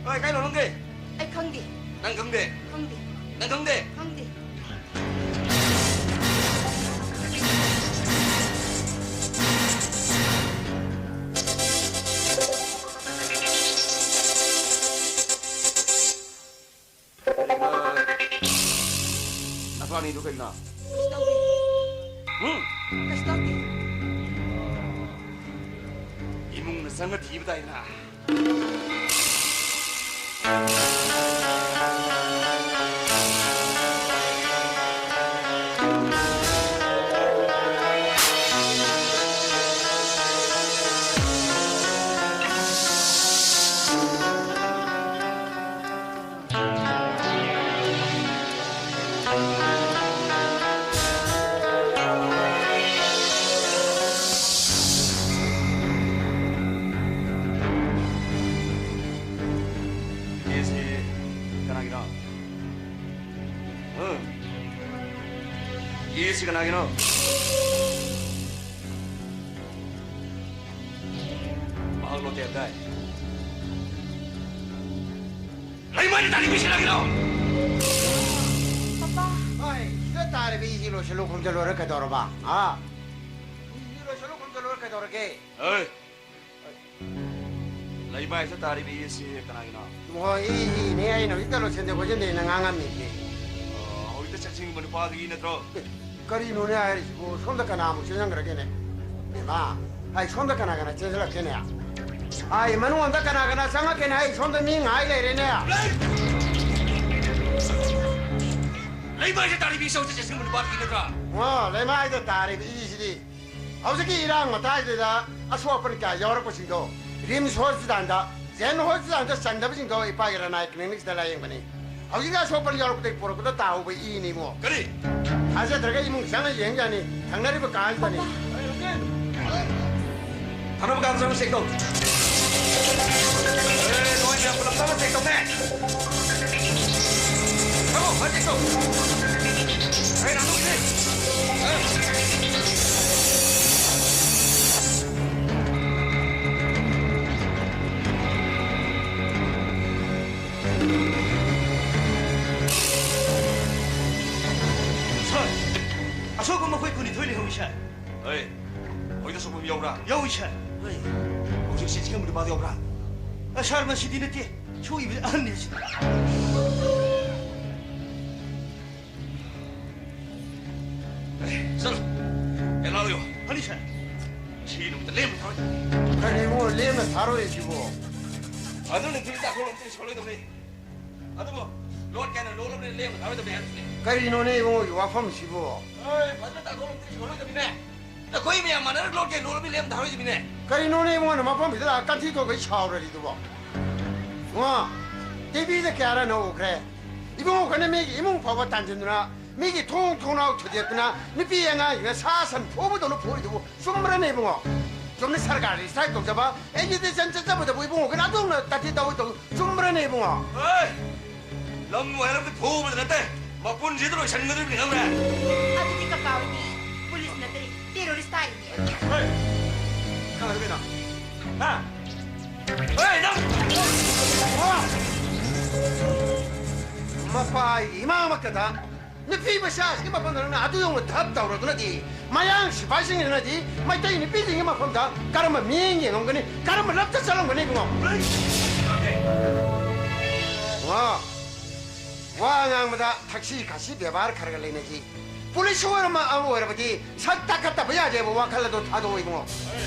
ꯍꯣꯏ, ꯀꯥꯏ ꯂꯧꯔꯝꯒꯦ? ꯑꯩ ꯈꯪꯗꯦ꯫ ꯅꯪ ꯈꯪꯗꯦ? ꯈꯪꯗꯦ꯫ ꯅꯪ ꯈꯪꯗꯦ? ꯈꯪꯗꯦ꯫ ꯅꯆꯥꯅꯤꯗꯨ ꯀꯩꯅꯣ? ꯀꯩꯁꯨ ꯇꯧꯗꯦ꯫ ꯎꯝ? ꯀꯩꯁꯨ ꯇꯧꯗꯦ꯫ ꯏꯃꯨꯡꯗ ꯆꯪꯉ ꯊꯤꯕ ꯇꯥꯏꯗꯅ꯫ ꯀꯦꯁꯁꯤ ꯀꯅꯥꯒꯤꯅꯣ? ꯎꯝ? ꯀꯦꯁꯁꯤ ꯀꯅꯥꯒꯤꯅꯣ? ꯃꯍꯥꯛ ꯂꯣꯇꯦꯜꯗ ꯂꯩꯃꯥꯏꯗ ꯇꯥꯔꯤꯕꯤ ꯁꯤꯜꯂꯛꯏꯔꯣ? ꯄꯄꯥ꯫ ꯍꯣꯏ, ꯁꯤꯗ ꯇꯥꯔꯤꯕꯤ ꯏꯁꯤ ꯂꯣꯏꯁꯤꯜꯂꯨ ꯈꯣꯝꯖꯤꯜꯂꯨꯔ ꯀꯩꯗꯧꯔꯕ? ꯍꯥ? ꯏꯁꯤ ꯂꯣꯏꯁꯤꯜꯂꯨ ꯈꯣꯝꯖꯤꯜꯂꯨꯔ ꯀꯩꯗꯧꯔꯒꯦ? ꯍꯣꯏ꯫ ꯂꯩꯃꯥꯏꯁꯤꯗ ꯇꯥꯔꯤꯕ ꯏ ꯑꯁꯤ ꯀꯅꯥꯒꯤꯅꯣ? ꯍꯣꯏ, ꯏ, ꯏꯅꯦ, ꯑꯩꯅ ꯍꯧꯖꯤꯛꯇ ꯂꯣꯏꯁꯤꯟꯗꯦ ꯈꯣꯠꯆꯤꯟꯗꯦꯅ ꯉꯥꯡꯉꯝꯃꯤꯁꯦ꯫ ꯑꯣ, ꯍꯧꯖꯤꯛꯇ ꯆꯦꯛꯁꯤꯟꯕ ꯅꯨꯄꯥꯗꯨꯒꯤ ꯅꯠꯇ꯭ꯔꯣ? ꯑꯦ, ꯀꯔꯤꯅꯣꯅꯦ ꯍꯥꯏꯔꯤꯁꯤꯕꯨ? ꯁꯣꯝꯗ ꯀꯅꯥꯃꯨꯛ ꯆꯦꯟꯁꯤꯟꯈ꯭ꯔꯒꯦꯅꯦ? ꯏꯃꯥ, ꯑꯩ ꯁꯣꯝꯗ ꯀꯅꯥ ꯀꯅꯥ ꯆꯦꯟꯁꯤꯜꯂꯛꯀꯦꯅꯦ? ꯑꯩ ꯃꯅꯨꯡ ꯑꯝꯗ ꯀꯅꯥ ꯀꯅꯥ ꯆꯪꯉꯛꯀꯦꯅꯦ? ꯑꯩ ꯁꯣꯝꯗ ꯃꯤ ꯉꯥꯏ ꯂꯩꯔꯦꯅꯦ꯫ ꯂꯩꯃꯥꯏꯁꯤꯗ ꯇꯥꯔꯤꯕ ꯏ ꯑꯁꯤ ꯆꯦꯛꯁꯤꯟꯕ ꯅꯨꯄꯥꯗꯨꯒꯤ ꯅꯠꯇ꯭ꯔꯣ? ꯑꯣ, ꯂꯩꯃꯥꯏꯗ ꯇꯥꯔꯤꯕ ꯏꯁꯤꯗꯤ ꯍꯧꯖꯤꯛꯀꯤ ꯏꯔꯥꯡ ꯃꯇꯥꯏꯁꯤꯗ ꯑꯁꯣꯛ ꯑꯄꯟ ꯀꯌꯥ ꯌꯥꯎꯔꯛꯄꯁꯤꯡꯗꯣ ꯔꯤꯝꯁ ꯍꯣꯁꯄꯤꯇꯥꯜꯗ, ꯖꯦꯟ ꯍꯣꯁꯄꯤꯇꯥꯜꯗ ꯆꯟꯗꯕꯁꯤꯡꯗꯣ ꯏꯄꯥꯒꯤ ꯔꯅꯥꯏ ꯀ꯭ꯂꯤꯅꯤꯛꯁꯤꯗ ꯂꯥꯌꯦꯡꯕꯅꯤ꯫ ꯍꯧꯖꯤꯛꯀꯤ ꯑꯁꯣꯛ ꯑꯄꯟ ꯌꯥꯎꯔꯛꯄꯗꯒꯤ ꯄꯣꯔꯛꯄꯗ ꯇꯥꯍꯧꯕ ꯏꯅꯤ ꯏꯕꯨꯡꯉꯣ꯫ ꯀꯔꯤ? ꯊꯥꯖꯗ꯭ꯔꯒ ꯏꯃꯨꯡ ꯆꯪꯉ ꯌꯦꯡ ꯌꯥꯅꯤ꯫ ꯊꯪꯅꯔꯤꯕ ꯀꯥꯁꯤꯗꯅꯤ꯫ ꯊꯪꯅꯕ ꯀꯥꯗ ꯆꯪꯉ ꯆꯦꯛ ꯇꯧ꯫ ꯑꯦ, ꯅꯣꯏ ꯃꯌꯥꯝ ꯄꯨꯂꯞ ꯆꯪꯉ ꯆꯦꯛ ꯇꯧꯅꯦ꯫ ꯆꯪꯉꯣ, ꯐꯠ ꯆꯦꯛ ꯇꯧ꯫ ꯑꯦ, ꯅꯥꯟꯊꯣꯛꯁꯦ꯫ ꯑꯦ꯫ ꯁꯥꯔ, ꯑꯁꯣꯛꯄ ꯃꯈꯣꯏ ꯀꯨꯟꯅꯤꯊꯣꯏ ꯂꯩꯍꯧꯏ, ꯁꯥꯔ꯫ ꯍꯣꯏ, ꯍꯧꯖꯤꯛ ꯑꯁꯣꯛꯄ ꯃꯤ ꯌꯥꯎꯕ꯭ꯔꯥ? ꯌꯥꯎꯏ, ꯁꯥꯔ꯫ ꯍꯣꯏ꯫ ꯍꯧꯖꯤꯛ ꯁꯤ ꯆꯤꯡꯈꯝꯕ ꯅꯨꯄꯥꯗꯣ ꯌꯥꯎꯕ꯭ꯔꯥ? ꯑ, ꯁꯥꯔ, ꯃꯁꯤꯗꯤ ꯅꯠꯇꯦ꯫ ꯁꯣꯛꯏꯕ ꯑꯍꯟꯅꯤ ꯁꯤꯗꯤ꯫ ꯑꯦ, ꯆꯠꯂꯣ꯫ ꯑꯦ, ꯂꯥꯛꯂꯣ꯫ ꯐꯅꯤ, ꯁꯥꯔ꯫ ꯁꯤ ꯅꯨꯃꯤꯠꯇ ꯂꯦꯝꯅ ꯊꯥꯔꯣꯏꯗꯕꯅꯤ꯫ ꯀꯔꯤꯅꯣ ꯂꯦꯝꯅ ꯊꯥꯔꯣꯏꯁꯤꯕꯣ? ꯑꯗꯨ ꯅꯨꯃꯤꯠꯇ ꯑꯩꯈꯣꯏꯔꯣꯝꯗ ꯁꯣꯜꯂꯣꯏꯗꯕꯅꯤ꯫ ꯑꯗꯨꯕꯨ ꯂꯣꯠ ꯀꯌꯥꯅ ꯂꯣꯜꯂꯕꯅꯤꯅ ꯂꯦꯝꯅ ꯊꯥꯔꯣꯏꯗꯕꯅꯤ ꯍꯥꯏꯕꯁꯤꯅꯤ꯫ ꯀꯔꯤꯅꯣꯅꯦ ꯏꯕꯨꯡꯉꯣꯒꯤ ꯋꯥꯐꯝꯁꯤꯕꯣ? ꯍꯣꯏ, ꯐꯖꯅ ꯇꯥꯛꯊꯣꯛꯂꯒ ꯇꯤꯁꯨ ꯂꯣꯏꯗꯕꯅꯤꯅꯦ꯫ ꯑꯩꯈꯣꯏ ꯃꯌꯥꯝ ꯃꯥꯟꯅꯔꯒ ꯂꯣꯠ ꯀꯌꯥ ꯂꯣꯜꯂꯕꯅꯤꯅ ꯂꯦꯝꯅ ꯊꯥꯔꯣꯏꯗꯕꯅꯤꯅꯦ꯫ ꯀꯔꯤꯅꯣꯅꯦ ꯏꯕꯨꯡꯉꯣꯅ ꯃꯐꯝꯁꯤꯗ ꯂꯥꯛꯑ ꯀꯟꯊꯤ ꯀꯧꯈꯩ ꯁꯥꯎꯔꯔꯤꯗꯨꯕꯣ? ꯏꯕꯨꯡꯉꯣ, ꯇꯤꯚꯤꯗ ꯀꯌꯥꯔꯅ ꯎꯈ꯭ꯔꯦ꯫ ꯏꯕꯨꯡꯉꯣ ꯈꯣꯏꯅ ꯃꯤꯒꯤ ꯏꯃꯨꯡ ꯐꯥꯎꯕ ꯇꯥꯟꯁꯤꯟꯗꯨꯅ, ꯃꯤꯒꯤ ꯊꯣꯡ ꯊꯣꯡꯅꯥꯎ ꯊꯨꯗꯦꯛꯇꯨꯅ, ꯅꯨꯄꯤ ꯑꯉꯥꯡꯁꯤꯡꯅ ꯁꯥ ꯁꯟ ꯐꯨꯕꯗꯧꯅ ꯐꯨꯔꯤꯗꯨꯕꯨ ꯆꯨꯝꯕ꯭ꯔꯅꯦ ꯏꯕꯨꯡꯉꯣ? ꯆꯨꯝꯅ ꯁꯔꯀꯥꯔꯒꯤ ꯏꯁꯇ꯭ꯔꯥꯏꯛ ꯇꯧꯖꯕ, ꯑꯦꯖꯤꯇꯦꯁꯟ ꯆꯠꯆꯕꯗꯕꯨ ꯏꯕꯨꯡꯉꯣ ꯈꯣꯏꯅ ꯑꯗꯨꯝꯅ ꯇꯥꯊꯤ ꯇꯧꯏ ꯇꯧꯏ ꯆꯨꯝꯕ꯭ꯔꯅꯦ ꯏꯕꯨꯡꯉꯣ? ꯍꯣꯏ! ꯂꯝ ꯋꯥꯏꯔꯝꯗ ꯐꯨꯕꯗ ꯅꯠꯇꯦ, ꯃꯄꯨꯟꯁꯤꯗ ꯂꯣꯏꯁꯤꯟꯒꯗꯧꯔꯤꯕꯅꯤ, ꯈꯪꯕ꯭ꯔꯥ? ꯑꯗꯨꯗꯤ ꯀꯀꯥ ꯍꯣꯏꯗꯤ ꯄꯨꯂꯤꯁꯅ ꯇꯥꯏꯅꯦ꯫ ꯍꯦ! ꯅꯪ ꯑꯗꯨ ꯀꯩꯅꯣ? ꯍꯥ? ꯍꯦ, ꯅꯪ! ꯃꯄꯥꯒꯤ ꯏꯃꯥꯃꯛꯇꯗ ꯅꯨꯄꯤ ꯃꯆꯥꯁꯤꯒꯤ ꯃꯐꯝꯗ ꯅꯪꯅ ꯑꯗꯨ ꯌꯧꯅ ꯙꯞ ꯇꯧꯔꯗꯨꯅꯗꯤ ꯃꯌꯥꯡ ꯁꯤꯐꯥꯏꯁꯤꯡꯁꯤꯅꯗꯤ ꯃꯩꯇꯩ ꯅꯨꯄꯤꯁꯤꯡꯒꯤ ꯃꯐꯝꯗ ꯀꯔꯝꯕ ꯃꯤꯠꯌꯦꯡ ꯌꯦꯡꯉꯝꯒꯅꯤ? ꯀꯔꯝꯕ ꯂꯞꯇ ꯆꯠꯂꯝꯒꯅꯤ ꯏꯕꯨꯡꯉꯣ? ꯋꯥ, ꯋꯥ ꯉꯥꯡꯕꯗ ꯊꯛꯁꯤ ꯈꯥꯁꯤ ꯕꯦꯕꯥꯔ ꯈꯔ ꯈꯔ ꯂꯩꯅꯁꯤ꯫ ꯄꯨꯂꯤꯁ ꯑꯣꯏꯔ ꯑꯃ ꯑꯃ ꯑꯣꯏꯔꯕꯗꯤ ꯁꯛ ꯇꯥꯈꯠꯇꯕ ꯌꯥꯗꯦꯕ ꯋꯥꯈꯜ ꯑꯗꯣ ꯊꯥꯗꯣꯛꯑꯣ ꯏꯕꯨꯡꯉꯣ꯫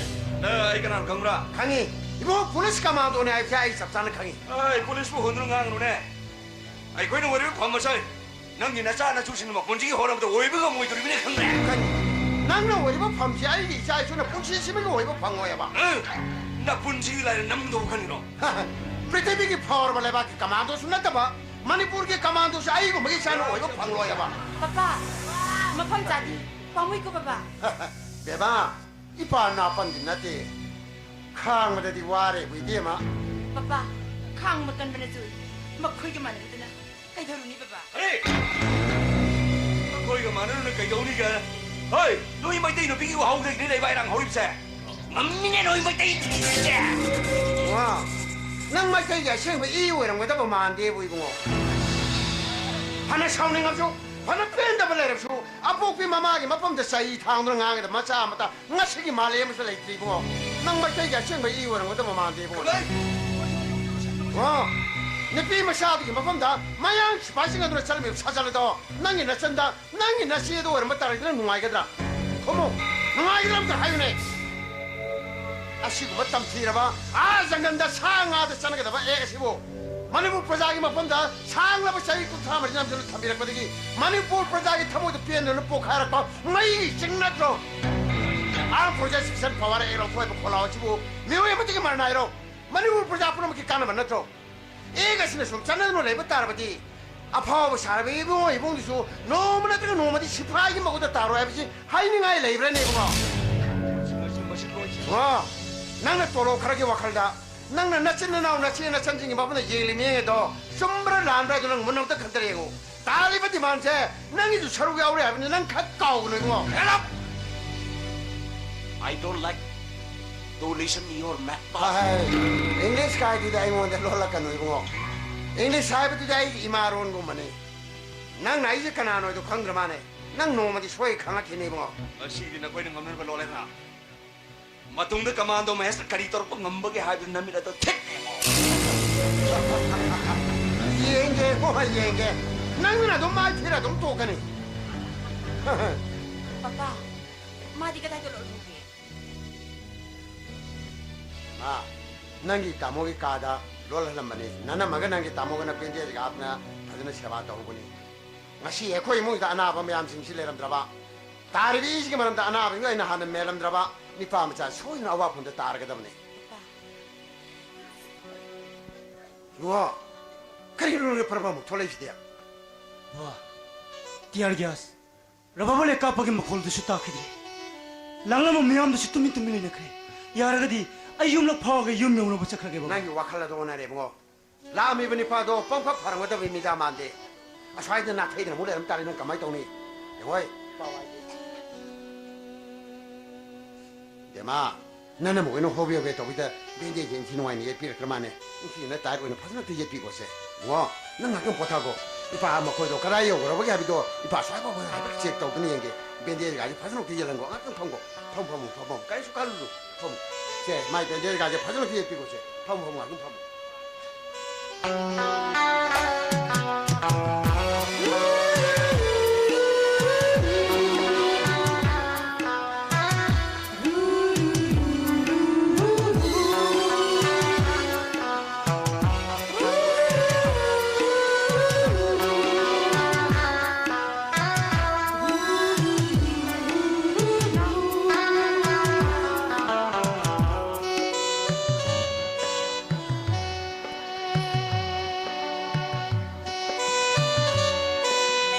ꯅꯪ ꯑꯩ ꯀꯅꯥꯅꯣ ꯈꯪꯕ꯭ꯔꯥ? ꯈꯪꯉꯤ ꯏꯕꯨꯡꯉꯣ, ꯄꯨꯂꯤꯁ ꯀꯃꯥꯟꯗꯣꯅꯦ ꯍꯥꯏꯕꯁꯦ ꯑꯩ ꯆꯞ ꯆꯥꯅ ꯈꯪꯉꯤ꯫ ꯑꯩ ꯄꯨꯂꯤꯁꯄꯨ ꯍꯨꯟꯗꯨꯅ ꯉꯥꯡꯒꯅꯨꯅꯦ꯫ ꯑꯩꯈꯣꯏꯅ ꯑꯣꯏꯔꯤꯕ ꯐꯝ ꯑꯁꯦ ꯅꯪꯒꯤ ꯅꯆꯥ ꯅꯁꯨꯁꯤꯡꯅ ꯃꯄꯨꯟꯁꯤꯒꯤ ꯍꯣꯠꯅꯕꯗ ꯑꯣꯏꯕ ꯉꯝꯃꯣꯏꯗꯣꯔꯤꯕꯅꯤ ꯈꯪꯗ꯭ꯔꯦ꯫ ꯈꯪꯉꯤ꯫ ꯅꯪꯅ ꯑꯣꯏꯔꯤꯕ ꯐꯝꯁꯦ ꯑꯩꯒꯤ ꯏꯆꯥ ꯏꯁꯨꯅ ꯄꯨꯟꯁꯤꯁꯤꯃꯒꯤ ꯑꯣꯏꯕ ꯐꯪꯉꯣꯏꯕ꯫ ꯑ, ꯅꯄꯨꯟꯁꯤꯒꯤ ꯂꯥꯏꯔ ꯅꯝꯗꯧ ꯈꯟꯒꯅꯣ꯫ ꯄ꯭ꯔꯤꯊꯤꯕꯤꯒꯤ ꯐꯥꯎꯔꯕ ꯂꯩꯕꯥꯛꯀꯤ ꯀꯃꯥꯟꯗꯣꯁꯨ ꯅꯠꯇꯕ ꯃꯅꯤꯄꯨꯔꯒꯤ ꯀꯃꯥꯟꯗꯣꯁꯨ ꯑꯩꯒꯨꯝꯕꯒꯤ ꯏꯆꯥꯅ ꯑꯣꯏꯕ ꯐꯪꯂꯣꯏꯕ꯫ ꯄꯄꯥ, ꯃꯐꯝ ꯆꯥꯗꯤ꯫ ꯄꯥꯝꯃꯨꯏꯀꯣ ꯄꯄꯥ꯫ ꯕꯦꯕꯥ, ꯏꯄꯥ ꯅꯥꯄꯟꯗꯤ ꯅꯠꯇꯦ꯫ ꯈꯥꯡꯕꯗꯗꯤ ꯋꯥꯔꯦꯕꯨ ꯏꯕꯦꯝꯃ꯫ ꯄꯄꯥ, ꯈꯥꯡꯕ ꯀꯟꯕꯅꯁꯨ ꯃꯈꯣꯏꯒ ꯃꯥꯟꯅꯔꯨꯗꯅ ꯀꯩꯗꯧꯔꯨꯅꯤ ꯄꯄꯥ? ꯑꯔꯦ! ꯑꯩꯈꯣꯏꯒ ꯃꯥꯟꯅꯔꯨꯅ ꯀꯩꯗꯧꯅꯤꯒꯦ? ꯍꯣꯏ, ꯅꯣꯏ ꯃꯩꯇꯩ ꯅꯨꯄꯤꯒꯤ ꯋꯥꯍꯧꯗꯒꯤꯅꯦ ꯂꯩꯕꯥꯛ ꯏꯔꯥꯡ ꯍꯧꯔꯤꯕꯁꯦ꯫ ꯉꯝꯃꯤꯅꯦ ꯅꯣꯏ ꯃꯩꯇꯩ ꯅꯨꯄꯤꯁꯦ꯫ ꯋꯥ, ꯅꯪ ꯃꯩꯇꯩꯒꯤ ꯑꯁꯦꯡꯕ ꯏ ꯑꯣꯏꯔꯝꯒꯗꯕ ꯃꯥꯟꯗꯦꯕꯨ ꯏꯕꯨꯡꯉꯣ꯫ ꯐꯅ ꯁꯥꯎꯅꯤꯡꯉꯕꯁꯨ, ꯐꯅ ꯄꯦꯟꯗꯕ ꯂꯩꯔꯕꯁꯨ, ꯑꯄꯣꯛꯄꯤ ꯃꯃꯥꯒꯤ ꯃꯐꯝꯗ ꯆꯍꯤ ꯊꯥꯡꯗꯨꯅ ꯉꯥꯡꯒꯗꯕ ꯃꯆꯥ ꯑꯃꯇ ꯉꯁꯤꯒꯤ ꯃꯥꯂꯦꯝ ꯑꯁꯤꯗ ꯂꯩꯇ꯭ꯔꯤ ꯏꯕꯨꯡꯉꯣ꯫ ꯅꯪ ꯃꯩꯇꯩꯒꯤ ꯑꯁꯦꯡꯕ ꯏ ꯑꯣꯏꯔꯝꯒꯗꯕ ꯃꯥꯟꯗꯦ ꯏꯕꯨꯡꯉꯣ꯫ ꯑꯣ, ꯅꯨꯄꯤ ꯃꯆꯥꯗꯨꯒꯤ ꯃꯐꯝꯗ ꯃꯌꯥꯡ ꯁꯤꯐꯥꯏꯁꯤꯡ ꯑꯗꯨꯅ ꯆꯠꯂꯝꯃꯤꯕ ꯁꯥꯖꯜ ꯑꯗꯣ ꯅꯪꯒꯤ ꯅꯆꯟꯗ, ꯅꯪꯒꯤ ꯅꯆꯦꯗ ꯑꯣꯏꯔꯝꯕ ꯇꯥꯔꯗꯤ ꯅꯪ ꯅꯨꯡꯉꯥꯏꯒꯗ꯭ꯔꯥ? ꯈꯨꯝꯃꯨ, ꯅꯨꯡꯉꯥꯏꯒꯗ꯭ꯔꯥ ꯑꯝꯇ ꯍꯥꯏꯌꯨꯅꯦ꯫ ꯑꯁꯤꯒꯨꯝꯕ ꯇꯝꯊꯤꯔꯕ ꯑꯥ ꯖꯪꯒꯜꯗ ꯁꯥ ꯉꯥꯗ ꯆꯠꯅꯒꯗꯕ ꯑꯦꯛ ꯑꯁꯤꯕꯨ ꯃꯅꯤꯄꯨꯔ ꯄ꯭ꯔꯖꯥꯒꯤ ꯃꯐꯝꯗ ꯁꯥꯡꯂꯕ ꯆꯍꯤ ꯀꯨꯟꯊ꯭ꯔꯥ ꯃꯔꯤ ꯅꯝꯗꯨꯅ ꯊꯝꯕꯤꯔꯛꯄꯗꯒꯤ ꯃꯅꯤꯄꯨꯔ ꯄ꯭ꯔꯖꯥꯒꯤ ꯊꯃꯣꯏꯗ ꯄꯦꯟꯗꯨꯅ ꯄꯣꯛꯈꯥꯏꯔꯛꯄ ꯃꯩꯒꯤ ꯆꯤꯡ ꯅꯠꯇ꯭ꯔꯣ? ꯑꯥꯔꯝ ꯐꯣꯔꯁꯦꯁ ꯁꯤꯛꯁꯟ ꯄꯋꯥꯔ ꯑꯦꯛ ꯂꯧꯊꯣꯛ ꯍꯥꯏꯕ ꯈꯣꯜꯂꯥꯎ ꯑꯁꯤꯕꯨ ꯃꯤꯑꯣꯏ ꯑꯃꯠꯇꯒꯤ ꯃꯔꯟ ꯅꯥꯏꯔꯣ? ꯃꯅꯤꯄꯨꯔ ꯄ꯭ꯔꯖꯥ ꯄꯨꯝꯅꯃꯛꯀꯤ ꯀꯥꯟꯅꯕ ꯅꯠꯇ꯭ꯔꯣ? ꯑꯦꯛ ꯑꯁꯤꯅ ꯁꯨꯝ ꯆꯠꯅꯗꯨꯅ ꯂꯩꯕ ꯇꯥꯔꯕꯗꯤ ꯑꯐꯥꯎꯕ ꯁꯥꯔꯕ ꯏꯕꯨꯡꯉꯣ ꯏꯕꯨꯡꯗꯨꯁꯨ ꯅꯣꯡꯃ ꯅꯠꯇ꯭ꯔꯒ ꯅꯣꯡꯃꯗꯤ ꯁꯤꯐꯥꯏꯒꯤ ꯃꯈꯨꯠꯇ ꯇꯥꯔꯣꯏ ꯍꯥꯏꯕꯁꯤ ꯍꯥꯏꯅꯤꯡꯉꯥꯏ ꯂꯩꯕ꯭ꯔꯅꯦ ꯏꯕꯨꯡꯉꯣ? ꯏꯕꯨꯡꯉꯣ, ꯅꯪꯅ ꯇꯣꯂꯣꯞ ꯈꯔꯒꯤ ꯋꯥꯈꯜꯗ ꯅꯪꯅ ꯅꯆꯤꯟ ꯅꯅꯥꯎ ꯅꯆꯦ ꯅꯆꯟꯁꯤꯡꯒꯤ ꯃꯐꯝꯗ ꯌꯦꯡꯂꯤ ꯃꯤꯠꯌꯦꯡ ꯑꯗꯣ ꯆꯨꯝꯕ꯭ꯔꯥ ꯂꯥꯟꯕ꯭ꯔꯥ ꯍꯥꯏꯗꯣ ꯅꯪ ꯃꯨꯟꯅ ꯑꯝꯇ ꯈꯟꯊꯔ ꯌꯦꯡꯉꯨ꯫ ꯇꯥꯔꯤꯕ ꯗꯤꯃꯥꯟꯁꯦ ꯅꯪꯒꯤꯁꯨ ꯁꯔꯨꯛ ꯌꯥꯎꯔꯦ ꯍꯥꯏꯕꯅꯤ, ꯅꯪ ꯈꯛ ꯀꯥꯎꯒꯅꯨ ꯏꯕꯨꯡꯉꯣ꯫ Shut up! I don't like to listen your map. ꯍꯥꯏ, ꯏꯪꯂꯤꯁ ꯀꯥꯏꯗꯨꯗꯤ ꯑꯩꯉꯣꯟꯗ ꯂꯣꯜꯂꯛꯀꯅꯨ ꯏꯕꯨꯡꯉꯣ꯫ ꯏꯪꯂꯤꯁ ꯍꯥꯏꯕꯗꯨꯗꯤ ꯑꯩꯒꯤ ꯏꯃꯥꯔꯣꯟꯒꯨꯝꯕꯅꯤ꯫ ꯅꯪꯅ ꯑꯩꯁꯦ ꯀꯅꯥꯅꯣꯗꯣ ꯈꯪꯗ꯭ꯔ ꯃꯥꯅꯦ꯫ ꯅꯪ ꯅꯣꯡꯃꯗꯤ ꯁꯣꯏ ꯈꯪꯉꯛꯈꯤꯅꯤ ꯏꯕꯨꯡꯉꯣ꯫ ꯉꯁꯤꯗꯤ ꯅꯈꯣꯏꯅ ꯉꯝꯅꯕ ꯂꯣꯜꯂꯦꯗꯅ꯫ ꯃꯇꯨꯡꯗ ꯀꯃꯥꯟꯗꯣ ꯃꯍꯦꯁꯅ ꯀꯔꯤ ꯇꯧꯔꯛꯄ ꯉꯝꯕꯒꯦ ꯍꯥꯏꯕꯗꯨ ꯅꯃꯤꯠ ꯑꯗꯣ ꯊꯦꯛꯅ ꯌꯦꯡꯉꯣ꯫ ꯌꯦꯡꯒꯦ ꯏꯕꯨꯡꯉꯣ, ꯌꯦꯡꯒꯦ꯫ ꯅꯪꯅ ꯑꯗꯨꯝ ꯃꯥꯏ ꯊꯤꯔ ꯑꯗꯨꯝ ꯇꯣꯛꯀꯅꯤ꯫ ꯄꯄꯥ, ꯃꯥꯗꯤ ꯀꯗꯥꯏꯗ ꯂꯣꯠꯍꯧꯒꯦ? ꯃꯥ, ꯅꯪꯒꯤ ꯇꯥꯃꯣꯒꯤ ꯀꯥꯗ ꯂꯣꯜꯍꯜꯂꯝꯕꯅꯤ꯫ ꯅꯅꯝꯃꯒ ꯅꯪꯒꯤ ꯇꯥꯃꯣꯒꯅ ꯕꯦꯟꯗꯦꯖꯒ ꯍꯥꯞꯇꯅ ꯐꯖꯅ ꯁꯦꯕꯥ ꯇꯧꯍꯧꯕꯅꯤ꯫ ꯉꯁꯤ ꯑꯩꯈꯣꯏ ꯏꯃꯨꯡꯗ ꯑꯅꯥꯕ ꯃꯌꯥꯝꯁꯤꯡꯁꯤ ꯂꯩꯔꯝꯗ꯭ꯔꯕ, ꯇꯥꯔꯤꯕ ꯏꯁꯤꯒꯤ ꯃꯔꯝꯗ ꯑꯅꯥꯕꯁꯤꯡꯗꯣ ꯑꯩꯅ ꯍꯥꯟꯅ ꯃꯦꯜꯂꯝꯗ꯭ꯔꯕ, ꯅꯤꯄꯥ ꯃꯆꯥ ꯁꯣꯏꯗꯅ ꯑꯋꯥꯐꯝꯗ ꯇꯥꯔꯒꯗꯕꯅꯤ꯫ ꯄꯄꯥ꯫ ꯏꯕꯨꯡꯉꯣ, ꯀꯔꯤꯅꯣ ꯅꯪꯅ ꯄꯔꯕ ꯑꯃꯨꯛ ꯊꯣꯛꯂꯛꯏꯁꯤꯗꯤ? ꯕꯥ, tear gas꯫ ꯔꯕꯥꯕꯔ bullet ꯀꯥꯞꯄꯒꯤ ꯃꯈꯣꯜꯗꯨꯁꯨ ꯇꯥꯈꯤꯗ꯭ꯔꯦ꯫ ꯂꯥꯡꯂꯝꯕ ꯃꯤꯌꯥꯝꯗꯨꯁꯨ ꯇꯨꯃꯤꯟ ꯇꯨꯃꯤꯟ ꯂꯩꯅꯈ꯭ꯔꯦ꯫ ꯌꯥꯔꯒꯗꯤ ꯑꯩ ꯌꯨꯝꯂꯛ ꯐꯥꯎꯔꯒ ꯌꯨꯝ ꯌꯧꯅꯕ ꯆꯠꯈ꯭ꯔꯒꯦ ꯕꯕꯥ꯫ ꯅꯪꯒꯤ ꯋꯥꯈꯜ ꯑꯗꯣ ꯑꯣꯟꯅꯔꯦ ꯏꯕꯨꯡꯉꯣ꯫ ꯂꯥꯛꯑꯝꯃꯤꯕ ꯅꯤꯄꯥꯗꯣ ꯄꯪꯐ ꯐꯔꯝꯒꯗꯕ ꯃꯤꯗ ꯃꯥꯟꯗꯦ꯫ ꯑꯁ꯭ꯋꯥꯏꯗ ꯅꯥꯊꯩꯗꯅ ꯑꯃꯨꯛ ꯂꯩꯔꯝ ꯇꯥꯔꯦ, ꯅꯪ ꯀꯃꯥꯏꯅ ꯇꯧꯅꯤ? ꯌꯦꯡꯉꯣꯏ꯫ ꯕꯦꯝꯃ, ꯅꯪꯅ ꯑꯃꯨꯛ ꯑꯩꯅ ꯍꯣꯕꯦ ꯍꯣꯕꯦ ꯇꯧꯕꯤꯗ ꯕꯦꯟꯗꯦꯖꯁꯦ ꯏꯟꯊꯤ ꯅꯨꯡꯉꯥꯏꯅ ꯌꯦꯠꯄꯤꯔꯛꯇ꯭ꯔ ꯃꯥꯅꯦ꯫ ꯏꯟꯊꯤꯅ tight ꯑꯣꯏꯅ ꯐꯖꯅ ꯑꯝꯇ ꯌꯦꯠꯄꯤꯈꯣꯁꯦ꯫ ꯏꯕꯨꯡꯉꯣ, ꯅꯪ ꯉꯥꯛꯇꯪ ꯄꯣꯊꯥꯈꯣ꯫ ꯏꯄꯥ ꯃꯈꯣꯏꯗꯣ ꯀꯗꯥꯏ ꯌꯧꯈ꯭ꯔꯕꯒꯦ ꯍꯥꯏꯕꯗꯣ ꯏꯄꯥ ꯁ꯭ꯋꯥꯏ ꯐꯥꯎꯕ ꯍꯥꯏꯐꯦꯠ check ꯇꯧꯗꯅ ꯌꯦꯡꯒꯦ꯫ ꯕꯦꯟꯗꯦꯖꯒꯥꯁꯦ ꯐꯖꯅ ꯑꯝꯇ ꯌꯦꯜꯍꯟꯈꯣ꯫ ꯉꯥꯛꯇꯪ ꯐꯝꯈꯣ꯫ ꯐꯝ, ꯐꯝꯃꯨ, ꯐꯝꯃꯨ꯫ ꯀꯔꯤꯁꯨ ꯈꯜꯂꯨꯅꯨ꯫ ꯐꯝꯃꯨ꯫ ꯁꯦ, ꯃꯥꯏ ꯕꯦꯟꯗꯦꯖꯒꯥꯁꯦ ꯐꯖꯅ ꯑꯝꯇ ꯌꯦꯠꯄꯤꯈꯣꯁꯦ꯫ ꯐꯝꯃꯨ, ꯐꯝꯃꯨ, ꯉꯥꯛꯇꯪ ꯐꯝꯃꯨ꯫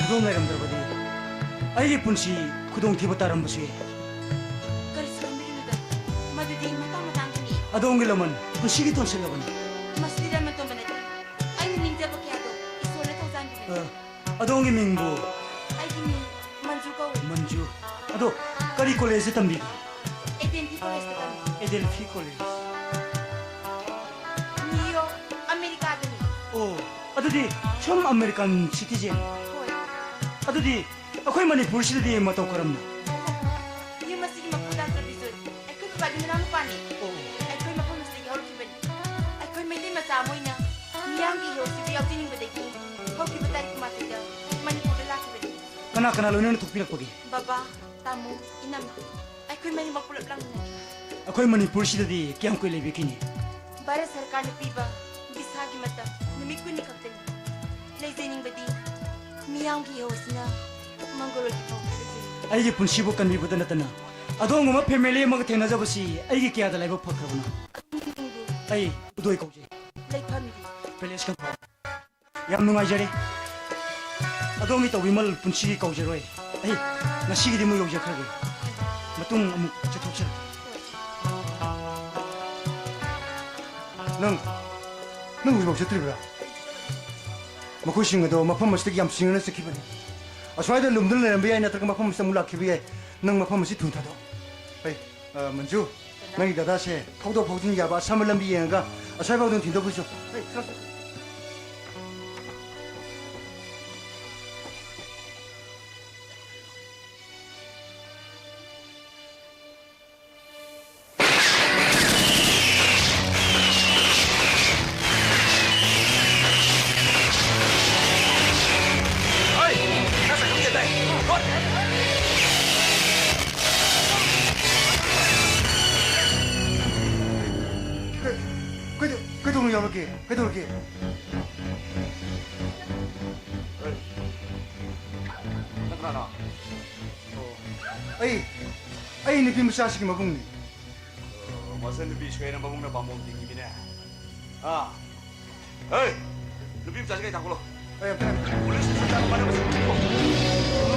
ꯑꯗꯣꯝ ꯂꯩꯔꯝꯗ꯭ꯔꯕꯗꯤ ꯑꯩꯒꯤ ꯄꯨꯟꯁꯤ ꯈꯨꯗꯣꯡꯊꯤꯕ ꯇꯥꯔꯝꯕꯁꯨ ꯌꯥꯏ꯫ ꯀꯔꯤꯁꯨ ꯈꯟꯕꯤꯔꯨꯅꯨꯗ, ꯃꯗꯨꯗꯤ ꯃꯇꯥꯡ ꯃꯇꯥꯡꯒꯤꯅꯤ꯫ ꯑꯗꯣꯝꯒꯤ ꯂꯃꯟ ꯄꯨꯟꯁꯤꯒꯤ ꯇꯣꯟꯁꯤꯜꯂꯕꯅꯤ꯫ ꯃꯁꯤꯗꯤ ꯂꯃꯟ ꯇꯣꯟꯕ ꯅꯠꯇꯦ꯫ ꯑꯩꯅ ꯅꯤꯡꯖꯕ ꯀꯌꯥꯗꯣ ꯏꯁꯣꯔꯅ ꯊꯧꯖꯥꯟꯕꯤꯕꯅꯤ꯫ ꯑ, ꯑꯗꯣꯝꯒꯤ ꯃꯤꯡꯕꯨ? ꯑꯩꯒꯤ ꯃꯤꯡ ꯃꯟꯖꯨ ꯀꯧꯏ꯫ ꯃꯟꯖꯨ꯫ ꯑꯗꯣ ꯀꯔꯤ ꯀꯣꯂꯦꯖꯇ ꯇꯝꯕꯤꯒꯦ? Delphi College. New York, America ꯗꯅꯤ꯫ ꯑꯣ, ꯑꯗꯨꯗꯤ ꯁꯨꯝ American citizen꯫ ꯍꯣꯏ꯫ ꯑꯗꯨꯗꯤ ꯑꯩꯈꯣꯏ ꯃꯅꯤꯄꯨꯔꯁꯤꯗꯗꯤ ꯃꯇꯧ ꯀꯔꯝꯅ? ꯌꯨꯝ ꯑꯁꯤꯒꯤ ꯃꯄꯨ ꯗꯥꯛꯇꯔ ꯕꯤꯖꯣꯏ ꯑꯩꯈꯣꯏ ꯕꯕꯥꯒꯤ ꯃꯅꯥꯎꯅꯨꯄꯥꯅꯤ꯫ ꯑꯣ꯫ ꯑꯩꯈꯣꯏ ꯃꯐꯝ ꯑꯁꯤꯗꯒꯤ ꯍꯧꯔꯛꯈꯤꯕꯅꯤ꯫ ꯑꯩꯈꯣꯏ ꯃꯩꯇꯩ ꯃꯆꯥ ꯑꯃ ꯑꯣꯏꯅ ꯃꯤꯌꯥꯝꯒꯤ ꯏꯍꯧ ꯑꯁꯤꯕꯨ ꯌꯥꯎꯖꯅꯤꯡꯕꯗꯒꯤ ꯍꯧꯈꯤꯕ ꯇꯥꯔꯤꯛ ꯀꯨꯟꯃꯥꯊꯣꯏꯗ ꯃꯅꯤꯄꯨꯔꯗ ꯂꯥꯛꯈꯤꯕꯅꯤ꯫ ꯀꯅꯥ ꯀꯅꯥ ꯂꯣꯏꯅꯅ ꯊꯣꯛꯄꯤꯔꯛꯄꯒꯦ? ꯕꯕꯥ, ꯇꯥꯃꯣ, ꯏꯅꯝꯃ, ꯑꯩꯈꯣꯏ ꯃꯔꯤꯃꯛ ꯄꯨꯂꯞ ꯂꯥꯛꯃꯤꯟꯅꯩ꯫ ꯑꯩꯈꯣꯏ ꯃꯅꯤꯄꯨꯔꯁꯤꯗꯗꯤ ꯀꯌꯥꯝ ꯀꯨꯏ ꯂꯩꯕꯤꯈꯤꯅꯤ? ꯚꯥꯔꯠ ꯁꯔꯀꯥꯔꯅ ꯄꯤꯕ ꯚꯤꯁꯥꯒꯤ ꯃꯇꯝ ꯅꯨꯃꯤꯠ ꯀꯨꯟꯅꯤ ꯈꯛꯇꯅꯤ꯫ ꯂꯩꯖꯅꯤꯡꯕꯗꯤ ꯃꯤꯌꯥꯝꯒꯤ ꯏꯍꯧ ꯑꯁꯤꯅ ꯃꯪꯒꯣꯜ ꯑꯣꯏꯗ꯭ꯔꯤ ꯐꯥꯎꯕ ꯂꯩꯖꯅꯤꯡꯏ꯫ ꯑꯩꯒꯤ ꯄꯨꯟꯁꯤꯕꯨ ꯀꯟꯕꯤꯕꯗ ꯅꯠꯇꯅ ꯑꯗꯣꯝꯒꯨꯝꯕ family ꯑꯃꯒ ꯊꯦꯡꯅꯖꯕꯁꯤ ꯑꯩꯒꯤ ꯀꯌꯥꯗ ꯂꯥꯏꯕꯛ ꯐꯈ꯭ꯔꯕꯅꯣ꯫ ꯈꯪꯗꯦ꯫ ꯑꯩ ꯎꯗꯣꯏ ꯀꯧꯖꯩ꯫ ꯂꯩꯐꯝꯗꯤ? Palace compound. ꯌꯥꯝ ꯅꯨꯡꯉꯥꯏꯖꯔꯦ꯫ ꯑꯗꯣꯝꯒꯤ ꯇꯧꯕꯤꯃꯜ ꯄꯨꯟꯁꯤꯒꯤ ꯀꯥꯎꯖꯔꯣꯏ꯫ ꯑꯩ ꯉꯁꯤꯒꯤꯗꯤ ꯑꯃꯨꯛ ꯌꯧꯖꯈ꯭ꯔꯒꯦ꯫ ꯃꯇꯨꯡ ꯑꯃꯨꯛ ꯆꯠꯊꯣꯛꯆꯔꯛꯀꯦ꯫ ꯅꯪ, ꯅꯪ ꯍꯧꯖꯤꯛꯐꯥꯎ ꯆꯠꯇ꯭ꯔꯤꯕ꯭ꯔꯥ? ꯃꯈꯣꯏꯁꯤꯡ ꯑꯗꯣ ꯃꯐꯝ ꯑꯁꯤꯗꯒꯤ ꯌꯥꯝ ꯁꯤꯡꯅꯅ ꯆꯠꯈꯤꯕꯅꯤ꯫ ꯑꯁ꯭ꯋꯥꯏꯗ ꯂꯨꯝꯗꯨꯅ ꯂꯩꯔꯝꯕ ꯌꯥꯏ, ꯅꯠꯇ꯭ꯔꯒ ꯃꯐꯝ ꯑꯁꯤꯗ ꯑꯃꯨꯛ ꯂꯥꯛꯈꯤꯕ ꯌꯥꯏ꯫ ꯅꯪ ꯃꯐꯝ ꯑꯁꯤ ꯊꯨꯅ ꯊꯥꯗꯣꯛꯑꯣ꯫ ꯍꯩ, ꯑ, ꯃꯟꯖꯨ, ꯅꯪꯒꯤ ꯗꯗꯥꯁꯦ ꯊꯧꯗꯣꯛ ꯐꯥꯎꯖꯤꯟ ꯌꯥꯕ ꯑꯁꯝꯕ ꯂꯝꯕꯤ ꯌꯦꯡꯉꯒ ꯑꯁ꯭ꯋꯥꯏꯐꯥꯎꯗ ꯊꯤꯟꯗꯣꯛꯄꯤꯁꯨ꯫ ꯍꯩ, ꯆꯠꯂꯣ, ꯆꯠꯂꯣ꯫ ꯀꯩ-, ꯀꯩꯗꯧ-, ꯀꯩꯗꯧꯔꯒꯦ? ꯀꯩꯗꯧꯔꯒꯦ? ꯅꯪ ꯀꯅꯥꯅꯣ? ꯑꯣ, ꯑꯩ, ꯑꯩ ꯅꯨꯄꯤ ꯃꯆꯥꯁꯤꯒꯤ ꯃꯕꯨꯡꯅꯤ꯫ ꯑꯣ, ꯃꯁꯤ ꯅꯨꯄꯤ ꯁꯣꯏꯅ ꯃꯕꯨꯡꯅ ꯄꯥꯝꯕꯣꯝ ꯇꯤꯡꯉꯤꯃꯤꯅꯦ꯫ ꯑꯥ꯫ ꯍꯦ! ꯅꯨꯄꯤ ꯃꯆꯥꯁꯤ ꯀꯩ ꯊꯥꯡꯒꯠꯂꯣ꯫ ꯍꯣꯏ, ꯌꯥꯝ ꯐꯔꯦ꯫ ꯄꯨꯂꯤꯁ ꯁ꯭ꯇꯦꯁꯟꯗ ꯃꯥꯅ ꯃꯁꯤ ꯄꯨꯊꯣꯛꯑꯣ꯫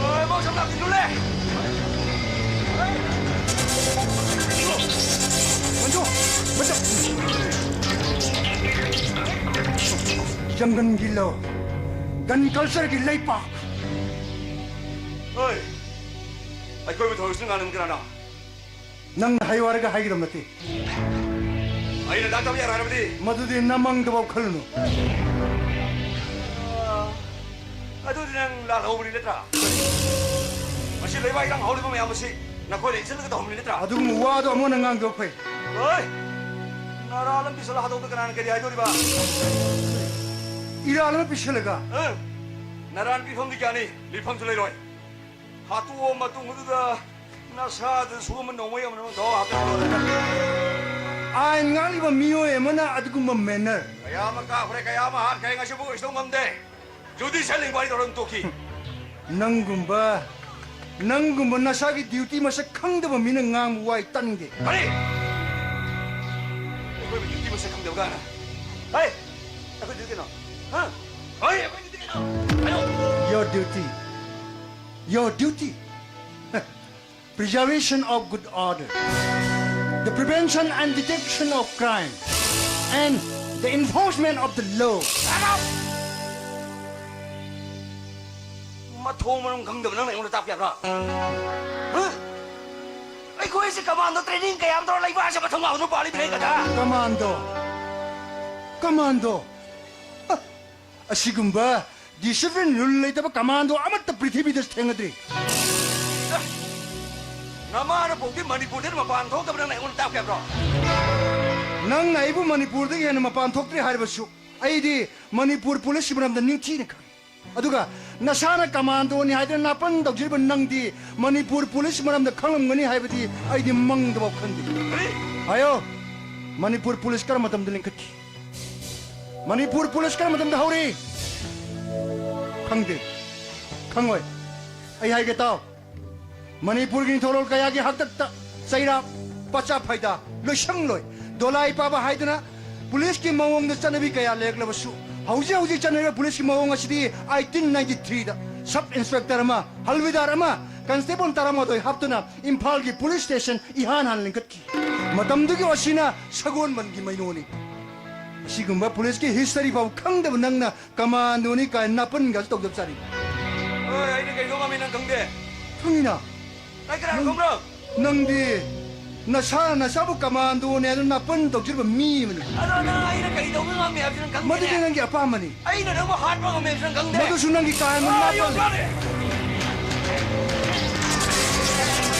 ꯍꯣꯏ, ꯃꯧ ꯁꯝ ꯂꯥꯛꯄꯤꯅꯨꯅꯦ꯫ ꯃꯟꯖꯨ! ꯃꯟꯖꯨ! ꯖꯪꯒꯜꯒꯤ ꯂꯧ, gun cultureꯒꯤ ꯂꯩꯄꯥꯛ꯫ ꯍꯣꯏ! ꯑꯩꯈꯣꯏꯕꯨ ꯊꯧꯔꯤꯁꯤꯅ ꯉꯥꯡꯂꯤꯕ ꯀꯅꯥꯅꯣ? ꯅꯪꯅ ꯍꯥꯏꯌꯨ ꯍꯥꯏꯔꯒ ꯍꯥꯏꯒꯗꯕ ꯅꯠꯇꯦ꯫ ꯑꯩꯅ ꯗꯥꯛꯇꯔ ꯌꯥꯔꯣꯏ ꯍꯥꯏꯔꯕꯗꯤ? ꯃꯗꯨꯗꯤ ꯅꯃꯪꯗꯐꯥꯎ ꯈꯜꯂꯨꯅꯨ꯫ ꯑꯗꯨꯗꯤ ꯅꯪ ꯂꯥꯜꯍꯧꯕꯅꯤ ꯅꯠꯇ꯭ꯔꯥ? ꯃꯁꯤ ꯂꯩꯕꯥꯛ ꯏꯔꯥꯡ ꯍꯧꯔꯤꯕ ꯃꯌꯥꯝ ꯑꯁꯤ ꯅꯈꯣꯏꯅ ꯏꯟꯁꯤꯜꯂꯒ ꯇꯧꯍꯟꯕꯅꯤ ꯅꯠꯇ꯭ꯔꯥ? ꯑꯗꯨꯒꯨꯝꯕ ꯋꯥꯗꯣ ꯑꯃꯨꯛ ꯍꯟꯅ ꯉꯥꯡꯗꯕ ꯐꯩ꯫ ꯍꯣꯏ! ꯅꯔꯥ ꯂꯝꯕꯤ ꯆꯠꯂ ꯍꯥꯠꯇꯣꯛꯇ ꯀꯅꯥꯅ ꯀꯔꯤ ꯍꯥꯏꯗꯣꯔꯤꯕ? ꯏꯔꯥꯜ ꯑꯃ ꯄꯤꯁꯜꯂꯒ? ꯑꯪ! ꯅꯔꯥꯟ ꯄꯤꯐꯝꯗꯤ ꯀꯌꯥꯅꯤ? ꯂꯤꯐꯝꯁꯨ ꯂꯩꯔꯣꯏ꯫ ꯍꯥꯠꯇꯣꯛꯑ ꯃꯇꯨꯡꯗꯨꯗ ꯅꯁꯥꯗ ꯁꯨꯝꯕ ꯅꯣꯡꯃꯩ ꯑꯃꯅ ꯊꯋꯥꯏ ꯍꯥꯞꯆꯤꯜꯂꯣ꯫ ꯑꯥꯏꯟ ꯉꯥꯛꯂꯤꯕ ꯃꯤꯑꯣꯏ ꯑꯃꯅ ꯑꯗꯨꯒꯨꯝꯕ ꯃꯦꯅꯔ꯫ ꯀꯌꯥ ꯑꯃ ꯀꯥꯞꯈ꯭ꯔꯦ, ꯀꯌꯥ ꯑꯃ ꯍꯥꯠꯈ꯭ꯔꯦ, ꯉꯁꯤꯐꯥꯎ ꯀꯩꯁꯨ ꯇꯧ ꯉꯝꯗꯦ꯫ ꯖꯨꯗꯤꯁꯤꯌꯦꯜ ꯏꯟꯀ꯭ꯋꯥꯏꯔꯤ ꯇꯧꯔ ꯑꯗꯨꯝ ꯇꯣꯛꯈꯤ꯫ ꯅꯪꯒꯨꯝꯕ, ꯅꯪꯒꯨꯝꯕ ꯅꯁꯥꯒꯤ ꯗ꯭ꯌꯨꯇꯤ ꯃꯁꯛ ꯈꯪꯗꯕ ꯃꯤꯅ ꯉꯥꯡꯕ ꯋꯥꯏ ꯇꯟꯗꯦ꯫ ꯀꯔꯤ? ꯑꯩꯈꯣꯏꯕꯨ ꯗ꯭ꯌꯨꯇꯤ ꯃꯁꯛ ꯈꯪꯗꯕ ꯀꯥꯏꯅ? ꯍꯩ! ꯑꯩꯈꯣꯏ ꯗ꯭ꯌꯨꯇꯤ ꯀꯩꯅꯣ? ꯍꯥ? ꯍꯩ! ꯑꯩꯈꯣꯏ ꯗ꯭ꯌꯨꯇꯤ ꯀꯩꯅꯣ? ꯍꯥꯏꯌꯣ! Your duty, your duty, preservation of good order, the prevention and detection of crime, and the enforcement of the law. ꯃꯊꯣꯡ ꯃꯔꯝ ꯈꯪꯗꯕ ꯅꯪꯅ ꯑꯩꯉꯣꯟꯗ ꯇꯥꯛꯄ ꯌꯥꯕ꯭ꯔꯥ? ꯍꯥ? ꯑꯩꯈꯣꯏꯁꯦ ꯀꯃꯥꯟꯗꯣ ꯇ꯭ꯔꯦꯅꯤꯡ ꯀꯌꯥꯝ ꯇꯧꯔ ꯂꯩꯕ ꯍꯥꯏꯁꯦ ꯃꯊꯧ ꯃꯥꯕꯗꯣ ꯄꯥꯜꯂꯤꯕꯅꯦ ꯀꯗꯥ? ꯀꯃꯥꯟꯗꯣ? ꯀꯃꯥꯟꯗꯣ? ꯍ! ꯑꯁꯤꯒꯨꯝꯕ ꯗꯤꯁꯤꯄ꯭ꯂꯤꯟ ꯔꯨꯜ ꯂꯩꯇꯕ ꯀꯃꯥꯟꯗꯣ ꯑꯃꯠꯇ ꯄ꯭ꯔꯤꯊꯤꯕꯤꯗ ꯊꯦꯡꯅꯗ꯭ꯔꯤ꯫ ꯅꯃꯥꯅ ꯄꯣꯛꯇꯤ ꯃꯅꯤꯄꯨꯔꯗꯩꯅ ꯃꯄꯥꯟ ꯊꯣꯛꯇꯕ ꯅꯪꯅ ꯑꯩꯉꯣꯟꯗ ꯇꯥꯛꯄ ꯌꯥꯕ꯭ꯔꯣ? ꯅꯪꯅ ꯑꯩꯕꯨ ꯃꯅꯤꯄꯨꯔꯗꯒꯤ ꯍꯦꯟꯅ ꯃꯄꯥꯟ ꯊꯣꯛꯇ꯭ꯔꯤ ꯍꯥꯏꯔꯕꯁꯨ, ꯑꯩꯗꯤ ꯃꯅꯤꯄꯨꯔ ꯄꯨꯂꯤꯁꯀꯤ ꯃꯔꯝꯗ ꯅꯤꯡꯊꯤꯅ ꯈꯪꯏ꯫ ꯑꯗꯨꯒ ꯅꯁꯥꯅ ꯀꯃꯥꯟꯗꯣꯅꯤ ꯍꯥꯏꯗꯨꯅ ꯅꯥꯄꯟ ꯇꯧꯖꯔꯤꯕ ꯅꯪꯗꯤ ꯃꯅꯤꯄꯨꯔ ꯄꯨꯂꯤꯁ ꯃꯔꯝꯗ ꯈꯪꯂꯝꯒꯅꯤ ꯍꯥꯏꯕꯗꯤ ꯑꯩꯗꯤ ꯃꯪꯗꯐꯥꯎ ꯈꯟꯗꯦ꯫ ꯀꯔꯤ? ꯍꯥꯏꯌꯣ, ꯃꯅꯤꯄꯨꯔ ꯄꯨꯂꯤꯁ ꯀꯔꯝꯕ ꯃꯇꯝꯗ ꯂꯤꯡꯈꯠꯈꯤ? ꯃꯅꯤꯄꯨꯔ ꯄꯨꯂꯤꯁ ꯀꯔꯝꯕ ꯃꯇꯝꯗ ꯍꯧꯔꯤ? ꯈꯪꯗꯦ, ꯈꯪꯉꯣꯏ꯫ ꯑꯩ ꯍꯥꯏꯒꯦ ꯇꯥꯎ, ꯃꯅꯤꯄꯨꯔꯒꯤ ꯅꯤꯡꯊꯧꯔꯣꯜ ꯀꯌꯥꯒꯤ ꯍꯥꯛꯇꯛꯇ ꯆꯩꯔꯥꯛ, ꯄꯆꯥ ꯐꯥꯏꯗꯥ, ꯂꯣꯏꯁꯪ ꯂꯣꯏ, ꯗꯣꯂꯥꯏ ꯄꯥꯕ ꯍꯥꯏꯗꯨꯅ ꯄꯨꯂꯤꯁꯀꯤ ꯃꯑꯣꯡꯗ ꯆꯠꯅꯕꯤ ꯀꯌꯥ ꯂꯩꯔꯛꯂꯕꯁꯨ, ꯍꯧꯖꯤꯛ ꯍꯧꯖꯤꯛ ꯆꯠꯅꯔꯤꯕ ꯄꯨꯂꯤꯁꯀꯤ ꯃꯑꯣꯡ ꯑꯁꯤꯗꯤ ꯑꯩꯠꯇꯤꯟ ꯅꯥꯏꯟꯇꯤ ꯊ꯭ꯔꯤꯗ ꯁꯕ ꯏꯟꯁꯄꯦꯛꯇꯔ ꯑꯃ, ꯍꯜꯋꯤꯗꯥꯔ ꯑꯃ, ꯀꯟꯁꯇꯦꯕꯜ ꯇꯔꯥꯃꯥꯊꯣꯏ ꯍꯥꯞꯇꯨꯅ ꯏꯝꯐꯥꯜꯒꯤ ꯄꯨꯂꯤꯁ ꯁ꯭ꯇꯦꯁꯟ ꯏꯍꯥꯟ ꯍꯥꯟꯅ ꯂꯤꯡꯈꯠꯈꯤ꯫ ꯃꯇꯝꯗꯨꯒꯤ ꯑꯣꯁꯤꯅ ꯁꯒꯣꯜꯕꯟꯒꯤ ꯃꯩꯅꯣꯅꯤ꯫ ꯑꯁꯤꯒꯨꯝꯕ ꯄꯨꯂꯤꯁꯀꯤ ꯍꯤꯁꯇꯔꯤ ꯐꯥꯎ ꯈꯪꯗꯕ ꯅꯪꯅ ꯀꯃꯥꯟꯗꯣꯅꯤ ꯀꯥꯏꯅ ꯅꯥꯄꯟꯒꯁꯨ ꯇꯧꯗꯕ ꯆꯥꯔꯤ꯫ ꯑꯣꯏ, ꯑꯩꯅ ꯀꯩꯗꯧ ꯉꯝꯃꯤ ꯅꯪ ꯈꯪꯗꯦ? ꯈꯪꯉꯤꯅ꯫ ꯑꯩ ꯀꯅꯥꯅꯣ ꯅꯪ-, ꯈꯪꯕ꯭ꯔꯣ? ꯅꯪꯗꯤ ꯅꯁꯥꯅ ꯅꯁꯥꯕꯨ ꯀꯃꯥꯟꯗꯣꯅꯦ ꯍꯥꯏꯗꯨꯅ ꯅꯥꯄꯟ ꯇꯧꯖꯔꯤꯕ ꯃꯤ ꯑꯃꯅꯤ꯫ ꯑꯗꯣ ꯅꯪ ꯑꯩꯅ ꯀꯔꯤ ꯇꯧꯕ ꯉꯝꯃꯤ ꯍꯥꯏꯕꯁꯤ ꯅꯪ ꯈꯪꯗꯦꯅꯦ꯫ ꯃꯗꯨꯗꯤ ꯅꯪꯒꯤ ꯑꯄꯥꯝꯕꯅꯤ꯫ ꯑꯩꯅ ꯅꯪꯕꯨ ꯍꯥꯠꯄ ꯉꯝꯃꯦ ꯍꯥꯏꯕꯁꯤ ꯅꯪ ꯈꯪꯗꯦ꯫ ꯃꯗꯨꯁꯨ ꯅꯪꯒꯤ ꯀꯥ ꯍꯦꯟꯕ ꯑꯥ, ꯅꯥꯄꯟ꯫ ꯌꯣꯡꯆꯥꯛꯅꯦ꯫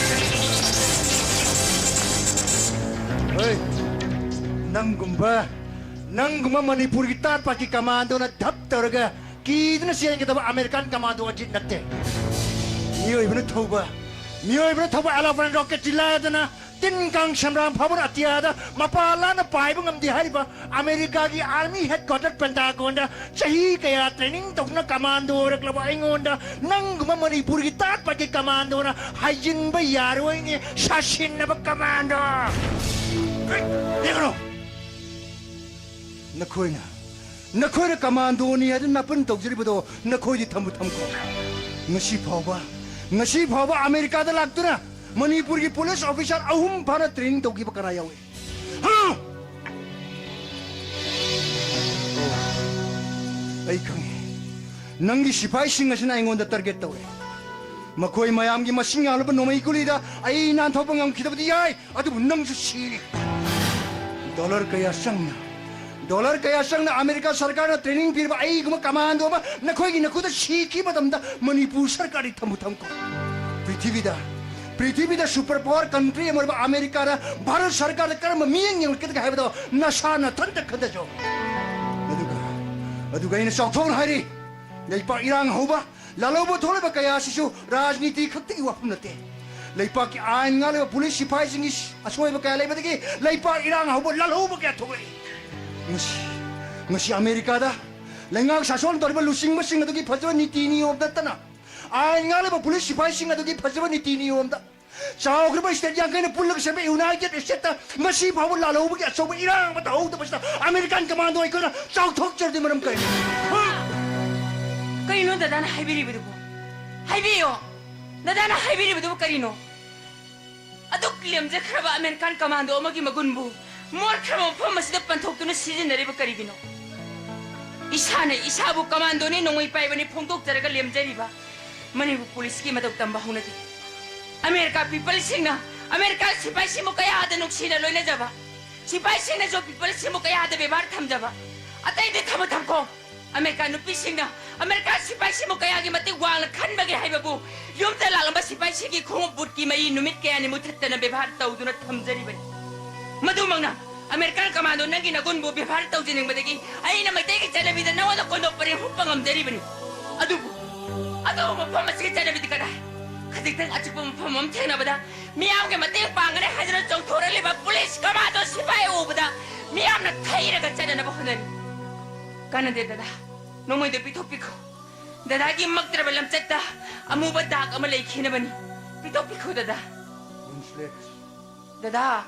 ꯍꯣꯏ, ꯅꯪꯒꯨꯝꯕ, ꯅꯪꯒꯨꯝꯕ ꯃꯅꯤꯄꯨꯔꯒꯤ ꯇꯥꯠ ꯄꯥꯠꯀꯤ ꯀꯃꯥꯟꯗꯣꯅ ꯙꯞ ꯇꯧꯔꯒ ꯀꯤꯗꯨꯅ ꯆꯦꯟꯒꯗꯕ ꯑꯃꯦꯔꯤꯀꯥꯟ ꯀꯃꯥꯟꯗꯣ ꯑꯖꯤꯠ ꯅꯠꯇꯦ꯫ ꯃꯤꯑꯣꯏꯕꯅ ꯊꯧꯕ, ꯃꯤꯑꯣꯏꯕꯅ ꯊꯧꯕ elephant rocketꯁꯤ ꯂꯥꯏꯗꯅ ꯇꯤꯟ ꯀꯥꯡ ꯁꯦꯝꯕ꯭ꯔꯥꯡ ꯐꯥꯎꯕꯅ ꯑꯇꯤꯌꯥꯗ ꯃꯄꯥ ꯂꯥꯟꯅ ꯄꯥꯏꯕ ꯉꯝꯗꯦ ꯍꯥꯏꯔꯤꯕ ꯑꯃꯦꯔꯤꯀꯥꯒꯤ army headquarter Pentagonꯗ ꯆꯍꯤ ꯀꯌꯥ training ꯇꯧꯗꯨꯅ ꯀꯃꯥꯟꯗꯣ ꯑꯣꯏꯔꯛꯂꯕ ꯑꯩꯉꯣꯟꯗ ꯅꯪꯒꯨꯝꯕ ꯃꯅꯤꯄꯨꯔꯒꯤ ꯇꯥꯠ ꯄꯥꯠꯀꯤ ꯀꯃꯥꯟꯗꯣꯅ ꯍꯥꯏꯖꯤꯟꯕ ꯌꯥꯔꯣꯏꯅꯦ, ꯁꯥꯁꯤꯟꯅꯕ ꯀꯃꯥꯟꯗꯣ꯫ ꯌꯦꯡꯉꯨ꯫ ꯅꯈꯣꯏꯅ, ꯅꯈꯣꯏꯅ ꯀꯃꯥꯟꯗꯣꯅꯤ ꯍꯥꯏꯗꯨꯅ ꯅꯥꯄꯟ ꯇꯧꯖꯔꯤꯕꯗꯣ ꯅꯈꯣꯏꯗꯤ ꯊꯝꯕꯨ ꯊꯝꯈꯣ꯫ ꯉꯁꯤ ꯐꯥꯎꯕ, ꯉꯁꯤ ꯐꯥꯎꯕ ꯑꯃꯦꯔꯤꯀꯥꯗ ꯂꯥꯛꯇꯨꯅ ꯃꯅꯤꯄꯨꯔꯒꯤ police officer ꯑꯍꯨꯝ ꯐꯥꯅ training ꯇꯧꯈꯤꯕ ꯀꯅꯥ ꯌꯥꯎꯏ? ꯍꯥ? ꯑꯩ ꯈꯪꯉꯤ꯫ ꯅꯪꯒꯤ ꯁꯤꯐꯥꯏꯁꯤꯡ ꯑꯁꯤꯅ ꯑꯩꯉꯣꯟꯗ target ꯇꯧꯔꯦ꯫ ꯃꯈꯣꯏ ꯃꯌꯥꯝꯒꯤ ꯃꯁꯤꯡ ꯌꯥꯝꯂꯕ ꯅꯣꯡꯃꯩ ꯒꯨꯂꯤꯗ ꯑꯩ ꯅꯥꯟꯊꯣꯛꯄ ꯉꯝꯈꯤꯗꯕꯗꯤ ꯌꯥꯏ, ꯑꯗꯨꯕꯨ ꯅꯪꯁꯨ ꯁꯤꯔꯦ꯫ Dollar ꯀꯌꯥ ꯆꯪꯅ, dollar ꯀꯌꯥ ꯆꯪꯅ ꯑꯃꯦꯔꯤꯀꯥ ꯁꯔꯀꯥꯔꯅ training ꯄꯤꯔꯕ ꯑꯩꯒꯨꯝꯕ ꯀꯃꯥꯟꯗꯣ ꯑꯃ ꯅꯈꯣꯏꯒꯤ ꯅꯈꯨꯠꯇ ꯁꯤꯈꯤꯕ ꯃꯇꯝꯗ ꯃꯅꯤꯄꯨꯔ ꯁꯔꯀꯥꯔꯗꯤ ꯊꯝꯕꯨ ꯊꯝꯈꯣ꯫ ꯄ꯭ꯔꯤꯊꯤꯕꯤꯗ, ꯄ꯭ꯔꯤꯊꯤꯕꯤꯗ super power country ꯑꯃ ꯑꯣꯏꯔꯤꯕ ꯑꯃꯦꯔꯤꯀꯥꯗ ꯚꯥꯔꯠ ꯁꯔꯀꯥꯔꯗ ꯀꯔꯝꯕ ꯃꯤꯠꯌꯦꯡ ꯌꯦꯡꯂꯛꯀꯗꯒꯦ ꯍꯥꯏꯕꯗꯣ ꯅꯁꯥ ꯅꯊꯟꯇ ꯈꯟꯊꯖꯧ꯫ ꯑꯗꯨꯒ, ꯑꯗꯨꯒ ꯑꯩꯅ ꯆꯥꯎꯊꯣꯛꯅ ꯍꯥꯏꯔꯤ, ꯂꯩꯄꯥꯛ ꯏꯔꯥꯡ ꯍꯧꯕ, ꯂꯥꯜꯍꯧꯕ ꯊꯣꯛꯂꯤꯕ ꯀꯌꯥ ꯑꯁꯤꯁꯨ ꯔꯥꯖꯅꯤꯇꯤ ꯈꯛꯇꯒꯤ ꯋꯥꯐꯝ ꯅꯠꯇꯦ꯫ ꯂꯩꯄꯥꯛꯀꯤ ꯑꯥꯏꯟ ꯉꯥꯛꯂꯤꯕ ꯄꯨꯂꯤꯁ ꯁꯤꯐꯥꯏꯁꯤꯡꯒꯤ ꯑꯁꯣꯏꯕ ꯀꯌꯥ ꯂꯩꯕꯗꯒꯤ ꯂꯩꯄꯥꯛ ꯏꯔꯥꯡ ꯍꯧꯕ, ꯂꯥꯜꯍꯧꯕ ꯀꯌꯥ ꯊꯣꯛꯂꯛꯏ꯫ ꯉꯁꯤ, ꯉꯁꯤ ꯑꯃꯦꯔꯤꯀꯥꯗ ꯂꯩꯉꯥꯛ ꯁꯥꯁꯣꯟ ꯇꯧꯔꯤꯕ ꯂꯨꯆꯤꯡꯕꯁꯤꯡ ꯑꯗꯨꯒꯤ ꯐꯖꯕ ꯅꯤꯇꯤ ꯅꯤꯌꯣꯝ ꯅꯠꯇꯅ, ꯑꯥꯏꯟ ꯉꯥꯛꯂꯤꯕ ꯄꯨꯂꯤꯁ ꯁꯤꯐꯥꯏꯁꯤꯡ ꯑꯗꯨꯒꯤ ꯐꯖꯕ ꯅꯤꯇꯤ ꯅꯤꯌꯣꯝꯗ ꯆꯥꯎꯈ꯭ꯔꯕ state ꯌꯥꯡꯈꯩꯅ ꯄꯨꯜꯂꯒ ꯁꯦꯝꯕ United Statesꯇ ꯉꯁꯤ ꯐꯥꯎꯕ ꯂꯥꯜꯍꯧꯕꯒꯤ ꯑꯆꯧꯕ ꯏꯔꯥꯡ ꯑꯃ ꯇꯧꯍꯧꯗꯕꯁꯤꯗ American commando ꯑꯩꯈꯣꯏꯅ ꯆꯥꯎꯊꯣꯛꯆꯔꯗꯤ ꯃꯔꯝ ꯀꯔꯤꯅꯣ? ꯀꯔꯤꯅꯣ ꯗꯗꯥꯅ ꯍꯥꯏꯕꯤꯔꯤꯕꯗꯨꯕꯨ? ꯍꯥꯏꯕꯤꯌꯣ! ꯗꯗꯥꯅ ꯍꯥꯏꯕꯤꯔꯤꯕꯗꯨꯕꯨ ꯀꯔꯤꯅꯣ? ꯑꯗꯨꯛ ꯂꯦꯝꯖꯈ꯭ꯔꯕ American commando ꯑꯃꯒꯤ ꯃꯒꯨꯟꯕꯨ ꯃꯣꯠꯈ꯭ꯔꯕ ꯃꯐꯝ ꯑꯁꯤꯗ ꯄꯟꯊꯣꯛꯇꯨꯅ ꯁꯤꯖꯤꯟꯅꯔꯤꯕ ꯀꯔꯤꯒꯤꯅꯣ? ꯏꯁꯥꯅ ꯏꯁꯥꯕꯨ commandoꯅꯤ, ꯅꯣꯡꯃꯩ ꯄꯥꯏꯕꯅꯤ ꯐꯣꯡꯗꯣꯛꯆꯔꯒ ꯂꯦꯝꯖꯔꯤꯕ ꯃꯅꯤꯄꯨꯔ ꯄꯨꯂꯤꯁꯀꯤ ꯃꯇꯧ ꯇꯝꯕ ꯍꯧꯅꯗꯦ꯫ ꯑꯃꯦꯔꯤꯀꯥ peopleꯁꯤꯡꯅ ꯑꯃꯦꯔꯤꯀꯥ ꯁꯤꯐꯥꯏꯁꯤꯕꯨ ꯀꯌꯥꯗ ꯅꯨꯡꯁꯤꯅ ꯂꯣꯏꯅꯖꯕ, ꯁꯤꯐꯥꯏꯁꯤꯡꯅꯁꯨ ꯄꯤꯄꯜꯁꯤꯕꯨ ꯀꯌꯥꯗ ꯕꯦꯕꯥꯔ ꯊꯝꯖꯕ꯫ ꯑꯇꯩꯗꯤ ꯊꯝꯃꯣ ꯊꯝꯈꯣ, ꯑꯃꯦꯔꯤꯀꯥ ꯅꯨꯄꯤꯁꯤꯡꯅ ꯑꯃꯦꯔꯤꯀꯥ ꯁꯤꯐꯥꯏꯁꯤꯕꯨ ꯀꯌꯥꯒꯤ ꯃꯇꯤꯛ ꯋꯥꯡꯅ ꯈꯟꯕꯒꯦ ꯍꯥꯏꯕꯕꯨ ꯌꯨꯝꯗ ꯂꯥꯛꯂꯝꯕ ꯁꯤꯐꯥꯏꯁꯤꯒꯤ ꯈꯣꯡꯎꯞ ꯕꯨꯠꯀꯤ ꯃꯔꯤ ꯅꯨꯃꯤꯠ ꯀꯌꯥꯅꯤ ꯃꯨꯊꯠꯇꯅ ꯕꯦꯕꯥꯔ ꯇꯧꯗꯨꯅ ꯊꯝꯖꯔꯤꯕꯅꯤ꯫ ꯃꯗꯨꯃꯛꯅ ꯑꯃꯦꯔꯤꯀꯥꯟ ꯀꯃꯥꯟꯗꯣ ꯅꯪꯒꯤ ꯅꯒꯨꯟꯕꯨ ꯕꯦꯕꯥꯔ ꯇꯧꯖꯅꯤꯡꯕꯗꯒꯤ ꯑꯩꯅ ꯃꯩꯇꯩꯒꯤ ꯆꯠꯅꯕꯤꯗ ꯅꯉꯣꯟꯗ ꯀꯣꯟꯗꯣꯛ ꯄꯔꯦꯡ ꯍꯨꯠꯄ ꯉꯝꯖꯔꯤꯕꯅꯤ꯫ ꯑꯗꯨꯕꯨ, ꯑꯗꯨꯕꯨ ꯃꯐꯝ ꯑꯁꯤꯒꯤ ꯆꯠꯅꯕꯤꯗꯤ ꯀꯗꯥꯏ? ꯈꯖꯤꯛꯇꯪ ꯑꯆꯤꯛꯄ ꯃꯐꯝ ꯑꯃ ꯊꯦꯡꯅꯕꯗ ꯃꯤꯌꯥꯝꯒꯤ ꯃꯇꯦꯡ ꯄꯥꯡꯒꯅꯤ ꯍꯥꯏꯗꯨꯅ ꯆꯣꯡꯊꯣꯔꯛꯂꯤꯕ ꯄꯨꯂꯤꯁ ꯀꯃꯥꯟꯗꯣ ꯁꯤꯐꯥꯏ ꯎꯕꯗ ꯃꯤꯌꯥꯝꯅ ꯊꯩꯔꯒ ꯆꯠꯅꯅꯕ ꯍꯣꯠꯅꯔꯤ꯫ ꯀꯥꯟꯅꯗꯦ ꯗꯗꯥ, ꯅꯣꯡꯃꯩꯗꯣ ꯄꯤꯊꯣꯛꯄꯤꯈꯣ꯫ ꯗꯗꯥꯒꯤ ꯃꯛꯇ꯭ꯔꯕ ꯂꯝꯆꯠꯇ ꯑꯃꯨꯕ ꯗꯥꯛ ꯑꯃ ꯂꯩꯈꯤꯅꯕꯅꯤ꯫ ꯄꯤꯊꯣꯛꯄꯤꯈꯣ ꯗꯗꯥ꯫ ꯗꯗꯥ,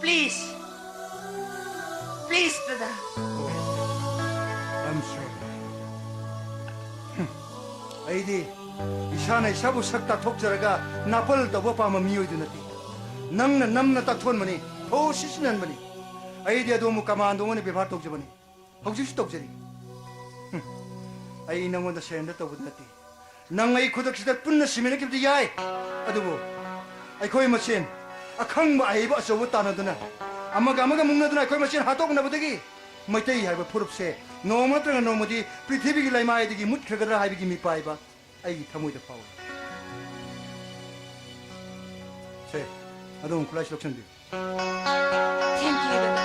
please꯫ Please ꯗꯗꯥ꯫ Oh, I'm sorry. ꯍꯝ꯫ ꯑꯩꯗꯤ ꯏꯁꯥꯅ ꯏꯁꯥꯕꯨ ꯁꯛ ꯇꯥꯛꯊꯣꯛꯆꯔꯒ ꯅꯥꯄꯜ ꯇꯧꯕ ꯄꯥꯝꯕ ꯃꯤꯑꯣꯏꯗꯨ ꯅꯠꯇꯦ꯫ ꯅꯪꯅ ꯅꯝꯅ ꯇꯥꯛꯊꯣꯛꯍꯟꯕꯅꯤ, ꯊꯧꯑꯣ ꯁꯤꯖꯤꯟꯅꯍꯟꯕꯅꯤ꯫ ꯑꯩꯗꯤ ꯑꯗꯣꯝꯕꯨ ꯀꯃꯥꯟꯗꯣ ꯑꯣꯏꯅ ꯕꯦꯕꯥꯔ ꯇꯧꯖꯕꯅꯤ꯫ ꯍꯧꯖꯤꯛꯁꯨ ꯇꯧꯖꯔꯤ꯫ ꯍꯝ꯫ ꯑꯩ ꯅꯪꯉꯣꯟꯗ surrender ꯇꯧꯕꯗꯤ ꯅꯠꯇꯦ꯫ ꯅꯪ ꯑꯩ ꯈꯨꯗꯛꯁꯤꯗ ꯄꯨꯟꯅ ꯁꯤꯃꯤꯟꯅꯈꯤꯕꯗꯤ ꯌꯥꯏ, ꯑꯗꯨꯕꯨ ꯑꯩꯈꯣꯏ ꯃꯁꯦꯟ ꯑꯈꯪꯕ ꯑꯍꯩꯕ ꯑꯆꯧꯕ ꯇꯥꯟꯅꯗꯨꯅ, ꯑꯃꯒ ꯑꯃꯒ ꯃꯨꯛꯅꯗꯨꯅ ꯑꯩꯈꯣꯏ ꯃꯁꯦꯟ ꯍꯥꯠꯇꯣꯛꯅꯕꯗꯒꯤ ꯃꯩꯇꯩ ꯍꯥꯏꯕ ꯐꯨꯔꯨꯞꯁꯦ ꯅꯣꯡꯃ ꯅꯠꯇ꯭ꯔꯒ ꯅꯣꯡꯃꯗꯤ ꯄ꯭ꯔꯤꯊꯤꯕꯤꯒꯤ ꯂꯩꯃꯥꯏꯗꯒꯤ ꯃꯨꯠꯈ꯭ꯔꯒꯗ꯭ꯔꯥ ꯍꯥꯏꯕꯒꯤ ꯃꯤꯄꯥꯏꯕ ꯑꯩꯒꯤ ꯊꯃꯣꯏꯗ ꯐꯥꯎꯏ꯫ ꯁꯦ, ꯑꯗꯣꯝ ꯈꯨꯠꯂꯥꯏꯁꯤ ꯂꯧꯁꯤꯟꯕꯤꯌꯨ꯫ Thank you, ꯗꯗꯥ꯫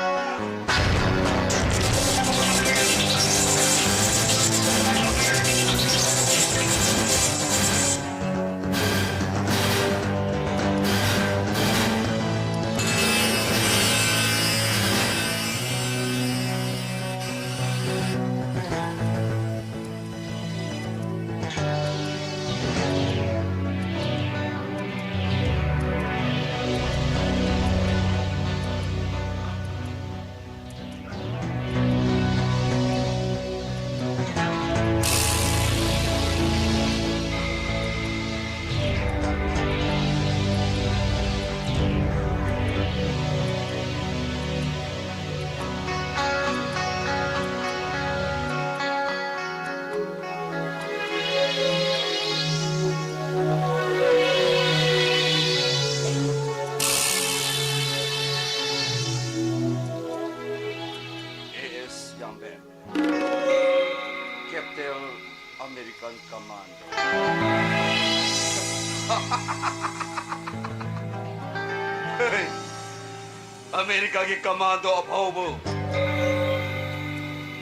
ꯑꯃꯦꯔꯤꯀꯥꯒꯤ ꯀꯃꯥꯟꯗꯣ ꯑꯐꯥꯎꯕ,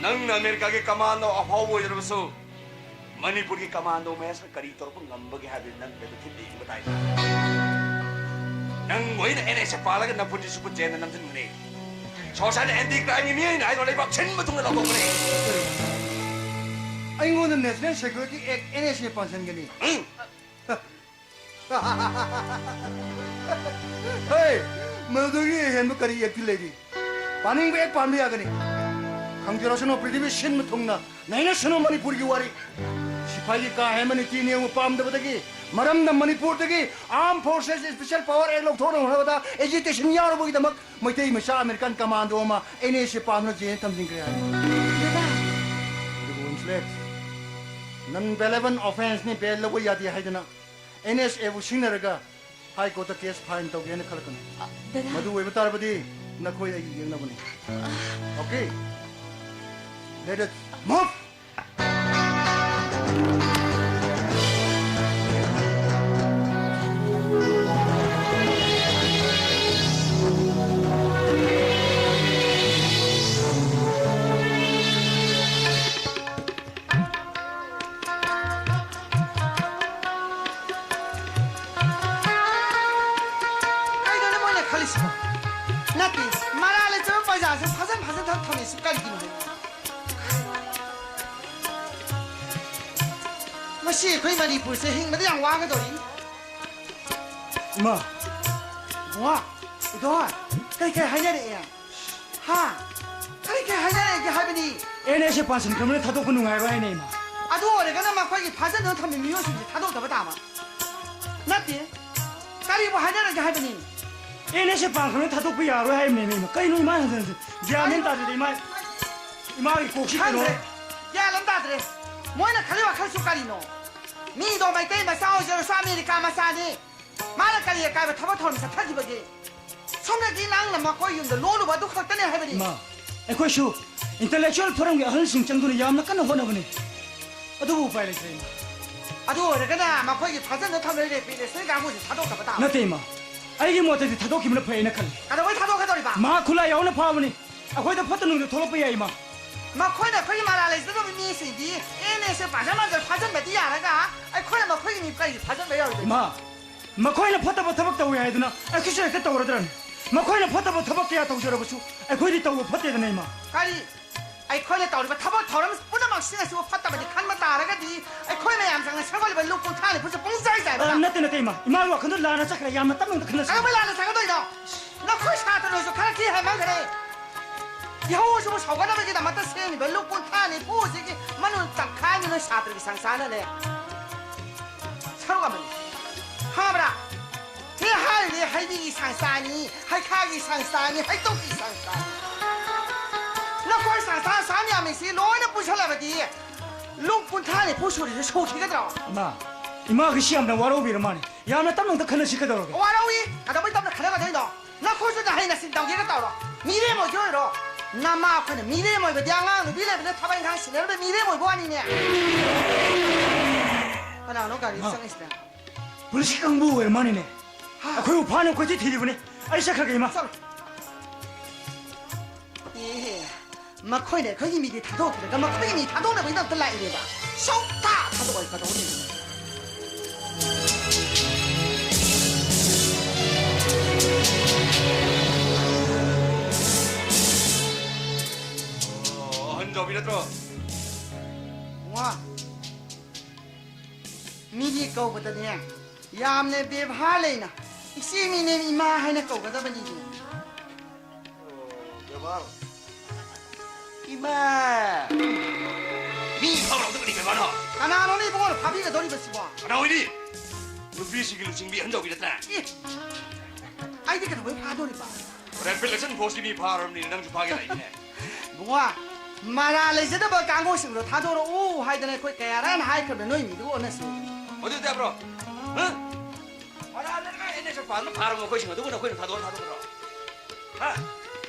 ꯅꯪꯅ ꯑꯃꯦꯔꯤꯀꯥꯒꯤ ꯀꯃꯥꯟꯗꯣ ꯑꯐꯥꯎꯕ ꯑꯣꯏꯖꯔꯕꯁꯨ, ꯃꯅꯤꯄꯨꯔꯒꯤ ꯀꯃꯥꯟꯗꯣ ꯃꯌꯥꯝꯁꯤꯅ ꯀꯔꯤ ꯇꯧꯔꯛꯄ ꯉꯝꯕꯒꯦ ꯍꯥꯏꯕꯗꯨ ꯅꯪ ꯀꯩꯗ ꯊꯤꯠꯅ ꯌꯦꯡꯕ ꯇꯥꯏ꯫ ꯅꯪ ꯑꯣꯏꯅ ꯑꯦꯟ ꯑꯦꯁ ꯑꯦ ꯄꯥꯜꯂꯒ ꯅꯐꯨꯠꯁꯤ ꯁꯨꯄꯔ ꯖꯦꯟꯗ ꯅꯝꯁꯤꯟꯕꯅꯦ꯫ ꯁꯣꯁꯥꯏꯇꯤ ꯑꯦꯟꯇꯤ ꯀ꯭ꯔꯥꯏꯝꯒꯤ ꯃꯤꯑꯣꯏꯅ ꯍꯥꯏꯗꯣ ꯂꯩꯕꯥꯛ ꯁꯤꯟꯕ ꯊꯨꯡꯅ ꯂꯧꯊꯣꯛꯄꯅꯦ꯫ ꯑꯩꯉꯣꯟꯗ national security act and S ꯑꯦ ꯄꯥꯟꯁꯤꯟꯒꯅꯤ꯫ ꯎꯝ꯫ ꯍꯦ, ꯃꯗꯨꯗꯒꯤ ꯍꯦꯟꯕ ꯀꯔꯤ ꯑꯦꯛꯇꯤ ꯂꯩꯔꯤ? ꯄꯥꯅꯤꯡꯕ ꯍꯦꯛ ꯄꯥꯟꯕ ꯌꯥꯒꯅꯤ꯫ ꯈꯪꯖꯔꯁꯅꯨ, ꯄ꯭ꯔꯤꯊꯤꯕꯤ ꯁꯤꯟꯕ ꯊꯨꯡꯅ ꯅꯩꯅꯁꯅꯨ ꯃꯅꯤꯄꯨꯔꯒꯤ ꯋꯥꯔꯤ꯫ ꯁꯤꯐꯥꯏꯒꯤ ꯀꯥ ꯍꯦꯟꯕ ꯅꯤꯇꯤ ꯅꯤꯌꯣꯝ ꯄꯥꯝꯗꯕꯗꯒꯤ, ꯃꯔꯝꯅ ꯃꯅꯤꯄꯨꯔꯗꯒꯤ Armed Forces Special Power Act ꯂꯧꯊꯣꯛꯅꯕ ꯍꯣꯠꯅꯕꯗ agitation ꯌꯥꯎꯔꯨꯕꯒꯤꯗꯃꯛ ꯃꯩꯇꯩ ꯃꯆꯥ ꯑꯃꯦꯔꯤꯀꯥꯟ ꯀꯃꯥꯟꯗꯣ ꯑꯃ ꯑꯦꯟ ꯑꯦꯁ ꯑꯦ ꯄꯥꯟꯗꯨꯅ ꯖꯦꯜꯗ ꯊꯝꯖꯤꯟꯈ꯭ꯔꯦ ꯍꯥꯏ꯫ ꯗꯗꯥ! ꯑꯗꯨꯕꯨ ꯋꯤꯟꯁꯂꯦꯠ, non-bail offenceꯅꯤ, bail ꯂꯧꯕ ꯌꯥꯗꯦ ꯍꯥꯏꯗꯅ ꯑꯦꯟ ꯑꯦꯁ ꯑꯦꯕꯨ ꯁꯤꯡꯅꯔꯒ ꯍꯥꯏ ꯀꯣꯔꯠꯇ ꯀꯦꯁ ꯐꯥꯏꯜ ꯇꯧꯒꯦꯅ ꯈꯜꯂꯛꯀꯅꯤ꯫ ꯑ, ꯗꯗꯥ꯫ ꯃꯗꯨ ꯑꯣꯏꯕ ꯇꯥꯔꯕꯗꯤ ꯅꯈꯣꯏ ꯑꯩꯒꯤ ꯌꯦꯛꯅꯕꯅꯤ꯫ ꯑ꯫ Okay? Let it move! ꯀꯩꯅꯣꯅꯦ ꯃꯣꯏꯅ ꯈꯜꯂꯤꯁꯤꯕꯣ? ꯅꯠꯇꯦ, ꯃꯔꯥꯜ ꯂꯩꯇꯕ ꯄ꯭ꯔꯖꯥꯁꯦ ꯐꯥꯖꯟ ꯐꯥꯖꯟ ꯊꯝ-, ꯊꯝꯃꯤꯁꯤ ꯀꯔꯤꯒꯤꯅꯣ ꯍꯥꯏꯕ? ꯃꯁꯤ ꯑꯩꯈꯣꯏ ꯃꯅꯤꯄꯨꯔꯁꯦ ꯍꯤꯡꯕꯗ ꯌꯥꯝ ꯋꯥꯒꯗꯧꯔꯤ꯫ ꯏꯃꯥ! ꯏꯕꯨꯡꯉꯣ, ꯏꯗꯣ, ꯀꯩ ꯀꯩ ꯍꯥꯏꯅꯔꯛꯑꯦ? ꯍꯥ? ꯀꯔꯤ ꯀꯔꯤ ꯍꯥꯏꯅꯔꯒꯦ ꯍꯥꯏꯕꯅꯤ? ꯑꯦꯟ ꯑꯦꯁ ꯑꯦ ꯄꯥꯟꯁꯤꯟꯈ꯭ꯔꯕꯅꯤꯅ ꯊꯥꯗꯣꯛꯄ ꯅꯨꯡꯉꯥꯏꯔꯣꯏ ꯍꯥꯏꯅꯦ, ꯏꯃꯥ꯫ ꯑꯗꯨ ꯑꯣꯏꯔꯒꯅ ꯃꯈꯣꯏꯒꯤ ꯐꯥꯖꯟꯗꯨꯅ ꯊꯝꯃꯤ ꯃꯤꯑꯣꯏꯁꯤꯡꯁꯦ ꯊꯥꯗꯣꯛꯇꯕ ꯇꯥꯕ꯫ ꯅꯠꯇꯦ꯫ ꯀꯔꯤꯕꯨ ꯍꯥꯏꯅꯔꯒꯦ ꯍꯥꯏꯕꯅꯤ? ꯑꯦꯟ ꯑꯦꯁ ꯑꯦ ꯄꯥꯟꯈ꯭ꯔꯕꯅꯤꯅ ꯊꯥꯗꯣꯛꯄ ꯌꯥꯔꯣꯏ ꯍꯥꯏꯕꯅꯦ, ꯏꯃꯥ꯫ ꯀꯩꯅꯣ ꯏꯃꯥꯅ ꯍꯥꯏꯖꯔꯤꯁꯦ? ꯒ꯭ꯌꯥꯟ ꯃꯦꯟ ꯇꯥꯗꯦꯗ, ꯏꯃꯥ꯫ ꯏꯃꯥꯒꯤ ꯀꯣꯛꯁꯤ ꯀꯩꯅꯣ꯫ ꯈꯪꯗ꯭ꯔꯦ꯫ ꯒ꯭ꯌꯥꯟ ꯑꯃ ꯇꯥꯗ꯭ꯔꯦ꯫ ꯃꯣꯏꯅ ꯈꯜꯂꯤ ꯋꯥꯈꯜꯁꯨ ꯀꯔꯤꯅꯣ? ꯃꯤꯗꯣ ꯃꯩꯇꯩ ꯃꯆꯥ ꯑꯣꯏꯖꯔꯁꯨ ꯑꯃꯦꯔꯤꯀꯥ ꯃꯆꯥꯅꯤ꯫ ꯃꯥꯅ ꯀꯔꯤ ꯑꯀꯥꯏꯕ ꯊꯕꯛ ꯊꯧꯔꯝ ꯆꯠꯊꯈꯤꯕꯒꯦ? ꯁꯣꯝꯗꯗꯤ ꯅꯪꯅ ꯃꯈꯣꯏ ꯌꯨꯝꯗ ꯂꯣꯜꯂꯨꯕ ꯑꯗꯨ ꯈꯛꯇꯅꯦ ꯍꯥꯏꯕꯅꯤ꯫ ꯏꯃꯥ, ꯑꯩꯈꯣꯏꯁꯨ intellectual forum ꯒꯤ ꯑꯍꯜꯁꯤꯡ ꯆꯪꯗꯨꯅ ꯌꯥꯝꯅ ꯀꯟꯅ ꯍꯣꯠꯅꯕꯅꯤ꯫ ꯑꯗꯨꯕꯨ ꯎꯄꯥꯏ ꯂꯩꯇ꯭ꯔꯦ, ꯏꯃꯥ꯫ ꯑꯗꯨ ꯑꯣꯏꯔꯒꯅ ꯃꯈꯣꯏꯒꯤ ꯐꯥꯖꯟꯗ ꯊꯝꯂꯤꯕ ꯔꯦꯄꯤ ꯔꯦꯁꯅꯔ ꯀꯥꯡꯕꯨꯁꯤ ꯊꯥꯗꯣꯛꯇꯕ ꯇꯥꯕ꯫ ꯅꯠꯇꯦ, ꯏꯃꯥ꯫ ꯑꯩꯒꯤ ꯃꯣꯠꯇꯗꯤ ꯊꯥꯗꯣꯛꯈꯤꯕꯅ ꯐꯩ ꯍꯥꯏꯅ ꯈꯜꯂꯤ꯫ ꯀꯩꯗꯧꯕꯩ ꯊꯥꯗꯣꯛꯀꯗꯧꯔꯤꯕ? ꯃꯍꯥꯛ ꯈꯨꯠꯂꯥꯏ ꯌꯥꯎꯅ ꯐꯥꯕꯅꯤ꯫ ꯑꯩꯈꯣꯏꯗ ꯐꯠꯇ ꯅꯨꯡꯗ ꯊꯣꯛꯂꯛꯄ ꯌꯥꯏ, ꯏꯃꯥ꯫ ꯃꯈꯣꯏꯅ ꯑꯩꯈꯣꯏꯒꯤ ꯃꯔꯥꯜ ꯂꯩꯖꯗꯕ ꯃꯤꯁꯤꯡꯗꯤ ꯑꯦꯟ ꯑꯦꯁ ꯑꯦ ꯄꯥꯖ ꯃꯥꯟꯖ ꯐꯥꯖꯟꯕꯗꯤ ꯌꯥꯔꯒ, ꯑꯩꯈꯣꯏꯅ ꯃꯈꯣꯏꯒꯤ ꯃꯤ ꯀꯔꯤꯒꯤ ꯐꯥꯖꯟꯕ ꯌꯥꯔꯣꯏꯗꯣꯏꯅꯣ? ꯏꯃꯥ, ꯃꯈꯣꯏꯅ ꯐꯠꯇꯕ ꯊꯕꯛ ꯇꯧꯏ ꯍꯥꯏꯗꯨꯅ ꯑꯩꯈꯣꯏꯁꯨ ꯍꯦꯛꯇ ꯇꯧꯔꯗ꯭ꯔꯅꯦ? ꯃꯈꯣꯏꯅ ꯐꯠꯇꯕ ꯊꯕꯛ ꯀꯌꯥ ꯇꯧꯖꯔꯕꯁꯨ ꯑꯩꯈꯣꯏꯗꯤ ꯇꯧꯕ ꯐꯠꯇꯦꯗꯅ, ꯏꯃꯥ꯫ ꯀꯔꯤ? ꯑꯩꯈꯣꯏꯅ ꯇꯧꯔꯤꯕ ꯊꯕꯛ ꯊꯧꯔꯝ ꯄꯨꯝꯅꯃꯛꯁꯤꯡ ꯑꯁꯤꯕꯨ ꯐꯠꯇꯕꯅꯤ ꯈꯟꯕ ꯇꯥꯔꯒꯗꯤ, ꯑꯩꯈꯣꯏ ꯃꯌꯥꯝ ꯆꯪꯅ ꯁꯦꯝꯒꯠꯂꯤꯕ ꯂꯨꯞ ꯀꯨꯟꯊ꯭ꯔꯥ ꯅꯤꯐꯨꯁꯦ ꯄꯨꯡ ꯆꯥꯏ ꯆꯥꯏꯕ ꯑ, ꯅꯠꯇꯦ, ꯅꯠꯇꯦ, ꯏꯃꯥ꯫ ꯏꯃꯥꯒꯤ ꯋꯥꯈꯜꯗꯣ ꯂꯥꯟꯅ ꯆꯠꯈ꯭ꯔꯦ꯫ ꯌꯥꯝꯅ ꯇꯞꯅ ꯑꯝꯇ ꯈꯟꯅꯁꯤ꯫ ꯀꯩꯗꯧꯕꯩ ꯂꯥꯟꯅ ꯆꯠꯀꯗꯣꯏꯅꯣ? ꯅꯈꯣꯏ ꯁꯥꯇ꯭ꯔꯅꯁꯨ ꯈꯔ ꯊꯤ ꯍꯥꯏꯃꯟꯈ꯭ꯔꯦ꯫ ꯏꯍꯧ ꯑꯁꯤꯕꯨ ꯁꯧꯒꯠꯅꯕꯒꯤꯗꯃꯛꯇ ꯁꯦꯝꯃꯤꯕ ꯂꯨꯞ ꯀꯨꯟꯊ꯭ꯔꯥ ꯅꯤꯐꯨꯁꯤꯒꯤ ꯃꯅꯨꯡ ꯇꯪꯈꯥꯏ ꯑꯃꯗꯤ ꯅꯣꯏ ꯁꯥꯇ꯭ꯔꯒꯤ ꯁꯪꯁꯊꯥꯟꯅꯅꯦ꯫ ꯁꯔꯨꯛ ꯑꯃꯅꯤ꯫ ꯈꯪꯉꯕ꯭ꯔꯥ? ꯁꯤ ꯍꯥꯏꯔꯤꯗꯤ ꯍꯩꯕꯤꯒꯤ ꯁꯪꯁꯊꯥꯟꯅꯤ, ꯍꯩꯈꯥꯒꯤ ꯁꯪꯁꯊꯥꯟꯅꯤ, ꯍꯩꯇꯧꯀꯤ ꯁꯪꯁꯊꯥꯟꯅꯤ꯫ ꯅꯈꯣꯏ ꯁꯪꯁꯊꯥꯟ ꯑꯁꯥꯝ ꯌꯥꯝꯃꯤꯁꯤ ꯂꯣꯏꯅ ꯄꯨꯟꯁꯜꯂꯕꯗꯤ ꯂꯨꯞ ꯀꯨꯟꯊ꯭ꯔꯥ ꯅꯤꯐꯨ ꯁꯨꯔꯤꯁꯦ ꯁꯨꯈꯤꯒꯗ꯭ꯔꯣ? ꯏꯃꯥ, ꯏꯃꯥꯒꯤꯁꯤ ꯌꯥꯝꯅ ꯋꯥꯔꯧꯕꯤꯔ ꯃꯥꯜꯂꯦ꯫ ꯌꯥꯝꯅ ꯇꯞꯅ ꯑꯝꯇ ꯈꯟꯅꯁꯤ ꯀꯩꯗꯧꯔꯒꯦ? ꯋꯥꯔꯧꯏ? ꯀꯩꯗꯧꯕꯩ ꯇꯞꯅ ꯈꯟꯅꯒꯗꯣꯏꯅꯣ? ꯅꯈꯣꯏꯁꯨ ꯅꯍꯩ ꯅꯁꯤꯡ ꯇꯝꯒꯦꯒ ꯇꯧꯔꯣ꯫ ꯃꯤꯔꯦꯝ ꯑꯣꯏꯒꯦ ꯑꯣꯏꯔꯣ꯫ ꯅꯃꯥ ꯑꯩꯈꯣꯏꯅ ꯃꯤꯔꯦꯝ ꯑꯣꯏꯕꯗꯤ ꯑꯉꯥꯡ ꯅꯨꯄꯤ ꯂꯩꯕꯅ ꯊꯕꯛ ꯏꯪꯈꯥꯡ ꯁꯤꯟꯅꯔꯕ ꯃꯤꯔꯦꯝ ꯑꯣꯏꯕ ꯋꯥꯅꯤꯅꯦ꯫ ꯀꯅꯥꯅꯣ ꯒꯥꯔꯤ ꯃꯥ, ꯆꯪꯉꯤꯁꯤꯅ? ꯄꯨꯂꯤꯁꯀꯤ ꯀꯥꯡꯕꯨ ꯑꯣꯏꯔ ꯃꯥꯅꯤꯅꯦ꯫ ꯍꯥ? ꯑꯩꯈꯣꯏꯕꯨ ꯐꯥꯅꯕ ꯀꯣꯏꯊꯤ ꯊꯤꯔꯤꯕꯅꯤ꯫ ꯑꯩ ꯆꯠꯈ꯭ꯔꯒꯦ, ꯏꯃꯥ꯫ ꯆꯠꯂꯣ꯫ ꯑꯦꯍꯦ, ꯃꯈꯣꯏꯅ ꯑꯩꯈꯣꯏꯒꯤ ꯃꯤꯗꯤ ꯊꯥꯗꯣꯛꯈ꯭ꯔꯒ ꯃꯈꯣꯏꯒꯤ ꯃꯤ ꯊꯥꯗꯣꯛꯅꯕꯒꯤꯗꯃꯛꯇ ꯂꯥꯛꯏꯅꯦꯕ꯫ ꯁꯨꯛꯊꯥ ꯊꯥꯗꯣꯛꯑꯣꯏ, ꯀꯩꯗꯧꯅꯤ? ꯑꯣ, ꯑꯍꯟ ꯖꯥꯎꯕꯤ ꯅꯠꯇ꯭ꯔꯣ? ꯋꯥ, ꯃꯤꯒꯤ ꯀꯧꯕꯗꯅꯦ, ꯌꯥꯝꯅ ꯕꯦꯕꯥꯔ ꯂꯩꯅ ꯏꯆꯦ ꯃꯤꯅꯦꯝ ꯏꯃꯥ ꯍꯥꯏꯅ ꯀꯧꯒꯗꯕꯅꯤ꯫ ꯑꯣ, ꯕꯦꯕꯥꯔ꯫ ꯏꯃꯥ! ꯃꯤ ꯐꯥꯎꯔꯛꯇꯕꯅꯤ ꯕꯦꯕꯥꯔꯅ꯫ ꯀꯅꯥꯅꯣꯅꯦ ꯏꯕꯨꯡꯉꯣꯅ ꯐꯥꯕꯤꯒꯗꯧꯔꯤꯕꯁꯤꯕꯣ? ꯀꯅꯥ ꯑꯣꯏꯅꯤ? ꯅꯨꯄꯤꯁꯤꯡꯒꯤ ꯂꯨꯆꯤꯡꯕꯤ ꯑꯍꯟ ꯖꯥꯎꯕꯤ ꯅꯠꯇ꯭ꯔꯥ? ꯑꯦ! ꯑꯩꯗꯤ ꯀꯩꯗꯧꯕꯩ ꯐꯥꯗꯣꯔꯤꯕ? ꯔꯦꯄꯤꯗ ꯑꯦꯛꯁꯟ ꯐꯣꯔꯁꯀꯤ ꯃꯤ ꯐꯥꯔꯕꯅꯤꯅ ꯅꯪꯁꯨ ꯐꯥꯒꯦ ꯂꯥꯛꯏꯅꯦ꯫ ꯏꯕꯨꯡꯉꯣ, ꯃꯔꯥꯜ ꯂꯩꯖꯗꯕ ꯀꯥꯡꯕꯨꯁꯤꯡꯗꯣ ꯊꯥꯗꯣꯔꯛꯎ ꯍꯥꯏꯗꯅ ꯑꯩꯈꯣꯏ ꯀꯌꯥꯔꯛ ꯍꯥꯏꯈ꯭ꯔꯕꯅꯤ, ꯅꯣꯏ ꯃꯤꯗꯨꯕꯨ ꯑꯣꯟꯅꯁꯤ꯫ ꯑꯗꯨꯗꯤ ꯌꯥꯕ꯭ꯔꯣ? ꯍꯥ? ꯃꯔꯥꯜ ꯂꯩꯔꯒ ꯑꯦꯟ ꯑꯦꯁ ꯑꯦꯐ ꯄꯥꯟꯕ ꯐꯥꯔꯕ ꯃꯈꯣꯏꯁꯤꯡ ꯑꯗꯨꯕꯨ ꯅꯈꯣꯏꯅ ꯊꯥꯗꯣꯛꯑ ꯊꯥꯗꯣꯛꯀꯗ꯭ꯔꯣ? ꯍꯥ?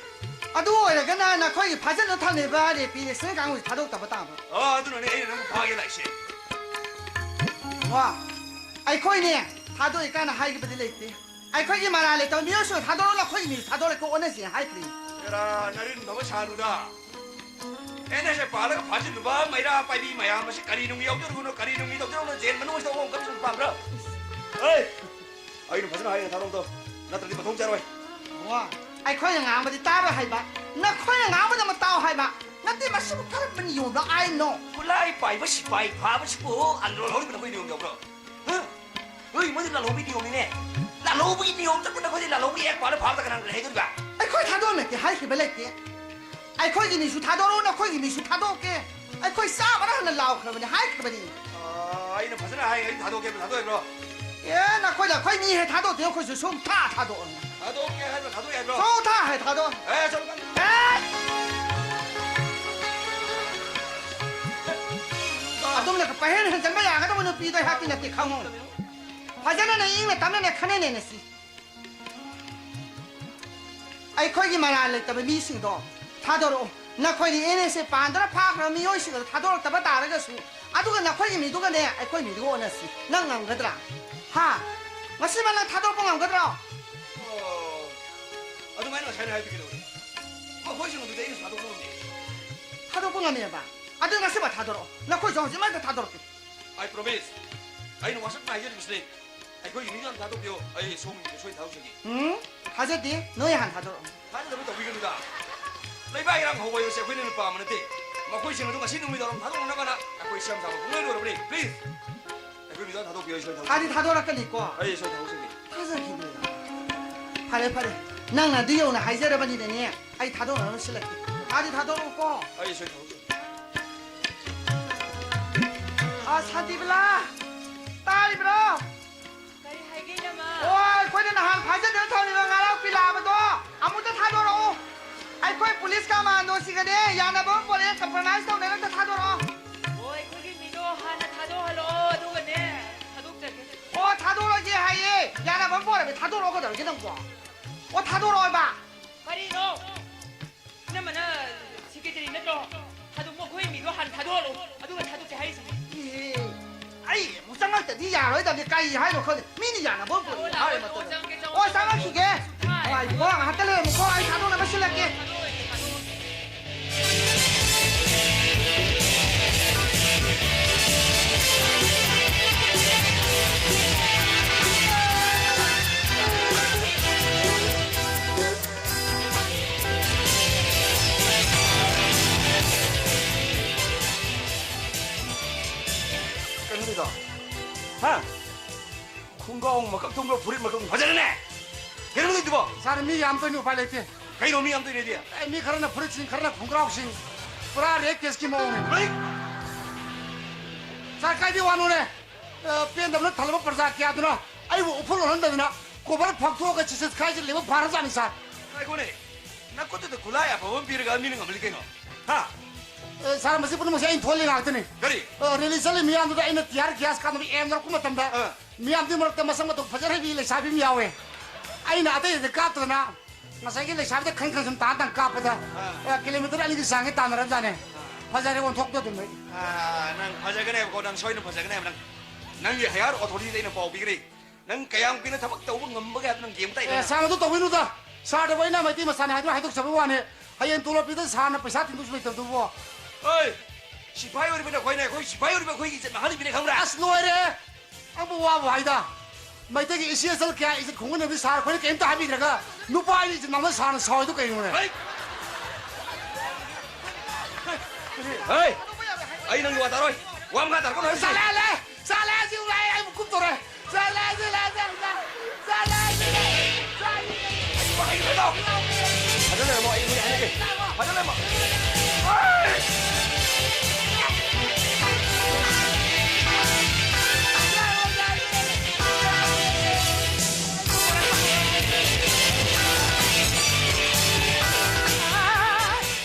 ꯑꯗꯨ ꯑꯣꯏꯔꯒꯅ ꯅꯈꯣꯏꯒꯤ ꯐꯥꯖꯤꯟꯗꯨꯅ ꯊꯝꯂꯤꯕ ꯔꯦꯄꯤ ꯔꯦꯁꯅꯔ ꯀꯥꯡꯕꯨꯁꯤ ꯊꯥꯗꯣꯛꯇꯕ ꯇꯥꯕ꯫ ꯑꯣ, ꯑꯗꯨꯅꯅꯦ ꯑꯩꯅ ꯅꯪꯕꯨ ꯐꯥꯒꯦ ꯂꯥꯛꯏꯁꯦ꯫ ꯋꯥ, ꯑꯩꯈꯣꯏꯅꯦ ꯊꯥꯗꯣꯛꯏ ꯀꯥꯏꯅ ꯍꯥꯏꯈꯤꯕꯗꯤ ꯂꯩꯇꯦ꯫ ꯑꯩꯈꯣꯏꯒꯤ ꯃꯔꯥꯜ ꯂꯩꯇꯕ ꯃꯤꯑꯣꯏꯁꯤꯡ ꯊꯥꯗꯣꯛꯑꯣ, ꯑꯩꯈꯣꯏꯒꯤ ꯃꯤꯁꯨ ꯊꯥꯗꯣꯛꯂꯒ ꯑꯣꯟꯅꯁꯦ ꯍꯥꯏꯈ꯭ꯔꯤ꯫ ꯍꯦꯔꯥ, ꯅꯔꯤꯟ ꯐꯕ ꯁꯥꯅꯨꯗ꯫ ꯑꯦꯟ ꯑꯦꯁ ꯑꯦ ꯄꯥꯜꯂꯒ ꯐꯥꯖꯤꯜꯂꯨꯕ ꯃꯩꯔꯥ ꯄꯥꯏꯕꯤ ꯃꯌꯥꯝ ꯑꯁꯤ ꯀꯔꯤ ꯅꯨꯡꯒꯤ ꯌꯥꯎꯖꯔꯨꯒꯅꯣ, ꯀꯔꯤ ꯅꯨꯡꯒꯤ ꯇꯧꯖꯔꯨꯒꯅꯣ, ꯖꯦꯜ ꯃꯅꯨꯡꯁꯤꯗ ꯑꯣꯡ ꯀꯞꯁꯤꯟ ꯄꯥꯝꯕ꯭ꯔꯥ? ꯍꯩ! ꯑꯩꯅ ꯐꯖꯅ ꯍꯥꯏꯔꯦ, ꯊꯥꯗꯣꯛꯇꯣ꯫ ꯅꯠꯇ꯭ꯔꯗꯤ ꯃꯊꯣꯡ ꯆꯥꯔꯣꯏ꯫ ꯕꯨꯡꯉꯣ, ꯑꯩꯈꯣꯏꯅ ꯉꯥꯡꯕꯗꯤ ꯇꯥꯔꯣꯏ ꯍꯥꯏꯕ, ꯅꯈꯣꯏꯅ ꯉꯥꯡꯕꯗ ꯑꯃ ꯇꯥꯎ ꯍꯥꯏꯕ꯫ ꯅꯠꯇꯦ, ꯃꯁꯤꯕꯨ ꯀꯔꯝꯕ ꯅꯤꯌꯣꯝꯅꯣ ꯑꯥꯏꯟꯅꯣ? ꯈꯨꯠꯂꯥꯏ ꯄꯥꯏꯕ ꯁꯤꯄꯥꯏ ꯐꯥꯕꯁꯤꯕꯨ ꯑꯟꯗ꯭ꯔꯣ ꯍꯧꯔꯤꯕ ꯅꯈꯣꯏ ꯅꯤꯌꯣꯝ ꯌꯥꯎꯕ꯭ꯔꯣ? ꯍꯥ? ꯍꯣꯏ, ꯃꯣꯏꯗꯤ ꯂꯥꯜꯍꯧꯕꯒꯤ ꯅꯤꯌꯣꯝꯅꯤꯅꯦ꯫ ꯂꯥꯜꯍꯧꯕꯒꯤ ꯅꯤꯌꯣꯝ ꯆꯠꯄ ꯅꯈꯣꯏꯗꯤ ꯂꯥꯜꯍꯧꯕꯒꯤ ꯑꯦꯛ ꯄꯥꯜꯂ ꯐꯥꯕꯗ ꯀꯅꯥꯅ ꯂꯩꯍꯩꯗꯣꯔꯤꯕ? ꯑꯩꯈꯣꯏ ꯊꯥꯗꯣꯛꯑꯝꯃꯦ ꯍꯥꯏꯈꯤꯕ ꯂꯩꯇꯦ꯫ ꯑꯩꯈꯣꯏꯒꯤ ꯃꯤꯁꯨ ꯊꯥꯗꯣꯔꯛꯎ, ꯅꯈꯣꯏꯒꯤ ꯃꯤꯁꯨ ꯊꯥꯗꯣꯛꯀꯦ꯫ ꯑꯩꯈꯣꯏ ꯆꯥꯝꯃꯔꯛ ꯍꯟꯅ ꯂꯥꯎꯈ꯭ꯔꯕꯅꯤ, ꯍꯥꯏꯈ꯭ꯔꯕꯅꯤ꯫ ꯑꯥ, ꯑꯩꯅ ꯐꯖꯅ ꯍꯥꯏ, ꯑꯩ ꯊꯥꯗꯣꯛꯀꯦ, ꯊꯥꯗꯣꯛꯑꯣꯏꯕ꯭ꯔꯣ? ꯑꯦ, ꯅꯈꯣꯏꯅ ꯑꯩꯈꯣꯏ ꯃꯤ ꯍꯦꯛ ꯊꯥꯗꯣꯛꯇꯦ, ꯑꯩꯈꯣꯏꯁꯨ ꯁꯨꯝ ꯊꯥ ꯊꯥꯗꯣꯛꯑꯣꯏ꯫ ꯊꯥꯗꯣꯛꯀꯦ ꯍꯥꯏꯕ꯭ꯔꯣ, ꯊꯥꯗꯣꯛꯑꯣꯏ ꯍꯥꯏꯕ꯭ꯔꯣ? ꯁꯨꯝ ꯊꯥ ꯍꯦꯛ ꯊꯥꯗꯣꯛꯑꯣꯏ꯫ ꯑꯦ, ꯆꯠꯂꯣ, ꯆꯠꯂꯣ꯫ ꯑꯦ! ꯑꯗꯨꯝꯅ ꯄꯪꯍꯦꯟ ꯍꯦꯟꯖꯟꯕ ꯌꯥꯒꯗꯕ ꯅꯨꯄꯤꯗꯣ ꯑꯩꯍꯥꯛꯇꯤ ꯅꯠꯇꯦ, ꯈꯪꯉꯨ꯫ ꯐꯖꯅꯅꯦ, ꯏꯪꯅ ꯇꯞꯅꯅꯦ ꯈꯟꯅ ꯅꯩꯅꯁꯤ꯫ ꯑꯩꯈꯣꯏꯒꯤ ꯃꯔꯥꯜ ꯂꯩꯇꯕ ꯃꯤꯁꯤꯡꯗꯣ ꯊꯥꯗꯣꯔꯛꯑꯣ꯫ ꯅꯈꯣꯏꯗꯤ ꯑꯦꯟ ꯑꯦꯁ ꯑꯦ ꯄꯥꯟꯗꯨꯅ ꯐꯥꯈ꯭ꯔꯕ ꯃꯤꯑꯣꯏꯁꯤꯡ ꯑꯗꯨ ꯊꯥꯗꯣꯔꯛꯇꯕ ꯇꯥꯔꯒꯁꯨ, ꯑꯗꯨꯒ ꯅꯈꯣꯏꯒꯤ ꯃꯤꯗꯨꯒꯅꯦ ꯑꯩꯈꯣꯏ ꯃꯤꯗꯨꯒ ꯑꯣꯟꯅꯁꯤ꯫ ꯅꯪ ꯉꯝꯒꯗ꯭ꯔꯥ? ꯍꯥ? ꯉꯁꯤꯃꯛ ꯅꯪ ꯊꯥꯗꯣꯔꯛꯄ ꯉꯝꯒꯗ꯭ꯔꯣ? ꯑꯣ, ꯑꯗꯨꯃꯥꯏꯅ ꯉꯁꯥꯏꯅ ꯍꯥꯏꯕꯤꯒꯗꯧꯕꯅꯤ꯫ ꯃꯈꯣꯏꯁꯤꯡ ꯑꯗꯨꯗꯤ ꯑꯩꯅ ꯊꯥꯗꯣꯛꯄ ꯉꯝꯗꯦ꯫ ꯊꯥꯗꯣꯛꯄ ꯉꯝꯃꯦꯕ? ꯑꯗꯨ ꯉꯁꯤꯃꯛ ꯊꯥꯗꯣꯔꯛꯑꯣ꯫ ꯅꯈꯣꯏꯁꯨ ꯍꯧꯖꯤꯛꯃꯛꯇ ꯊꯥꯗꯣꯔꯛꯀꯦ꯫ I promise. ꯑꯩꯅ ꯋꯥꯁꯛꯅ ꯍꯥꯏꯖꯔꯤꯕꯁꯤꯅꯤ꯫ ꯑꯩꯈꯣꯏꯒꯤ ꯃꯤꯗꯣ ꯍꯥꯟꯅ ꯊꯥꯗꯣꯛꯄꯤꯌꯣ꯫ ꯑꯩ ꯁꯣꯝꯒꯤ ꯁꯣꯏ ꯊꯥꯗꯣꯛꯆꯒꯦ꯫ ꯎꯝ? ꯊꯥꯖꯗꯦ꯫ ꯅꯣꯏ ꯍꯥꯟꯅ ꯊꯥꯗꯣꯔꯛꯑꯣ꯫ ꯊꯥꯖꯗꯕ ꯇꯧꯕꯤꯒꯅꯨꯗ꯫ ꯂꯩꯕꯥꯛ ꯏꯔꯥꯡ ꯍꯧꯕ ꯍꯥꯏꯕꯁꯦ ꯑꯩꯈꯣꯏꯅ ꯄꯥꯝꯕ ꯅꯠꯇꯦ꯫ ꯃꯈꯣꯏꯁꯤꯡ ꯑꯗꯨ ꯉꯁꯤ ꯅꯨꯃꯤꯗꯥꯡ ꯋꯥꯏꯔꯝ ꯊꯥꯗꯣꯛꯅꯅꯕꯅ ꯑꯩꯈꯣꯏ ꯁꯦꯝ ꯁꯥꯕ ꯄꯨꯡꯂꯣꯏ ꯂꯣꯏꯔꯕꯅꯤ꯫ Please. ꯑꯩꯈꯣꯏ ꯃꯤꯗꯣ ꯍꯥꯟꯅ ꯊꯥꯗꯣꯛꯄꯤꯌꯣ꯫ ꯑꯩ ꯁꯣꯏ ꯊꯥꯗꯣꯛꯆꯒꯦ꯫ ꯊꯥꯗꯤ ꯊꯥꯗꯣꯔꯛꯀꯅꯤꯀꯣ? ꯑꯩ ꯁꯣꯏ ꯊꯥꯗꯣꯛꯆꯒꯦ꯫ ꯊꯥꯖꯈꯤꯗ꯭ꯔꯦꯗ꯫ ꯐꯔꯦ, ꯐꯔꯦ꯫ ꯅꯪꯅ ꯑꯗꯨ ꯌꯧꯅ ꯍꯥꯏꯖꯔꯕꯅꯤꯅꯅꯦ, ꯑꯩ ꯊꯥꯗꯣꯛꯅꯅꯕ ꯁꯤꯜꯂꯛꯀꯦ꯫ ꯊꯥꯗꯤ ꯊꯥꯗꯣꯔꯛꯎꯀꯣ꯫ ꯑꯩ ꯁꯣꯏ ꯊꯥꯗꯣꯛꯆꯒꯦ꯫ ꯑ, ꯁꯥꯟꯇꯤꯕꯂꯥ! ꯇꯥꯔꯤꯕ꯭ꯔꯣ? ꯀꯔꯤ ꯍꯥꯏꯒꯦ, ꯏꯅꯝꯃ? ꯑꯣ, ꯑꯩꯈꯣꯏꯅ ꯅꯍꯥꯟ ꯐꯥꯖꯤꯟꯗꯨꯅ ꯊꯝꯂꯤꯕ ꯉꯥꯔꯥꯎ ꯄꯤꯂꯥꯕꯗꯣ ꯑꯃꯨꯛꯇ ꯊꯥꯗꯣꯔꯛꯎ꯫ ꯑꯩꯈꯣꯏ ꯄꯨꯂꯤꯁ ꯀꯃꯥꯟꯗꯣꯁꯤꯡꯒꯅꯦ ꯌꯥꯅꯕ ꯑꯃ ꯄꯣꯔꯛꯑꯦ, compromise ꯇꯧꯅꯔꯒ ꯑꯝꯇ ꯊꯥꯗꯣꯔꯛꯑꯣ꯫ ꯑꯣ, ꯑꯩꯈꯣꯏꯒꯤ ꯃꯤꯗꯣ ꯍꯥꯟꯅ ꯊꯥꯗꯣꯛꯍꯜꯂꯣ, ꯑꯗꯨꯒꯅꯦ, ꯊꯥꯗꯣꯛꯆꯒꯦ꯫ ꯑꯣ, ꯊꯥꯗꯣꯛꯑꯒꯦ ꯍꯥꯏꯌꯦ꯫ ꯌꯥꯅꯕ ꯑꯃ ꯄꯣꯔꯛꯑꯦ, ꯊꯥꯗꯣꯔꯛꯑꯣ ꯀꯩꯗꯧꯔꯒꯦ ꯅꯪꯕꯣ? ꯑꯣ, ꯊꯥꯗꯣꯔꯛꯑꯣ ꯍꯥꯏꯕ꯫ ꯀꯔꯤꯅꯣ? ꯏꯅꯝꯃꯅ secretary ꯅꯠꯇ꯭ꯔꯣ? ꯊꯥꯗꯣꯛ, ꯃꯈꯣꯏ ꯃꯤꯗꯣ ꯍꯥꯟꯅ ꯊꯥꯗꯣꯛꯍꯜꯂꯣ, ꯑꯗꯨꯒ ꯊꯥꯗꯣꯛꯁꯦ ꯍꯥꯏꯔꯤꯁꯤꯅꯤ꯫ ꯑꯦ, ꯑꯩ ꯑꯃꯨꯛ ꯆꯪꯉꯛ ꯗꯤ ꯌꯥꯔꯣꯏꯗꯕꯅꯤ꯫ ꯀꯔꯤ ꯍꯥꯏꯅꯣ ꯈꯪꯗꯦ꯫ ꯃꯤꯅ ꯌꯥꯅꯕ ꯑꯣꯏꯅ ꯄꯨꯔꯛꯑꯣ ꯍꯥꯏꯔ ꯃꯇꯝꯗ꯫ ꯑꯣ, ꯆꯪꯉꯛꯈꯤꯒꯦ꯫ ꯉꯥꯏꯈꯣ, ꯉꯥꯏꯍꯥꯛꯇ ꯂꯩꯔꯝꯃꯨꯀꯣ꯫ ꯑꯩ ꯊꯥꯗꯣꯛꯅꯕ ꯁꯤꯜꯂꯛꯀꯦ꯫ ꯀꯩꯅꯣ ꯇꯧꯔꯤꯗꯣ? ꯍꯥ? ꯈꯣꯡꯒ꯭ꯔꯥꯎ ꯃꯀꯛ ꯊꯣꯡꯕ, ꯐꯨꯔꯤꯠ ꯃꯀꯛ ꯐꯖꯔꯦꯅꯦ꯫ ꯀꯩꯅꯣ ꯇꯧꯔꯤꯗꯨꯕꯣ? ꯁꯥꯔ, ꯃꯤ ꯌꯥꯝꯗꯣꯏꯅꯦ, ꯎꯄꯥꯏ ꯂꯩꯇꯦ꯫ ꯀꯩꯅꯣ ꯃꯤ ꯌꯥꯝꯗꯣꯏꯅꯦꯗꯤ? ꯑꯦ, ꯃꯤ ꯈꯔꯅ ꯐꯨꯔꯤꯠꯁꯤꯡ, ꯈꯔꯅ ꯈꯣꯡꯒ꯭ꯔꯥꯎꯁꯤꯡ꯫ ꯄꯨꯔꯥ ꯔꯦꯞ ꯀꯦꯁꯀꯤ ꯃꯑꯣꯡꯅꯤ꯫ ꯍꯩ! ꯁꯥꯔ, ꯀꯥꯏꯗꯩ ꯋꯥꯅꯣꯅꯦ? ꯑ, ꯄꯦꯟꯗꯕꯅ ꯊꯜꯂꯕ ꯄ꯭ꯔꯖꯥ ꯀꯌꯥꯗꯨꯅ ꯑꯩꯕꯨ ꯎꯐꯨꯜ ꯑꯣꯜꯍꯟꯗꯗꯨꯅ ꯀꯣꯚꯔ ꯐꯥꯛꯊꯣꯛꯑꯒ ꯖꯤꯁꯁ ꯈ꯭ꯔꯥꯏꯁꯇ ꯂꯦꯞꯄ ꯐꯥꯔꯖꯥꯠꯅꯤ, ꯁꯥꯔ꯫ ꯉꯥꯏꯈꯣꯅꯦ, ꯅꯈꯨꯠꯇꯨꯗ ꯈꯨꯠꯂꯥꯏ ꯑꯐꯕ ꯑꯃ ꯄꯤꯔꯒ ꯃꯤꯅ ꯉꯝꯍꯜꯂꯤ ꯀꯩꯅꯣ? ꯍꯥ? ꯑꯦ, ꯁꯥꯔ, ꯃꯁꯤ ꯄꯨꯝꯅꯃꯛꯁꯦ ꯑꯩꯅ ꯊꯣꯛꯍꯜꯂꯤ ꯉꯥꯛꯇꯅꯤ꯫ ꯀꯔꯤ? ꯑ, ꯔꯦꯂꯤ ꯆꯠꯂꯤ ꯃꯤꯌꯥꯝꯗꯨꯗ ꯑꯩꯅ ꯇꯤꯌꯥꯔ ꯒ꯭ꯌꯥꯁ ꯀꯥꯞꯅꯕ ꯑꯦꯝ ꯂꯧꯔꯛꯄ ꯃꯇꯝꯗ ꯑ꯫ ꯃꯤꯌꯥꯝꯗꯨꯒꯤ ꯃꯔꯛꯇ ꯃꯁꯛ ꯃꯇꯧ ꯐꯖꯅ ꯍꯩꯕꯤ ꯂꯩꯁꯥꯕꯤ ꯑꯃ ꯌꯥꯎꯋꯦ꯫ ꯑꯩꯅ ꯑꯇꯩꯗ ꯀꯥꯞꯇꯗꯅ ꯉꯁꯥꯏꯒꯤ ꯂꯩꯁꯥꯕꯤꯗ ꯈꯟ ꯈꯟ ꯁꯨꯝ ꯇꯥꯟ ꯇꯥꯟ ꯀꯥꯞꯄꯗ, ꯑꯥ꯫ ꯑ, ꯀꯤꯂꯣꯃꯤꯇꯔ ꯑꯅꯤꯒꯤ ꯆꯥꯡꯒꯤ ꯇꯥꯟꯅꯔꯕꯖꯥꯠꯅꯦ꯫ ꯑꯥ꯫ ꯐꯖꯔꯦ ꯑꯣꯟꯊꯣꯛꯇꯣ ꯑꯗꯨꯝ ꯑꯩ꯫ ꯑꯥ, ꯅꯪ ꯐꯖꯒꯅꯦꯕꯀꯣ, ꯅꯪ ꯁꯣꯏꯗꯅ ꯐꯖꯒꯅꯦꯕ ꯅꯪ꯫ ꯅꯪꯒꯤ higher authority ꯗ ꯑꯩꯅ ꯄꯥꯎ ꯄꯤꯒꯅꯤ꯫ ꯅꯪ ꯀꯌꯥꯝ ꯀꯨꯏꯅ ꯊꯕꯛ ꯇꯧꯕ ꯉꯝꯕꯒꯦ ꯍꯥꯏꯕꯗꯣ ꯅꯪ ꯌꯦꯡꯕ ꯇꯥꯏ ꯑꯦ, ꯅꯪ꯫ ꯁꯥꯔ, ꯑꯗꯨ ꯇꯧꯕꯤꯅꯨꯗ꯫ ꯁꯥꯔꯗꯕꯨ ꯑꯩꯅ ꯃꯩꯇꯩ ꯃꯆꯥꯅꯤ ꯍꯥꯏꯗꯨꯅ ꯍꯥꯏꯗꯣꯛꯆꯕ ꯋꯥꯅꯤ꯫ ꯍꯌꯦꯡ ꯇꯣꯂꯣꯞ ꯄꯤꯗ ꯁꯥꯔꯅ ꯄꯩꯁꯥ ꯇꯤꯡꯗꯧꯁꯨ ꯂꯩꯇꯕꯗꯨꯕꯨ꯫ ꯑꯣꯏ! ꯁꯤꯐꯥꯏ ꯑꯣꯏꯔꯤꯕ ꯅꯈꯣꯏꯅ ꯑꯩꯈꯣꯏ ꯁꯤꯐꯥꯏ ꯑꯣꯏꯔꯤꯕ ꯑꯩꯈꯣꯏꯒꯤ ꯏꯖꯠ ꯃꯥꯡꯍꯜꯂꯤꯕꯅꯤ ꯈꯪꯕ꯭ꯔꯥ? ꯑꯁ, ꯂꯣꯏꯔꯦ! ꯑꯃꯨꯛ ꯋꯥꯕꯨ ꯍꯥꯏꯗ꯫ ꯃꯩꯇꯩꯒꯤ ꯏꯆꯦ ꯏꯆꯜ ꯀꯌꯥ ꯏꯖꯠ ꯈꯣꯡꯒꯠꯅꯕꯗꯤ ꯁꯥꯔ ꯑꯩꯈꯣꯏꯅ ꯀꯔꯤꯝꯇ ꯍꯥꯏꯕꯤꯗ꯭ꯔꯒ ꯅꯨꯄꯥ ꯑꯩꯅ ꯏꯖꯠ ꯃꯥꯡꯕ ꯁꯥꯔꯅ ꯁꯥꯎꯔꯤꯗꯣ ꯀꯩꯅꯣꯅꯦ? ꯍꯩ! ꯍꯩ! ꯑꯩ ꯅꯪꯒꯤ ꯋꯥ ꯇꯥꯔꯣꯏ꯫ ꯋꯥ ꯃꯈꯥ ꯇꯥꯔꯛꯀꯅꯨ ꯍꯥꯏꯕꯁꯤ꯫ ꯆꯠꯂꯦ, ꯆꯠꯂꯦ! ꯆꯠꯂꯦ, ꯁꯤ ꯎꯔꯥꯏ ꯑꯩꯕꯨ ꯀꯨꯞꯇꯧꯔꯦ꯫ ꯆꯠꯂꯦ, ꯆꯠꯂꯦ, ꯆꯠꯂꯦ, ꯆꯠꯂꯦ, ꯆꯠꯂꯦ, ꯆꯠꯂꯦ꯫ ꯐꯖꯅ ꯂꯩꯔꯝꯃꯣ, ꯑꯩ ꯅꯣꯏ ꯍꯥꯏꯅꯒꯦ꯫ ꯐꯖꯅ ꯂꯩꯔꯝꯃꯣ꯫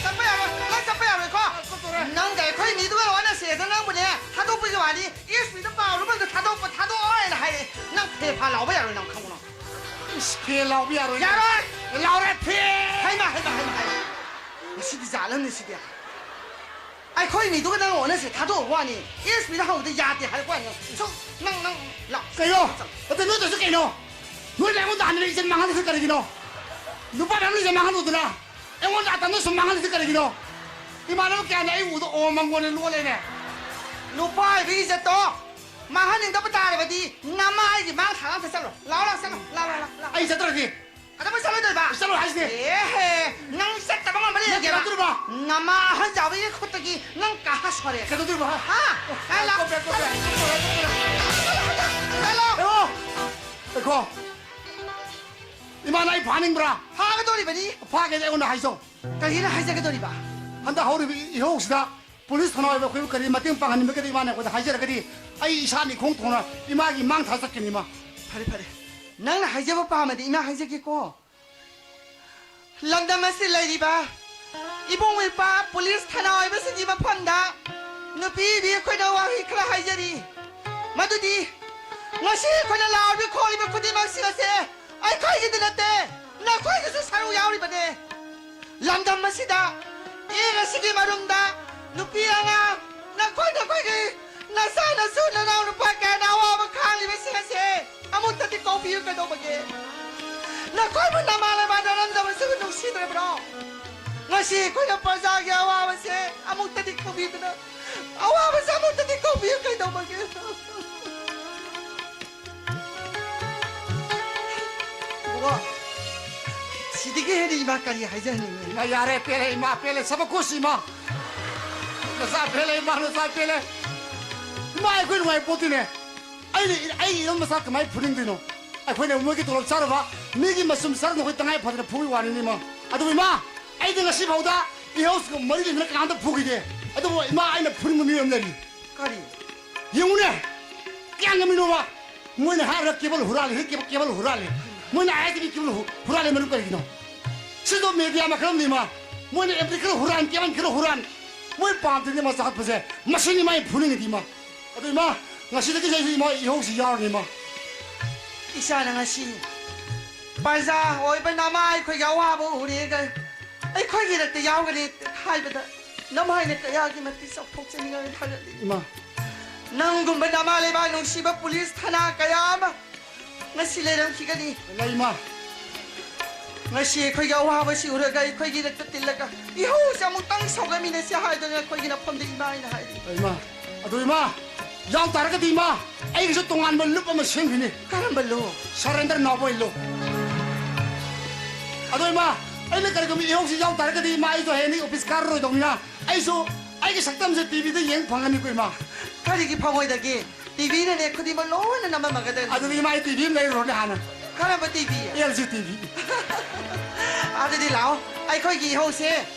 ꯆꯠꯄ ꯌꯥꯔꯣꯏ, ꯅꯪ ꯆꯠꯄ ꯌꯥꯔꯣꯏꯀꯣ꯫ ꯅꯪꯒ ꯑꯩꯈꯣꯏ ꯑꯅꯤꯗꯨꯒ ꯋꯥꯅ ꯁꯦꯗ ꯅꯪꯕꯨꯅꯦ ꯊꯥꯗꯣꯛꯄꯒꯤ ꯋꯥꯅꯤ꯫ ꯏꯁ ꯃꯤꯗ ꯄꯥꯎ ꯑꯃꯗ ꯊꯥꯗꯣꯛꯄ ꯊꯥꯗꯣꯛꯑꯣ ꯍꯥꯏꯅ ꯍꯥꯏꯔꯛꯑꯦ꯫ ꯅꯪ ꯐꯦ ꯐꯥ ꯂꯥꯎꯕ ꯌꯥꯔꯣꯏ, ꯅꯪ ꯈꯪꯉꯨ ꯅꯪ꯫ ꯏꯁ, ꯐꯦ ꯂꯥꯎꯕ ꯌꯥꯔꯣꯏ꯫ ꯌꯥꯔꯣꯏ! ꯂꯥꯎꯔꯦ, ꯐꯦ! ꯍꯩꯃꯥ, ꯍꯩꯃꯥ, ꯍꯩꯃꯥ, ꯍꯩꯃꯥ꯫ ꯉꯁꯤꯗꯤ ꯖꯥꯠ ꯑꯃꯅꯤ ꯁꯤꯗꯤ꯫ ꯑꯩꯈꯣꯏ ꯃꯤꯗꯨꯒ ꯅꯪ ꯑꯣꯟꯅꯁꯦ ꯊꯥꯗꯣꯛꯑꯕ ꯋꯥꯅꯤ꯫ ꯑꯦꯁ ꯄꯤꯗ ꯍꯧꯕꯗ ꯌꯥꯗꯦ ꯍꯥꯏꯔꯛꯄ ꯋꯥꯅꯤ꯫ ꯁꯨꯝ ꯅꯪ, ꯅꯪ ꯂꯥꯛ꯫ ꯀꯩꯅꯣ? ꯑꯗ ꯅꯣꯏ ꯇꯧꯔꯤꯁꯦ ꯀꯩꯅꯣ? ꯅꯣꯏꯅ ꯑꯩꯉꯣꯟꯗ ꯍꯥꯟꯅ ꯏꯖꯠ ꯃꯥꯡꯍꯜꯂꯤꯁꯦ ꯀꯔꯤꯒꯤꯅꯣ? ꯅꯨꯄꯥ ꯃꯌꯥꯝ ꯏꯖꯠ ꯃꯥꯡꯍꯜꯂꯨꯗꯅ ꯑꯩꯉꯣꯟꯗ ꯑꯇꯝꯅ ꯁꯨꯝ ꯃꯥꯡꯍꯜꯂꯤꯁꯦ ꯀꯔꯤꯒꯤꯅꯣ? ꯏꯃꯥꯟꯅꯕ ꯀꯌꯥꯅ ꯑꯩ ꯎꯕꯗ ꯑꯣ ꯃꯪꯒꯣꯟꯅ ꯂꯣꯜꯂꯦꯅꯦ꯫ ꯅꯨꯄꯥ ꯑꯣꯏꯕꯒꯤ ꯏꯖꯠꯇꯣ ꯃꯥꯡꯍꯟꯅꯤꯡꯗꯕ ꯇꯥꯔꯕꯗꯤ ꯅꯃꯥ ꯑꯩꯒꯤ ꯃꯥꯡ ꯊꯥꯡ ꯑꯝꯇ ꯆꯠꯂꯣ꯫ ꯂꯥꯛꯑꯣ, ꯂꯥꯛꯑꯣ, ꯆꯠꯂꯣ, ꯂꯥꯛꯑꯣ, ꯂꯥꯛꯑꯣ, ꯂꯥꯛꯑꯣ꯫ ꯑꯩ ꯆꯠꯇ꯭ꯔꯗꯤ? ꯀꯩꯗꯧꯕꯩ ꯆꯠꯂꯣꯏꯗꯣꯏꯕ? ꯆꯠꯂꯣ ꯍꯥꯏꯁꯤꯗꯤ꯫ ꯑꯦꯍꯦ, ꯅꯪ ꯆꯠꯇꯕ ꯉꯝꯕ ꯅꯪ ꯂꯩꯔꯒꯦꯕ? ꯀꯩꯗꯧꯗꯣꯔꯤꯕ? ꯅꯃꯥ ꯑꯍꯟ ꯖꯥꯎꯕꯒꯤ ꯈꯨꯠꯇꯒꯤ ꯅꯪ ꯀꯥ ꯁꯣꯔꯦ꯫ ꯀꯩꯗꯧꯗꯣꯏꯕ? ꯍꯥ? ꯍꯥꯏ ꯂꯥꯎ꯫ ꯀꯣꯄꯦ, ꯀꯣꯄꯦ꯫ ꯍꯥꯏ ꯂꯥꯎ꯫ ꯑꯣ! ꯑꯩꯈꯣ! ꯏꯃꯥꯅ ꯑꯩ ꯐꯥꯅꯤꯡꯕ꯭ꯔꯥ? ꯐꯥꯒꯗꯧꯔꯤꯕꯅꯤ꯫ ꯐꯥꯒꯦꯗꯤ ꯑꯩꯉꯣꯟꯗ ꯍꯥꯏꯖꯧ꯫ ꯀꯔꯤꯅ ꯍꯥꯏꯖꯒꯗꯧꯔꯤꯕ? ꯍꯟꯗꯛ ꯍꯧꯔꯤꯕ ꯏꯍꯧꯁꯤꯗ ꯄꯨꯂꯤꯁ ꯊꯧꯅꯥ ꯑꯣꯏꯕ ꯑꯩꯈꯣꯏꯕꯨ ꯀꯔꯤ ꯃꯇꯦꯡ ꯄꯥꯡꯍꯟꯅꯤꯡꯕꯒꯦ ꯏꯃꯥꯅ ꯑꯩꯈꯣꯏꯗ ꯍꯥꯏꯖꯔꯒꯗꯤ ꯑꯩ ꯏꯁꯥꯅ ꯏꯈꯣꯡ ꯊꯣꯡꯅ ꯏꯃꯥꯒꯤ ꯃꯥꯡ ꯊꯥ ꯆꯠꯀꯅꯤ ꯏꯃꯥ꯫ ꯐꯔꯦ, ꯐꯔꯦ꯫ ꯅꯪꯅ ꯍꯥꯏꯖꯕ ꯄꯥꯝꯃꯗꯤ ꯏꯃꯥ ꯍꯥꯏꯖꯒꯦꯀꯣ꯫ ꯂꯝꯗꯝ ꯑꯁꯤ ꯂꯩꯔꯤꯕ ꯏꯕꯨꯡ ꯏꯄ꯭ꯋꯥ ꯄꯨꯂꯤꯁ ꯊꯧꯅꯥ ꯑꯣꯏꯕꯁꯤꯡꯒꯤ ꯃꯐꯝꯗ ꯅꯨꯄꯤꯗꯤ ꯑꯩꯈꯣꯏꯅ ꯋꯥꯍꯩ ꯈꯔ ꯍꯥꯏꯖꯔꯤ꯫ ꯃꯗꯨꯗꯤ ꯉꯁꯤ ꯑꯩꯈꯣꯏꯅ ꯂꯥꯎꯔꯤꯕ ꯈꯣꯡꯂꯤꯕ ꯈꯨꯗꯤꯡꯃꯛꯁꯤꯡ ꯑꯁꯦ ꯑꯩꯈꯣꯏꯒꯤꯗ ꯅꯠꯇꯦ, ꯅꯈꯣꯏꯒꯤꯁꯨ ꯁꯔꯨꯛ ꯌꯥꯎꯔꯤꯕꯅꯦ꯫ ꯂꯝꯗꯝ ꯑꯁꯤꯗ ꯏꯪ ꯑꯁꯤꯒꯤ ꯃꯔꯨꯝꯗ ꯅꯨꯄꯤ ꯑꯉꯥꯡ ꯅꯈꯣꯏ ꯅꯈꯣꯏꯒꯤ ꯅꯆꯥ ꯅꯁꯨ ꯅꯅꯥꯎ ꯅꯨꯄꯥ ꯀꯌꯥꯅ ꯑꯋꯥꯕ ꯈꯥꯡꯂꯤꯕꯁꯤꯡ ꯑꯁꯦ ꯑꯃꯨꯛꯇꯗꯤ ꯀꯧꯕꯤꯌꯨ ꯀꯩꯗꯧꯕꯒꯦ? ꯅꯈꯣꯏꯕꯨ ꯅꯃꯥ ꯂꯩꯕꯥꯛ ꯅꯔꯝꯗꯕꯁꯤꯕꯨ ꯅꯨꯡꯁꯤꯗ꯭ꯔꯕ꯭ꯔꯣ? ꯉꯁꯤ ꯑꯩꯈꯣꯏꯅ ꯄ꯭ꯔꯖꯥꯒꯤ ꯑꯋꯥꯕꯁꯦ ꯑꯃꯨꯛꯇꯗꯤ ꯀꯧꯕꯤꯗꯨꯅ ꯑꯋꯥꯕꯁꯦ ꯑꯃꯨꯛꯇꯗꯤ ꯀꯧꯕꯤꯌꯨ ꯀꯩꯗꯧꯕꯒꯦ? ꯏꯕꯨꯡꯉꯣ, ꯁꯤꯗꯒꯤ ꯍꯦꯟꯅ ꯏꯃꯥ ꯀꯔꯤ ꯍꯥꯏꯖꯍꯟꯅꯤꯡꯉꯤ? ꯏꯃꯥ ꯌꯥꯔꯦ, ꯄꯦꯜꯂꯦ ꯏꯃꯥ, ꯄꯦꯜꯂꯦ, ꯁꯕꯀꯨꯁ ꯏꯃꯥ꯫ ꯅꯆꯥ ꯄꯦꯜꯂꯦ ꯏꯃꯥ, ꯅꯆꯥ ꯄꯦꯜꯂꯦ꯫ ꯏꯃꯥ ꯑꯩꯈꯣꯏ ꯅꯨꯡꯉꯥꯏ ꯄꯣꯠꯇꯤꯅꯦ꯫ ꯑꯩꯅ ꯑꯩꯒꯤ ꯏꯔꯝ ꯃꯆꯥ ꯀꯃꯥꯏꯅ ꯐꯨꯅꯤꯡꯗꯣꯏꯅꯣ? ꯑꯩꯈꯣꯏꯅ ꯃꯣꯏꯒꯤ ꯇꯣꯂꯣꯞ ꯆꯥꯔꯨꯕ ꯃꯤꯒꯤ ꯃꯆꯨꯝ ꯆꯥꯔꯨꯕ ꯑꯩꯈꯣꯏ ꯇꯉꯥꯏ ꯐꯗꯅ ꯐꯨꯕꯒꯤ ꯋꯥꯅꯤꯅꯦ ꯏꯃꯥ꯫ ꯑꯗꯨꯕꯨ ꯏꯃꯥ, ꯑꯩꯗꯤ ꯉꯁꯤ ꯐꯥꯎꯗ ꯏꯍꯧꯁꯤꯒ ꯃꯔꯤ ꯂꯩꯅꯅ ꯀꯅꯥꯝꯇ ꯐꯨꯈꯤꯗꯦ꯫ ꯑꯗꯨꯕꯨ ꯏꯃꯥ, ꯑꯩꯅ ꯐꯨꯅꯤꯡꯕ ꯃꯤ ꯑꯃ ꯂꯩꯔꯤ꯫ ꯀꯔꯤ? ꯌꯦꯡꯉꯨꯅꯦ, ꯀꯌꯥꯝ ꯉꯝꯃꯤꯅꯣꯕ? ꯃꯣꯏꯅ ꯍꯥꯏꯔꯒ ꯀꯦꯕꯜ ꯍꯨꯔꯥꯜꯂꯤ, ꯀꯦꯕꯜ, ꯀꯦꯕꯜ ꯍꯨꯔꯥꯜꯂꯤ꯫ ꯃꯣꯏꯅ ꯑꯥꯏ ꯑꯦꯁ ꯇꯤ ꯚꯤ ꯀꯦꯕꯜ ꯍꯨ-, ꯍꯨꯔꯥꯜꯂꯤ ꯃꯔꯝ ꯀꯔꯤꯒꯤꯅꯣ? ꯁꯤꯗꯣ ꯃꯦꯗꯤꯌꯥ ꯃꯈꯜ ꯑꯃꯅꯤ ꯏꯃꯥ꯫ ꯃꯣꯏꯅ ꯑꯦꯝꯄ꯭ꯂꯤ ꯈꯔ ꯍꯨꯔꯥꯟ, ꯀꯦꯕꯜ ꯈꯔ ꯍꯨꯔꯥꯟ꯫ ꯃꯣꯏ ꯄꯥꯝꯗ꯭ꯔꯗꯤ ꯃꯆꯥ ꯍꯥꯠꯄꯁꯦ꯫ ꯃꯁꯤꯅꯤ ꯃꯥꯏ ꯐꯨꯅꯤꯡꯉꯤꯗꯤ ꯏꯃꯥ꯫ ꯑꯗꯨ ꯏꯃꯥ, ꯉꯁꯤꯗꯒꯤ ꯑꯩꯁꯨ ꯏꯃꯥ ꯏꯍꯧꯁꯤ ꯌꯥꯎꯔꯅꯤ ꯏꯃꯥ꯫ ꯏꯆꯥꯅ ꯉꯁꯤ ꯄ꯭ꯔꯖꯥ ꯑꯣꯏꯕ ꯅꯃꯥ ꯑꯩꯈꯣꯏꯒꯤ ꯑꯋꯥꯕ ꯎꯔꯦꯒ ꯑꯩꯈꯣꯏꯒꯤ ꯔꯛꯇ ꯌꯥꯎꯒꯅꯤ ꯍꯥꯏꯕꯗ ꯅꯝꯍꯥꯏꯅ ꯀꯌꯥꯒꯤ ꯃꯇꯤꯛ ꯆꯥꯎꯊꯣꯛꯆꯅꯤꯡꯉꯥꯏ ꯍꯥꯏꯔꯛꯂꯤ꯫ ꯏꯃꯥ꯫ ꯅꯪꯒꯨꯝꯕ ꯅꯃꯥ ꯂꯩꯕꯥꯛ ꯅꯨꯡꯁꯤꯕ ꯄꯨꯂꯤꯁ ꯊꯅꯥ ꯀꯌꯥ ꯑꯃ ꯉꯁꯤ ꯂꯩꯔꯝꯈꯤꯒꯅꯤ꯫ ꯂꯩ, ꯏꯃꯥ꯫ ꯉꯁꯤ ꯑꯩꯈꯣꯏꯒꯤ ꯑꯋꯥꯕꯁꯤ ꯎꯔꯒ ꯑꯩꯈꯣꯏꯒꯤ ꯔꯛꯇ ꯇꯤꯜꯂꯒ ꯏꯍꯧꯁꯦ ꯑꯃꯨꯛꯇꯪ ꯁꯧꯒꯠꯃꯤꯟꯅꯁꯤ ꯍꯥꯏꯗꯨꯅ ꯑꯩꯈꯣꯏꯒꯤ ꯅꯐꯝꯗ ꯏꯃꯥ ꯑꯩꯅ ꯍꯥꯏꯔꯤ꯫ ꯏꯃꯥ, ꯑꯗꯨ ꯏꯃꯥ, ꯌꯥꯎ ꯇꯥꯔꯒꯗꯤ ꯏꯃꯥ, ꯑꯩꯒꯤꯁꯨ ꯇꯣꯉꯥꯟꯕ ꯂꯨꯞ ꯑꯃ ꯁꯦꯝꯈꯤꯅꯤ꯫ ꯀꯔꯝꯕ ꯂꯨꯞ? Surrender ꯅꯥꯎꯕꯣꯏ ꯂꯨꯞ꯫ ꯑꯗꯣ ꯏꯃꯥ, ꯑꯩꯅ ꯀꯔꯤꯒꯨꯝꯕ ꯏꯍꯧꯁꯤ ꯌꯥꯎ ꯇꯥꯔꯒꯗꯤ ꯏꯃꯥ, ꯑꯩꯁꯨ ꯍꯌꯦꯡꯗꯒꯤ ꯑꯣꯐꯤꯁ ꯀꯥꯔꯔꯣꯏꯗꯧꯅꯤꯅ ꯑꯩꯁꯨ ꯑꯩꯒꯤ ꯁꯛꯇꯝꯁꯦ ꯇꯤꯚꯤꯗ ꯌꯦꯡ ꯐꯪꯒꯅꯤꯀꯣ ꯏꯃꯥ꯫ ꯀꯔꯤꯒꯤ ꯐꯪꯉꯣꯏꯗꯒꯦ? ꯇꯤꯚꯤꯅꯅꯦ ꯈꯨꯗꯤꯡꯃꯛ ꯂꯣꯏꯅ ꯅꯝꯃꯝꯃꯒꯗꯣꯏꯅꯤ꯫ ꯑꯗꯨꯗꯤ ꯏꯃꯥ, ꯑꯩ ꯇꯤꯚꯤ ꯑꯃ ꯂꯩꯔꯨꯔꯣꯅꯦ ꯍꯥꯟꯅ꯫ ꯀꯔꯝꯕ ꯇꯤꯚꯤ? L G TV. ꯑꯗꯨꯗꯤ ꯂꯥꯛꯑꯣ, ꯑꯩꯈꯣꯏꯒꯤ ꯏꯍꯧꯁꯦ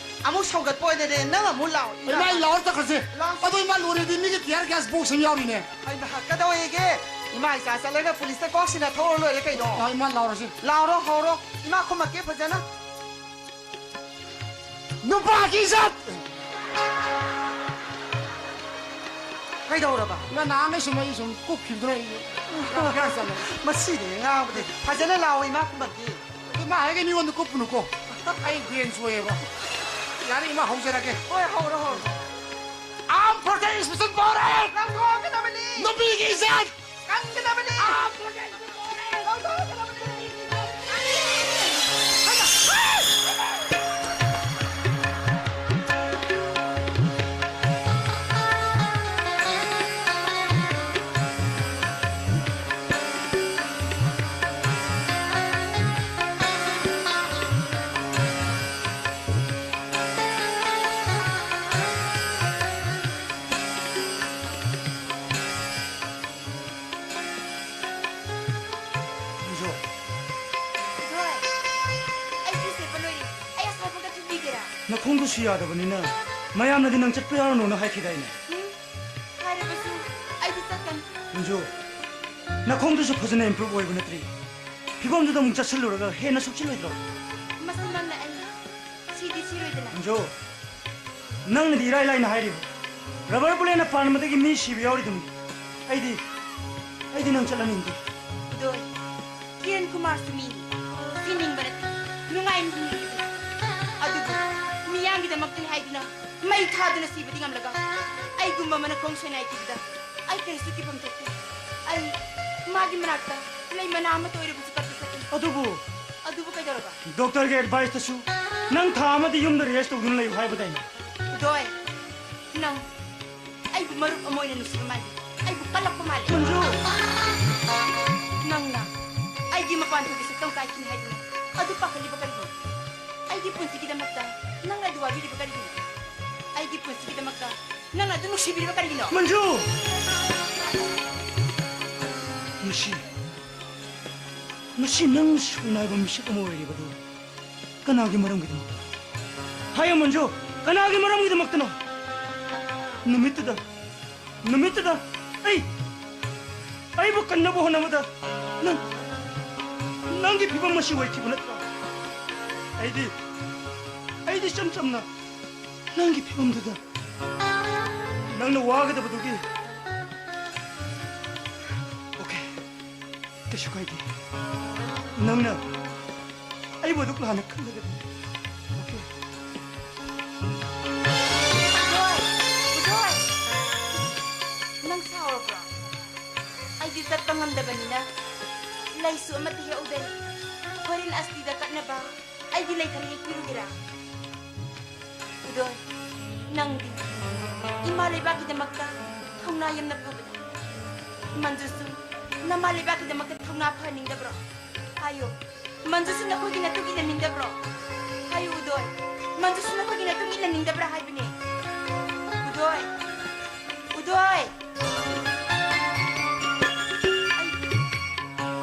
ꯑꯃꯨꯛ ꯁꯧꯒꯠꯄ ꯑꯣꯏꯅꯅꯦ, ꯅꯪ ꯑꯃꯨꯛ ꯂꯥꯛꯑꯣ, ꯏꯃꯥ꯫ ꯏꯃꯥ, ꯑꯩ ꯂꯥꯛꯑꯣ ꯆꯠꯈ꯭ꯔꯁꯦ꯫ ꯂꯥꯛꯑꯣ꯫ ꯑꯗꯣ ꯏꯃꯥ, ꯂꯣꯏꯔꯦꯗꯤ, ꯃꯤꯒꯤ tear gas box ꯑꯃ ꯌꯥꯎꯔꯤꯅꯦ꯫ ꯍꯩꯃꯥ, ꯀꯩꯗꯧꯋꯦꯒꯦ? ꯏꯃꯥ ꯏꯆꯥ ꯆꯠꯂꯒ ꯄꯨꯂꯤꯁꯇ ꯀꯣꯛ ꯁꯤꯟꯅ ꯊꯣꯛꯑ ꯂꯣꯏꯔꯦ ꯀꯩꯅꯣ꯫ ꯂꯥꯛꯑꯣ ꯏꯃꯥ, ꯂꯥꯎꯔꯁꯤ꯫ ꯂꯥꯎꯔꯣ, ꯍꯧꯔꯣ꯫ ꯏꯃꯥ ꯈꯨꯝꯃꯛꯀꯦ ꯐꯖꯅ꯫ ꯅꯨꯄꯥꯒꯤ ꯏꯖꯠ! ꯀꯩꯗꯧꯔꯕ? ꯅ ꯅꯍꯥꯟꯒꯩ ꯁꯨꯝ ꯑꯩ ꯁꯨꯝ ꯀꯨꯞꯈꯤꯕꯗꯨꯅ ꯑꯩ ꯌꯥꯝ ꯆꯜꯂꯦ꯫ ꯃꯁꯤꯗꯤ ꯉꯥꯡꯕꯗꯤ ꯐꯖꯅ ꯂꯥꯎ, ꯏꯃꯥ ꯈꯨꯝꯃꯛꯀꯦ꯫ ꯑꯗꯨ ꯃꯥ ꯍꯥꯏꯒꯦ ꯃꯤꯉꯣꯟꯗ ꯀꯨꯞꯄꯨꯅꯨꯀꯣ꯫ ꯑꯩ brain ꯁꯣꯛꯑꯦꯕ꯫ ꯌꯥꯔꯦ ꯏꯃꯥ, ꯍꯧꯖꯔꯒꯦ꯫ ꯍꯣꯏ, ꯍꯧꯔꯣ, ꯍꯧꯔꯣ꯫ Armed forces special power! ꯂꯧꯊꯣꯛꯀꯗꯕꯅꯤ! ꯅꯨꯄꯤꯒꯤ ꯏꯖꯠ! ꯀꯟꯒꯗꯕꯅꯤ! ꯂꯧꯊꯣꯛꯀꯗꯕꯅꯤ! ꯏꯟꯖꯣ꯫ ꯏꯕꯣꯏ, ꯑꯩ ꯐꯤ ꯁꯦꯠꯄ ꯂꯣꯏꯔꯦ꯫ ꯑꯩ ꯑꯁꯥꯏꯐꯥꯎꯗ ꯊꯤꯟꯕꯤꯒꯦꯔꯥ? ꯅꯈꯣꯡꯗꯨꯁꯨ ꯌꯥꯗꯕꯅꯤꯅ ꯃꯌꯥꯝꯅꯗꯤ ꯅꯪ ꯆꯠꯄ ꯌꯥꯔꯨꯅꯨꯅ ꯍꯥꯏꯈꯤꯗꯥꯏꯅꯦ? ꯎꯝ, ꯍꯥꯏꯔꯕꯁꯨ ꯑꯩꯗꯤ ꯆꯠꯀꯅꯤ꯫ ꯏꯟꯖꯣ, ꯅꯈꯣꯡꯗꯨꯁꯨ ꯐꯖꯅ improve ꯑꯣꯏꯕ ꯅꯠꯇ꯭ꯔꯤ꯫ ꯐꯤꯕꯝꯗꯨꯗ ꯑꯃꯨꯛ ꯆꯠꯁꯤꯜꯂꯨꯔꯒ ꯍꯦꯟꯅ ꯁꯣꯛꯆꯤꯜꯂꯣꯏꯗ꯭ꯔꯣ? ꯃꯁꯤꯃꯛꯅ ꯑꯩ ꯁꯤꯗꯤ ꯁꯤꯔꯣꯏꯗꯅ꯫ ꯏꯟꯖꯣ, ꯅꯪꯅꯗꯤ ꯏꯔꯥꯏ ꯂꯥꯏꯅ ꯍꯥꯏꯔꯤꯕ, rubber bulletꯅ ꯄꯥꯟꯕꯗꯒꯤ ꯃꯤ ꯁꯤꯕ ꯌꯥꯎꯔꯤꯗꯨꯅꯤ꯫ ꯑꯩꯗꯤ, ꯑꯩꯗꯤ ꯅꯪ ꯆꯠꯂꯅꯤꯡꯗꯦ꯫ ꯏꯗꯣꯏ, ꯀꯤꯔꯟ ꯀꯨꯃꯥꯔꯁꯨ ꯃꯤꯅꯤ꯫ ꯁꯤꯅꯤꯡꯕ ꯅꯠꯇꯦ, ꯅꯨꯡꯉꯥꯏꯅꯤꯡꯉꯤꯕꯅꯤ꯫ ꯑꯗꯨꯕꯨ ꯃꯤꯌꯥꯝꯒꯤꯗꯃꯛꯇꯅꯤ ꯍꯥꯏ ꯅ ꯃꯩ ꯊꯥꯗꯨꯅ ꯁꯤꯕꯗꯤ ꯉꯝꯂꯒ ꯑꯩꯒꯨꯝꯕ ꯑꯃꯅ ꯈꯣꯡ ꯁꯣꯏꯅꯥꯏꯈꯤꯕꯗ ꯑꯩ ꯀꯔꯤꯁꯨ ꯀꯤꯐꯝ ꯊꯣꯛꯇꯦ꯫ ꯑꯩ ꯃꯥꯒꯤ ꯃꯅꯥꯛꯇ ꯂꯩ ꯃꯅꯥ ꯑꯃꯠꯇ ꯑꯣꯏꯔꯕꯁꯨ ꯀꯠꯄ ꯆꯠꯀꯅꯤ꯫ ꯑꯗꯨꯕꯨ ꯑꯗꯨꯕꯨ ꯀꯩꯗꯧꯔꯕ? ꯗꯣꯛꯇꯔꯒꯤ ꯑꯦꯗꯚꯥꯏꯁꯇꯁꯨ ꯅꯪ ꯊꯥ ꯑꯃꯗꯤ ꯌꯨꯝꯗ ꯔꯦꯁ ꯇꯧꯗꯨꯅ ꯂꯩꯌꯨ ꯍꯥꯏꯕꯗꯥꯏꯅꯦ? ꯎꯗꯣꯏ, ꯅꯪ ꯑꯩꯕꯨ ꯃꯔꯨꯞ ꯑꯃ ꯑꯣꯏꯅ ꯅꯨꯡꯁꯤꯕ ꯃꯥꯜꯂꯤ꯫ ꯑꯩꯕꯨ ꯀꯜꯂꯛꯄ ꯃꯥꯜꯂꯤ꯫ ꯃꯟꯖꯨ! ꯅꯪꯅ ꯑꯩꯒꯤ ꯃꯄꯥꯟ ꯊꯣꯛꯄ ꯁꯛꯇꯝ ꯀꯥꯏꯈꯤꯅꯤ ꯍꯥꯏꯗꯨꯅ ꯑꯗꯨ ꯄꯥꯈꯠꯂꯤꯕ ꯀꯔꯤꯒꯤꯅꯣ? ꯑꯩꯒꯤ ꯄꯨꯟꯁꯤꯒꯤꯗꯃꯛꯇ ꯅꯪꯅ ꯑꯗꯨ ꯋꯥꯕꯤꯔꯤꯕ ꯀꯔꯤꯒꯤꯅꯣ? ꯑꯩꯒꯤ ꯄꯨꯟꯁꯤꯒꯤꯗꯃꯛꯇ ꯅꯪꯅ ꯑꯗꯨ ꯅꯨꯡꯁꯤꯕꯤꯔꯤꯕ ꯀꯔꯤꯒꯤꯅꯣ? ꯃꯟꯖꯨ! ꯃꯁꯤ, ꯃꯁꯤ ꯅꯪ ꯁꯣꯏꯅꯥꯏꯕ ꯃꯤꯁꯛ ꯑꯃ ꯑꯣꯏꯔꯤꯕꯗꯨ ꯀꯅꯥꯒꯤ ꯃꯔꯝꯒꯤꯗꯃꯛꯇꯅꯣ? ꯍꯥꯏꯌꯨ ꯃꯟꯖꯨ, ꯀꯅꯥꯒꯤ ꯃꯔꯝꯒꯤꯗꯃꯛꯇꯅꯣ? ꯅꯨꯃꯤꯠꯇꯨꯗ, ꯅꯨꯃꯤꯠꯇꯨꯗ ꯑꯩ, ꯑꯩꯕꯨ ꯀꯟꯅꯕ ꯍꯣꯠꯅꯕꯗ ꯅꯪ, ꯅꯪꯒꯤ ꯐꯤꯕꯝ ꯑꯁꯤ ꯑꯣꯏꯈꯤꯕ ꯅꯠꯇ꯭ꯔꯥ? ꯑꯩꯗꯤ, ꯑꯩꯗꯤ ꯏꯆꯝ ꯆꯝꯅ ꯅꯪꯒꯤ ꯐꯤꯕꯝꯗꯨꯗ ꯅꯪꯅ ꯋꯥꯒꯗꯕꯗꯨꯒꯤ꯫ ꯑꯣꯀꯦ, ꯀꯩꯁꯨ ꯀꯥꯏꯗꯦ꯫ ꯅꯪꯅ ꯑꯩꯕꯨ ꯑꯗꯨꯛ ꯂꯥꯟꯅ ꯈꯜꯂꯒꯗꯤ꯫ ꯑꯣꯀꯦ꯫ ꯎꯗꯣꯏ! ꯎꯗꯣꯏ! ꯅꯪ ꯁꯥꯎꯔꯕ꯭ꯔꯣ? ꯑꯩꯗꯤ ꯆꯠꯄ ꯉꯝꯗꯕꯅꯤꯅ ꯂꯩꯁꯨ ꯑꯃꯠꯇ ꯍꯦꯛꯎꯗꯦ꯫ ꯍꯣꯔꯦꯟ ꯑꯁꯇꯤꯗ ꯀꯠꯅꯕ ꯑꯩꯒꯤ ꯂꯩ ꯈꯔ ꯍꯦꯛꯄꯤꯔꯨꯒꯦꯔꯥ? ꯎꯗꯣꯏ, ꯅꯪꯗꯤ ꯏꯃꯥ ꯂꯩꯕꯥꯛꯀꯤꯗꯃꯛꯇ ꯊꯧꯅꯥ ꯌꯥꯝꯅ ꯐꯕꯅꯤ꯫ ꯃꯟꯖꯨꯁꯨ ꯅꯃꯥ ꯂꯩꯕꯥꯛꯀꯤꯗꯃꯛꯇ ꯊꯧꯅꯥ ꯐꯍꯟꯅꯤꯡꯗꯕ꯭ꯔꯣ? ꯍꯥꯏꯌꯨ, ꯃꯟꯖꯨꯁꯨ ꯅꯈꯣꯏꯒꯤ ꯅꯇꯨꯡ ꯏꯟꯅꯅꯤꯡꯗꯕ꯭ꯔꯣ? ꯍꯥꯏꯌꯨ ꯎꯗꯣꯏ, ꯃꯟꯖꯨꯁꯨ ꯅꯈꯣꯏꯒꯤ ꯅꯇꯨꯡ ꯏꯟꯅꯅꯤꯡꯗꯕ꯭ꯔꯥ ꯍꯥꯏꯕꯅꯦ? ꯎꯗꯣꯏ, ꯎꯗꯣꯏ!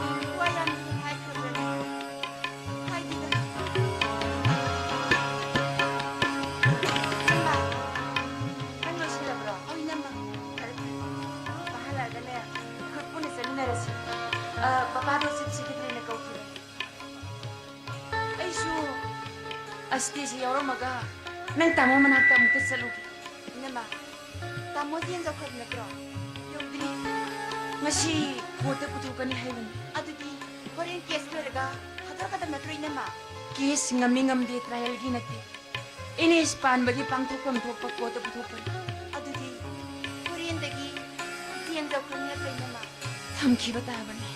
ꯑꯩ ꯋꯥ ꯌꯥꯝ ꯍꯦꯟꯅ ꯍꯥꯏꯈ꯭ꯔꯕ꯭ꯔꯅꯦ? ꯍꯥꯏꯗꯦꯗ꯫ ꯏꯅꯝꯃ, ꯅꯪ ꯂꯣꯏꯁꯤꯜꯂꯕ꯭ꯔꯣ? ꯑꯧ, ꯏꯅꯝꯃ꯫ ꯐꯔꯦ, ꯐꯔꯦ꯫ ꯄꯥ ꯍꯜꯂꯛꯑꯒꯅꯦ, ꯑꯩꯈꯣꯏ ꯄꯨꯟꯅ ꯆꯠꯃꯤꯟꯅꯔꯁꯤ꯫ ꯑ, ꯄꯄꯥꯗꯣ ꯆꯤꯞ ꯁꯦꯀ꯭ꯔꯦꯇꯔꯤꯅ ꯀꯧꯈꯤꯕꯅꯦ꯫ ꯑꯩꯁꯨ ꯑꯁꯇꯤꯁꯤ ꯌꯥꯎꯔꯝꯃꯒ ꯅꯪ ꯇꯥꯃꯣ ꯃꯅꯥꯛꯇ ꯑꯃꯨꯛꯇ ꯆꯠꯂꯨꯒꯦ꯫ ꯏꯅꯝꯃ, ꯇꯥꯃꯣꯗꯤ ꯌꯦꯟ ꯆꯠꯈ꯭ꯔꯕ ꯅꯠꯇ꯭ꯔꯣ? ꯌꯧꯗ꯭ꯔꯤ꯫ ꯉꯁꯤ ꯀꯣꯔꯠꯇ ꯄꯨꯊꯣꯛꯀꯅꯤ ꯍꯥꯏꯕꯅꯤ꯫ ꯑꯗꯨꯗꯤ ꯍꯣꯔꯦꯟ ꯀꯦꯁ ꯂꯣꯏꯔꯒ ꯊꯥꯗꯣꯔꯛꯀꯗꯕ ꯅꯠꯇ꯭ꯔꯣ, ꯏꯅꯝꯃ? ꯀꯦꯁ ꯉꯝꯃꯤ ꯉꯝꯗꯦ ꯇ꯭ꯔꯥꯏꯌꯦꯜꯒꯤ ꯅꯠꯇꯦ꯫ ꯏꯅꯦ ꯄꯥꯟꯕꯒꯤ ꯄꯥꯡꯊꯣꯛꯐꯝ ꯊꯣꯛꯄ ꯄꯣꯠꯇ ꯄꯨꯊꯣꯛꯄꯅꯤ꯫ ꯑꯗꯨꯗꯤ ꯍꯣꯔꯦꯟꯗꯒꯤ ꯆꯦꯟꯖꯧ ꯈꯪꯅ ꯀꯩꯅꯃ ꯊꯝꯈꯤꯕ ꯇꯥꯕꯅꯤ꯫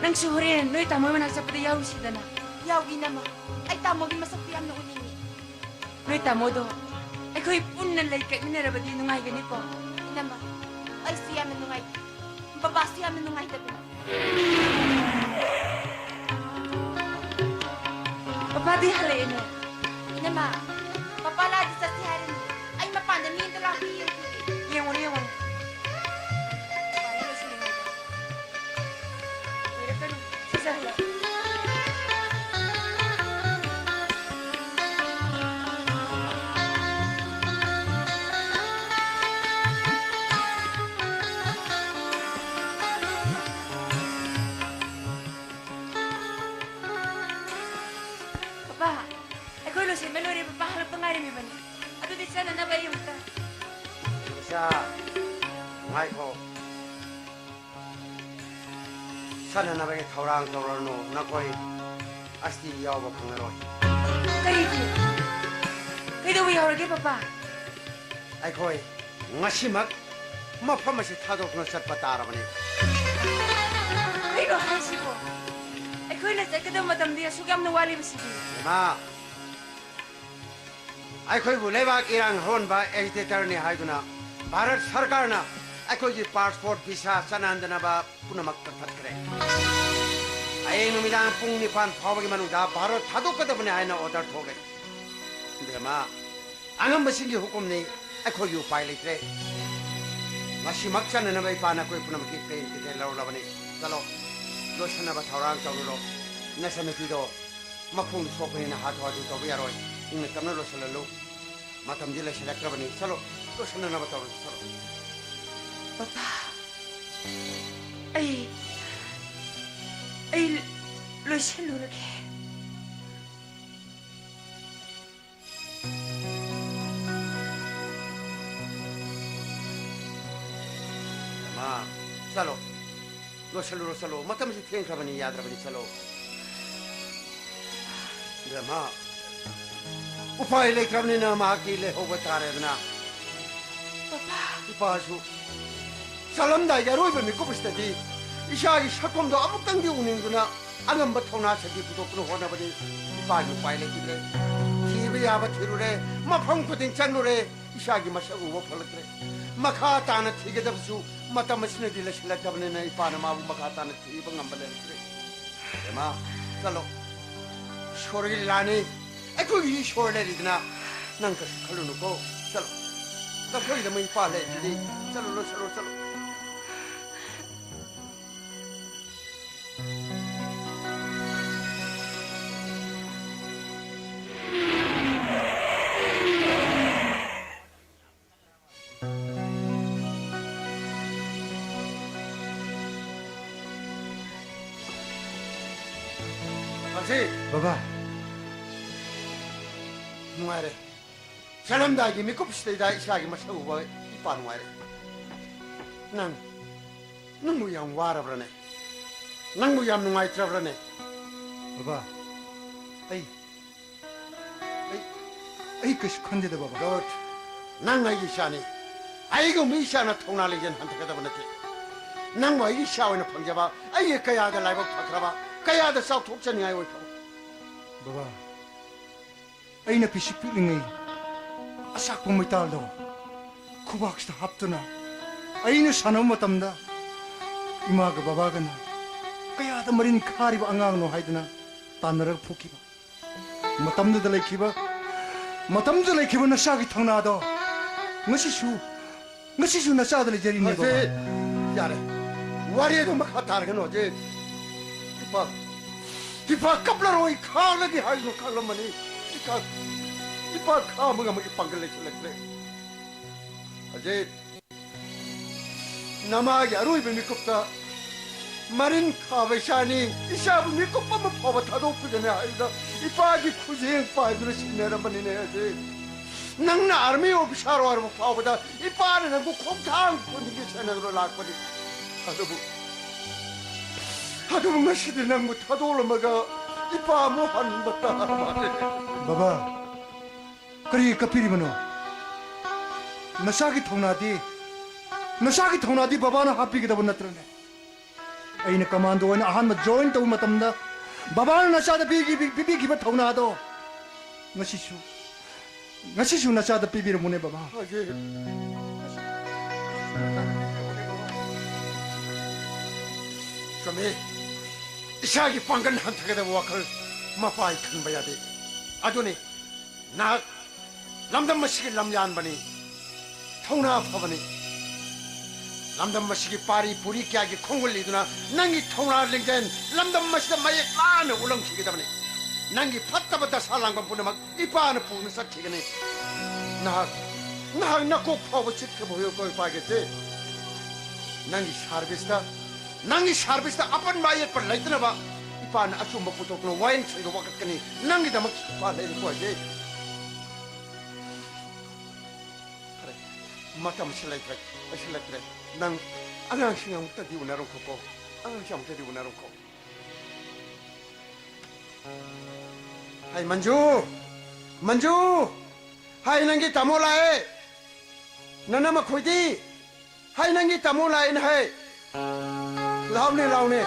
ꯅꯪꯁꯨ ꯍꯣꯔꯦꯟ ꯅꯣꯏ ꯇꯥꯃꯣ ꯃꯅꯥꯛ ꯆꯠꯄꯗ ꯌꯥꯎꯔꯨꯁꯤꯗꯅ꯫ ꯌꯥꯎꯒꯤꯅꯃ꯫ ꯑꯩ ꯇꯥꯃꯣꯒꯤ ꯃꯁꯛꯇꯨ ꯌꯥꯝꯅ ꯎꯅꯤꯡꯉꯤ꯫ ꯅꯣꯏ ꯇꯥꯃꯣꯗꯣ ꯑꯩꯈꯣꯏ ꯄꯨꯟꯅ ꯂꯩ ꯀꯠꯃꯤꯟꯅꯔꯕꯗꯤ ꯅꯨꯡꯉꯥꯏꯒꯅꯤꯀꯣ? ꯏꯅꯝꯃ, ꯑꯩꯁꯨ ꯌꯥꯝꯅ ꯅꯨꯡꯉꯥꯏ꯫ ꯕꯕꯥꯁꯨ ꯌꯥꯝꯅ ꯅꯨꯡꯉꯥꯏꯇꯕꯅꯤ꯫ ꯄꯄꯥꯗꯤ ꯍꯜꯂꯛꯑꯦꯅꯦ꯫ ꯏꯅꯝꯃ, ꯄꯄꯥ ꯂꯥꯛꯑꯗꯤ ꯆꯠꯁꯤ ꯍꯥꯏꯔꯅꯤ꯫ ꯑꯩ ꯃꯄꯥꯟꯗ ꯃꯤ ꯑꯝꯇ ꯂꯥꯛꯄ ꯌꯦꯡꯈꯤꯒꯦ꯫ ꯌꯦꯡꯉꯨꯅꯦ, ꯌꯦꯡꯉꯨꯅꯦ꯫ ꯀꯨꯏꯔꯛꯀꯅꯨ꯫ ꯁꯤꯖꯍꯜꯂꯣ꯫ ꯄꯄꯥ, ꯑꯩꯈꯣꯏ ꯂꯣꯏꯁꯤꯟꯕ ꯂꯣꯏꯔꯦ꯫ ꯄꯄꯥ ꯍꯜꯂꯛꯇ ꯉꯥꯏꯔꯝꯃꯤꯕꯅꯤ꯫ ꯑꯗꯨꯗꯤ ꯆꯠꯅꯅꯕ ꯑꯩ ꯑꯃꯨꯛꯇ꯫ ꯏꯆꯥ, ꯉꯥꯏꯈꯣ꯫ ꯆꯠꯅꯅꯕꯒꯤ ꯊꯧꯔꯥꯡ ꯇꯧꯔꯅꯨ꯫ ꯅꯈꯣꯏ ꯑꯁꯇꯤ ꯌꯥꯎꯕ ꯐꯪꯉꯔꯣꯏ꯫ ꯀꯔꯤꯒꯤ? ꯀꯩꯗꯧꯕ ꯌꯥꯎꯔꯒꯦ, ꯄꯄꯥ? ꯑꯩꯈꯣꯏ ꯉꯁꯤꯃꯛ ꯃꯐꯝ ꯑꯁꯤ ꯊꯥꯗꯣꯛꯇꯨꯅ ꯆꯠꯄ ꯇꯥꯔꯕꯅꯤ꯫ ꯀꯩꯅꯣ ꯍꯥꯏꯁꯤꯕꯣ? ꯑꯩꯈꯣꯏꯅ ꯆꯠꯀꯗꯕ ꯃꯇꯝꯗꯤ ꯑꯁꯨꯛ ꯌꯥꯝꯅ ꯋꯥꯠꯂꯤꯕꯁꯤꯗꯤ꯫ ꯏꯃꯥ, ꯑꯩꯈꯣꯏꯕꯨ ꯂꯩꯕꯥꯛ ꯏꯔꯥꯡ ꯍꯧꯍꯟꯕ ꯑꯦꯖꯤꯇꯦꯇꯔꯅꯤ ꯍꯥꯏꯗꯨꯅ ꯚꯥꯔꯠ ꯁꯔꯀꯥꯔꯅ ꯑꯩꯈꯣꯏꯒꯤ ꯄꯥꯁꯄꯣꯔꯠ ꯚꯤꯁꯥ ꯆꯠꯅꯍꯟꯗꯅꯕ ꯄꯨꯝꯅꯃꯛ ꯀꯛꯊꯠꯈ꯭ꯔꯦ꯫ ꯍꯌꯦꯡ ꯅꯨꯃꯤꯗꯥꯡ ꯄꯨꯡ ꯅꯤꯄꯥꯟ ꯐꯥꯎꯕꯒꯤ ꯃꯅꯨꯡꯗ ꯚꯥꯔꯠ ꯊꯥꯗꯣꯛꯀꯗꯕꯅꯤ ꯍꯥꯏꯅ ꯑꯣꯔꯗꯔ ꯊꯣꯛꯂꯦ꯫ ꯏꯕꯦꯝꯃ, ꯑꯉꯝꯕꯁꯤꯡꯒꯤ ꯍꯨꯀꯨꯝꯅꯤ, ꯑꯩꯈꯣꯏꯒꯤ ꯎꯄꯥꯏ ꯂꯩꯇ꯭ꯔꯦ꯫ ꯉꯁꯤꯃꯛ ꯆꯠꯅꯅꯕ ꯏꯄꯥꯅ ꯑꯩꯈꯣꯏ ꯄꯨꯝꯅꯃꯛꯀꯤ ꯄꯦꯟ ꯇꯤꯀꯦꯠ ꯂꯧꯔꯕꯅꯤ꯫ ꯆꯠꯂꯣ, ꯂꯣꯏꯁꯤꯟꯅꯕ ꯊꯧꯔꯥꯡ ꯇꯧꯔꯨꯔꯣ꯫ ꯅꯆꯟꯅꯨꯄꯤꯗꯣ ꯃꯈꯣꯡꯗꯨ ꯁꯣꯛꯄꯅꯤꯅ ꯍꯥꯊꯨ ꯍꯥꯊꯨ ꯇꯧꯕ ꯌꯥꯔꯣꯏ꯫ ꯏꯪꯅ ꯇꯞꯅ ꯂꯣꯏꯁꯤꯜꯍꯜꯂꯨ꯫ ꯃꯇꯝꯗꯤ ꯂꯩꯁꯤꯜꯂꯛꯇ꯭ꯔꯕꯅꯤ꯫ ꯆꯠꯂꯣ, ꯂꯣꯏꯁꯤꯟꯅꯅꯕ ꯇꯧꯔꯁꯤ꯫ ꯆꯠꯂꯣ꯫ ꯄꯄꯥ, ꯑꯩ, ꯑꯩ ꯂꯣꯏꯁꯤꯜꯂꯨꯔꯒꯦ꯫ ꯃꯥ, ꯆꯠꯂꯣ꯫ ꯂꯣꯏꯁꯤꯜꯂꯨꯔꯣ, ꯆꯠꯂꯣ꯫ ꯃꯇꯝꯁꯤ ꯊꯦꯡꯈ꯭ꯔꯕꯅꯤ, ꯌꯥꯗ꯭ꯔꯕꯅꯤ, ꯆꯠꯂꯣ꯫ ꯏꯕꯦꯝꯃ, ꯎꯄꯥꯏ ꯂꯩꯇ꯭ꯔꯕꯅꯤꯅ ꯃꯍꯥꯛꯇꯤ ꯂꯩꯍꯧꯕ ꯇꯥꯔꯦꯗꯅ꯫ ꯏꯄꯥꯁꯨ ꯆꯠꯂꯝꯗꯥꯏꯒꯤ ꯑꯔꯣꯏꯕ ꯃꯤꯀꯨꯞ ꯑꯁꯤꯗꯗꯤ ꯏꯆꯥꯒꯤ ꯁꯛꯐꯝꯗꯣ ꯑꯃꯨꯛꯇꯪꯗꯤ ꯎꯅꯤꯡꯗꯨꯅ ꯑꯉꯝꯕ ꯊꯧꯅꯥ ꯁꯛꯇꯤ ꯄꯨꯊꯣꯛꯇꯨꯅ ꯍꯣꯠꯅꯕꯅꯤ꯫ ꯏꯄꯥꯒꯤ ꯎꯄꯥꯏ ꯂꯩꯈꯤꯗ꯭ꯔꯦ꯫ ꯊꯤꯕ ꯌꯥꯕ ꯊꯤꯔꯨꯔꯦ, ꯃꯐꯝ ꯈꯨꯗꯤꯡ ꯆꯠꯂꯨꯔꯦ, ꯏꯆꯥꯒꯤ ꯃꯁꯛ ꯎꯕ ꯐꯪꯂꯛꯇ꯭ꯔꯦ꯫ ꯃꯈꯥ ꯇꯥꯅ ꯊꯤꯒꯗꯕꯁꯨ ꯃꯇꯝ ꯑꯁꯤꯅꯗꯤ ꯂꯩꯁꯤꯜꯂꯛꯇꯕꯅꯤꯅ ꯏꯄꯥꯅ ꯃꯥꯕꯨ ꯃꯈꯥ ꯇꯥꯅ ꯊꯤꯕ ꯉꯝꯕ ꯂꯩꯔꯛꯇ꯭ꯔꯦ꯫ ꯏꯃꯥ, ꯆꯠꯂꯣ꯫ ꯏꯁꯣꯔꯒꯤ ꯂꯤꯂꯥꯅꯤ꯫ ꯑꯩꯈꯣꯏꯒꯤ ꯏꯁꯣꯔ ꯂꯩꯔꯤꯗꯅ꯫ ꯅꯪ ꯀꯩꯁꯨ ꯈꯜꯂꯨꯅꯨꯀꯣ꯫ ꯆꯠꯂꯣ꯫ ꯅꯈꯣꯏꯒꯤꯗꯃꯛ ꯏꯄꯥ ꯂꯩꯔꯤꯗꯨꯗꯤ꯫ ꯆꯠꯂꯨ, ꯂꯣꯏꯁꯤꯜꯂꯣ, ꯆꯠꯂꯣ꯫ ꯃꯁꯤ ꯕꯕꯥ꯫ ꯅꯨꯡꯉꯥꯏꯔꯦ꯫ ꯆꯠꯂꯝꯗꯥꯏꯒꯤ ꯃꯤꯀꯨꯞꯁꯤꯗꯩꯗ ꯏꯆꯥꯒꯤ ꯃꯁꯛ ꯎꯕ ꯏꯄꯥ ꯅꯨꯡꯉꯥꯏꯔꯦ꯫ ꯅꯪ, ꯅꯪꯕꯨ ꯌꯥꯝ ꯋꯥꯔꯕ꯭ꯔꯅꯦ? ꯅꯪꯕꯨ ꯌꯥꯝ ꯅꯨꯡꯉꯥꯏꯇ꯭ꯔꯕ꯭ꯔꯅꯦ? ꯕꯕꯥ, ꯑꯩ, ꯑꯩ, ꯑꯩ ꯀꯩꯁꯨ ꯈꯟꯗꯦꯗ, ꯕꯕꯥ꯫ ꯒꯨꯗ꯫ ꯅꯪ ꯑꯩꯒꯤ ꯏꯆꯥꯅꯤ꯫ ꯑꯩꯒꯨꯝꯕ ꯏꯆꯥꯅ ꯊꯧꯅꯥ ꯂꯤꯡꯖꯦꯜ ꯍꯟꯊꯒꯗꯕ ꯅꯠꯇꯦ꯫ ꯅꯪꯕꯨ ꯑꯩꯒꯤ ꯏꯆꯥ ꯑꯣꯏꯅ ꯐꯪꯖꯕ, ꯑꯩꯒꯤ ꯀꯌꯥꯗ ꯂꯥꯏꯕꯛ ꯐꯈ꯭ꯔꯕ, ꯀꯌꯥꯗ ꯆꯥꯎꯊꯣꯛꯆꯅꯤꯡꯉꯥꯏ ꯑꯣꯏꯈ꯭ꯔꯕ꯫ ꯕꯕꯥ, ꯑꯩꯅ ꯄꯤꯁꯤꯛ ꯄꯤꯛꯂꯤꯉꯩ ꯑꯆꯥꯛꯄ ꯃꯩꯇꯥꯜꯗꯣ ꯈꯨꯕꯥꯛꯁꯤꯗ ꯍꯥꯞꯇꯨꯅ ꯑꯩꯅ ꯁꯥꯟꯅꯕ ꯃꯇꯝꯗ ꯏꯃꯥꯒ ꯕꯕꯥꯒꯅ ꯀꯌꯥꯗ ꯃꯔꯤꯟ ꯈꯥꯔꯤꯕ ꯑꯉꯥꯡꯅꯣ ꯍꯥꯏꯗꯨꯅ ꯇꯥꯟꯅꯔꯒ ꯐꯨꯈꯤꯕ꯫ ꯃꯇꯝꯗꯨꯗ ꯂꯩꯈꯤꯕ, ꯃꯇꯝꯗꯨꯗ ꯂꯩꯈꯤꯕ ꯅꯆꯥꯒꯤ ꯊꯧꯅꯥꯗꯣ ꯉꯁꯤꯁꯨ, ꯉꯁꯤꯁꯨ ꯅꯆꯥꯗ ꯂꯩꯖꯔꯤꯅꯦ, ꯕꯕꯥ꯫ ꯍꯧꯖꯤꯛ ꯌꯥꯔꯦ꯫ ꯋꯥꯔꯤ ꯑꯗꯨ ꯃꯈꯥ ꯇꯥꯔꯒꯅꯨ ꯍꯧꯖꯤꯛ꯫ ꯏꯄꯥ, ꯏꯄꯥ ꯀꯞꯂꯔꯣꯏ, ꯈꯥꯡꯂꯒꯦ ꯍꯥꯏꯗꯨꯅ ꯈꯥꯡꯂꯝꯕꯅꯤ꯫ ꯏꯄꯥ, ꯏꯄꯥ ꯈꯥꯡꯕ ꯉꯝꯕꯒꯤ ꯄꯥꯡꯒꯜ ꯂꯩꯁꯤꯜꯂꯛꯇ꯭ꯔꯦ꯫ ꯍꯧꯖꯤꯛ ꯅꯃꯥꯒꯤ ꯑꯔꯣꯏꯕ ꯃꯤꯀꯨꯞꯇ ꯃꯔꯤꯟ ꯈꯥꯕ ꯏꯆꯥꯅꯤ, ꯏꯆꯥꯕꯨ ꯃꯤꯀꯨꯞ ꯑꯃ ꯐꯥꯎꯕ ꯊꯥꯗꯣꯛꯄꯤꯒꯅꯤ ꯍꯥꯏꯗꯨꯅ ꯏꯄꯥꯒꯤ ꯈꯨꯖꯦꯡ ꯄꯥꯏꯗꯨꯅ ꯁꯤꯟꯅꯔꯝꯕꯅꯤꯅꯦ꯫ ꯍꯧꯖꯤꯛ ꯅꯪꯅ army officer ꯑꯣꯏꯔꯕ ꯐꯥꯎꯕꯗ ꯏꯄꯥꯅ ꯅꯪꯕꯨ ꯈꯣꯡꯊꯥꯡ ꯈꯨꯗꯤꯡꯒꯤ ꯁꯦꯟꯅꯗꯨꯅ ꯂꯥꯛꯄꯅꯤ꯫ ꯑꯗꯨꯕꯨ, ꯑꯗꯨꯕꯨ ꯉꯁꯤꯗꯤ ꯅꯪꯕꯨ ꯊꯥꯗꯣꯛꯂꯝꯃꯒ ꯏꯄꯥ ꯑꯃꯨꯛ ꯍꯟꯕ ꯇꯥꯔꯦ꯫ ꯕꯕꯥ, ꯀꯔꯤ ꯀꯞꯄꯤꯔꯤꯕꯅꯣ? ꯅꯆꯥꯒꯤ ꯊꯧꯅꯥꯗꯤ, ꯅꯆꯥꯒꯤ ꯊꯧꯅꯥꯗꯤ ꯕꯕꯥꯅ ꯍꯥꯞꯄꯤꯒꯗꯕ ꯅꯠꯇ꯭ꯔꯅꯦ? ꯑꯩꯅ ꯀꯃꯥꯟꯗꯣ ꯑꯣꯏꯅ ꯑꯍꯥꯟꯕ ꯖꯣꯏꯟ ꯇꯧꯕ ꯃꯇꯝꯗ ꯕꯕꯥꯅ ꯅꯆꯥꯗ ꯄꯤꯈꯤꯕ, ꯄꯤꯕꯤꯈꯤꯕ ꯊꯧꯅꯥꯗꯣ ꯉꯁꯤꯁꯨ, ꯉꯁꯤꯁꯨ ꯅꯆꯥꯗ ꯄꯤꯕꯤꯔꯝꯃꯨꯅꯦ ꯕꯕꯥ꯫ ꯍꯧꯖꯤꯛ ꯆꯨꯝꯃꯤ꯫ ꯏꯁꯥꯒꯤ ꯄꯥꯡꯒꯜ ꯍꯟꯊꯒꯗꯕ ꯋꯥꯈꯜ ꯃꯄꯥ ꯑꯩ ꯈꯟꯕ ꯌꯥꯗꯦ꯫ ꯑꯗꯨꯅꯤ ꯅꯍꯥꯛ ꯂꯝꯗꯝ ꯑꯁꯤꯒꯤ ꯂꯝꯌꯥꯟꯕꯅꯤ, ꯊꯧꯅꯥ ꯐꯕꯅꯤ꯫ ꯂꯝꯗꯝ ꯑꯁꯤꯒꯤ ꯄꯥꯔꯤ ꯄꯨꯔꯤ ꯀꯌꯥꯒꯤ ꯈꯣꯡꯒꯨꯜ ꯂꯤꯗꯨꯅ ꯅꯪꯒꯤ ꯊꯧꯅꯥ ꯂꯤꯡꯖꯦꯜ ꯂꯝꯗꯝ ꯑꯁꯤꯗ ꯃꯌꯦꯛ ꯂꯥꯅ ꯎꯠꯂꯝꯈꯤꯒꯗꯕꯅꯤ꯫ ꯅꯪꯒꯤ ꯐꯠꯇꯕ ꯗꯁꯥ ꯂꯥꯡꯕ ꯄꯨꯝꯅꯃꯛ ꯏꯄꯥꯅ ꯄꯨꯗꯨꯅ ꯆꯠꯈꯤꯒꯅꯤ꯫ ꯅꯍꯥꯛ, ꯅꯍꯥꯛ ꯅꯀꯣꯛ ꯐꯥꯎꯕ ꯆꯤꯠꯈ꯭ꯔꯕ ꯍꯨꯏ ꯑꯩꯈꯣꯏ ꯏꯄꯥꯒꯤꯁꯦ꯫ ꯅꯪꯒꯤ ꯁꯥꯔꯚꯤꯁꯇ, ꯅꯪꯒꯤ ꯁꯥꯔꯚꯤꯁꯇ ꯑꯄꯟꯕ ꯑꯌꯦꯠꯄ ꯂꯩꯇꯅꯕ ꯏꯄꯥꯅ ꯑꯆꯨꯝꯕ ꯄꯨꯊꯣꯛꯇꯨꯅ ꯋꯥꯌꯦꯜ ꯁꯦꯡꯗꯣꯛ ꯋꯥꯀꯠꯀꯅꯤ꯫ ꯅꯪꯒꯤꯗꯃꯛ ꯏꯄꯥ ꯂꯩꯔꯤꯀꯣ ꯍꯧꯖꯤꯛ꯫ ꯐꯔꯦ, ꯃꯇꯝꯁꯤ ꯂꯩꯇ꯭ꯔꯦ, ꯂꯩꯁꯤꯜꯂꯛꯇ꯭ꯔꯦ꯫ ꯅꯪ ꯑꯉꯥꯡꯁꯤꯡ ꯑꯃꯨꯛꯇꯗꯤ ꯎꯅꯔꯨꯈꯣꯀꯣ, ꯑꯉꯥꯡꯁꯤꯡ ꯑꯃꯨꯛꯇꯗꯤ ꯎꯅꯔꯨꯈꯣ꯫ ꯍꯥꯏ ꯃꯟꯖꯨ! ꯃꯟꯖꯨ! ꯍꯥꯏ ꯅꯪꯒꯤ ꯇꯥꯃꯣ ꯂꯥꯛꯑꯦ! ꯅꯅꯝꯃ ꯈꯣꯏꯗꯤ! ꯍꯥꯏ ꯅꯪꯒꯤ ꯇꯥꯃꯣ ꯂꯥꯛꯑꯦꯅ ꯍꯥꯏ! ꯂꯥꯎꯅꯦ, ꯂꯥꯎꯅꯦ!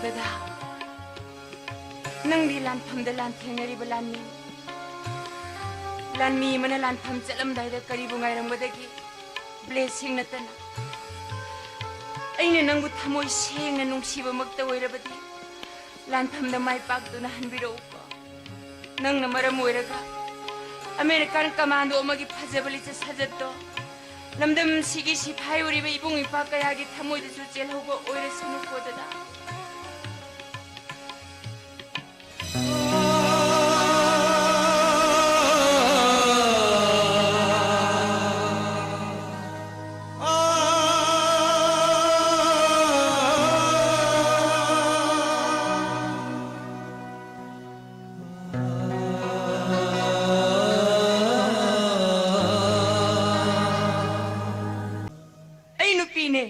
ꯗꯗꯥ, ꯅꯪꯗꯤ ꯂꯥꯟꯐꯝꯗ ꯂꯥꯟꯊꯦꯡꯅꯔꯤꯕ ꯂꯥꯟꯃꯤ꯫ ꯂꯥꯟꯃꯤ ꯑꯃꯅ ꯂꯥꯟꯐꯝ ꯆꯠꯂꯝꯗꯥꯏꯗ ꯀꯔꯤꯕꯨ ꯉꯥꯏꯔꯝꯒꯗꯒꯦ? ꯕ꯭ꯂꯦꯁꯤꯡ ꯅꯠꯇꯅ꯫ ꯑꯩꯅ ꯅꯪꯕꯨ ꯊꯃꯣꯏ ꯁꯦꯡꯅ ꯅꯨꯡꯁꯤꯕꯃꯛꯇ ꯑꯣꯏꯔꯕꯗꯤ, ꯂꯥꯟꯐꯝꯗ ꯃꯥꯏ ꯄꯥꯛꯇꯨꯅ ꯍꯟꯕꯤꯔꯛꯎꯀꯣ꯫ ꯅꯪꯅ ꯃꯔꯝ ꯑꯣꯏꯔꯒ ꯑꯃꯦꯔꯤꯀꯥꯟ ꯀꯃꯥꯟꯗꯣ ꯑꯃꯒꯤ ꯐꯖꯕ ꯂꯤꯆꯠ ꯁꯥꯖꯠꯇꯣ ꯂꯝꯗꯝꯁꯤꯒꯤ ꯁꯤꯐꯥꯏ ꯑꯣꯏꯔꯤꯕ ꯏꯕꯨꯡ ꯏꯄ꯭ꯋꯥ ꯀꯌꯥꯒꯤ ꯊꯃꯣꯏꯗꯁꯨ ꯆꯦꯜꯍꯧꯕ ꯑꯣꯏꯔꯁꯅꯨꯀꯣ ꯗꯗꯥ꯫ ꯅꯦ,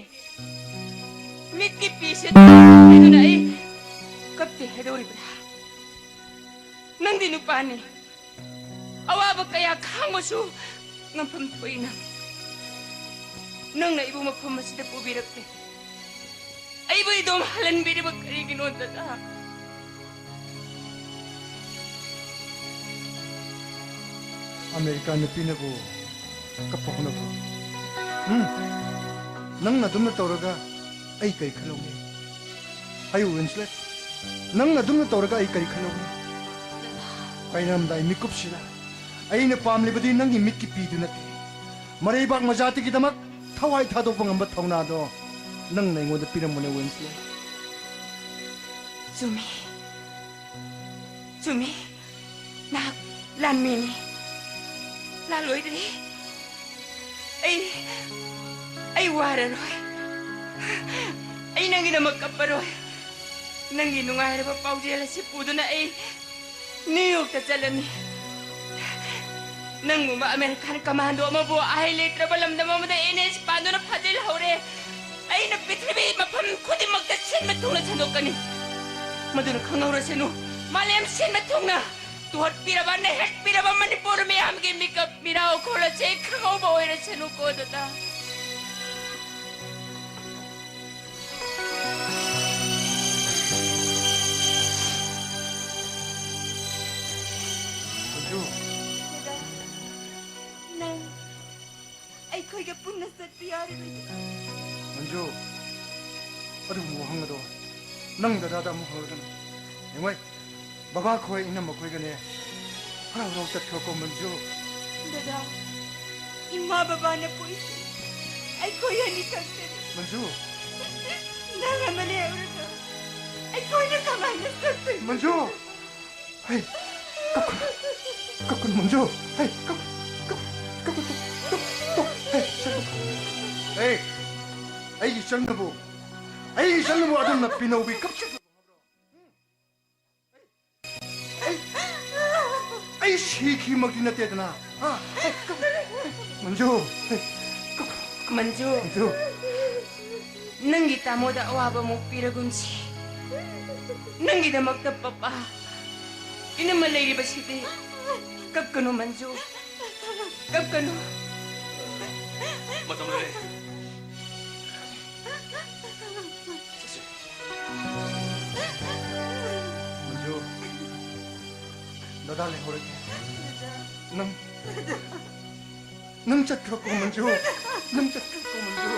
ꯃꯤꯠꯀꯤ ꯄꯤꯁꯦ ꯇꯥꯔꯦ ꯍꯥꯏꯗꯨꯅ ꯑꯩ ꯀꯞꯇꯦ ꯍꯥꯏꯗꯧꯔꯤꯕ꯭ꯔꯥ? ꯅꯪꯗꯤ ꯅꯨꯄꯥꯅꯤ, ꯑꯋꯥꯕ ꯀꯌꯥ ꯈꯥꯡꯕꯁꯨ ꯉꯝꯐꯝ ꯊꯣꯛꯏ ꯅꯪ꯫ ꯅꯪꯅ ꯑꯩꯕꯨ ꯃꯐꯝ ꯑꯁꯤꯗ ꯄꯨꯕꯤꯔꯛꯇꯦ, ꯑꯩꯕꯨ ꯏꯗꯣꯝ ꯍꯜꯍꯟꯕꯤꯔꯤꯕ ꯀꯔꯤꯒꯤꯅꯣ, ꯗꯗꯥ? ꯑꯃꯦꯔꯤꯀꯥ ꯅꯨꯄꯤꯅꯕꯨ ꯀꯞꯄ ꯍꯧꯅꯕ꯭ꯔꯣ? ꯎꯝ? ꯅꯪꯅ ꯑꯗꯨꯝꯅ ꯇꯧꯔꯒ ꯑꯩ ꯀꯔꯤ ꯈꯜꯍꯧꯅꯤ? ꯍꯥꯏꯌꯨ, ꯋꯤꯟꯁꯂꯦꯠ, ꯅꯪꯅ ꯑꯗꯨꯝꯅ ꯇꯧꯔꯒ ꯑꯩ ꯀꯔꯤ ꯈꯜꯍꯧꯅꯤ? ꯀꯥꯏꯅꯔꯝꯗꯥꯏ ꯃꯤꯀꯨꯞꯁꯤꯗ ꯑꯩꯅ ꯄꯥꯝꯂꯤꯕꯗꯤ ꯅꯪꯒꯤ ꯃꯤꯠꯀꯤ ꯄꯤꯗꯨ ꯅꯠꯇꯦ, ꯃꯔꯩꯕꯥꯛ ꯃꯖꯥꯇꯤꯒꯤꯗꯃꯛ ꯊꯋꯥꯏ ꯊꯥꯗꯣꯛꯄ ꯉꯝꯕ ꯊꯧꯅꯥꯗꯣ ꯅꯪꯅ ꯑꯩꯉꯣꯟꯗ ꯄꯤꯔꯝꯕꯅꯦ, ꯋꯤꯟꯁꯂꯦꯠ꯫ ꯆꯨꯝꯃꯤ꯫ ꯆꯨꯝꯃꯤ꯫ ꯅꯍꯥꯛ ꯂꯥꯟꯃꯤꯅꯤ꯫ ꯂꯥꯜꯂꯣꯏꯗ꯭ꯔꯤ꯫ ꯑꯩ, ꯑꯩ ꯋꯥꯔꯔꯣꯏ꯫ ꯑꯩ ꯅꯪꯒꯤꯗꯃꯛ ꯀꯞꯄꯔꯣꯏ꯫ ꯅꯪꯒꯤ ꯅꯨꯡꯉꯥꯏꯔꯕ ꯄꯥꯎꯖꯦꯜ ꯑꯁꯤ ꯄꯨꯗꯨꯅ ꯑꯩ ꯅ꯭ꯌꯨ ꯌꯣꯔꯛꯇ ꯆꯠꯂꯅꯤ꯫ ꯅꯪꯒꯨꯝꯕ ꯑꯃꯦꯔꯤꯀꯥꯟ ꯀꯃꯥꯟꯗꯣ ꯑꯃꯕꯨ ꯑꯍꯩ ꯂꯩꯇ꯭ꯔꯕ ꯂꯝꯗꯝ ꯑꯃꯗ ꯑꯦꯟ ꯑꯦꯁ ꯄꯥꯟꯗꯨꯅ ꯐꯥꯖꯤꯜꯍꯧꯔꯦ꯫ ꯑꯩꯅ ꯄ꯭ꯔꯤꯊꯤꯕꯤ ꯃꯐꯝ ꯈꯨꯗꯤꯡꯃꯛꯇ ꯁꯤꯟꯕ ꯊꯨꯡꯅ ꯁꯟꯗꯣꯛꯀꯅꯤ꯫ ꯃꯗꯨꯅ ꯈꯪꯍꯧꯔꯁꯅꯨ, ꯃꯥꯂꯦꯝ ꯁꯤꯟꯕ ꯊꯨꯡꯅ ꯇꯨꯍꯠꯄꯤꯔꯕ, ꯅꯩꯍꯠꯄꯤꯔꯕ ꯃꯅꯤꯄꯨꯔ ꯃꯤꯌꯥꯝꯒꯤ ꯃꯤꯀꯞ ꯃꯤꯔꯥꯎ ꯈꯣꯜ ꯑꯁꯦ ꯈꯪꯍꯧꯕ ꯑꯣꯏꯔꯁꯅꯨꯀꯣ, ꯗꯗꯥ꯫ ꯃꯟꯖꯨ꯫ ꯗꯗꯥ, ꯅꯪ ꯑꯩꯈꯣꯏꯒ ꯄꯨꯟꯅ ꯆꯠꯄ ꯌꯥꯔꯔꯣꯏꯗ꯭ꯔꯥ? ꯃꯟꯖꯨ, ꯑꯗꯨꯒꯨꯝꯕ ꯋꯥꯍꯪ ꯑꯗꯣ ꯅꯪ ꯗꯗꯥꯗ ꯑꯃꯨꯛ ꯍꯪꯂꯛꯀꯅꯨ꯫ ꯌꯦꯡꯉꯣꯏ, ꯕꯕꯥ ꯈꯣꯏ, ꯏꯅꯝꯃ ꯈꯣꯏꯒꯅꯦ ꯍꯔꯥꯎ ꯍꯔꯥꯎ ꯆꯠꯈ꯭ꯔꯣꯀꯣ, ꯃꯟꯖꯨ꯫ ꯗꯗꯥ, ꯏꯃꯥ ꯕꯕꯥꯅ ꯄꯣꯛꯏꯁꯦ ꯑꯩꯈꯣꯏ ꯑꯅꯤꯈꯛꯇꯅꯤ꯫ ꯃꯟꯖꯨ꯫ ꯅꯪ ꯑꯃ ꯂꯩꯍꯧꯔꯒ ꯑꯩꯈꯣꯏꯅ ꯀꯃꯥꯏꯅ ꯆꯠꯇꯣꯏꯅꯣ? ꯃꯟꯖꯨ! ꯍꯩ, ꯀꯞꯀꯅꯨ, ꯀꯞꯀꯅꯨ, ꯃꯟꯖꯨ! ꯍꯩ, ꯀꯞ-, ꯀꯞ-, ꯀꯞ-, ꯀꯞ-, ꯀꯞ-, ꯀꯞ-, ꯍꯩ, ꯁꯦ, ꯀꯞ-, ꯍꯩ, ꯑꯩꯒꯤ ꯏꯆꯟꯅꯕꯨ, ꯑꯩꯒꯤ ꯏꯆꯟꯅꯕꯨ ꯑꯗꯨꯝꯅ ꯄꯤꯅꯧꯕꯤ ꯀꯞꯆꯕ ꯍꯧꯅꯕ꯭ꯔꯣ? ꯑꯩ, ꯑꯩ ꯁꯤꯈꯤꯕꯃꯛꯇꯤ ꯅꯠꯇꯦꯗꯅ꯫ ꯍꯥ? ꯃꯟꯖꯨ, ꯃꯟꯖꯨ꯫ ꯃꯟꯖꯨ꯫ ꯅꯪꯒꯤ ꯇꯥꯃꯣꯗ ꯑꯋꯥꯕ ꯑꯃꯨꯛ ꯄꯤꯔꯒꯨꯝꯁꯤ꯫ ꯅꯪꯒꯤꯗꯃꯛꯇ ꯄꯄꯥ, ꯏꯅꯝꯃ ꯂꯩꯔꯤꯕꯁꯤꯗꯤ꯫ ꯀꯞꯀꯅꯨ ꯃꯟꯖꯨ, ꯀꯞꯀꯅꯨ꯫ ꯃꯇꯝ ꯂꯣꯏꯔꯦ꯫ ꯆꯠꯁꯤ꯫ ꯃꯟꯖꯨ, ꯗꯗꯥ ꯂꯩꯍꯧꯔꯒꯦ꯫ ꯅꯪ, ꯅꯪ ꯆꯠꯈ꯭ꯔꯣꯀꯣ ꯃꯟꯖꯨ꯫ ꯅꯪ ꯆꯠꯈ꯭ꯔꯣꯀꯣ ꯃꯟꯖꯨ꯫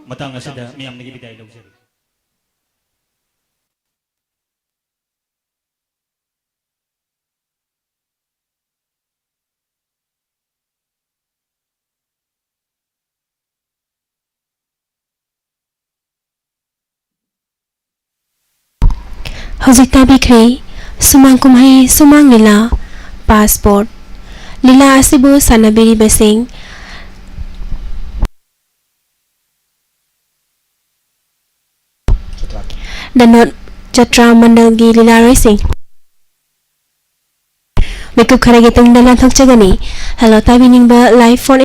ꯃꯇꯥꯡ ꯑꯁꯤꯗ ꯃꯤꯌꯥꯝꯗꯒꯤ ꯕꯤꯗꯥꯏ ꯂꯧꯖꯔꯤ꯫ ꯍꯧꯖꯤꯛ ꯇꯥꯕꯤꯈ꯭ꯔꯦ ꯁꯨꯃꯥꯡ ꯀꯨꯝꯍꯩ ꯁꯨꯃꯥꯡ ꯂꯤꯂꯥ ꯄꯥꯁꯄꯣꯔꯠ꯫ ꯂꯤꯂꯥ ꯑꯁꯤꯕꯨ ꯁꯥꯟꯅꯕꯤꯔꯤꯕꯁꯤꯡ ꯗꯅꯣꯠ ꯖꯇ꯭ꯔꯥ ꯃꯟꯗꯜꯒꯤ ꯂꯤꯂꯥꯔꯣꯏꯁꯤꯡ꯫ ꯃꯤꯀꯨꯞ ꯈꯔꯒꯤ ꯇꯨꯡꯗ ꯂꯥꯟꯊꯣꯛꯆꯒꯅꯤ꯫ ꯍꯦꯜꯂꯣ ꯇꯥꯕꯤꯅꯤꯡꯕ ꯂꯥꯏꯚ ꯐꯣꯟ